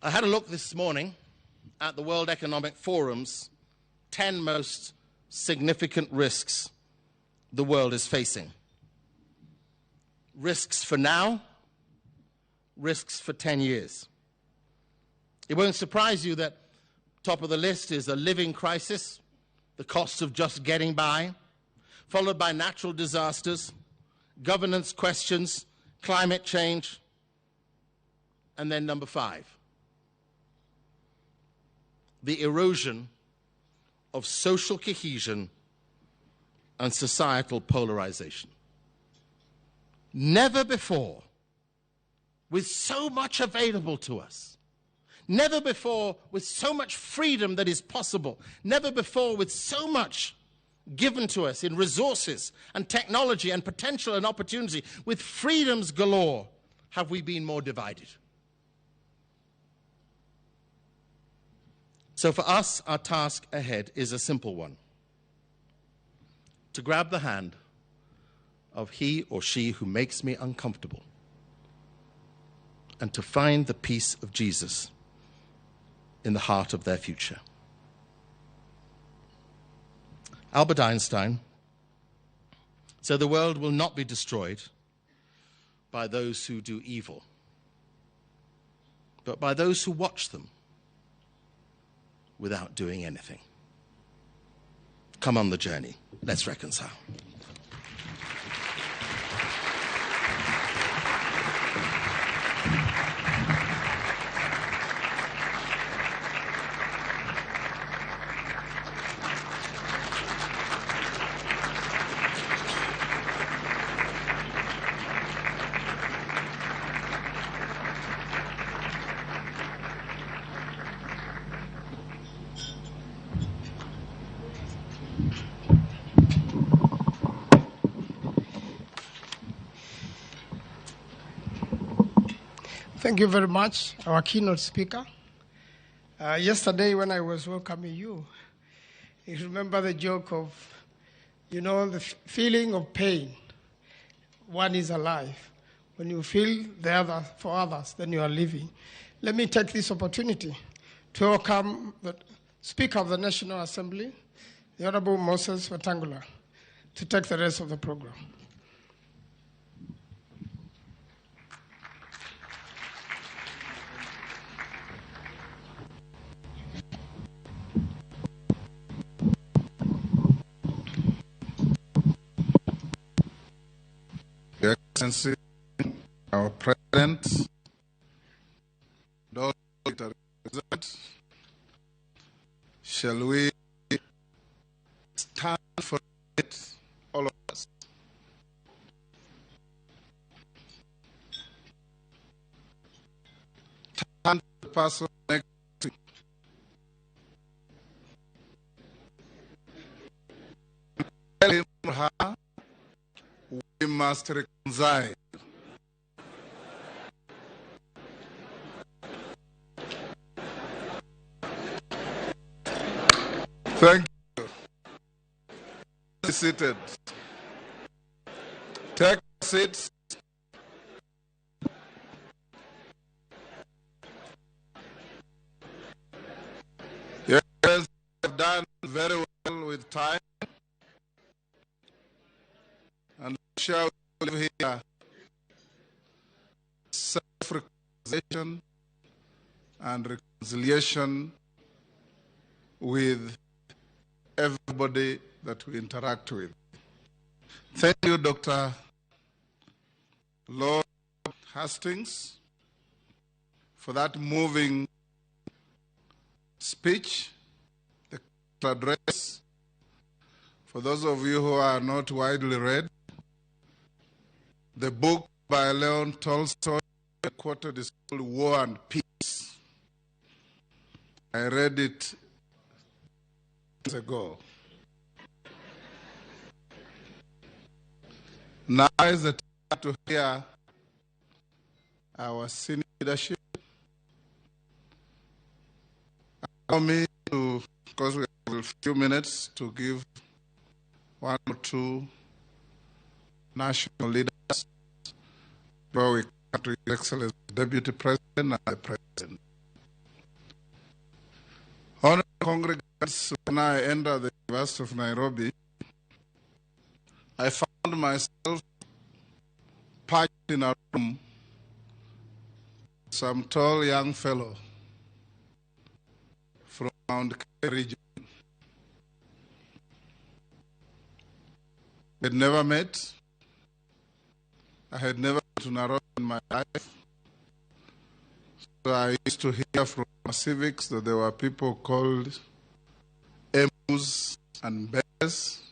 I had a look this morning at the World Economic Forum's 10 most significant risks the world is facing. Risks for now, risks for 10 years. It won't surprise you that top of the list is a living crisis, the cost of just getting by, followed by natural disasters, governance questions, climate change, and then number 5, the erosion of social cohesion and societal polarization. Never before, with so much available to us, never before with so much freedom that is possible, never before with so much given to us in resources and technology and potential and opportunity, with freedoms galore, have we been more divided. So for us, our task ahead is a simple one: to grab the hand of he or she who makes me uncomfortable and to find the peace of Jesus in the heart of their future. Albert Einstein said the world will not be destroyed by those who do evil, but by those who watch them without doing anything. Come on the journey. Let's reconcile. Thank you very much, our keynote speaker. Yesterday when I was welcoming you, you remember the joke of, you know, the feeling of pain. One is alive. When you feel the other for others, then you are living. Let me take this opportunity to welcome the Speaker of the National Assembly, the Honorable Moses Wetangula, to take the rest of the program. Your Excellency, our President, shall we stand for it, all of us? Turn to the person next to you. Tell him or her, we must reconcile. Thank you. Be seated. Take seats. You have done very well with time. And shall we live here self-reconciliation and reconciliation with everybody that we interact with. Thank you, Dr. Lord Hastings, for that moving speech, the address. For those of you who are not widely read, the book by Leon Tolstoy, quoted, is called War and Peace. I read it years ago. Now is the time to hear our senior leadership. Allow me to, because we have a few minutes, to give one or two national leaders before we come to His Excellency the Deputy President and the President. Honorable congregants, when I entered the University of Nairobi, I found myself parked in a room with some tall young fellow from Mount Kenya region. We had never met. I had never been to Nairobi in my life. So I used to hear from civics that there were people called emus and bears.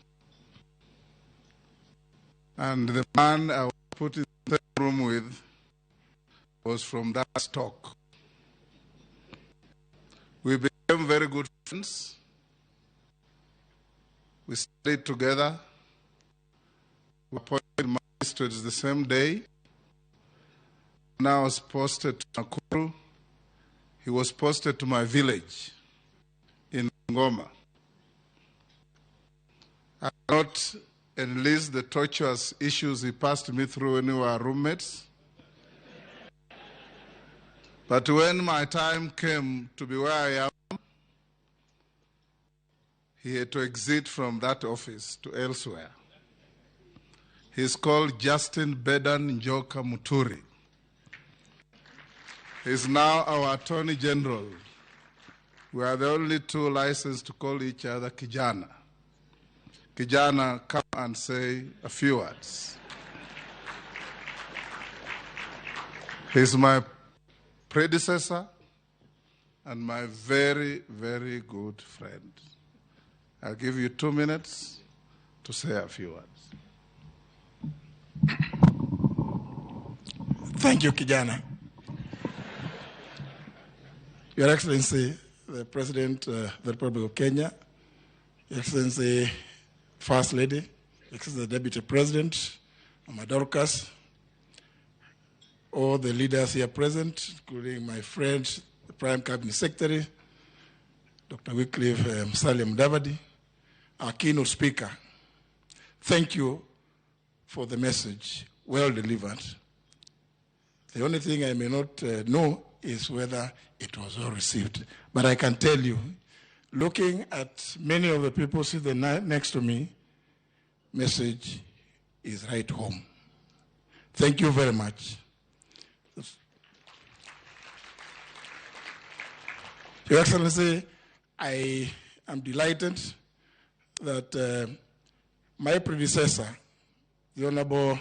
And the man I was put in the room with was from that stock. We became very good friends. We studied together. We were appointed magistrates the same day. And I was posted to Nakuru. He was posted to my village in Ngoma. I not enlist the tortuous issues he passed me through when we were roommates. But when my time came to be where I am, he had to exit from that office to elsewhere. He's called Justin Bedan Njoka Muturi. He's now our Attorney General. We are the only two licensed to call each other Kijana. Kijana, come and say a few words. He's my predecessor and my very, very good friend. I'll give you 2 minutes to say a few words. Thank you, Kijana. Your Excellency, the President of the Republic of Kenya, Your Excellency, First Lady, Excellency the Deputy President, Mama Dorcas, all the leaders here present, including my friend, the Prime Cabinet Secretary, Dr. Wycliffe Musalia Mudavadi, our keynote speaker. Thank you for the message, well delivered. The only thing I may not know is whether it was well received. But I can tell you, looking at many of the people sitting next to me, message is right home. Thank you very much. Your Excellency, I am delighted that my predecessor, the Honorable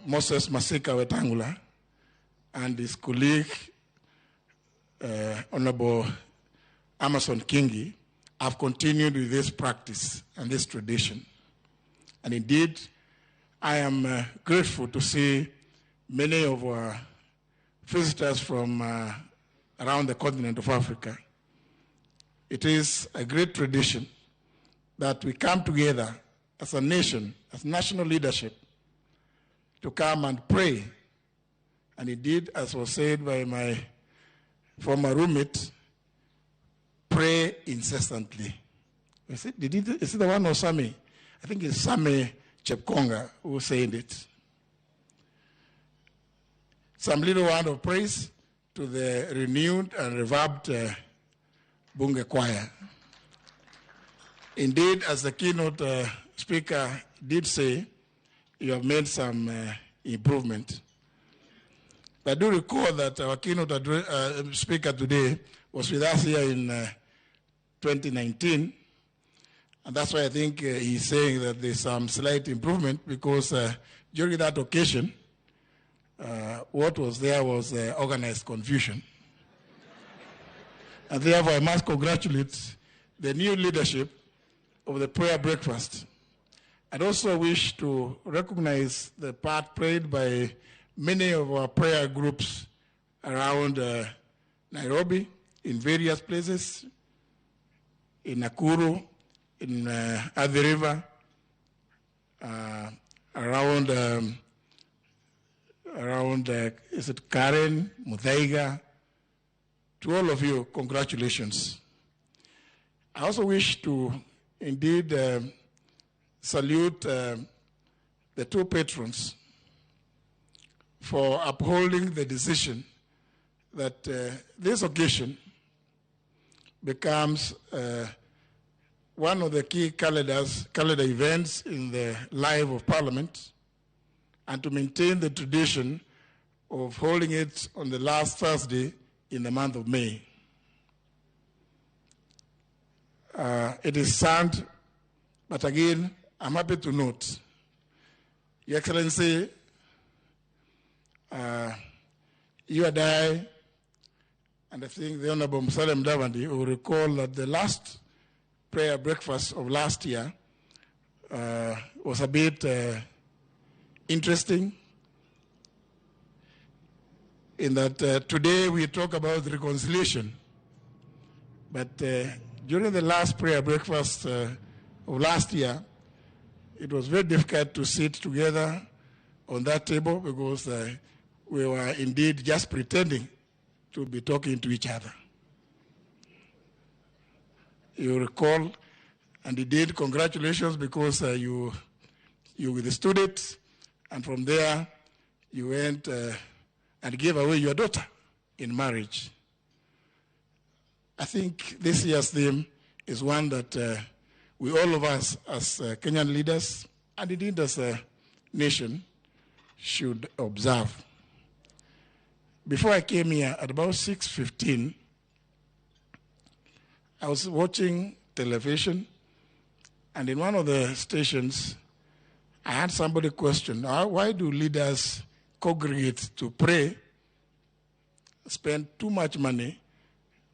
Moses Masika Wetangula, and his colleague, Honorable Amason Kingi, have continued with this practice and this tradition. And indeed, I am grateful to see many of our visitors from around the continent of Africa. It is a great tradition that we come together as a nation, as national leadership, to come and pray. And indeed, as was said by my former roommate, pray incessantly. Is it the one or Sami? I think it's Sami Chepkonga who said it. Some little word of praise to the renewed and revamped Bunge Choir. Indeed, as the keynote speaker did say, you have made some improvement. I do recall that our keynote speaker today was with us here in 2019, and that's why I think he's saying that there's some slight improvement, because during that occasion, what was there was organized confusion. And therefore, I must congratulate the new leadership of the prayer breakfast. I'd also wish to recognize the part played by many of our prayer groups around Nairobi, in various places, in Nakuru, in Athi River, around, is it Karen, Muthaiga? To all of you, congratulations. I also wish to indeed salute the two patrons for upholding the decision that this occasion becomes one of the key calendar events in the life of Parliament, and to maintain the tradition of holding it on the last Thursday in the month of May. It is sad, but again, I'm happy to note, Your Excellency, you and I, and I think the Honorable Musalia Mudavadi will recall that the last prayer breakfast of last year was a bit interesting, in that today we talk about reconciliation, but during the last prayer breakfast of last year, it was very difficult to sit together on that table because we were indeed just pretending to be talking to each other. You recall, and indeed, congratulations, because you withstood it, and from there you went and gave away your daughter in marriage. I think this year's theme is one that we all of us as Kenyan leaders, and indeed as a nation, should observe. Before I came here, at about 6:15, I was watching television, and in one of the stations, I had somebody question, why do leaders congregate to pray, spend too much money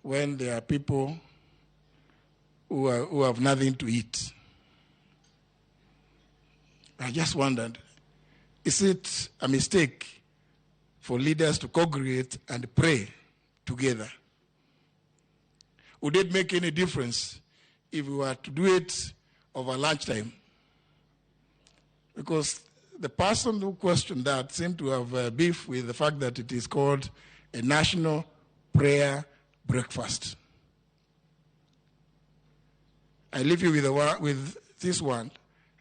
when there are people who have nothing to eat? I just wondered, is it a mistake for leaders to congregate and pray together? Would it make any difference if we were to do it over lunchtime? Because the person who questioned that seemed to have beef with the fact that it is called a national prayer breakfast. I leave you with this one,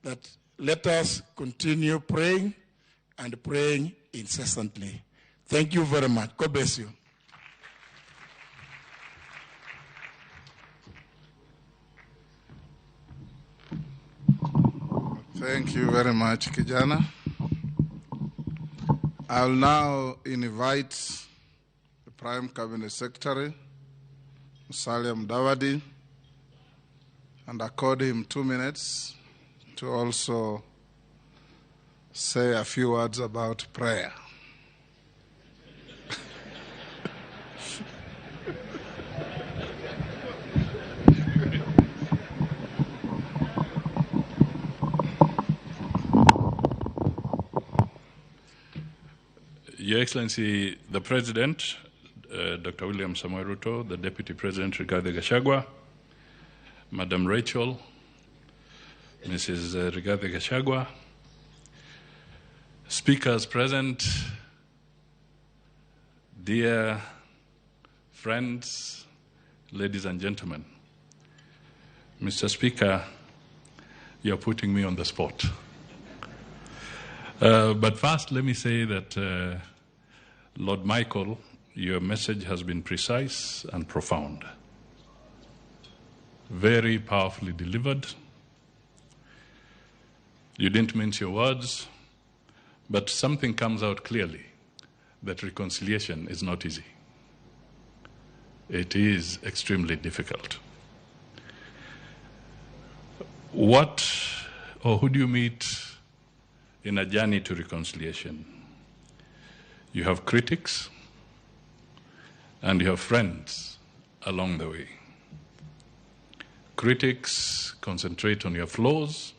that let us continue praying and praying incessantly. Thank you very much. God bless you. Thank you very much, Kijana. I'll now invite the Prime Cabinet Secretary, Musalia Mudavadi, and accord him 2 minutes to also say a few words about prayer. Your Excellency, the President, Dr. William Samoei Ruto, the Deputy President, Rigathi Gachagua, Madam Rachel, Mrs. Rigathi Gachagua, speakers present, dear friends, ladies and gentlemen. Mr. Speaker, you're putting me on the spot. But first, let me say that, Lord Michael, your message has been precise and profound. Very powerfully delivered. You didn't mince your words, but something comes out clearly, that reconciliation is not easy. It is extremely difficult. What or who do you meet in a journey to reconciliation? You have critics and you have friends along the way. Critics concentrate on your flaws.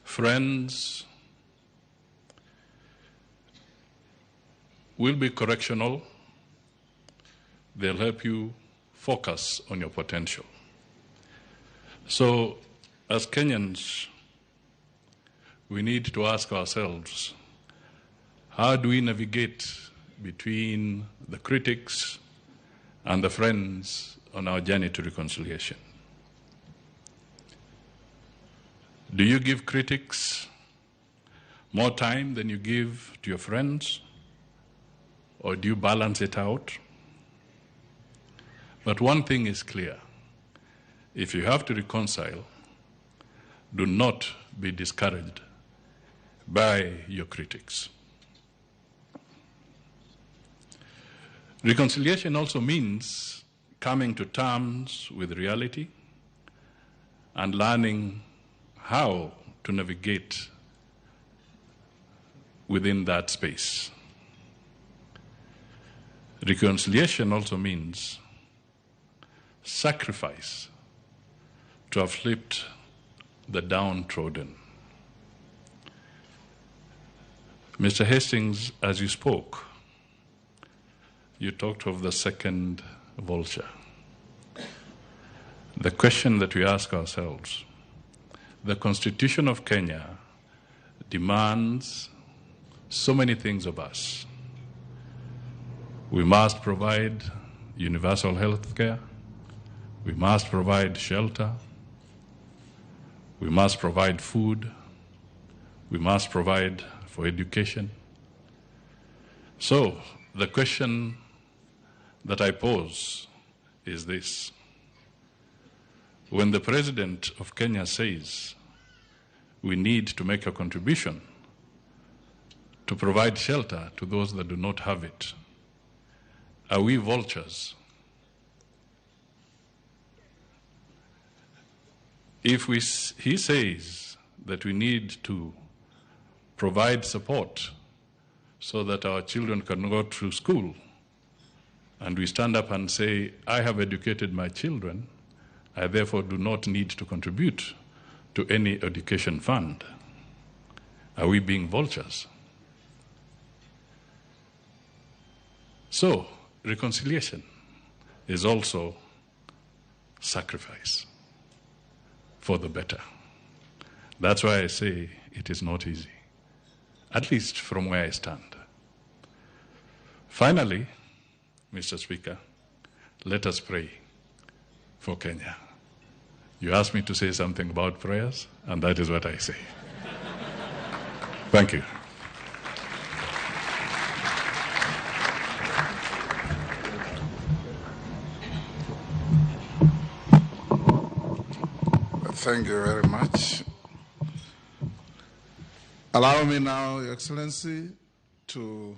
Friends will be correctional. They'll help you focus on your potential. So, as Kenyans, we need to ask ourselves, how do we navigate between the critics and the friends on our journey to reconciliation? Do you give critics more time than you give to your friends? Or do you balance it out? But one thing is clear. If you have to reconcile, do not be discouraged by your critics. Reconciliation also means coming to terms with reality and learning how to navigate within that space. Reconciliation also means sacrifice to uplift the downtrodden. Mr. Hastings, as you spoke, you talked of the second vulture. The question that we ask ourselves, the Constitution of Kenya demands so many things of us. We must provide universal health care. We must provide shelter. We must provide food. We must provide for education. So the question that I pose is this. When the President of Kenya says we need to make a contribution to provide shelter to those that do not have it, are we vultures? If he says that we need to provide support so that our children can go to school, and we stand up and say, I have educated my children, I therefore do not need to contribute to any education fund, are we being vultures? So, reconciliation is also sacrifice for the better. That's why I say It is not easy, at least from where I stand. Finally, Mr. Speaker, let us pray for Kenya. You asked me to say something about prayers, and that is what I say. Thank you. Thank you very much. Allow me now, Your Excellency, to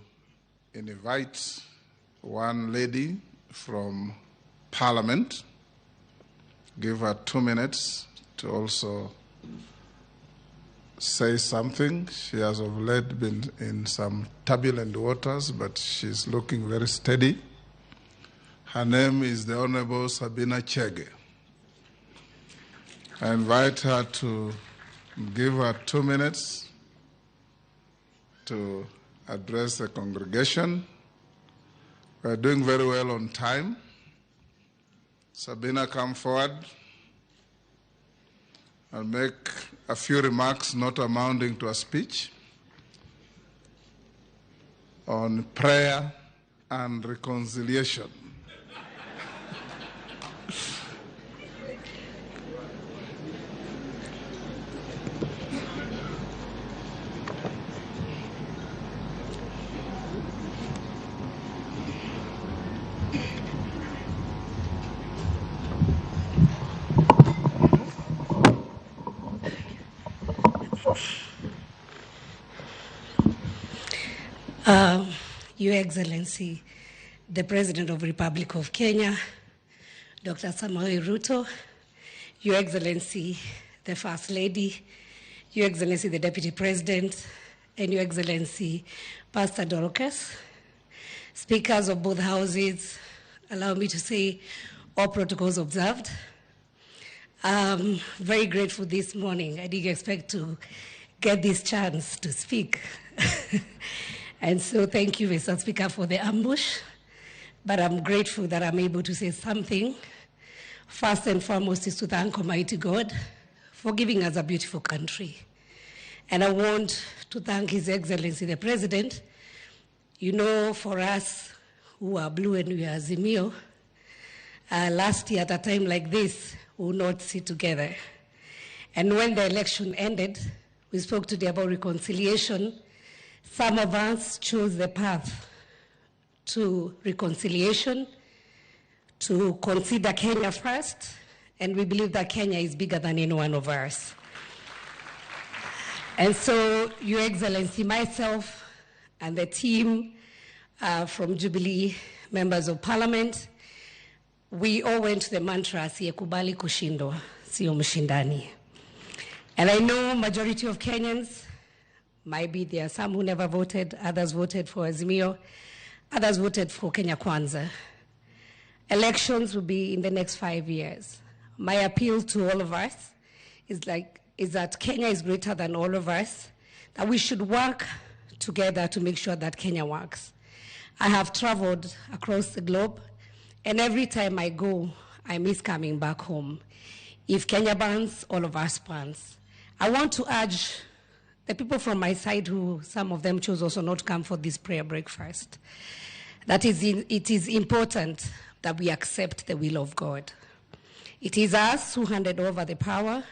invite one lady from Parliament. Give her 2 minutes to also say something. She has of late been in some turbulent waters, but she's looking very steady. Her name is the Honorable Sabina Chege. I invite her to give her 2 minutes to address the congregation. We are doing very well on time. Sabina, come forward and make a few remarks not amounting to a speech on prayer and reconciliation. Your Excellency, the President of the Republic of Kenya, Dr. Samoei Ruto, Your Excellency, the First Lady, Your Excellency, the Deputy President, and Your Excellency, Pastor Dorcas, speakers of both houses, allow me to say all protocols observed. I'm very grateful this morning. I didn't expect to get this chance to speak. And so thank you, Mr. Speaker, for the ambush. But I'm grateful that I'm able to say something. First and foremost is to thank Almighty God for giving us a beautiful country. And I want to thank His Excellency, the President. You know, for us who are blue and we are Azimio, last year at a time like this, we will not sit together. And when the election ended, we spoke today about reconciliation. Some of us chose the path to reconciliation, to consider Kenya first, and we believe that Kenya is bigger than any one of us. And so, Your Excellency, myself and the team from Jubilee, members of Parliament, we all went to the mantra, Asiyekubali kushindwa, sio mshindani. And I know majority of Kenyans, maybe there are some who never voted, others voted for Azimio, others voted for Kenya Kwanza. Elections will be in the next 5 years. My appeal to all of us is that Kenya is greater than all of us, that we should work together to make sure that Kenya works. I have traveled across the globe, and every time I go, I miss coming back home. If Kenya burns, all of us burns. I want to urge the people from my side, who some of them chose also not to come for this prayer breakfast, that is, it is important that we accept the will of God. It is us who handed over the power,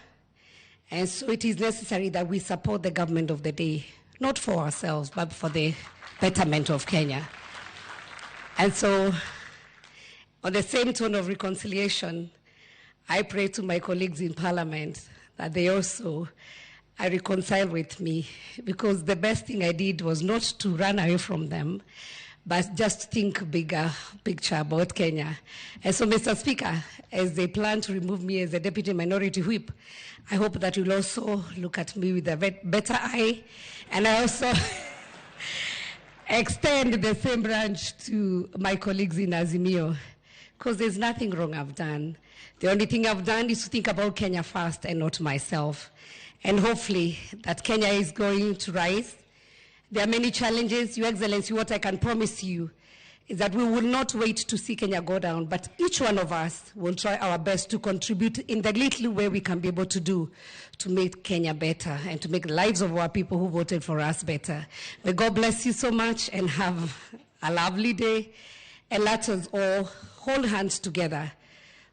and so it is necessary that we support the government of the day, not for ourselves, but for the betterment of Kenya. And so, on the same tone of reconciliation, I pray to my colleagues in Parliament that they also reconcile with me, because the best thing I did was not to run away from them, but just think bigger picture about Kenya. And so, Mr. Speaker, as they plan to remove me as a deputy minority whip, I hope that you'll also look at me with a better eye, and I also extend the same branch to my colleagues in Azimio, because there's nothing wrong I've done. The only thing I've done is to think about Kenya first and not myself. And hopefully that Kenya is going to rise. There are many challenges. Your Excellency, what I can promise you is that we will not wait to see Kenya go down, but each one of us will try our best to contribute in the little way we can be able to do to make Kenya better and to make the lives of our people who voted for us better. May God bless you so much and have a lovely day. And let us all hold hands together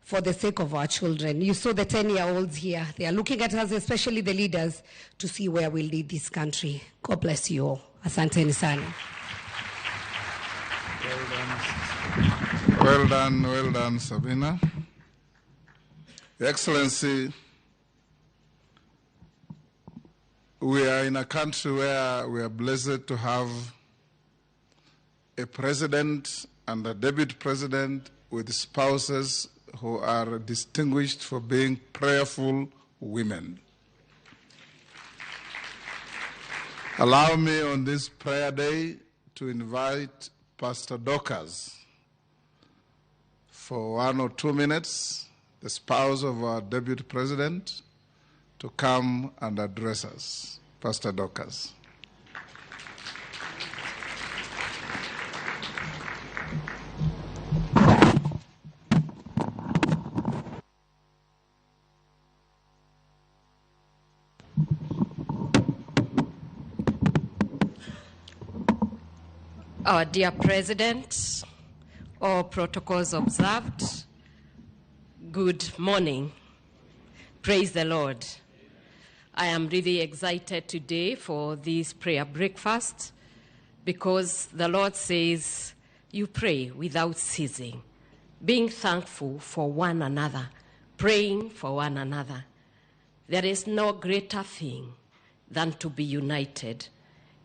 for the sake of our children. You saw the 10-year-olds here. They are looking at us, especially the leaders, to see where we lead this country. God bless you all. Asanteni sana. Well done. Well done, Sabina. Your Excellency, we are in a country where we are blessed to have a president and a deputy president with spouses who are distinguished for being prayerful women. Allow me on this prayer day to invite Pastor Dorcas for 1 or 2 minutes, the spouse of our deputy president, to come and address us. Pastor Dorcas. Our dear President, all protocols observed, good morning. Praise the Lord. I am really excited today for this prayer breakfast because the Lord says you pray without ceasing, being thankful for one another, praying for one another. There is no greater thing than to be united.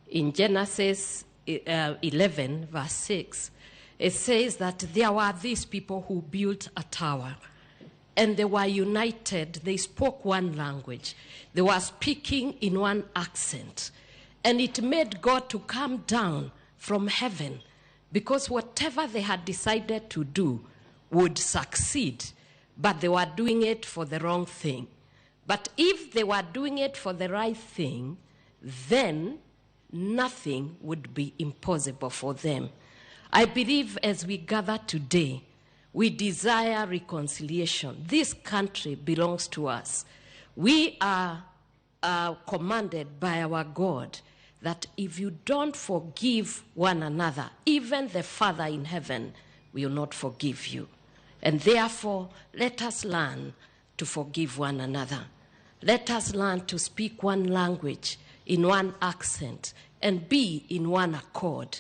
In Genesis 11, verse 6, it says that there were these people who built a tower and they were united. They spoke one language. They were speaking in one accent. And it made God to come down from heaven because whatever they had decided to do would succeed, but they were doing it for the wrong thing. But if they were doing it for the right thing, then nothing would be impossible for them. I believe as we gather today, we desire reconciliation. This country belongs to us. We are commanded by our God that if you don't forgive one another, even the Father in heaven will not forgive you. And therefore, let us learn to forgive one another. Let us learn to speak one language, in one accent, and be in one accord,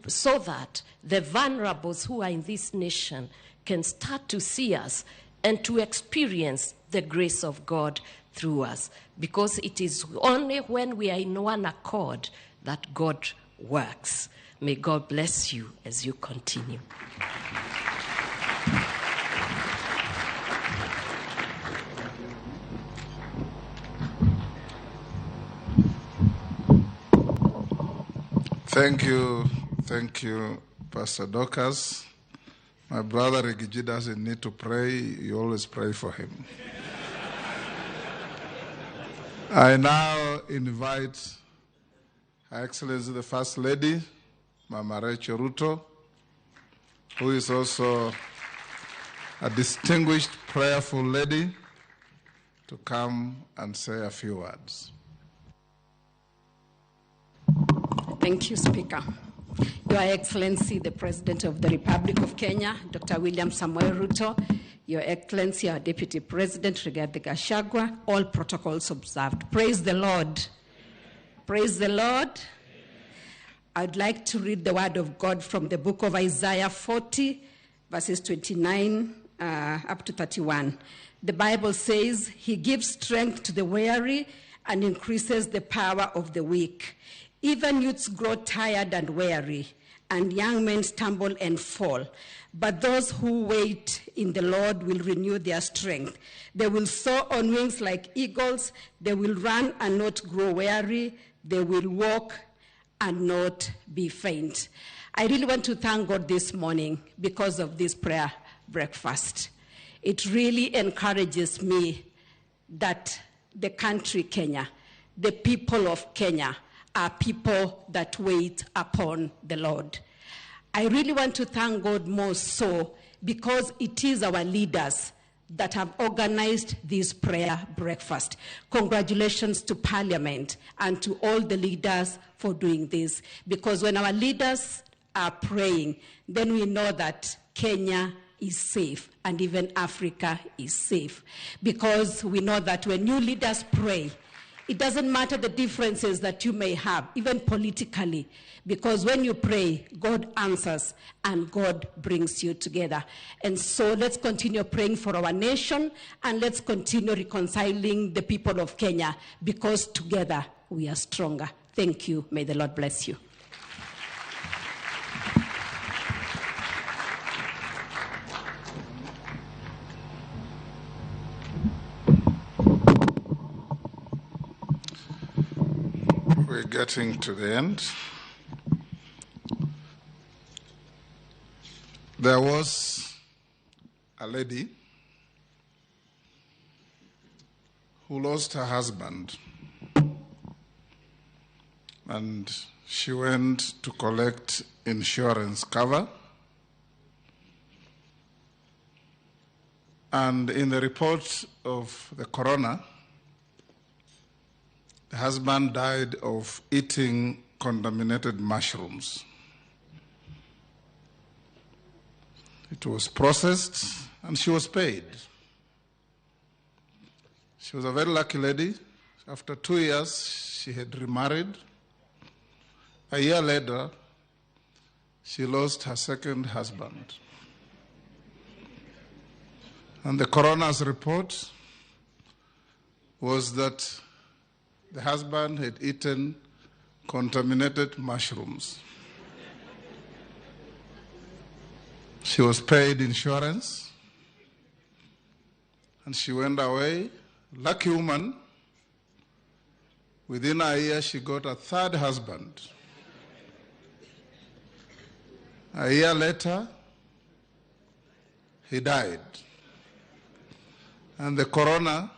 so that the vulnerables who are in this nation can start to see us and to experience the grace of God through us. Because it is only when we are in one accord that God works. May God bless you as you continue. Thank you, Pastor Dorcas. My brother Riggy G doesn't need to pray. You always pray for him. I now invite Her Excellency the First Lady, Mama Rachel Ruto, who is also a distinguished, prayerful lady, to come and say a few words. Thank you, Speaker. Your Excellency, the President of the Republic of Kenya, Dr. William Samoei Ruto, Your Excellency, our Deputy President, Rigathi Gachagua, all protocols observed. Praise the Lord. Praise the Lord. I'd like to read the word of God from the book of Isaiah 40, verses 29 up to 31. The Bible says, He gives strength to the weary and increases the power of the weak. Even youths grow tired and weary, and young men stumble and fall. But those who wait in the Lord will renew their strength. They will soar on wings like eagles. They will run and not grow weary. They will walk and not be faint. I really want to thank God this morning because of this prayer breakfast. It really encourages me that the country Kenya, the people of Kenya, are people that wait upon the Lord. I really want to thank God more so because it is our leaders that have organized this prayer breakfast. Congratulations to Parliament and to all the leaders for doing this, because when our leaders are praying, then we know that Kenya is safe and even Africa is safe, because we know that when new leaders pray, it doesn't matter the differences that you may have, even politically, because when you pray, God answers and God brings you together. And so let's continue praying for our nation, and let's continue reconciling the people of Kenya, because together we are stronger. Thank you. May the Lord bless you. We're getting to the end. There was a lady who lost her husband, and she went to collect insurance cover. And in the report of the coroner, the husband died of eating contaminated mushrooms. It was processed and she was paid. She was a very lucky lady. After 2 years, she had remarried. A year later, she lost her second husband. And the coroner's report was that the husband had eaten contaminated mushrooms. She was paid insurance, and she went away. Lucky woman. Within a year, she got a third husband. A year later, he died. And the coroner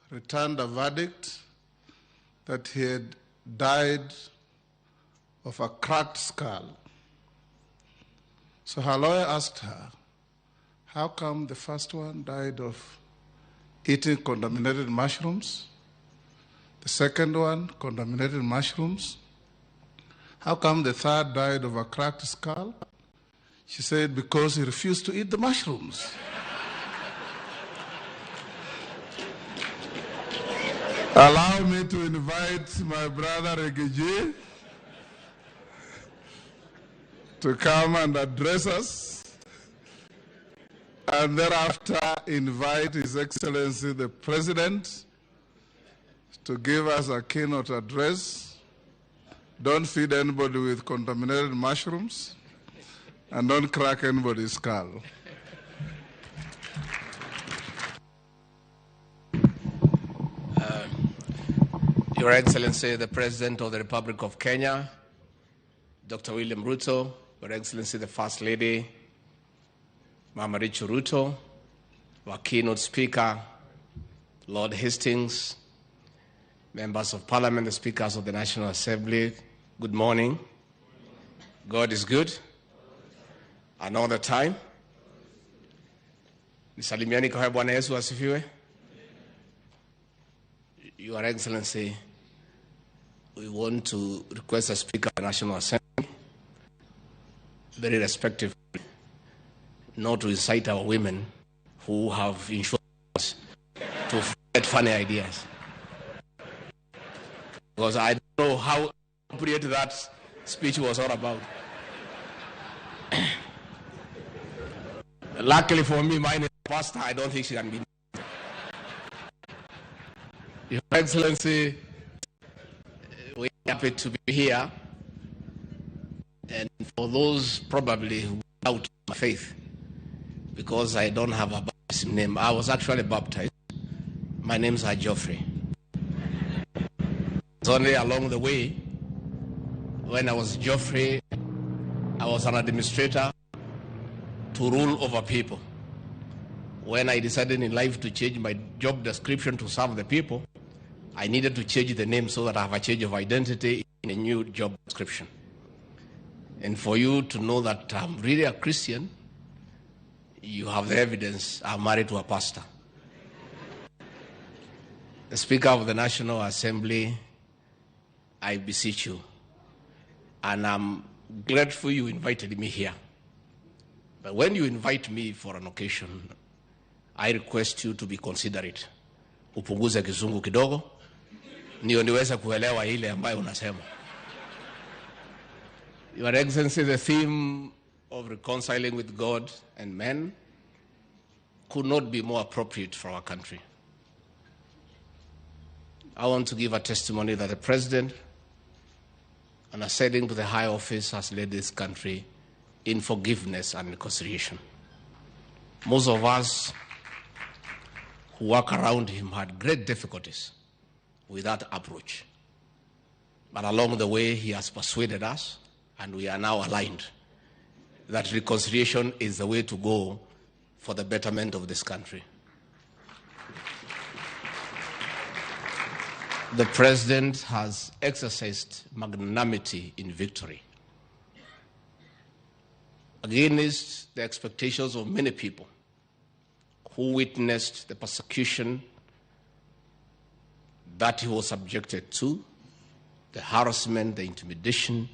returned a verdict that he had died of a cracked skull. So her lawyer asked her, how come the first one died of eating contaminated mushrooms? The second one, contaminated mushrooms. How come the third died of a cracked skull? She said, because he refused to eat the mushrooms. Allow me to invite my brother Riggy G to come and address us, and thereafter invite His Excellency the President to give us a keynote address. Don't feed anybody with contaminated mushrooms, and don't crack anybody's skull. Your Excellency, the President of the Republic of Kenya, Dr. William Ruto, Your Excellency, the First Lady, Mama Rachel Ruto, our keynote speaker, Lord Hastings, members of Parliament, the speakers of the National Assembly, good morning. God is good, and all the time. Nisalimiani kwa Bwana Yesu asifiwe. Your Excellency, we want to request a speaker of the National Assembly, very respectfully, not to incite our women who have insurance to get funny ideas. Because I don't know how appropriate that speech was all about. Luckily for me, mine is pastor. I don't think she can be. Your Excellency, we are happy to be here. And for those probably who doubt my faith, because I don't have a baptism name, I was actually baptized. My name's Geoffrey. It's only along the way, when I was Geoffrey, I was an administrator to rule over people. When I decided in life to change my job description to serve the people, I needed to change the name so that I have a change of identity in a new job description. And for you to know that I'm really a Christian, you have the evidence. I'm married to a pastor. The Speaker of the National Assembly, I beseech you, and I'm grateful you invited me here. But when you invite me for an occasion, I request you to be considerate. Upunguze kizungu kidogo, ndio niweze kuelewa ile ambayo unasema. Your Excellency, the theme of reconciling with God and men could not be more appropriate for our country. I want to give a testimony that the President, on ascending to the high office, has led this country in forgiveness and reconciliation. Most of us who work around him had great difficulties with that approach. But along the way, he has persuaded us, and we are now aligned that reconciliation is the way to go for the betterment of this country. The President has exercised magnanimity in victory against the expectations of many people who witnessed the persecution that he was subjected to, the harassment, the intimidation,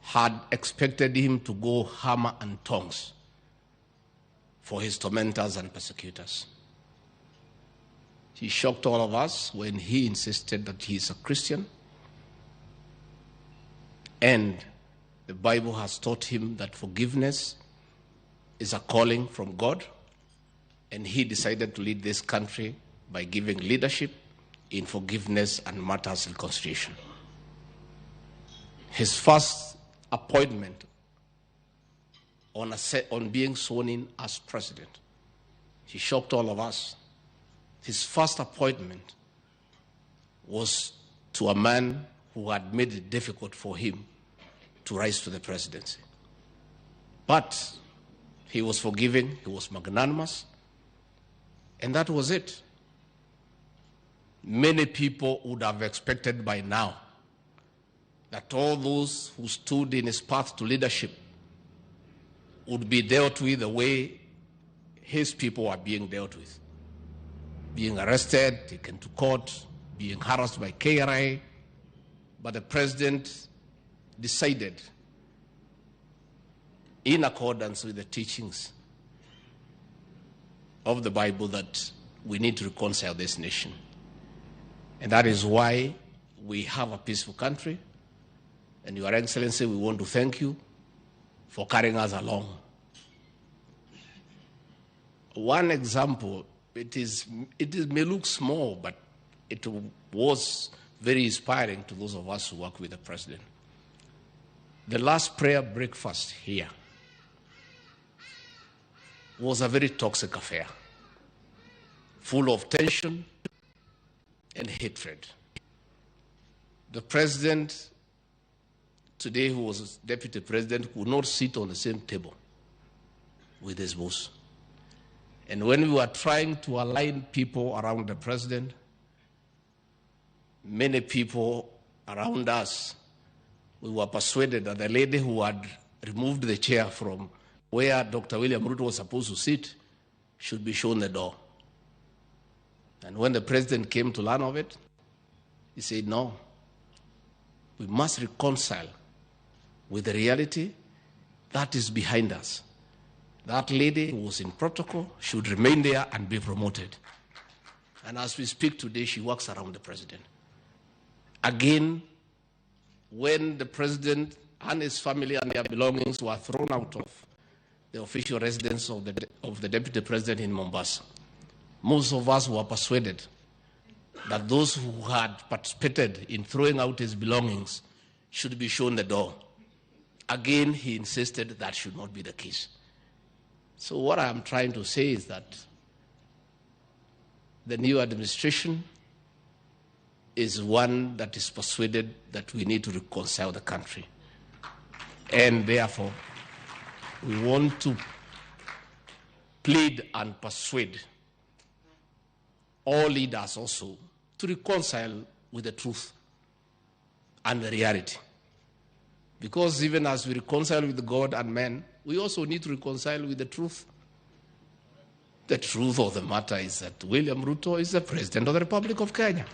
had expected him to go hammer and tongs for his tormentors and persecutors. He shocked all of us when he insisted that he is a Christian. And the Bible has taught him that forgiveness is a calling from God. And he decided to lead this country by giving leadership in forgiveness and matters reconciliation. His first appointment on being sworn in as president, he shocked all of us. His first appointment was to a man who had made it difficult for him to rise to the presidency. But he was forgiving, he was magnanimous, and that was it. Many people would have expected by now that all those who stood in his path to leadership would be dealt with the way his people are being dealt with. Being arrested, taken to court, being harassed by KRA. But the president decided, in accordance with the teachings of the Bible, that we need to reconcile this nation. And that is why we have a peaceful country. And Your Excellency, we want to thank you for carrying us along. One example, it may look small, but it was very inspiring to those of us who work with the president. The last prayer breakfast here was a very toxic affair, full of tension and hatred. The president today, who was deputy president, could not sit on the same table with his boss. And when we were trying to align people around the president, many people around us, we were persuaded that the lady who had removed the chair from where Dr. William Ruto was supposed to sit should be shown the door. And when the president came to learn of it, he said, no, we must reconcile with the reality that is behind us. That lady who was in protocol should remain there and be promoted. And as we speak today, she works around the president. Again, when the president and his family and their belongings were thrown out of the official residence of the deputy president in Mombasa, most of us were persuaded that those who had participated in throwing out his belongings should be shown the door. Again, he insisted that should not be the case. So what I'm trying to say is that the new administration is one that is persuaded that we need to reconcile the country. And therefore, we want to plead and persuade all leaders also to reconcile with the truth and the reality. Because even as we reconcile with God and men, we also need to reconcile with the truth. The truth of the matter is that William Ruto is the President of the Republic of Kenya.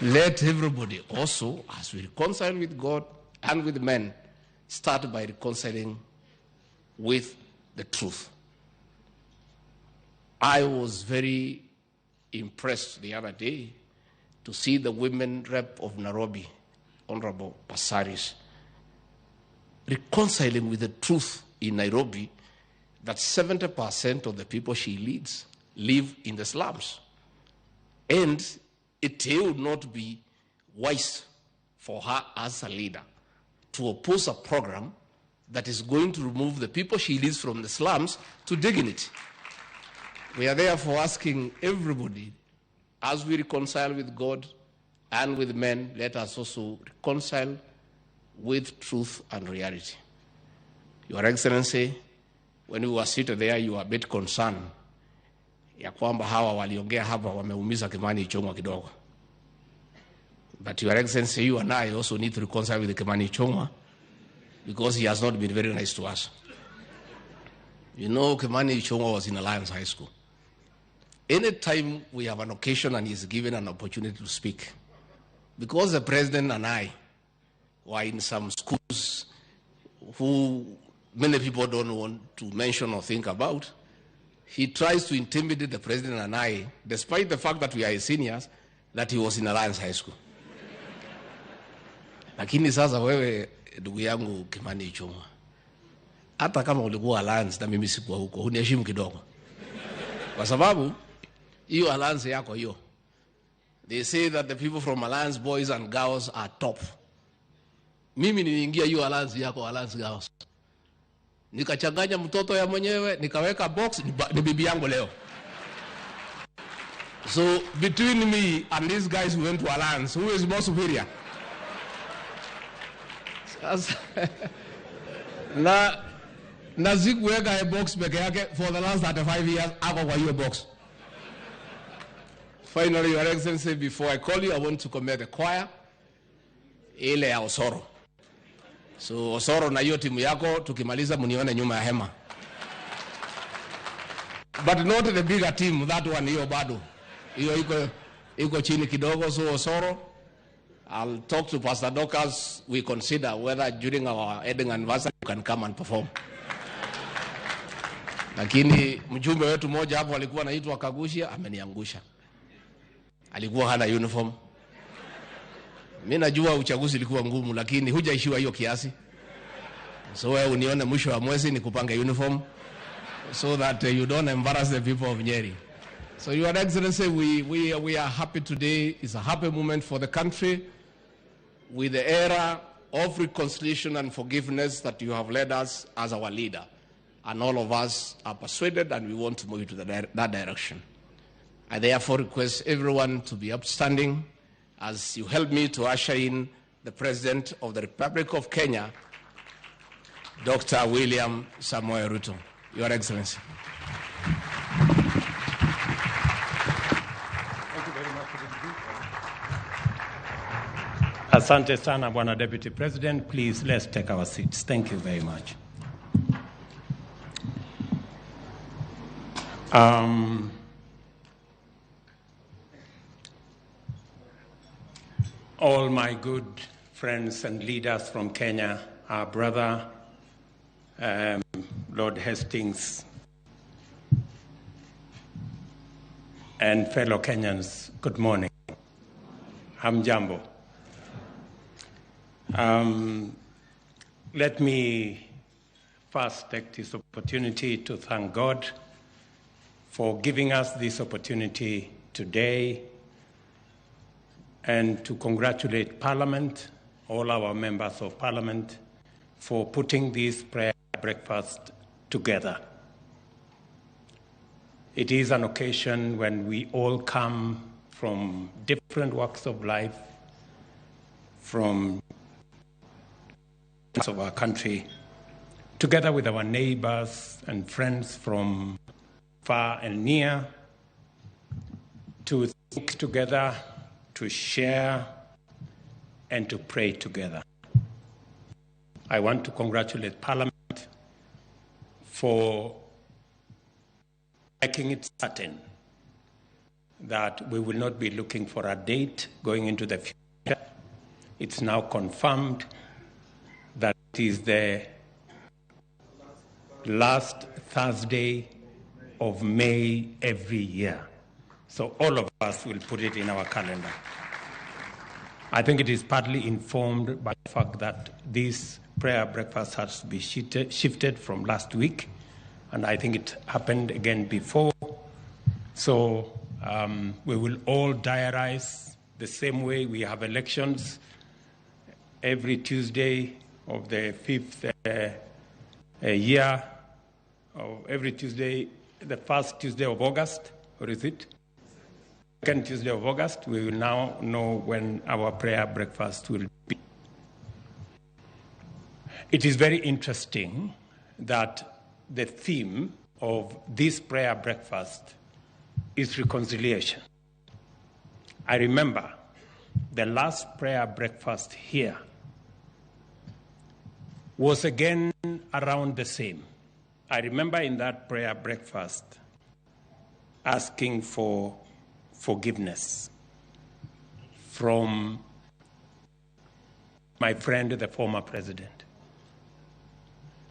Let everybody also, as we reconcile with God and with men, start by reconciling with the truth. I was very impressed the other day to see the women rep of Nairobi, Honorable Passaris, reconciling with the truth in Nairobi that 70% of the people she leads live in the slums. And it would not be wise for her as a leader to oppose a program that is going to remove the people she leads from the slums to dignity. We are therefore asking everybody, as we reconcile with God and with men, let us also reconcile with truth and reality. Your Excellency, when we were seated there, you were a bit concerned ya kwamba hawa waliongea hapa wameumiza Kimani Ichung'wah kidogo. But Your Excellency, you and I also need to reconcile with Kimani Ichung'wah because he has not been very nice to us. You know, Kimani Ichung'wah was in Alliance High School. Anytime we have an occasion and he's given an opportunity to speak, because the president and I were in some schools who many people don't want to mention or think about, he tries to intimidate the president and I, despite the fact that we are his seniors, that he was in Alliance High School. Lakini sasa wewe ndugu yangu Kimani Ichung'wah, hata kama ulikuwa Alliance na mimi sikuwa huko, uniheshimu kidogo, kwa sababu hiyo Alliance yako hiyo, they say that the people from Alliance boys and girls are top. Mimi niliingia hiyo Alliance yako, Alliance girls, nikachanganya mtoto ya mwenyewe, nikaweka box, ni bibi yangu leo. So between me and these guys who went to Alliance, who is more superior? Sasa, na sikuweka a box peke yake for the last 35 years, ako kwa hiyo box. Finally, Your Excellency, before I call you, I want to commend the choir ile ya Osoro. So Osoro na hiyo timu yako, tukimaliza mnione nyuma ya hema. But not the bigger team, that one hiyo bado. Hiyo iko chini kidogo. So Osoro, I'll talk to Pastor Dorcas. We consider whether during our wedding anniversary you can come and perform. Lakini mjumbe wetu mmoja hapo alikuwa anaitwa Kagushia, ameniangusha. Alikuwa hana uniform. Mimi najua uchaguzi ilikuwa ngumu, lakini hujaishiwa hiyo kiasi. So wewe unione mwisho wa mwezi nikupange uniform so that you don't embarrass the people of Nyeri. So Your Excellency, we are happy today. It's a happy moment for the country with the era of reconciliation and forgiveness that you have led us as our leader. And all of us are persuaded and we want to move to that direction. I therefore request everyone to be upstanding as you help me to usher in the President of the Republic of Kenya, Dr. William Samoei Ruto. Your Excellency. Thank you very much. Asante sana, Bwana Deputy President. Please, let's take our seats. Thank you very much. All my good friends and leaders from Kenya, our brother, Lord Hastings, and fellow Kenyans, good morning. Hamjambo. Let me first take this opportunity to thank God for giving us this opportunity today and to congratulate Parliament, all our members of Parliament, for putting this prayer breakfast together. It is an occasion when we all come from different walks of life, from parts of our country, together with our neighbors and friends from far and near, to think together, to share, and to pray together. I want to congratulate Parliament for making it certain that we will not be looking for a date going into the future. It's now confirmed that it is the last Thursday of May every year. So all of us will put it in our calendar. I think it is partly informed by the fact that this prayer breakfast has to be shifted from last week, and I think it happened again before. So we will all diarize the same way we have elections every Tuesday of the fifth year, or every Tuesday, the first Tuesday of August, or is it? Second Tuesday of August, we will now know when our prayer breakfast will be. It is very interesting that the theme of this prayer breakfast is reconciliation. I remember the last prayer breakfast here was again around the same. I remember in that prayer breakfast asking for forgiveness from my friend, the former president.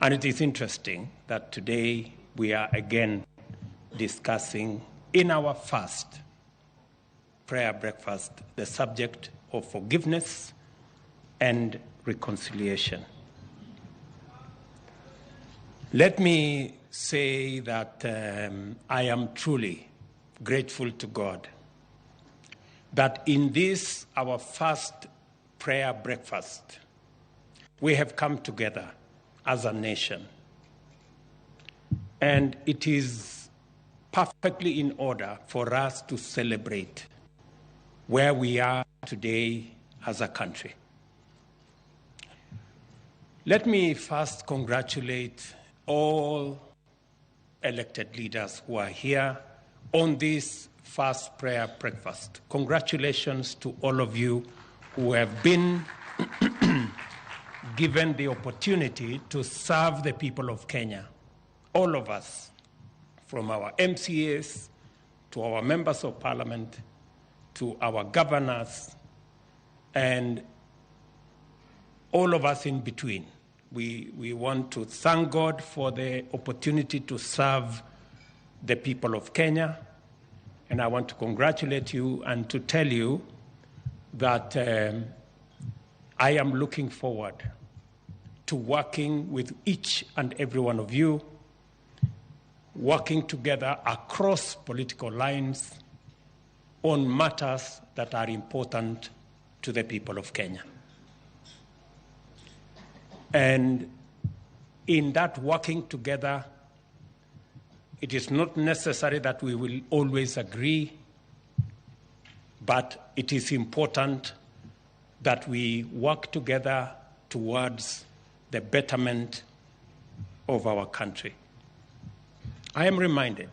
And it is interesting that today we are again discussing in our first prayer breakfast the subject of forgiveness and reconciliation. Let me say that I am truly grateful to God that in this, our first prayer breakfast, we have come together as a nation. And it is perfectly in order for us to celebrate where we are today as a country. Let me first congratulate all elected leaders who are here on this first prayer breakfast. Congratulations to all of you who have been given the opportunity to serve the people of Kenya. All of us, from our MCAs to our members of parliament, to our governors, and all of us in between. We want to thank God for the opportunity to serve the people of Kenya. And I want to congratulate you and to tell you that I am looking forward to working with each and every one of you, working together across political lines on matters that are important to the people of Kenya. And in that working together, it is not necessary that we will always agree, but it is important that we work together towards the betterment of our country. I am reminded,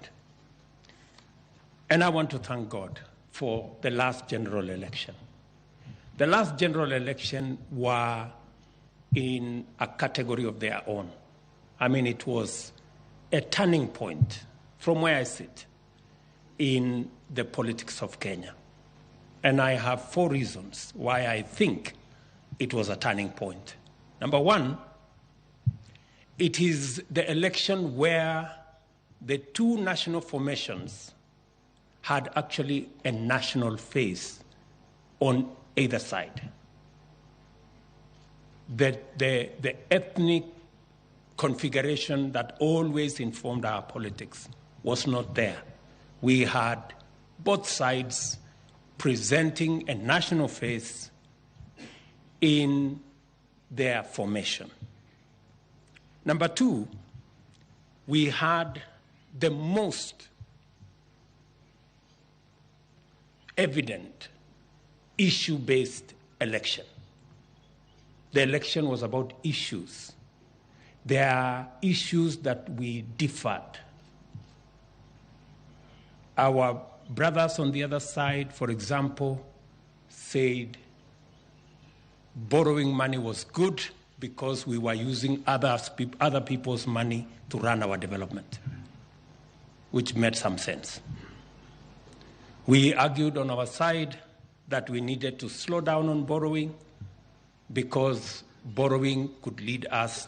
and I want to thank God for the last general election. The last general election were in a category of their own. I mean, it was a turning point from where I sit in the politics of Kenya. And I have four reasons why I think it was a turning point. Number one, it is the election where the two national formations had actually a national face on either side. The ethnic configuration that always informed our politics was not there. We had both sides presenting a national face in their formation. Number two, we had the most evident issue-based election. The election was about issues. There are issues that we differed. Our brothers on the other side, for example, said borrowing money was good because we were using other people's money to run our development, which made some sense. We argued on our side that we needed to slow down on borrowing because borrowing could lead us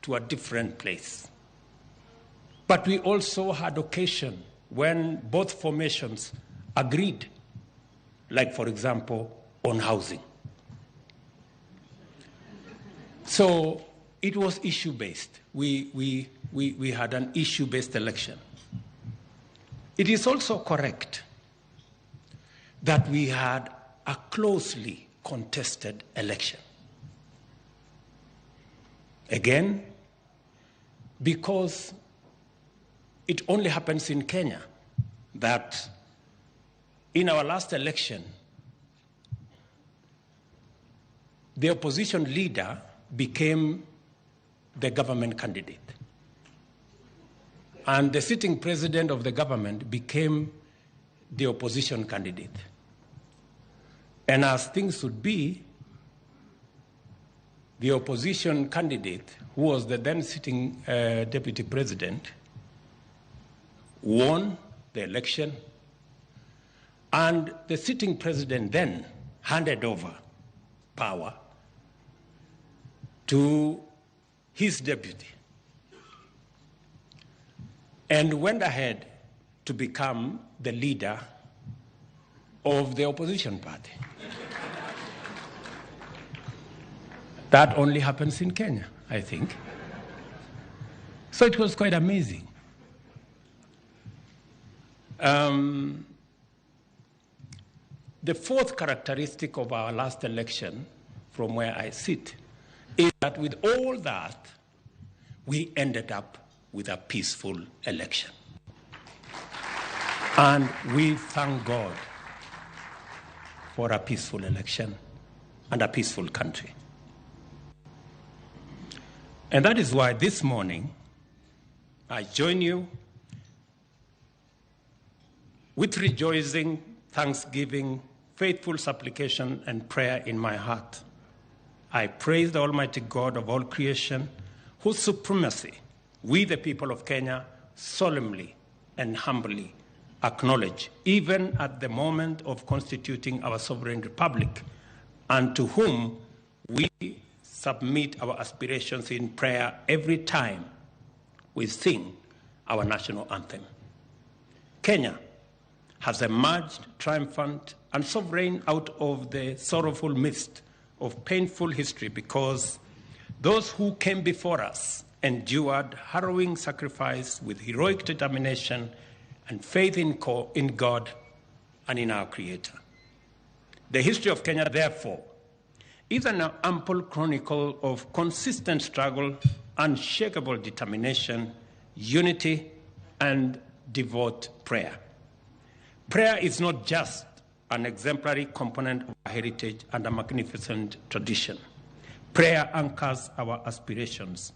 to a different place. But we also had occasion when both formations agreed, like, for example, on housing. So it was issue-based. We had an issue-based election. It is also correct that we had a closely contested election. Again, because it only happens in Kenya that in our last election, the opposition leader became the government candidate. And the sitting president of the government became the opposition candidate. And as things would be, the opposition candidate, who was the then sitting deputy president, won the election, and the sitting president then handed over power to his deputy and went ahead to become the leader of the opposition party. That only happens in Kenya, I think. So it was quite amazing. The fourth characteristic of our last election, from where I sit, is that with all that, we ended up with a peaceful election. And we thank God for a peaceful election and a peaceful country. And that is why this morning, I join you with rejoicing, thanksgiving, faithful supplication, and prayer in my heart. I praise the Almighty God of all creation, whose supremacy we, the people of Kenya, solemnly and humbly acknowledge, even at the moment of constituting our sovereign republic, and to whom we submit our aspirations in prayer every time we sing our national anthem. Kenya has emerged triumphant and sovereign out of the sorrowful mist of painful history because those who came before us endured harrowing sacrifice with heroic determination and faith in God and in our Creator. The history of Kenya, therefore, is an ample chronicle of consistent struggle, unshakable determination, unity, and devout prayer. Prayer is not just an exemplary component of our heritage and a magnificent tradition. Prayer anchors our aspirations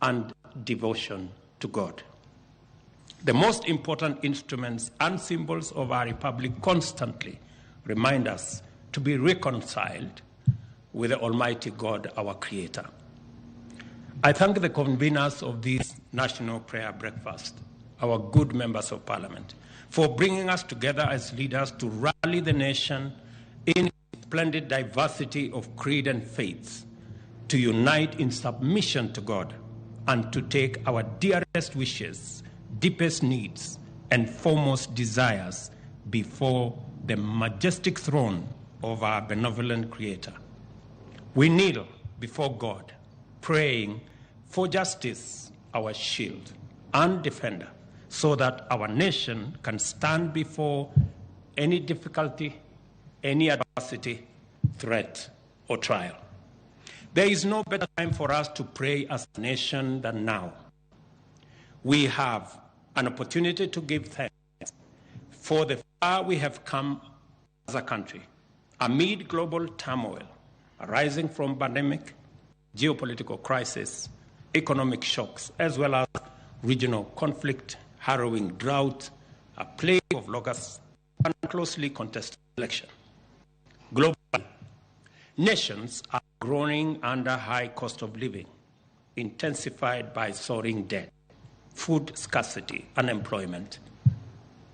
and devotion to God. The most important instruments and symbols of our republic constantly remind us to be reconciled with the Almighty God, our Creator. I thank the conveners of this National Prayer Breakfast, our good members of Parliament, for bringing us together as leaders to rally the nation in splendid diversity of creed and faiths, to unite in submission to God, and to take our dearest wishes, deepest needs, and foremost desires before the majestic throne of our benevolent Creator. We kneel before God, praying for justice, our shield and defender, so that our nation can stand before any difficulty, any adversity, threat, or trial. There is no better time for us to pray as a nation than now. We have an opportunity to give thanks for the far we have come as a country amid global turmoil arising from pandemic, geopolitical crisis, economic shocks, as well as regional conflict, harrowing drought, a plague of locusts, and closely contested election. Globally, nations are groaning under high cost of living, intensified by soaring debt, food scarcity, unemployment,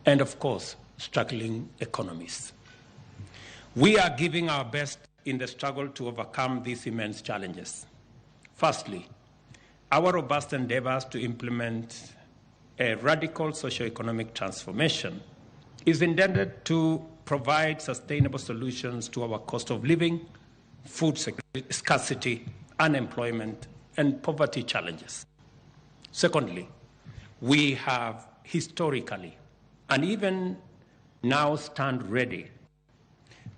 and of course, struggling economies. We are giving our best in the struggle to overcome these immense challenges. Firstly, our robust endeavors to implement a radical socioeconomic transformation is intended to provide sustainable solutions to our cost of living, food scarcity, unemployment, and poverty challenges. Secondly, we have historically and even now stand ready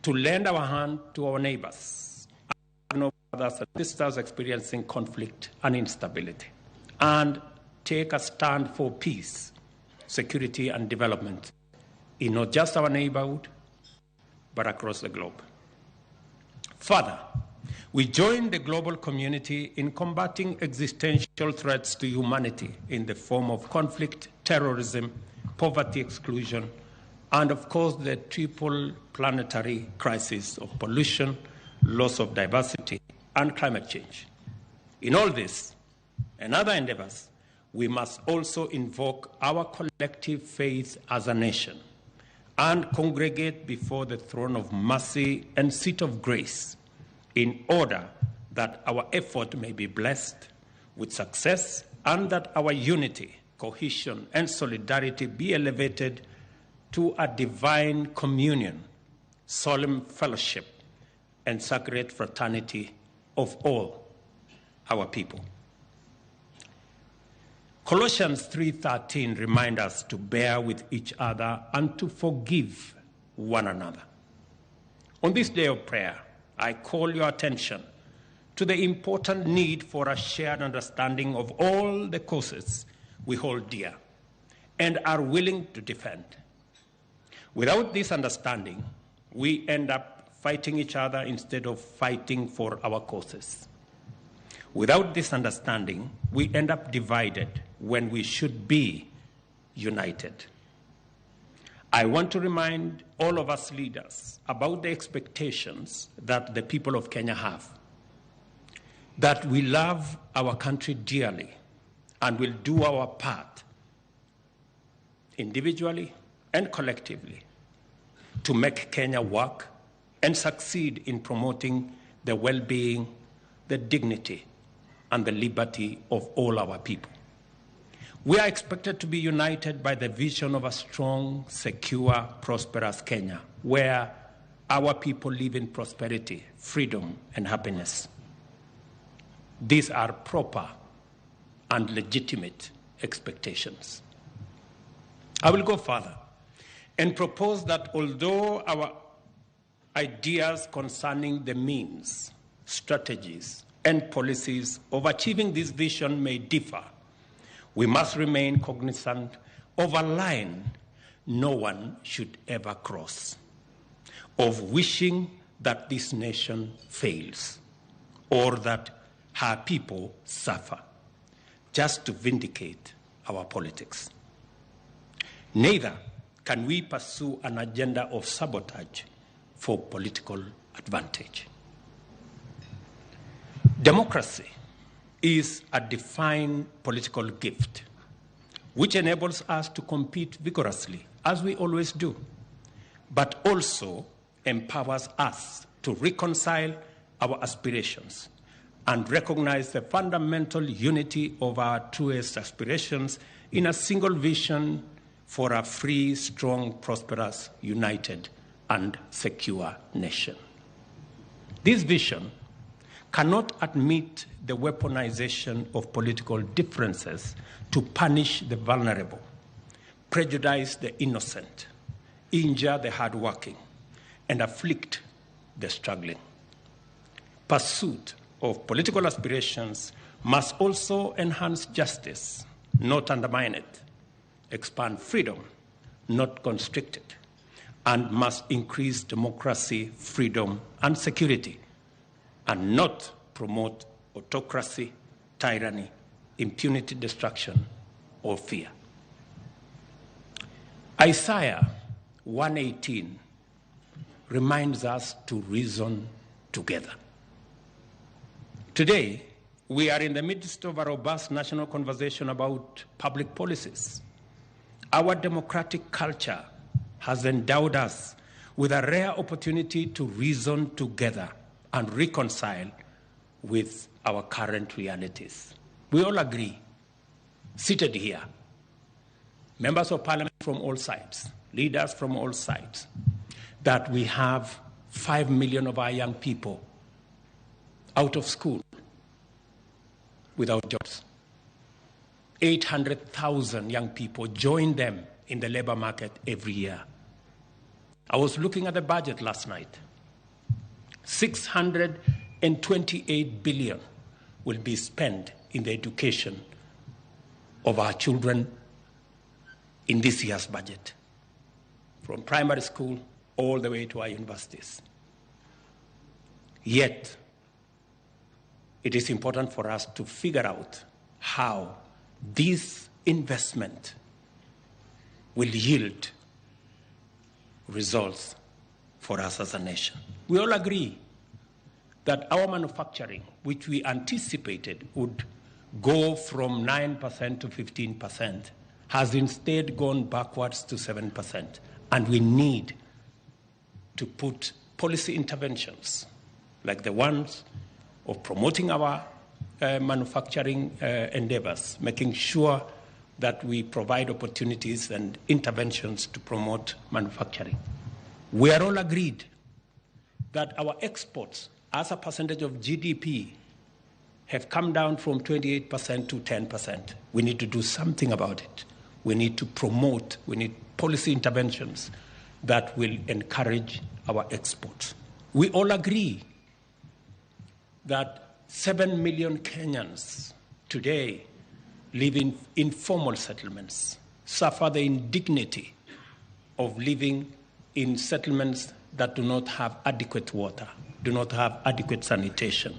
to lend our hand to our neighbors, our brothers and sisters experiencing conflict and instability, and take a stand for peace, security, and development in not just our neighborhood, but across the globe. Further, we join the global community in combating existential threats to humanity in the form of conflict, terrorism, poverty, exclusion, and of course the triple planetary crisis of pollution, loss of diversity, and climate change. In all this and other endeavors, we must also invoke our collective faith as a nation and congregate before the throne of mercy and seat of grace in order that our effort may be blessed with success and that our unity, cohesion, and solidarity be elevated to a divine communion, solemn fellowship, and sacred fraternity of all our people. Colossians 3:13 reminds us to bear with each other and to forgive one another. On this day of prayer, I call your attention to the important need for a shared understanding of all the causes we hold dear and are willing to defend. Without this understanding, we end up fighting each other instead of fighting for our causes. Without this understanding, we end up divided when we should be united. I want to remind all of us leaders about the expectations that the people of Kenya have, that we love our country dearly and will do our part individually and collectively to make Kenya work and succeed in promoting the well-being, the dignity, and the liberty of all our people. We are expected to be united by the vision of a strong, secure, prosperous Kenya, where our people live in prosperity, freedom, and happiness. These are proper and legitimate expectations. I will go further and propose that although our ideas concerning the means, strategies, and policies of achieving this vision may differ, we must remain cognizant of a line no one should ever cross, of wishing that this nation fails or that her people suffer, just to vindicate our politics. Neither can we pursue an agenda of sabotage for political advantage. Democracy is a defined political gift which enables us to compete vigorously, as we always do, but also empowers us to reconcile our aspirations and recognize the fundamental unity of our truest aspirations in a single vision for a free, strong, prosperous, united, and secure nation. This vision cannot admit the weaponization of political differences to punish the vulnerable, prejudice the innocent, injure the hardworking, and afflict the struggling. Pursuit of political aspirations must also enhance justice, not undermine it, expand freedom, not constrict it, and must increase democracy, freedom, and security, and not promote autocracy, tyranny, impunity, destruction, or fear. Isaiah 1:18 reminds us to reason together. Today, we are in the midst of a robust national conversation about public policies. Our democratic culture has endowed us with a rare opportunity to reason together and reconcile with our current realities. We all agree, seated here, members of parliament from all sides, leaders from all sides, that we have 5 million of our young people out of school without jobs. 800,000 young people join them in the labor market every year. I was looking at the budget last night. 628 billion will be spent in the education of our children in this year's budget, from primary school all the way to our universities. Yet, it is important for us to figure out how this investment will yield results for us as a nation. We all agree that our manufacturing, which we anticipated would go from 9% to 15%, has instead gone backwards to 7%. And we need to put policy interventions like the ones of promoting our manufacturing endeavors, making sure that we provide opportunities and interventions to promote manufacturing. We are all agreed that our exports as a percentage of GDP have come down from 28% to 10%. We need to do something about it. We need to promote, we need policy interventions that will encourage our exports. We all agree that 7 million Kenyans today live in informal settlements, suffer the indignity of living in settlements that do not have adequate water, do not have adequate sanitation.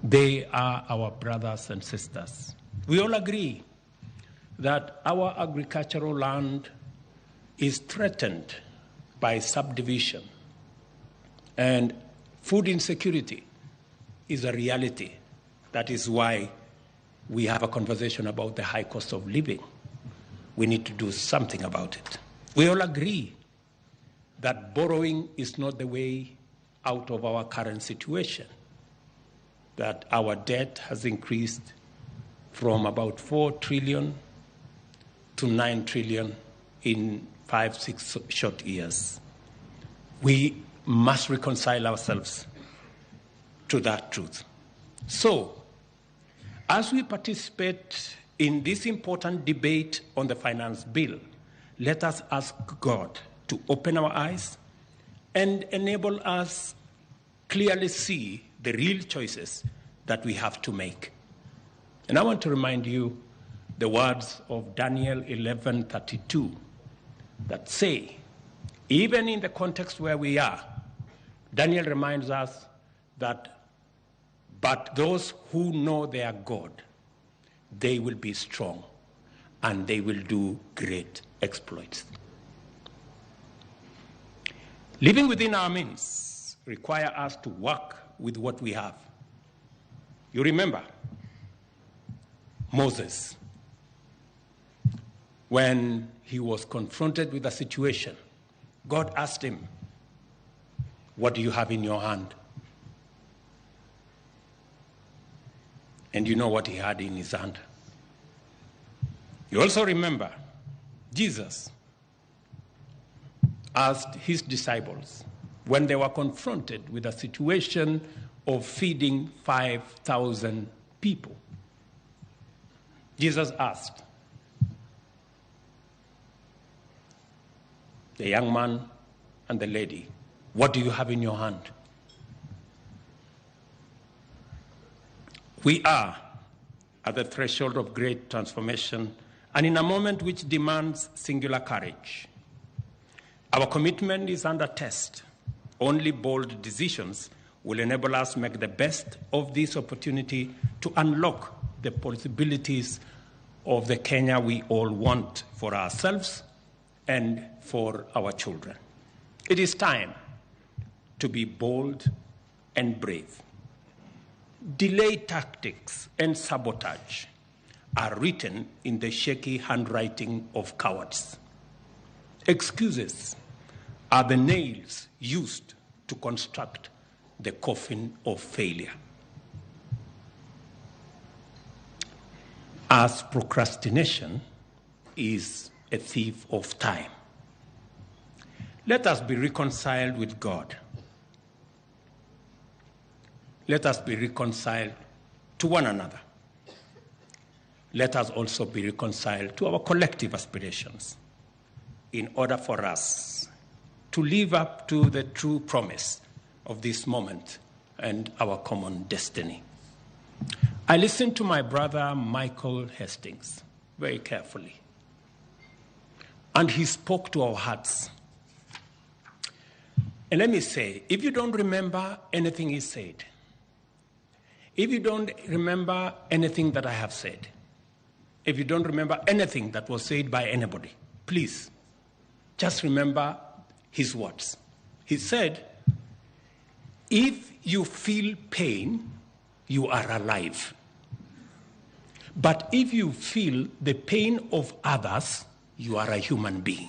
They are our brothers and sisters. We all agree that our agricultural land is threatened by subdivision, and food insecurity is a reality. That is why we have a conversation about the high cost of living. We need to do something about it. We all agree that borrowing is not the way out of our current situation, that our debt has increased from about 4 trillion to 9 trillion in 5-6 short years. We must reconcile ourselves to that truth. So, as we participate in this important debate on the finance bill, let us ask God to open our eyes and enable us clearly see the real choices that we have to make. And I want to remind you the words of Daniel 11:32 that say, even in the context where we are, Daniel reminds us that, but those who know their God, they will be strong and they will do great exploits. Living within our means require us to work with what we have. You remember Moses, when he was confronted with a situation, God asked him, what do you have in your hand? And you know what he had in his hand. You also remember Jesus asked his disciples when they were confronted with a situation of feeding 5,000 people. Jesus asked the young man and the lady, what do you have in your hand? We are at the threshold of great transformation and in a moment which demands singular courage. Our commitment is under test. Only bold decisions will enable us to make the best of this opportunity to unlock the possibilities of the Kenya we all want for ourselves and for our children. It is time to be bold and brave. Delay tactics and sabotage are written in the shaky handwriting of cowards. Excuses are the nails used to construct the coffin of failure. As procrastination is a thief of time. Let us be reconciled with God. Let us be reconciled to one another. Let us also be reconciled to our collective aspirations in order for us to live up to the true promise of this moment and our common destiny. I listened to my brother Michael Hastings very carefully, and he spoke to our hearts. And let me say, if you don't remember anything he said, if you don't remember anything that I have said, if you don't remember anything that was said by anybody, please just remember his words. He said, if you feel pain, you are alive. But if you feel the pain of others, you are a human being.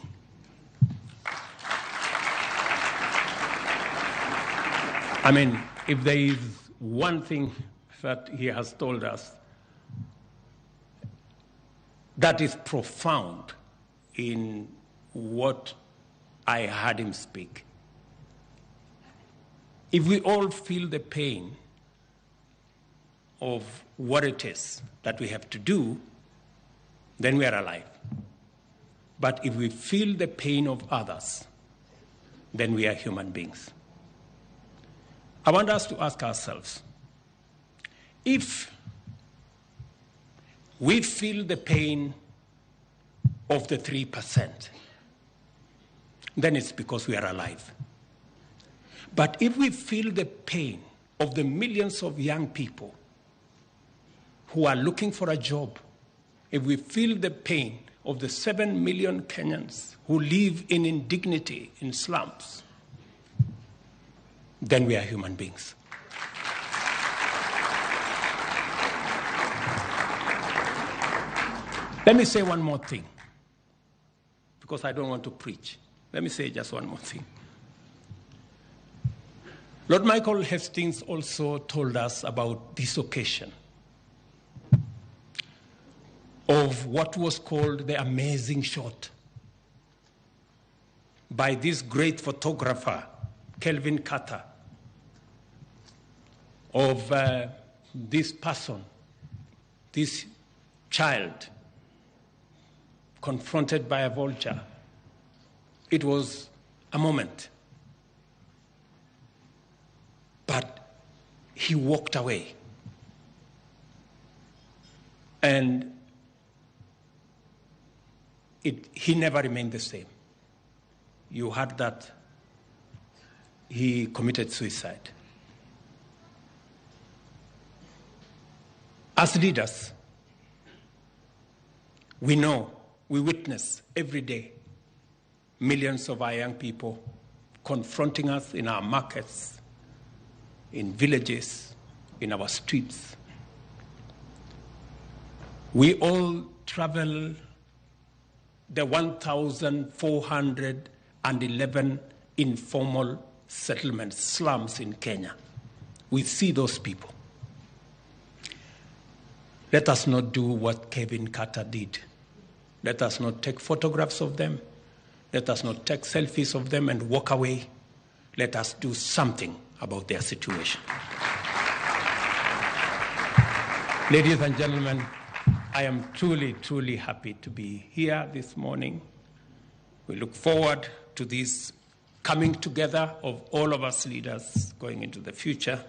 I mean, if there is one thing that he has told us that is profound in what I heard him speak. If we all feel the pain of what it is that we have to do, then we are alive. But if we feel the pain of others, then we are human beings. I want us to ask ourselves, if we feel the pain of the 3%, then it's because we are alive. But if we feel the pain of the millions of young people who are looking for a job, if we feel the pain of the 7 million Kenyans who live in indignity in slums, then we are human beings. Let me say one more thing, because I don't want to preach. Let me say just one more thing. Lord Michael Hastings also told us about this occasion of what was called the amazing shot by this great photographer, Kelvin Carter, of this person, this child, confronted by a vulture. It was a moment. But he walked away. And he never remained the same. You heard that he committed suicide. As leaders, we know, we witness every day millions of our young people confronting us in our markets, in villages, in our streets. We all travel the 1,411 informal settlements, slums in Kenya. We see those people. Let us not do what Kevin Carter did. Let us not take photographs of them. Let us not take selfies of them and walk away. Let us do something about their situation. Ladies and gentlemen, I am truly, truly happy to be here this morning. We look forward to this coming together of all of us leaders going into the future.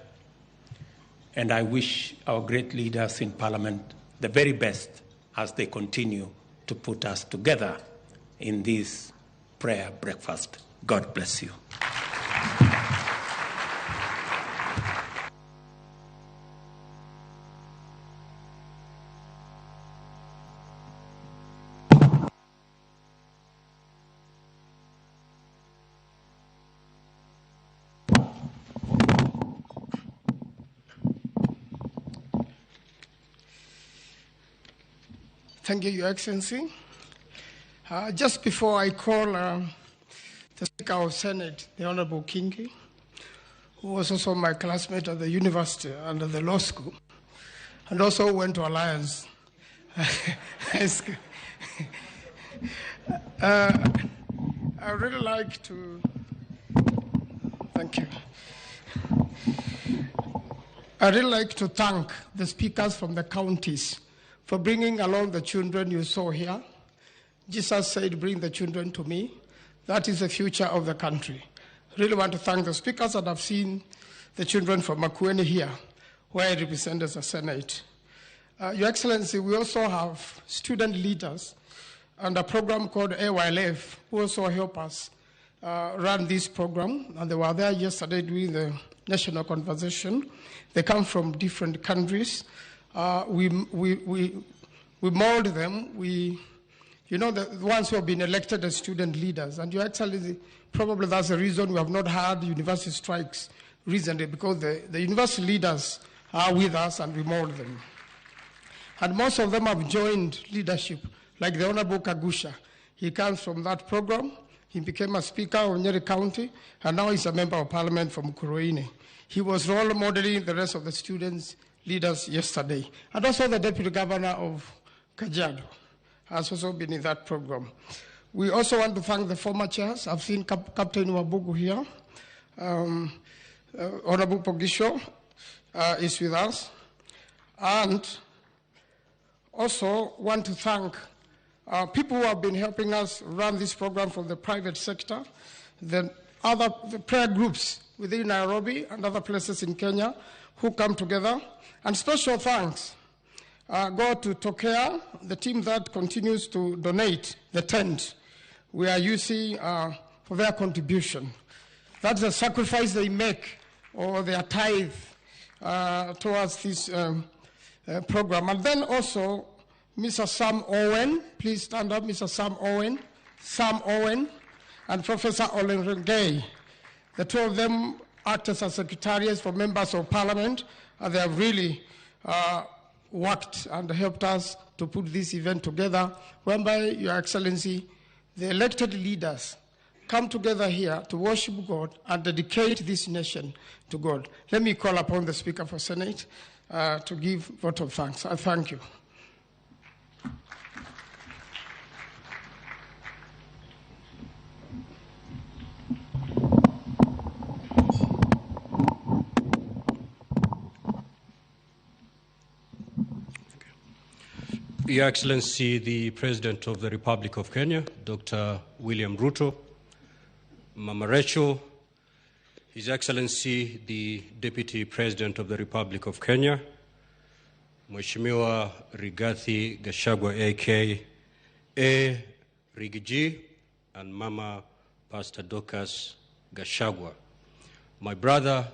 And I wish our great leaders in Parliament the very best as they continue to put us together in this prayer breakfast. God bless you. Thank you, Your Excellency. Just before I call the Speaker of Senate, the Honorable Kingi, who was also my classmate at the university and at the law school, and also went to Alliance High School. I really like to thank you. I really like to thank the speakers from the counties for bringing along the children you saw here. Jesus said, "Bring the children to me." That is the future of the country. I really want to thank the speakers that have seen the children from Makueni here, where I represent as a Senate. Your Excellency, we also have student leaders and a program called AYLF, who also help us run this program. And they were there yesterday during the national conversation. They come from different countries. We mold them. The ones who have been elected as student leaders. And Your Excellency, probably that's the reason we have not had university strikes recently, because the university leaders are with us and we mold them. And most of them have joined leadership, like the Honorable Kagusha. He comes from that program. He became a speaker of Nyeri County, and now he's a member of parliament from Mukurweini. He was role modeling the rest of the students' leaders yesterday. And also the deputy governor of Kajiado has also been in that program. We also want to thank the former chairs. I've seen Captain Wabugu here. Honorable Pogisho is with us. And also want to thank people who have been helping us run this program from the private sector, the prayer groups within Nairobi and other places in Kenya who come together. And special thanks go to Tokea, the team that continues to donate the tent we are using for their contribution. That's the sacrifice they make, or their tithe towards this program. And then also, Mr. Sam Owen, please stand up, Mr. Sam Owen, and Professor Olen Rengay. The two of them act as secretariats for members of parliament, and they have really worked and helped us to put this event together, whereby, Your Excellency, the elected leaders come together here to worship God and dedicate this nation to God. Let me call upon the Speaker for Senate to give vote of thanks. I thank you. Your Excellency, the President of the Republic of Kenya, Dr. William Ruto, Mama Rachel, His Excellency, the Deputy President of the Republic of Kenya, Mheshimiwa Rigathi Gachagua, A.K.A. Rigiji, and Mama Pastor Dorcas Gachagua. My brother,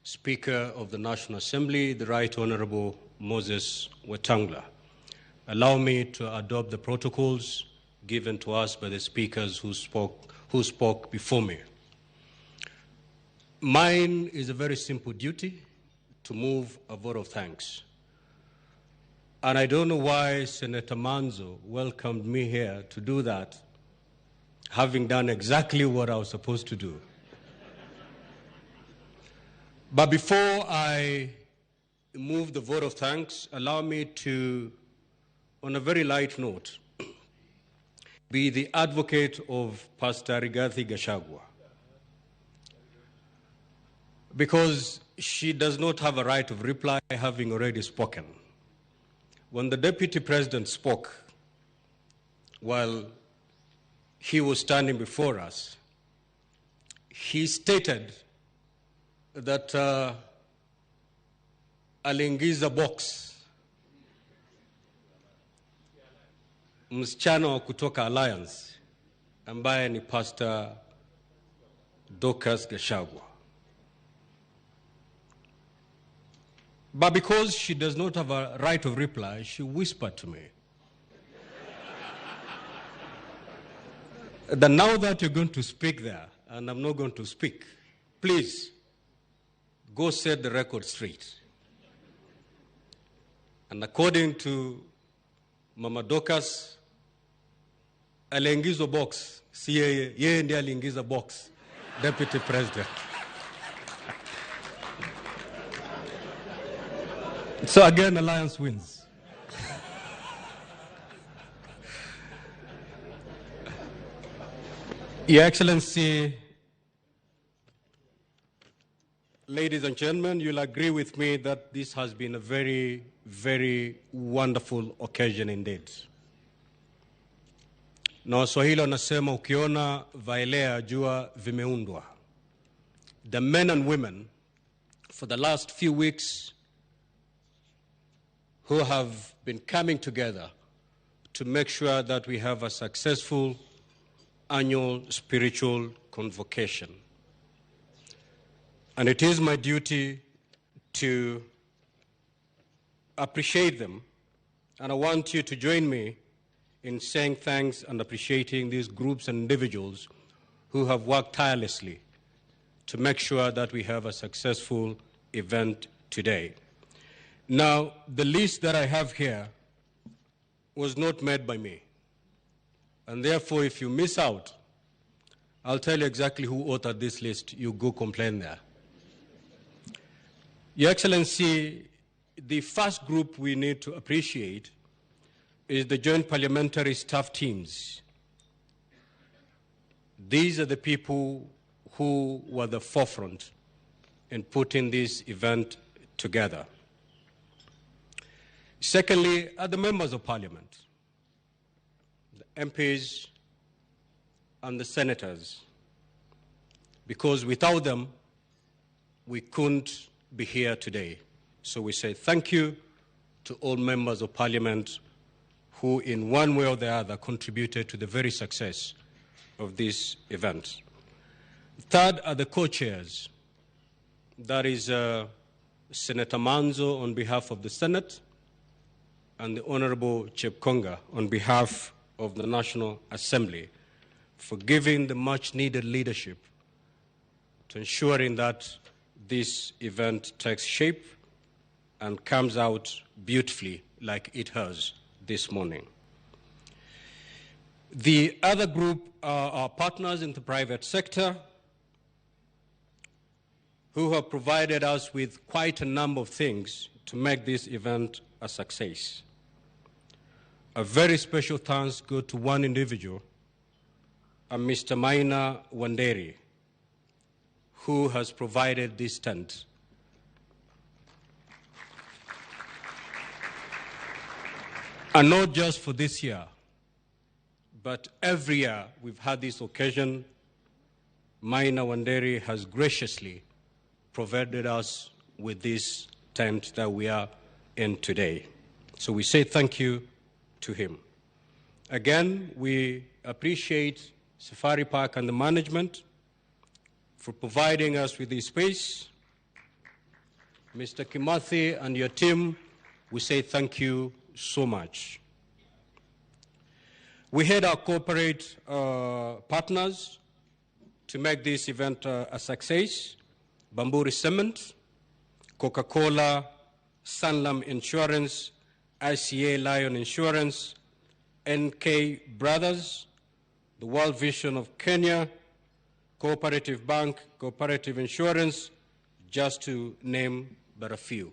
Speaker of the National Assembly, the Right Honorable Moses Wetangula. Allow me to adopt the protocols given to us by the speakers who spoke before me. Mine is a very simple duty to move a vote of thanks. And I don't know why Senator Manzo welcomed me here to do that, having done exactly what I was supposed to do. But before I move the vote of thanks, allow me to, on a very light note, be the advocate of Pastor Rigathi Gachagua, because she does not have a right of reply, having already spoken. When the deputy president spoke while he was standing before us, he stated that aliingiza box msichana wa kutoka Alliance ambaye ni Pastor Dorcas Gachagua. But because she does not have a right of reply, she whispered to me that now that you're going to speak there, and I'm not going to speak, please go set the record straight. And according to Mama Dorcas aliingizwa box, si yeye, yeye ndiye aliingiza box Deputy President. So again, Alliance wins. Your Excellency, ladies and gentlemen, you'll agree with me that this has been a very, very wonderful occasion indeed. Na Waswahili wanasema ukiona vaelea jua vimeundwa. The men and women for the last few weeks who have been coming together to make sure that we have a successful annual spiritual convocation. And it is my duty to appreciate them, and I want you to join me in saying thanks and appreciating these groups and individuals who have worked tirelessly to make sure that we have a successful event today. Now, the list that I have here was not made by me. And therefore, if you miss out, I'll tell you exactly who authored this list. You go complain there. Your Excellency, the first group we need to appreciate is the Joint Parliamentary Staff Teams. These are the people who were the forefront in putting this event together. Secondly, are the members of parliament, the MPs and the senators, because without them, we couldn't be here today. So we say thank you to all members of parliament who in one way or the other contributed to the very success of this event. Third are the co-chairs. That is Senator Manzo on behalf of the Senate and the Honorable Chepkonga on behalf of the National Assembly for giving the much-needed leadership to ensuring that this event takes shape and comes out beautifully like it has this morning. The other group are our partners in the private sector who have provided us with quite a number of things to make this event a success. A very special thanks go to one individual, Mr. Maina Wanderi, who has provided this tent. And not just for this year, but every year we've had this occasion, Maina Wanderi has graciously provided us with this tent that we are in today. So we say thank you to him. Again, we appreciate Safari Park and the management for providing us with this space. Mr. Kimathi and your team, we say thank you so much. We had our corporate partners to make this event a success. Bamburi Cement, Coca-Cola, Sanlam Insurance, ICA Lion Insurance, NK Brothers, the World Vision of Kenya, Cooperative Bank, Cooperative Insurance, just to name but a few.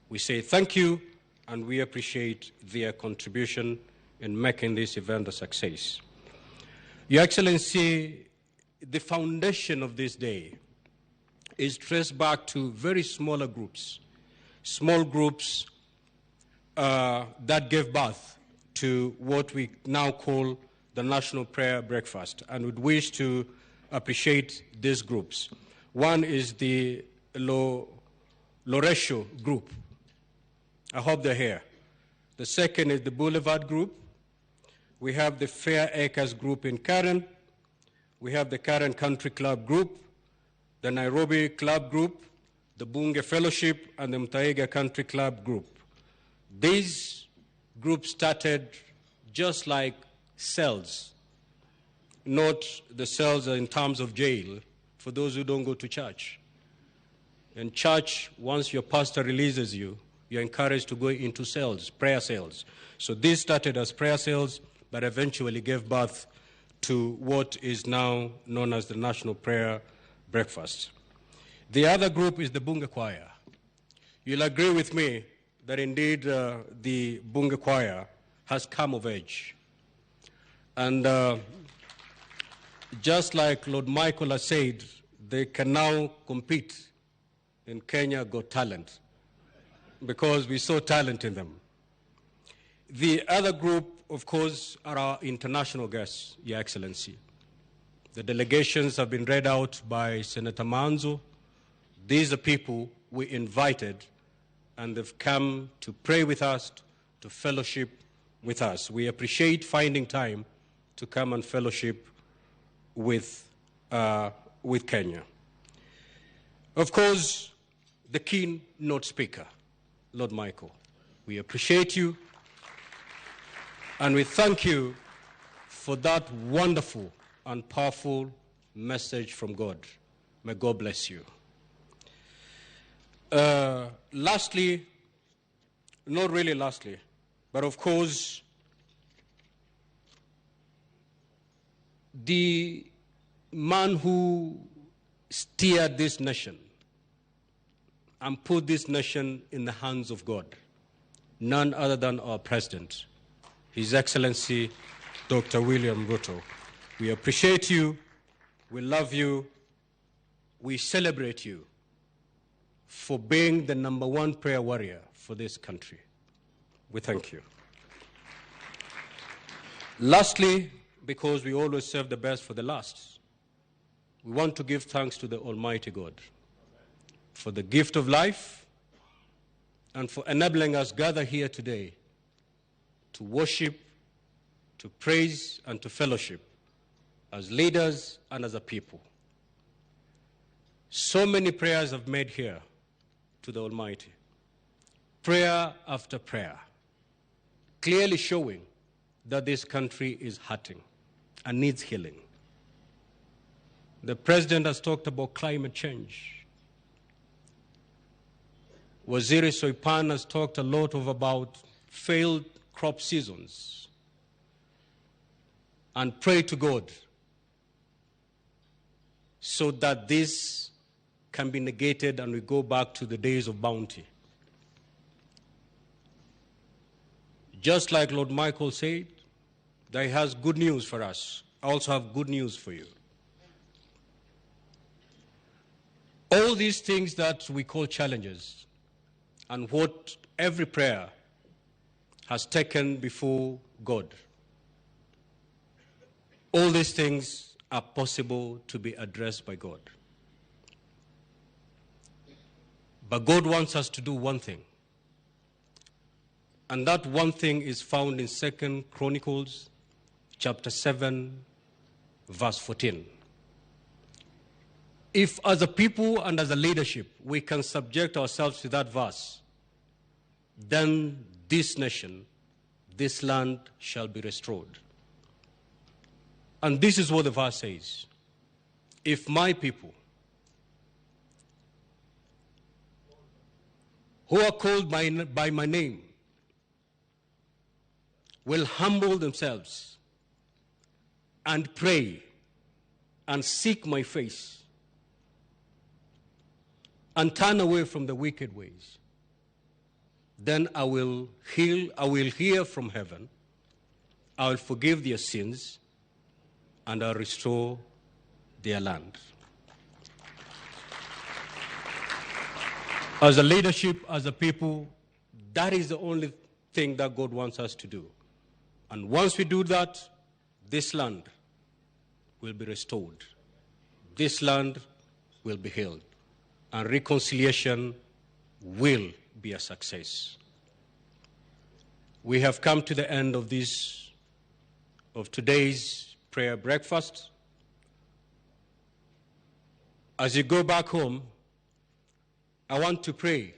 We say thank you, and we appreciate their contribution in making this event a success. Your Excellency, the foundation of this day is traced back to very smaller groups, small groups that gave birth to what we now call the National Prayer Breakfast, and would wish to appreciate these groups. One is the Loresho group. I hope they're here. The second is the Boulevard group. We have the Fair Acres group in Karen. We have the Karen Country Club group, the Nairobi Club group, the Bunge Fellowship, and the Muthaiga Country Club group. These groups started just like cells, not the cells in terms of jail for those who don't go to church. In church, once your pastor releases you, You're encouraged to go into cells, prayer cells. So this started as prayer cells, but eventually gave birth to what is now known as the National Prayer Breakfast. The other group is the Bunge Choir. You'll agree with me that indeed the Bunge Choir has come of age. And just like Lord Michael has said, they can now compete in Kenya Got Talent, because we saw talent in them. The other group, of course, are our international guests, Your Excellency. The delegations have been read out by Senator Maanzo. These are people we invited, and they've come to pray with us, to fellowship with us. We appreciate finding time to come and fellowship with Kenya. Of course, the keynote speaker, Lord Michael. We appreciate you, and we thank you for that wonderful and powerful message from God. May God bless you. Lastly, not really lastly, but of course, the man who steered this nation and put this nation in the hands of God, none other than our president, His Excellency, Dr. William Ruto. We appreciate you, we love you, we celebrate you for being the number one prayer warrior for this country. We thank you. Lastly, because we always serve the best for the last, we want to give thanks to the Almighty God for the gift of life and for enabling us gather here today to worship, to praise, and to fellowship as leaders and as a people. So many prayers have made here to the Almighty, prayer after prayer, clearly showing that this country is hurting and needs healing. The president has talked about climate change. Waziri Soipan has talked a lot about failed crop seasons, and pray to God so that this can be negated and we go back to the days of bounty. Just like Lord Michael said, that he has good news for us. I also have good news for you. All these things that we call challenges and what every prayer has taken before God, all these things are possible to be addressed by God. But God wants us to do one thing. And that one thing is found in 2 Chronicles chapter 7, verse 14. If as a people and as a leadership we can subject ourselves to that verse, then this nation, this land shall be restored. And this is what the verse says. If my people, who are called by my name, will humble themselves and pray and seek my face and turn away from the wicked ways, then I will heal, I will hear from heaven, I will forgive their sins, and I'll restore their land. As a leadership, as a people, that is the only thing that God wants us to do. And once we do that, this land will be restored. This land will be healed. And reconciliation will be a success. We have come to the end of today's prayer breakfast. As you go back home, I want to pray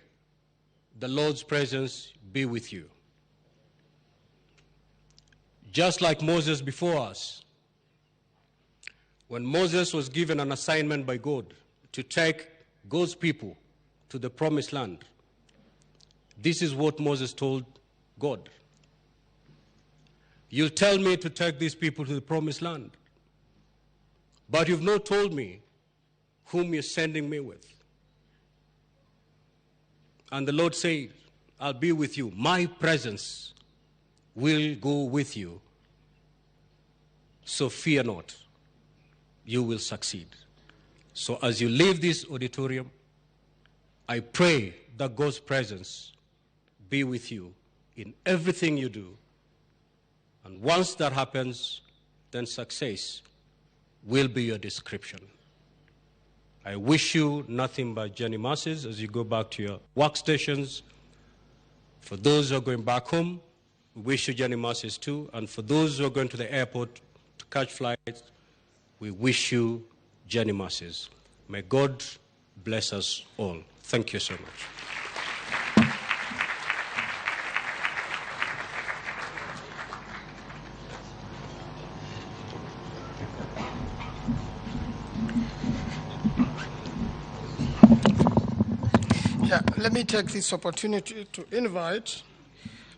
the Lord's presence be with you. Just like Moses before us, when Moses was given an assignment by God to take God's people to the promised land, This is what Moses told God. You tell me to take these people to the promised land, but you've not told me whom you're sending me with. And the Lord said, I'll be with you. My presence will go with you. So fear not. You will succeed. So as you leave this auditorium, I pray that God's presence be with you in everything you do. And once that happens, then success will be your description. I wish you nothing but journey mercies as you go back to your workstations. For those who are going back home, we wish you journey mercies too. And for those who are going to the airport to catch flights, we wish you journey mercies. May God bless us all. Thank you so much. Yeah, let me take this opportunity to invite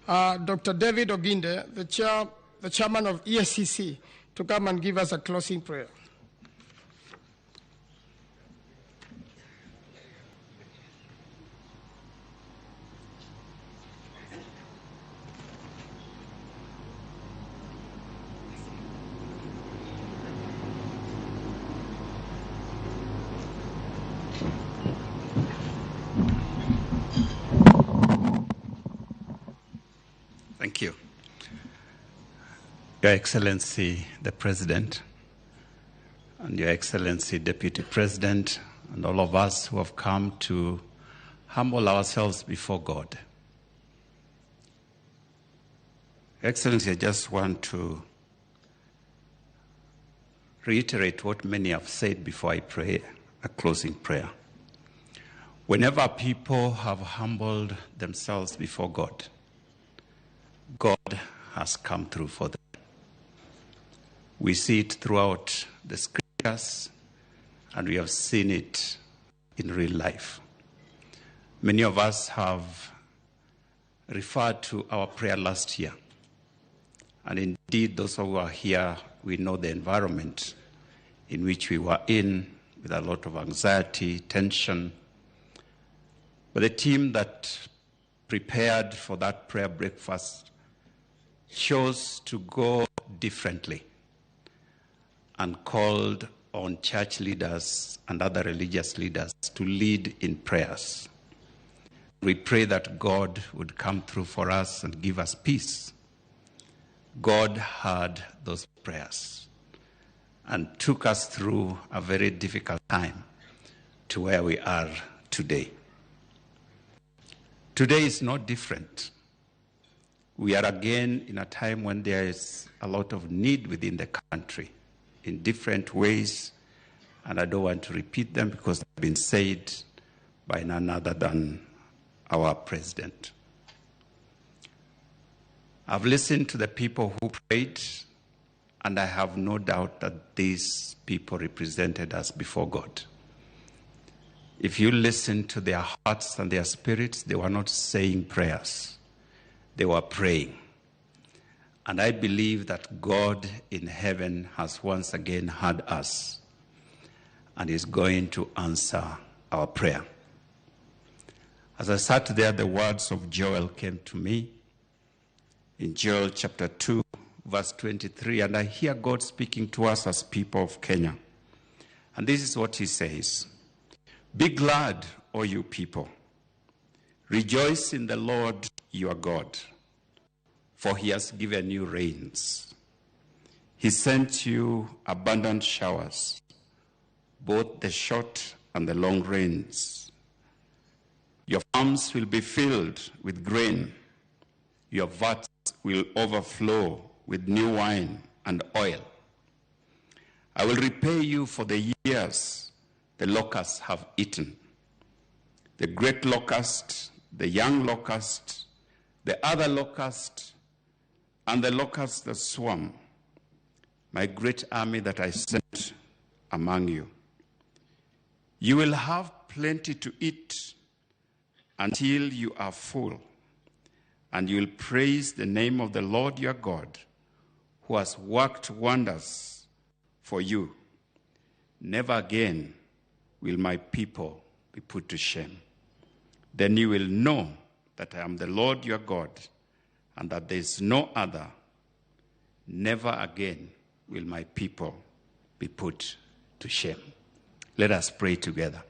Dr. David Oginde, the chairman of EACC, to come and give us a closing prayer. Thank you. Your Excellency, the President, and Your Excellency, Deputy President, and all of us who have come to humble ourselves before God. Your Excellency, I just want to reiterate what many have said before I pray a closing prayer. Whenever people have humbled themselves before God, God has come through for them. We see it throughout the scriptures, and we have seen it in real life. Many of us have referred to our prayer last year. And indeed, those who are here, we know the environment in which we were in, with a lot of anxiety, tension. But the team that prepared for that prayer breakfast chose to go differently and called on church leaders and other religious leaders to lead in prayers. We pray that God would come through for us and give us peace. God heard those prayers and took us through a very difficult time to where we are today. Today is no different. We are again in a time when there is a lot of need within the country in different ways, and I don't want to repeat them because they've been said by none other than our president. I've listened to the people who prayed, and I have no doubt that these people represented us before God. If you listen to their hearts and their spirits, they were not saying prayers. They were praying. And I believe that God in heaven has once again heard us and is going to answer our prayer. As I sat there, the words of Joel came to me in Joel chapter 2, verse 23, and I hear God speaking to us as people of Kenya. And this is what he says. Be glad, O you people. Rejoice in the Lord your God, for he has given you rains. He sent you abundant showers, both the short and the long rains. Your farms will be filled with grain. Your vats will overflow with new wine and oil. I will repay you for the years the locusts have eaten. The great locust, the young locust, the other locust, and the locusts that swarm, my great army that I sent among you. You will have plenty to eat until you are full, And you will praise the name of the Lord your God, who has worked wonders for you. Never again will my people be put to shame. Then you will know that I am the Lord your God, and that there is no other. Never again will my people be put to shame. Let us pray together.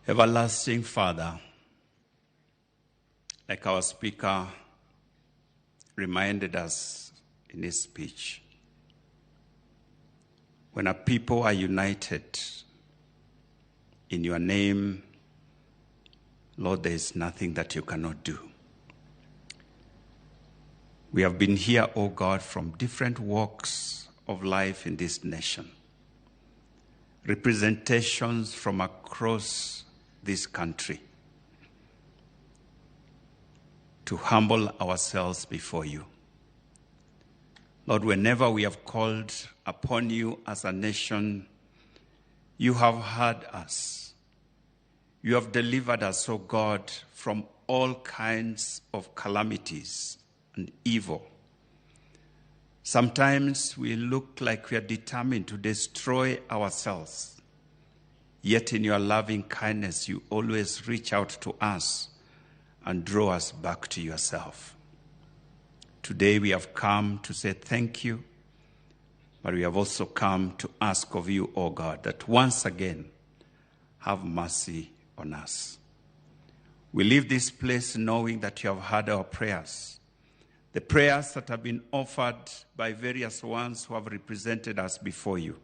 Everlasting Father, like our speaker reminded us in his speech, when a people are united in your name, Lord, there is nothing that you cannot do. We have been here, O God, from different walks of life in this nation, representations from across this country, to humble ourselves before you. Lord, whenever we have called upon you as a nation, you have heard us. You have delivered us, O God, from all kinds of calamities and evil. Sometimes we look like we are determined to destroy ourselves. Yet in your loving kindness, you always reach out to us and draw us back to yourself. Today we have come to say thank you, but we have also come to ask of you, O God, that once again, have mercy on us. We leave this place knowing that you have heard our prayers, the prayers that have been offered by various ones who have represented us before you.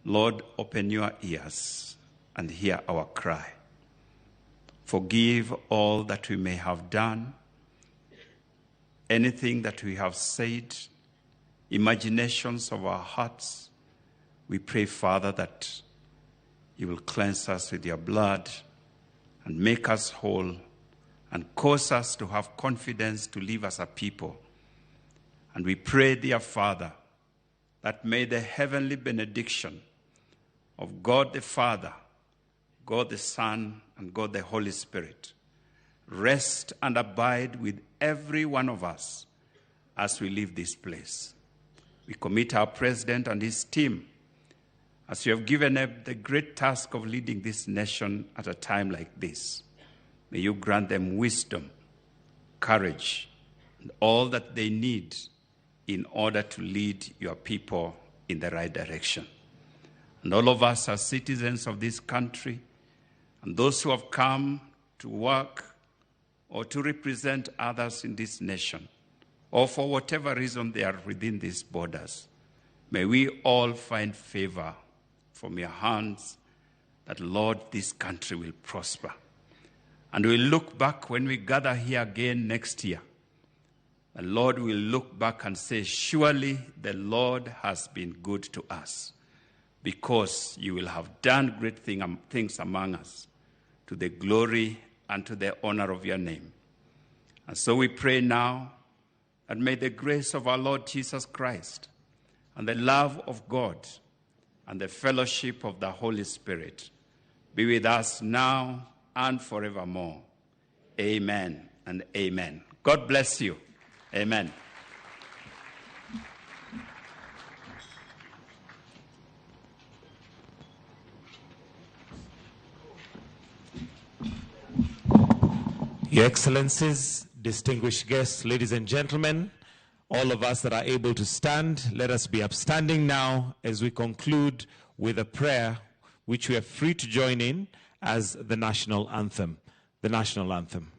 Lord, open your ears and hear our cry. Forgive all that we may have done, anything that we have said, imaginations of our hearts. We pray, Father, that you will cleanse us with your blood and make us whole and cause us to have confidence to live as a people. And we pray, dear Father, that may the heavenly benediction of God the Father, God the Son, and God the Holy Spirit rest and abide with every one of us as we leave this place. We commit our president and his team, as you have given them the great task of leading this nation at a time like this. May you grant them wisdom, courage, and all that they need in order to lead your people in the right direction. And all of us as citizens of this country, and those who have come to work or to represent others in this nation, or for whatever reason they are within these borders, may we all find favor from your hands, that, Lord, this country will prosper. And we'll look back when we gather here again next year. The Lord will look back and say, surely the Lord has been good to us, because you will have done great things among us, to the glory and to the honor of your name. And so we pray now that may the grace of our Lord Jesus Christ and the love of God and the fellowship of the Holy Spirit be with us now and forevermore. Amen and amen. God bless you. Amen. Your Excellencies, distinguished guests, ladies and gentlemen, all of us that are able to stand, let us be upstanding now as we conclude with a prayer which we are free to join in as the national anthem. The national anthem.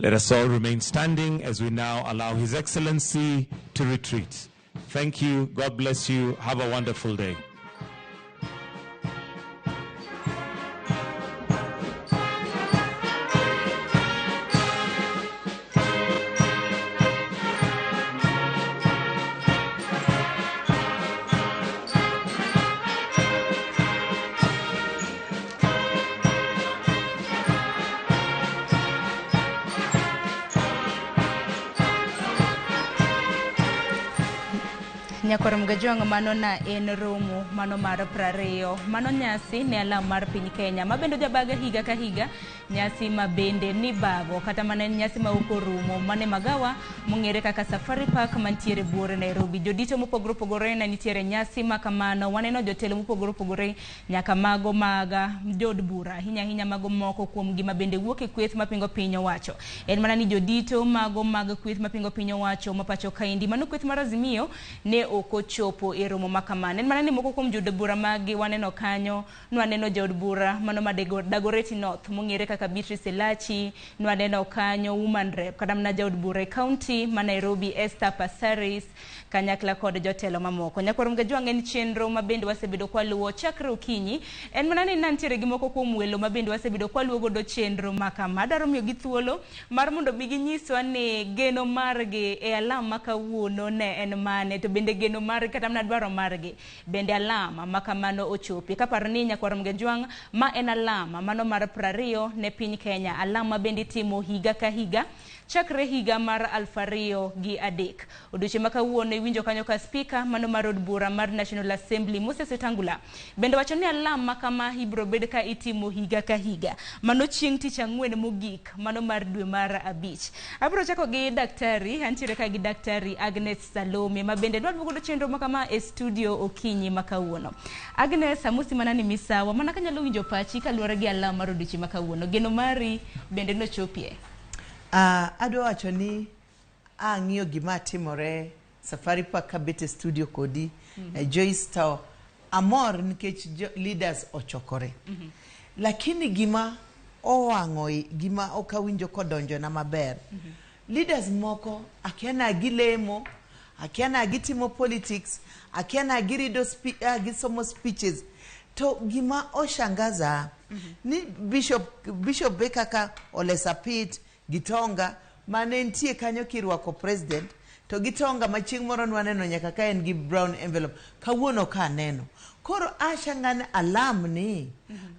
Let us all remain standing as we now allow His Excellency to retreat. Thank you. God bless you. Have a wonderful day. Nyakwar Mgajwang' mano na en romo mano mar 20 mano nyasi ne alam mar piny Kenya ma bende jabaga higa ka higa, nyasi ma bende nibago kata mana en nyasi ma ok orumo mane magawa mong'ere kaka Safari Park mantiere buore Nairobi. Jodito mopogore opogore ne nitiere nyasi ma kamano, waneno jotelo mopogore opogore nyaka mago maga jood bura ahinya ahinya mago moko kuom gima bende wuok e kweth mapingo piny owacho. En mana ni jodito mago mag kweth mapingo piny owacho ma pacho kaendi mano kweth mar Azimio ne ok ochopo e romo ma kamano. En mana ni moko kuom jood bura magi waneno kanyo, nwaneno jaod bura mano ma Dagoretti North mong'ere kaka Beatrice Elachi, nwaneno kanyo Woman Rep kata mana jaod bura e county ma Nairobi Esther Passaris kanyakla kod jotelo mamoko. Nyakwar Mgajwang' en chenro ma bende wasebedo kwaluwo chakre okinyi. En mana ni nantiere gi moko kuom welo ma bende wasebedo kwaluwo godo chenro ma kama. Adwaro miyogi thuolo mar mondo mi ginyiswa ni geno margi e alam ma kawuono ne en mane, to bende geno margi kata mana dwaro margi bende alam ma kamano ochopi. Kaparo ni Nyakwar Mgajwang' ma en alam mano mar 20 ne piny Kenya, alam ma bende itimo higa ka higa chakre higa mar 2003. Odiochieng' ma kawuono iwinjo kanyo ka spika mano mar od bura mar National Assembly Moses Wetangula bende wacho ni alam ma kama ibiro bed ka itimo higa ka higa, mano chieng' tich ang'wen mogik mano mar dwe mar 5. Abiro chako gi daktari, antiere ka gi daktari Agnes Salome ma bende dwa godo chenro ma kama e studio okinyi ma kawuono. Agnes, amosi mana ni misawa mana kanyalo winjo pachi kaluwore gi alam mar odiochieng' ma kawuono, geno mari bende nochopie? Adwa wacho ni ang'iyo gima timore Safari Park kabete studio kodi. Joyce to amor nikech leaders ochokore. Lakini gima owang'o gima ok awinjo kodonjona maber. Leaders moko akia na gilemo, akia na gitimo politics, akia na girido gisomo speeches. To gima oshangaza ni Bishop be kaka Ole Sapit Gitonga mane nitie kanyo kirwako president, to Gitonga ma chieng' moro nwaneno nyaka ka en gi brown envelope, kawuono ka aneno. Koro ashang'ane alam ni,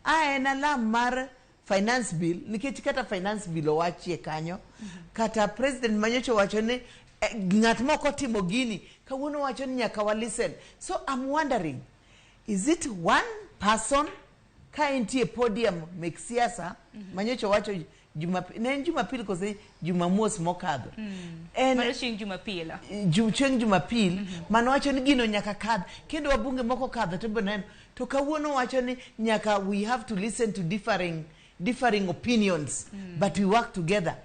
a en alam mar finance bill, nikech kata finance bill owachie kanyo, kata president manyocha owacho ni ng'at moko timo gini, kawuono wacho ni nyaka wa listen. So I'm wondering, is it one person ka entie podium mek siasa, manyocha owacho ne en Jumapil kose Jumamos mokadho? En mano chieng' Jumapil. Chieng' Jumapil, mano wacho ni gino nyaka kadh, kendo wabunge moko kadho to be neno. To kawuono wacho ni nyaka we have to listen to differing opinions, but we work together.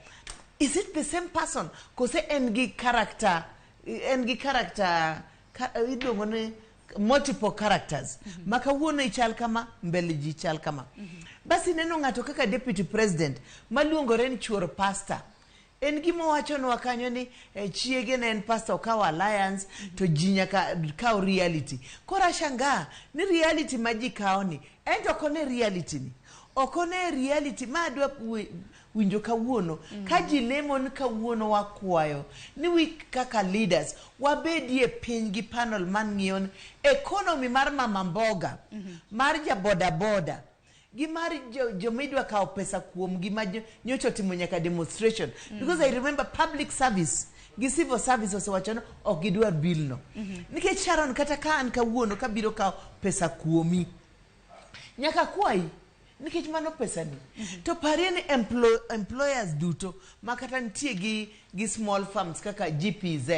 Is it the same person? Kose en gi character, en gi character, iluongo ni multiple characters. Ma kawuono ichal kama, mbele ji chal kama. Basi neno ng'ato kaka deputy president maluongore ni chuor pastor. En gima owachonwa kanyo ni chiege ne en pastor okawo alliance, to ji nyaka kaw reality. Koro ashangaa ni reality ma ji kawo ni, en to ok one reality ni. Ok one reality ma adwa winjo kawuono. Ka ji lemo ni kawuono wakwayo ni wi kaka leaders wabedie piny gi panel man ng'iyo ni economy mar mama mboga, mar ja boda boda, gi mar jomidwa kawo pesa kuom gi ma nyocha otimo nyaka demonstration. Because I remember public service gi civil service osewacho ni ok gidwar bill no. Nikech Sharon, kata ka an kawuono kabiro kawo pesa kuomi, nyaka kwayi nikech mano pesa ni. To parie ni employers duto ma kata nitie gi gi small farms kaka GPZ.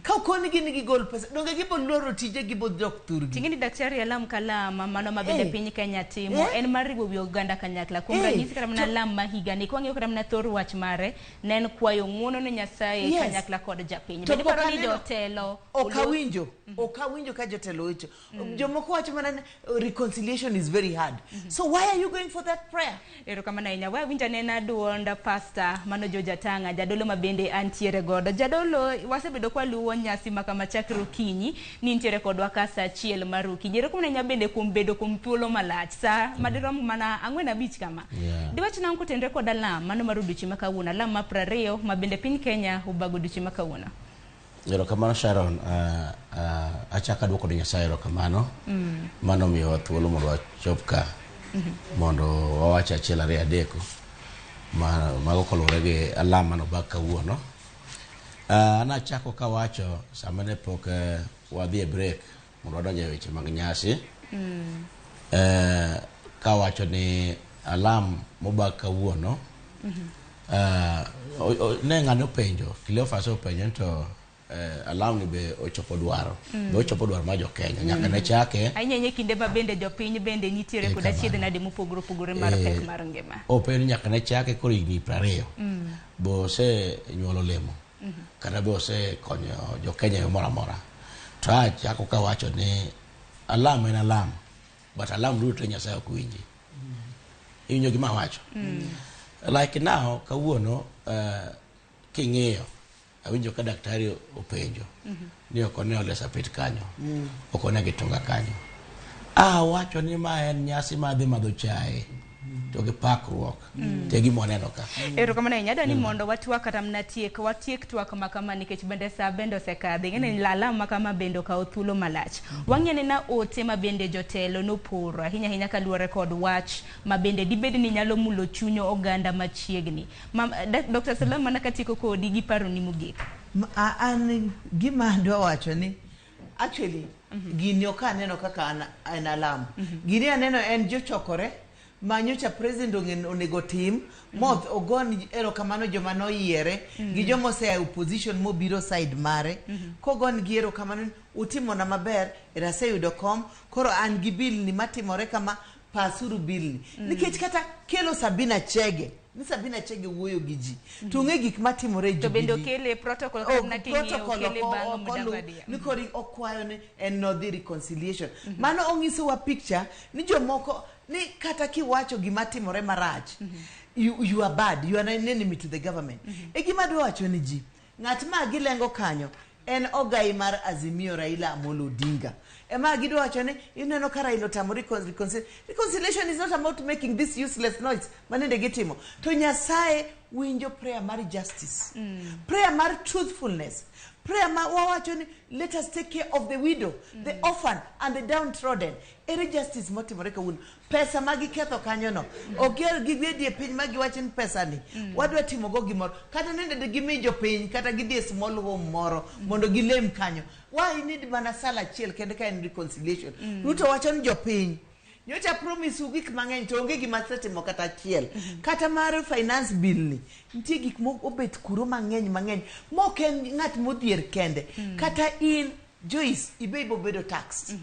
Ka okoni gi ni gigol pesa, donge gibo luoro tije gibo dok thurgi. Ting'eni daktari alam kalam mano ma bende piny Kenya timo en mar riwo wi oganda kanyakla. Kuom ranyisi kata mana alam ma higani kwang'iyo kata mana thor wach mare ne en kwayo ng'uono ne Nyasaye kanyakla kod japiny. To Bende pok iparo ni aneno- jotelo Ok awinjo, ok awinjo ka jotelo wacho. Jomoko wacho mana ni reconciliation is very hard. So why are you going for that prayer? Erokamano ahinya. We awinjo anena duond pasta mano George Atanga, jadolo ma bende antiere godo. Jadolo, wasebedo kwaluwo nyasi ma kama chakre okinyi, ni nitiere kodwa ka saa achiel mar okinyi. Erokamano ahinya bende kuom bedo kuom thuolo malach, saa madirom mana 4:05 kama. Diwach nang'o kotenre kod alam mano mar odiochieng' ma kawuono, alam mar 20 ma bende piny Kenya obago odiochieng' ma kawuono. Erokamano Sharon, achako aduoko ne Nyasaye erokamano. Mano miyowa thuolo mondo wachop ka mondo wawach achiel ariyo adek mago koluwore gi alam manobag kawuono. An achako kawacho sama ne pok wadhi e break mondo wadonj e weche mag nyasi. Kawacho ni alam mobag kawuono ne ng'ane openjo Cleophas openjo ni to alam ni be ochopo dwaro be ochopo dwaro mar jo Kenya nyaka ne chake Ahinya ahinya e kinde ma bende jopiny bende nitiere kod kamano. achiedh nade mopogore opogore mar pek mar ngima. Openjo ni nyaka ne chake koro higni 20 bo osenyuolo olemo kata be osekonyo jo Kenya e yo moro amora. To achako kawacho ni alam en alam, but alam duto Nyasaye ok winji. Iwinjo gima awacho? Like now kawuono king'iyo awinjo ka daktari openjo ni ok one Ole Sapit kanyo, ok one Gitonga kanyo. Awacho ni ma en nyasi mar dhi madho chae to gi pakruok to e gima waneno ka. Erokamano ahinya. Adwa ni mondo watwak kata mana tiek watiek twak ma kama nikech bende sa bende osekadho. Ing'e ni alam ma kama bende okawo thuolo malach. Wang'i anena ote ma bende jotelo noporo ahinya ahinya kaluwore kod wach ma bende dibed ni nyalo mulo chuny oganda machiegni. Dr. Salam, mana katieko kodi gi paroni mogik. An gima adwa wacho ni actually gini ok aneno kaka en alam. Gini aneno en jochokore ma nyocha president onego tim moth ogon erokamano joma noyiere gi joma osea e opposition mobiro side mare kogon gi erokamano ni utimona maber era aseyudo kom koro an gi bill ni matimore kama pasuru bill ni nikech kata kelo Sabina Chege ni Sabina Chege wuoyo gi ji to ong'e gik matimore e To bende Jubilee. okele protocol Oh, kata mana king'iyo protocol okele bang' ok oluw. Mudavadi. Ni koro okwayo ni en nodhi reconciliation. Mano onyisowa picture ni jomoko ni kata kiwacho gima timore marach you are bad, you are an enemy to the government. E gima adwa wacho ni ji ng'at ma gilengo kanyo en ogai mar Azimio Raila Amolo Odinga ema gidwa wacho ni ineno ka Raila otamo reconciliation is not about making this useless noise manende gitimo to Nyasaye winjo prayer mar justice, prayer mar truthfulness, prayer ma wawacho ni let us take care of the widow, the orphan and the downtrodden. Ere justice motimore kawuono? Pesa ma giketho kanyono oger gibedie piny ma giwacho ni pesa ni wadwa timogo gimoro kata nende de gimi jopiny kata gidhi e small home moro mondo gilem kanyo. Why need mana sala achiel kende ka en reconciliation? Ruto wacho ni jopiny nyocha promise u gik mang'eny to onge gima asetimo kata achiel. Kata mar finance bill ni nitie gik mobet kuro mang'eny mang'eny mok en ng'at modhier kende. Kata in Joyce ibe ibobedo taxed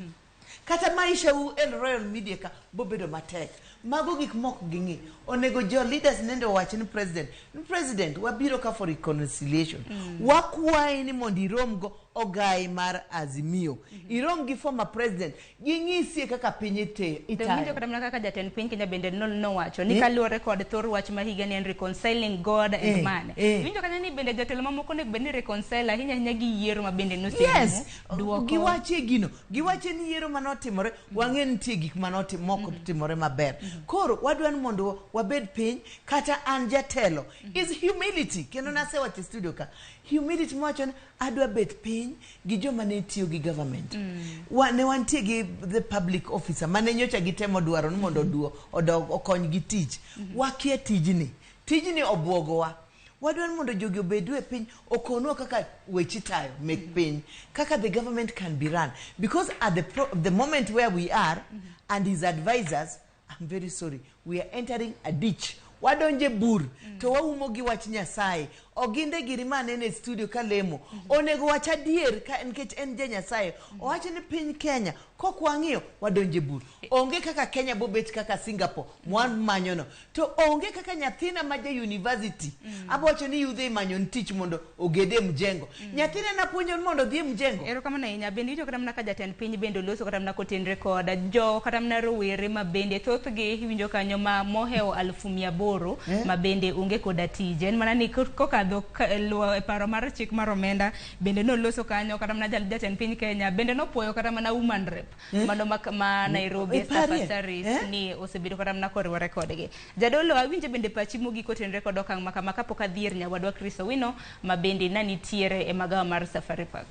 kata maisha u en Royal Media ka bobedo matek. Mago gik mok ging'i onego jo leaders nende owach ni president ni president wabiro ka for reconciliation. Wakwayi ni mondo irom go ogai mar Azimio, irom gi former president ging'isie kaka piny To winjo itayo. Kata mana kaka jatend piny Kenya bende nowacho ni kaluwore kod thor wach ma higa ni en reconciling God and man. Winjo kanyo ni bende jotelo mamoko onego bed ni reconcile ahinya ahinya gi yiero ma bende noserumo. Duoko Giwachie gino giwache ni yiero manotimore wang'e nitie gik mok timore maber. Koro wadwa ni mondo wabed piny kata an jatelo is humility kendo nasewacho e studio ka humility mawacho ni adwa bet piny gi joma ne tiyo gi government. Ne wantie gi the public officer mane nyocha gitemo dwaro ni mondo oduo odog okony gi tich. Wakia tijni tijni obwogowa wadwa ni mondo jogi obedue piny okonwa kaka weche itayo mek piny kaka the government can be run because at the moment where we are and his advisors, I'm very sorry, we are entering a ditch. Wadonje bur to waumo gi wach Nyasaye. Oginde giri manene e studio kalemo. Onego wach adier ka nikech en ja Nyasaye. Owacho ni piny Kenya kok wang'iyo wadonje bur. Onge kaka Kenya bobet kaka Singapore mwamanyono. To onge kaka nyathina ma ja university. Abowacho ni yudhe imanyo ni tich mondo oged e mjengo. Nyathina napuonjo ni mondo odhi e mjengo. Erokamano ahinya. Bende iwinjo kata mana ka jatend piny bende oloso kata mana kotenre kod jo kata mana rowere ma bende thothgi iwinjo kanyo ma mohewo 800,000 ma bende onge koda tije. En mana ni kokadho luwo e paro mar chik mar omenda bende noloso kanyo kata mana jatend piny Kenya bende nopuoyo kata mana woman rep mano ma Nairobi Esther Iparie? Passaris ni osebedo kata mana koriwore kodgi. Jadolo, awinjo bende pachi mogik kotenre kod okang' ma kama kapok adhier nyawadwa Chris Owino ma bende na nitiere e magawa mar Safari Park.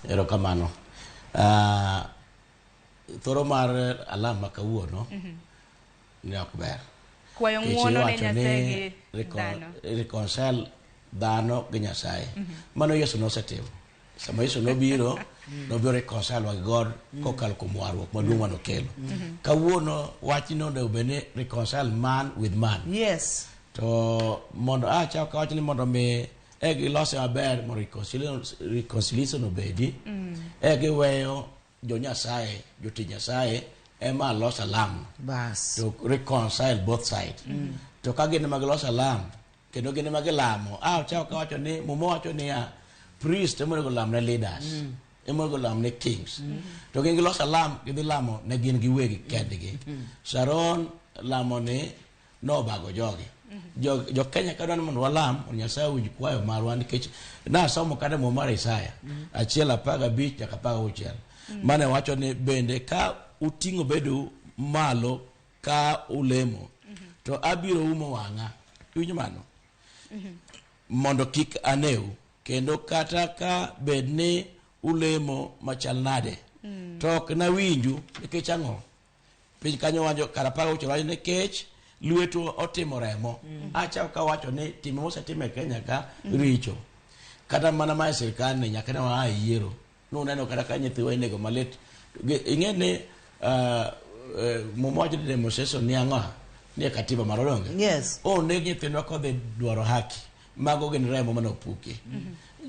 Erokamano. Thoro mar alam ma kawuono ne ok ber. Kwayo Nikech ng'uono ne iwacho ni Nyasaye gi dhano. Reconcile dhano gi Nyasaye. Mano Yesu nosetimo. Sama Yesu nobiro, nobiro reconcile wa gi God kokalo kuom warruok maduong' manokelo. Kawuono wachni onego bed ni reconcile man with man. Yes. To mondo achak awach ni mondo mi e gilose maber mondo reconciliation obedi e giweyo jo Nyasaye, jotich Nyasaye ema los alam. Bas. To reconcile both sides. To ka gin ema giloso alam, kendo gin ema gilamo. Achak awacho ni Muma wacho niya, priest ema onego lam ne leaders. Ema onego lam ne kings. To gin giloso alam, gidhi lamo ne gin giwegi kendgi. Sharon lamo ni nobago jogi. Jo Kenya ka dwaro ni mondo walam, mondo Nyasaye owinj kwayo marwa nikech nasomo kata Muma mar Isaya 1:15 nyaka 16. Mane wacho ni bende ka uting'o bedu malo ka ulemo to abiro umo wang'a. Iwinjo mano? Mondo kik aneu kendo kata ka bed ni ulemo machal nade to ok nawinju nikech ang'o? Piny kanyo wacho kar 16 wacho nikech lwetu otimo remo. Achako kawacho ni timbe mosetimo e Kenya ka richo. Kata mana ma e sirkal ni nyaka ne waa e yiero. Nuneno kata ka nyithiwa inego malit. Ing'e ni Muma wacho ni demonstration ni ang'o? Ni e katiba mar odonge. Yes. Oneg nyithindwa kodhi dwaro haki. Mago gin remo mane opuki.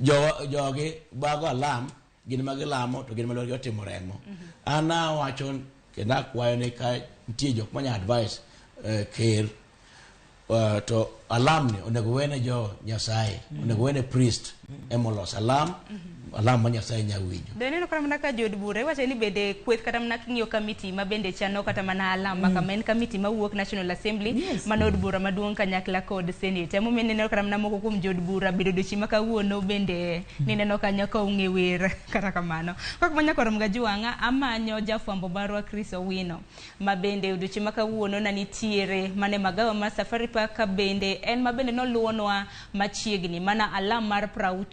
Jogi bago alam, gin ma gilamo to gin ma lwetgi otimo remo. An awacho kendo akwayo ni ka nitie jok manya advice ker to alam ni onego wene jo Nyasaye, onego wene priest ema olos alam, alam ma Nyasaye nya winjo. Be ineno kata mana ka jood bura iwacho ni bende kweth kata mana king'iyo kamiti ma bende chano kata mana alam ma kama en kamiti mawuok National Assembly mano od bura maduong' kanyakla kod Senate. Emomiyo ineno kata mana moko kuom jood bura bedo odiochieng' ma kawuono bende nineno kanyo ka ong'e wer kata kamano. Kok manya koro Mgajuang'a amanyo jafwambo marwa Chris Owino ma bende odiochieng' ma kawuono na nitiere mane magawa mar Safari Park ka bende en ma bende noluwonwa machiegni mana alam mar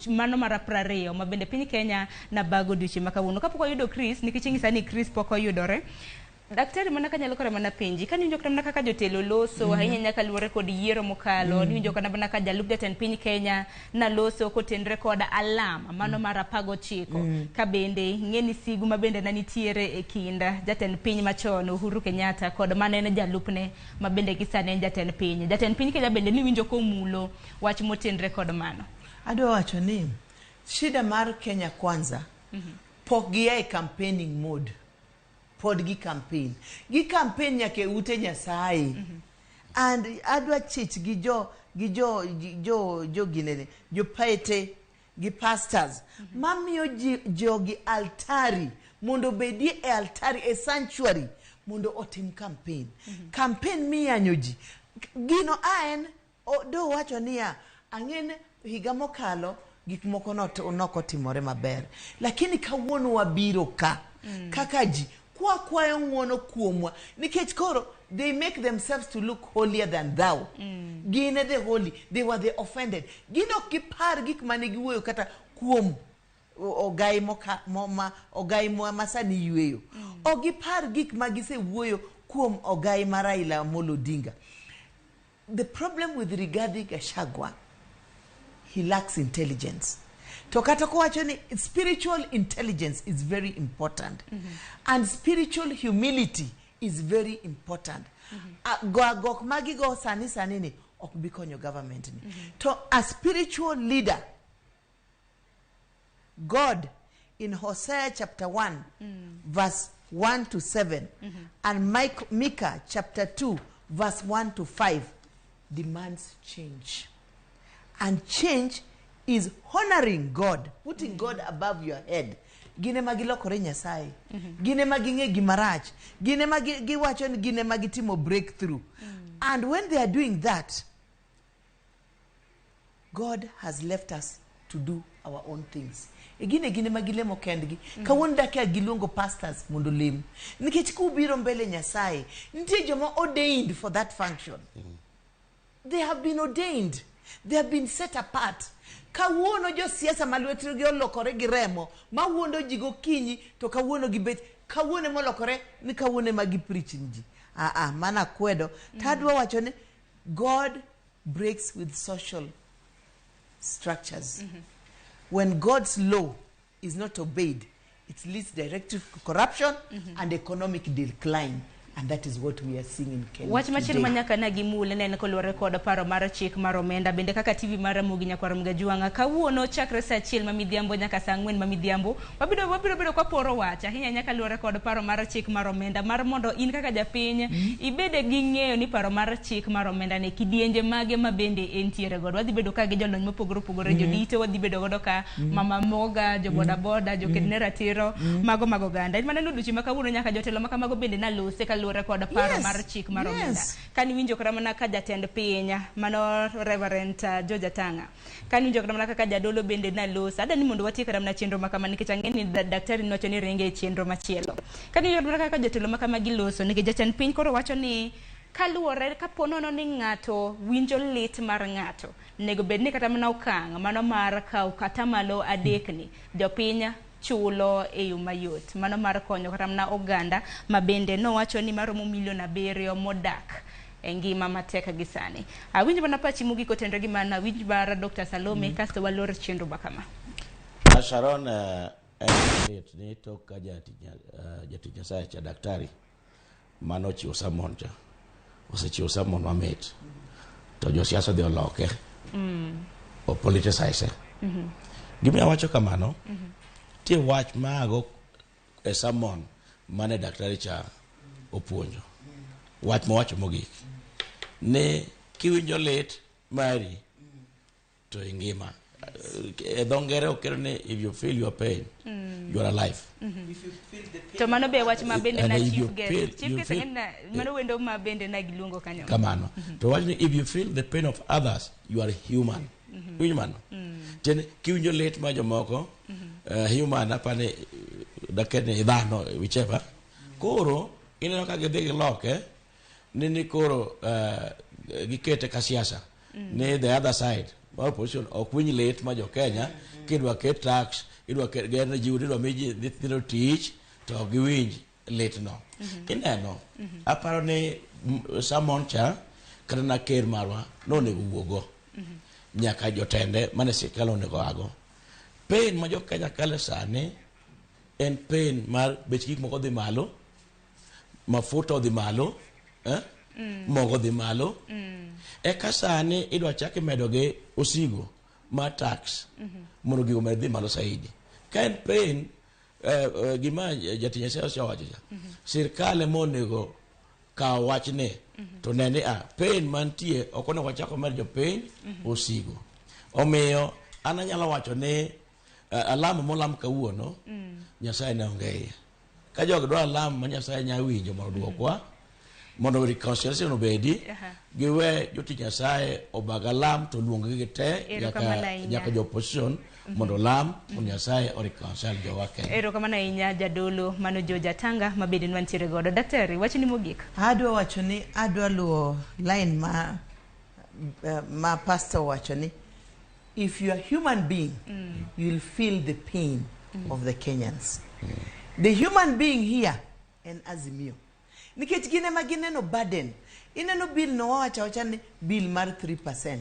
mano mar 20 ma bende piny Kenya nabago odiochieng' ma kawuono. Kapok wayudo Chris, nikech ing'isa ni Chris pok oyudore. Daktari mana kanyalo kata mana penji, kane iwinjo kata mana kaka jotelo loso, ahinya nyaka luwore kod yiero mokalo, niwinjo kata mana ka jalup jatend piny Kenya naloso kotenre kod alam mano mar 19 ka bende ing'e ni sigu ma bende ne nitiere e kind jatend piny machon Uhuru Kenyatta kod mane en jalupne ma bende gi sani en jatend piny. Jatend piny Kenya bende niwinjo komulo wach motenre kod mano. Adwa wacho ni shida mar Kenya Kwanza pok gia e campaigning mode. Pod gi campaign. Gi campaign nyaka e ute Nyasaye. And adwa chich gi jo ginene, jo paete gi pastors mamiyo jogi altari mondo obedie e altari e sanctuary mondo otim campaign. Campaign miyanyo ji. Gino a en do wacho niya ang'e ni higa mokalo gik moko nokotimore maber. Lakini kawuono wabiro ka kaka ji kwakwayo ng'uono kuomwa nikech koro they make themselves to look holier than thou. Gin e the holy, they were the offended. Gin ok gipar gik mane giwuoyo kata kuom ogai moka, mo, ma, ogai ma sani yweyo. Ok gipar gik ma gisewuoyo kuom ogai mar Raila Amolo Odinga. The problem with Rigathi Gachagua, he lacks intelligence. To kata kowacho ni spiritual intelligence is very important. And spiritual humility is very important. Go agok magigo sani sani ni ok bi konyo government ni. To a spiritual leader, God in Hosea chapter 1 verse 1 to 7 and Micah chapter 2 verse 1 to 5 demands change. And change is honoring God, putting God above your head. Gin ema gilokore Nyasaye. Gin ema ging'e gima rach. Gin ema giwacho ni gin ema gitimo breakthrough. And when they are doing that, God has left us to do our own things. E gine gine ma gilemo kendgi. Kawuono dakia giluongo pastors mondo olem. Nikech kubiro mbele Nyasaye, nitie joma ordained for that function. They have been ordained. They have been set apart. Kawuono josiasa ma lwetgi olokore gi remo, mawuondo ji gokinyi to kawuono gibet, kawuono molokore ni kawuono ema gipreach ni ji. Ah ah, mana kwedo. Tadwa wacho ni God breaks with social structures. When God's law is not obeyed, it leads directly to corruption and economic decline. And that is what we are seeing in Kenya Wach machielo today. ma nyaka ne gimule ne en koluwore kod paro mar chik mar omenda bende kaka TV mar Ramogi Nyakwar Mgajuang'a kawuono chakre saa 1 ma midhiambo nyaka saa 4 ma midhiambo wabiro bedo kwaporo wach ahinya nyaka luwore kod paro mar chik mar omenda mar mondo in kaka japiny ibede gi ng'eyo ni paro mar chik mar omenda ne kidienje mage ma bende entiere godo. Wadhi bedo ka gi jolony mopogore opogore, jodito wadhi bedo godo ka mama moga, jo boda boda, joked ne ratiro mago mag oganda. En mana odiochieng' ma kawuono nyaka jotelo ma kamago bende nalose kaluwore kod paro mar chik mar omenda. Kaniwinjo kata mana ka jatend piny mano Reverend George Atanga, kaniwinjo kata mana kaka jadolo bende naloso, adwa ni mondo watiek kata mana chenro ma kama nikech ang'e ni daktari nowacho ni ringe e chenro machielo. Kaniwinjo kata mana kaka jotelo ma kama giloso nikech jatend piny koro wacho ni kaluwore kapo nono ni ng'ato winjo lit mar ng'ato, nego bed ni kata mana okang' mano mar kawo kata malo 3 ni jopiny chulo e yo mayot mano mar konyo kata mana oganda ma bende nowacho ni maromo milion 7 modak e ngima matek gi sani. Awinj mana pachi mogik otenre gi mana winj mar Dr. Salome kasto walor chenro ma kama. Sharon, en lit ni tok ka jatich Nyasaye cha daktari mano chiwo sermon cha osechiwo sermon mamit to josiasa odhi oloke o politicize. Gimiyo awacho kamano, nitie wach mago e sermon mane daktari cha opuonjo, wach mowacho mogik ni kiwinjo lit mari to ingima. E dho ngere oketo ni if you feel your pain, you are alive. To mano be wach ma bende And na if chief you guest. feel- Chief you guest feel- en na mano wendo ma bende na giluongo kanyo. Kamano. To wach ni if you feel the pain of others, you are human. Winjo mano? Tiende kiwinjo lit mar jomoko, human apani daket ni dhano whichever. Koro ineno ka gidhi giloke ni koro gikete ka siasa. Ni the other side mar opposition ok winj lit ma jo Kenya kidwa ket tax, idwa ket ger ne ji udi, idwa mi ji nyithindo tich to ok giwinj lit no. Ineno, aparo ni sermon cha kata na ker marwa nonego wuogo nyaka jotende mane sirikal onego ago. Pain ma jo Kenya kale sani en pain mar bech gik moko dhi malo, mafuta odhi malo, mogo dhi malo. Eka sani idwa chak imedo gi osigo mar tax mondo gigo omed dhi malo saidi. Ka en pain, gima jatich Nyasaye osewacho cha, sirikal ema onego kaw wachni to ne ni pain mantie ok onego wachak omed jopiny osigo. Omiyo an anyalo wacho ni alam molam kawuono Nyasaye ne onge iye. Ka jogi dwa alam ma Nyasaye nya winjo mondo oduokwa, mondo reconciliation obedi, giwe jotich Nyasaye obag alam to luong gi te Erokamano ahinya. nyaka jo opposition mondo olam mondo Nyasaye o reconcile jowa Kenya. Erokamano ahinya jadolo mano George Atanga ma bende nwantiere godo. Daktari, wachni mogik. Adwa wacho ni adwa luwo line ma pastor wacho ni if you are human being, you will feel the pain of the Kenyans. The human being here en Azimio. Nikech gin ema gineno burden. Ineno bill no wawacho awacha ni bill mar 3%.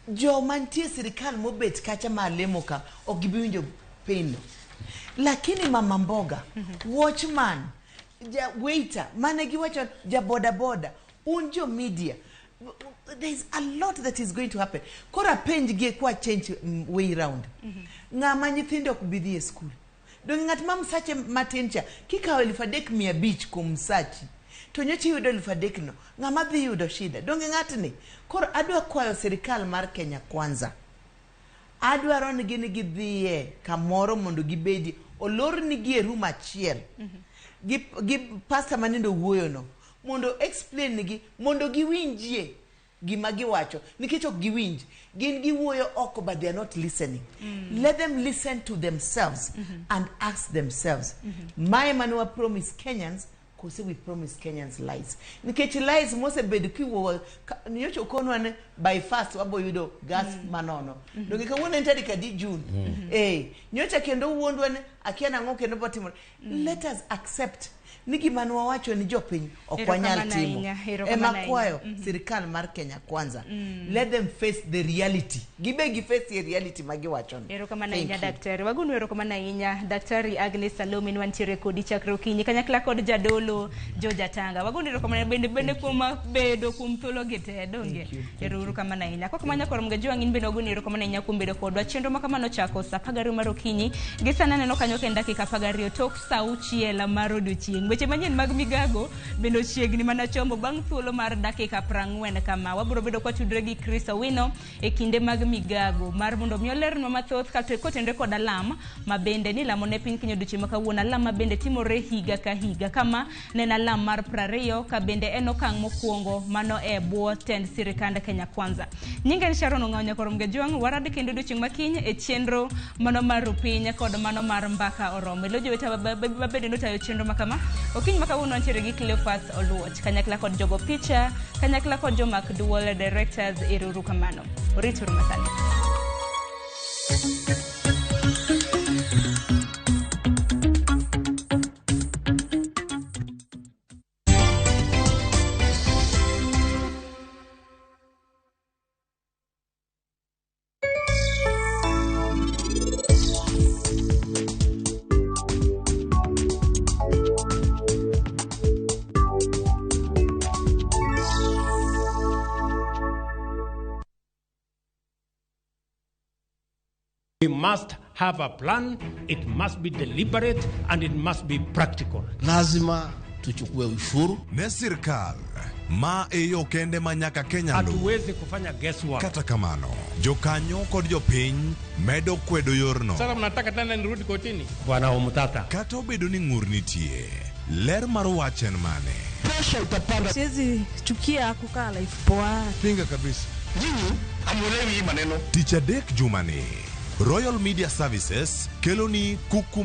Joma nitie sirikal mobet kacha ma lemo ka ok gibi winjo pain no. Lakini mama mboga, watchman, ja waiter, mane giwacho ja boda boda, un jo media, There is a lot that is going to happen. Koro apenj gi kwa change way round. Ng'ama nyithindo ok bi dhi e skul. Donge ng'at ma msache matin cha kikawo 3,500 kuom msachi to nyocha iyudo 3,000 no, ng'ama dhi yudo shida donge ng'atni? Koro adwa kwayo sirikal mar Kenya Kwanza, adwaro ni gin gidhiye kamoro mondo gibedi olornigi e room achiel gi pastor manindo wuoyono mondo explain nigi mondo giwinjie gima giwacho, nikech ok giwinj, gin giwuoyo oko but they are not listening. Let them listen to themselves and ask themselves, mae mane wa promise Kenyans kose we promise Kenyans lies? Nikech lies mosebedo kiwuoyo nyocha okonwa ni by first wabo yudo gas manono. Donge kawuono en tarik adi June? Nyocha kendo wuondwa ni akia nang'o kendo botimore. Let us accept ni gima ne wawacho ni jopiny ok wanyal timo. Ema kwayo sirikal mar Kenya Kwanza, let them face the reality. Gibe gi face the reality magiwacho ni. Erokamano ahinya daktari. Wagonu erokamano ahinya Daktari Agnes Salome ni wantiere kodi chakre okinyi kanyakla kod jadolo George Atanga. Wagonu erokamano bende kuom bedo kuom thuolo gi te donge. Erokamano ahinya. Kok manya kor mgejwang' in bende wagonu erokamano ahinya kuom bedo kodwa. Chenro ma kamano chako saa 12 mar okinyi. Gi sani aneno kanyo ka en dakika 12 tok saa 6 mar odiochieng'. Weche manyien mag migago bende ochiegni mana chombo bang' thuolo mar dakika 40 kama. Wabiro bedo kwatudre gi Chris Owino e kinde mag migago mar mondo mi olernwa mathoth kotenore kod alam ma bende ni lamo ne piny Kenya odiochieng' ma kawuono. Alam ma bende timore higa ka higa kama ne en alam mar 20 ka bende en okang' mokwongo mano e bwo tend sirikand Kenya Kwanza. Nyinga en Sharon Ong'aw Nyakoro Mgejwang'. Warad kendo odiochieng' ma kiny e chenro mano mar Rupiny kod mano mar Mbaka Oromo. Ilo joweta ma bende notayo chenro ma kama. Okinyi ma kawuono wantiere gi Cleophas Oluoch kanyakla kod jogo picha, kanyakla kod jomak duol directors. Ero kamano. Orituru masani. We must have a plan, it must be deliberate, and it must be practical. Lazima tuchukue ushuru ne sirkal ma e yo kende ma nyaka Kenya lu. Hatuwezi kufanya guesswork. Kata kamano, jokanyo kod jopiny medo kwedo yorno. Sasa mnataka tena nirudi kotini? Bwana Omutata. Kata obedo ni ng'ur nitie, ler mar wach en mane? Presha itapanda. Siwezi chukia kukaa life poa. Pinga kabisa. Nyinyi hamuelewi hii maneno. Tich adek jumani, Royal Media Services keloni kuku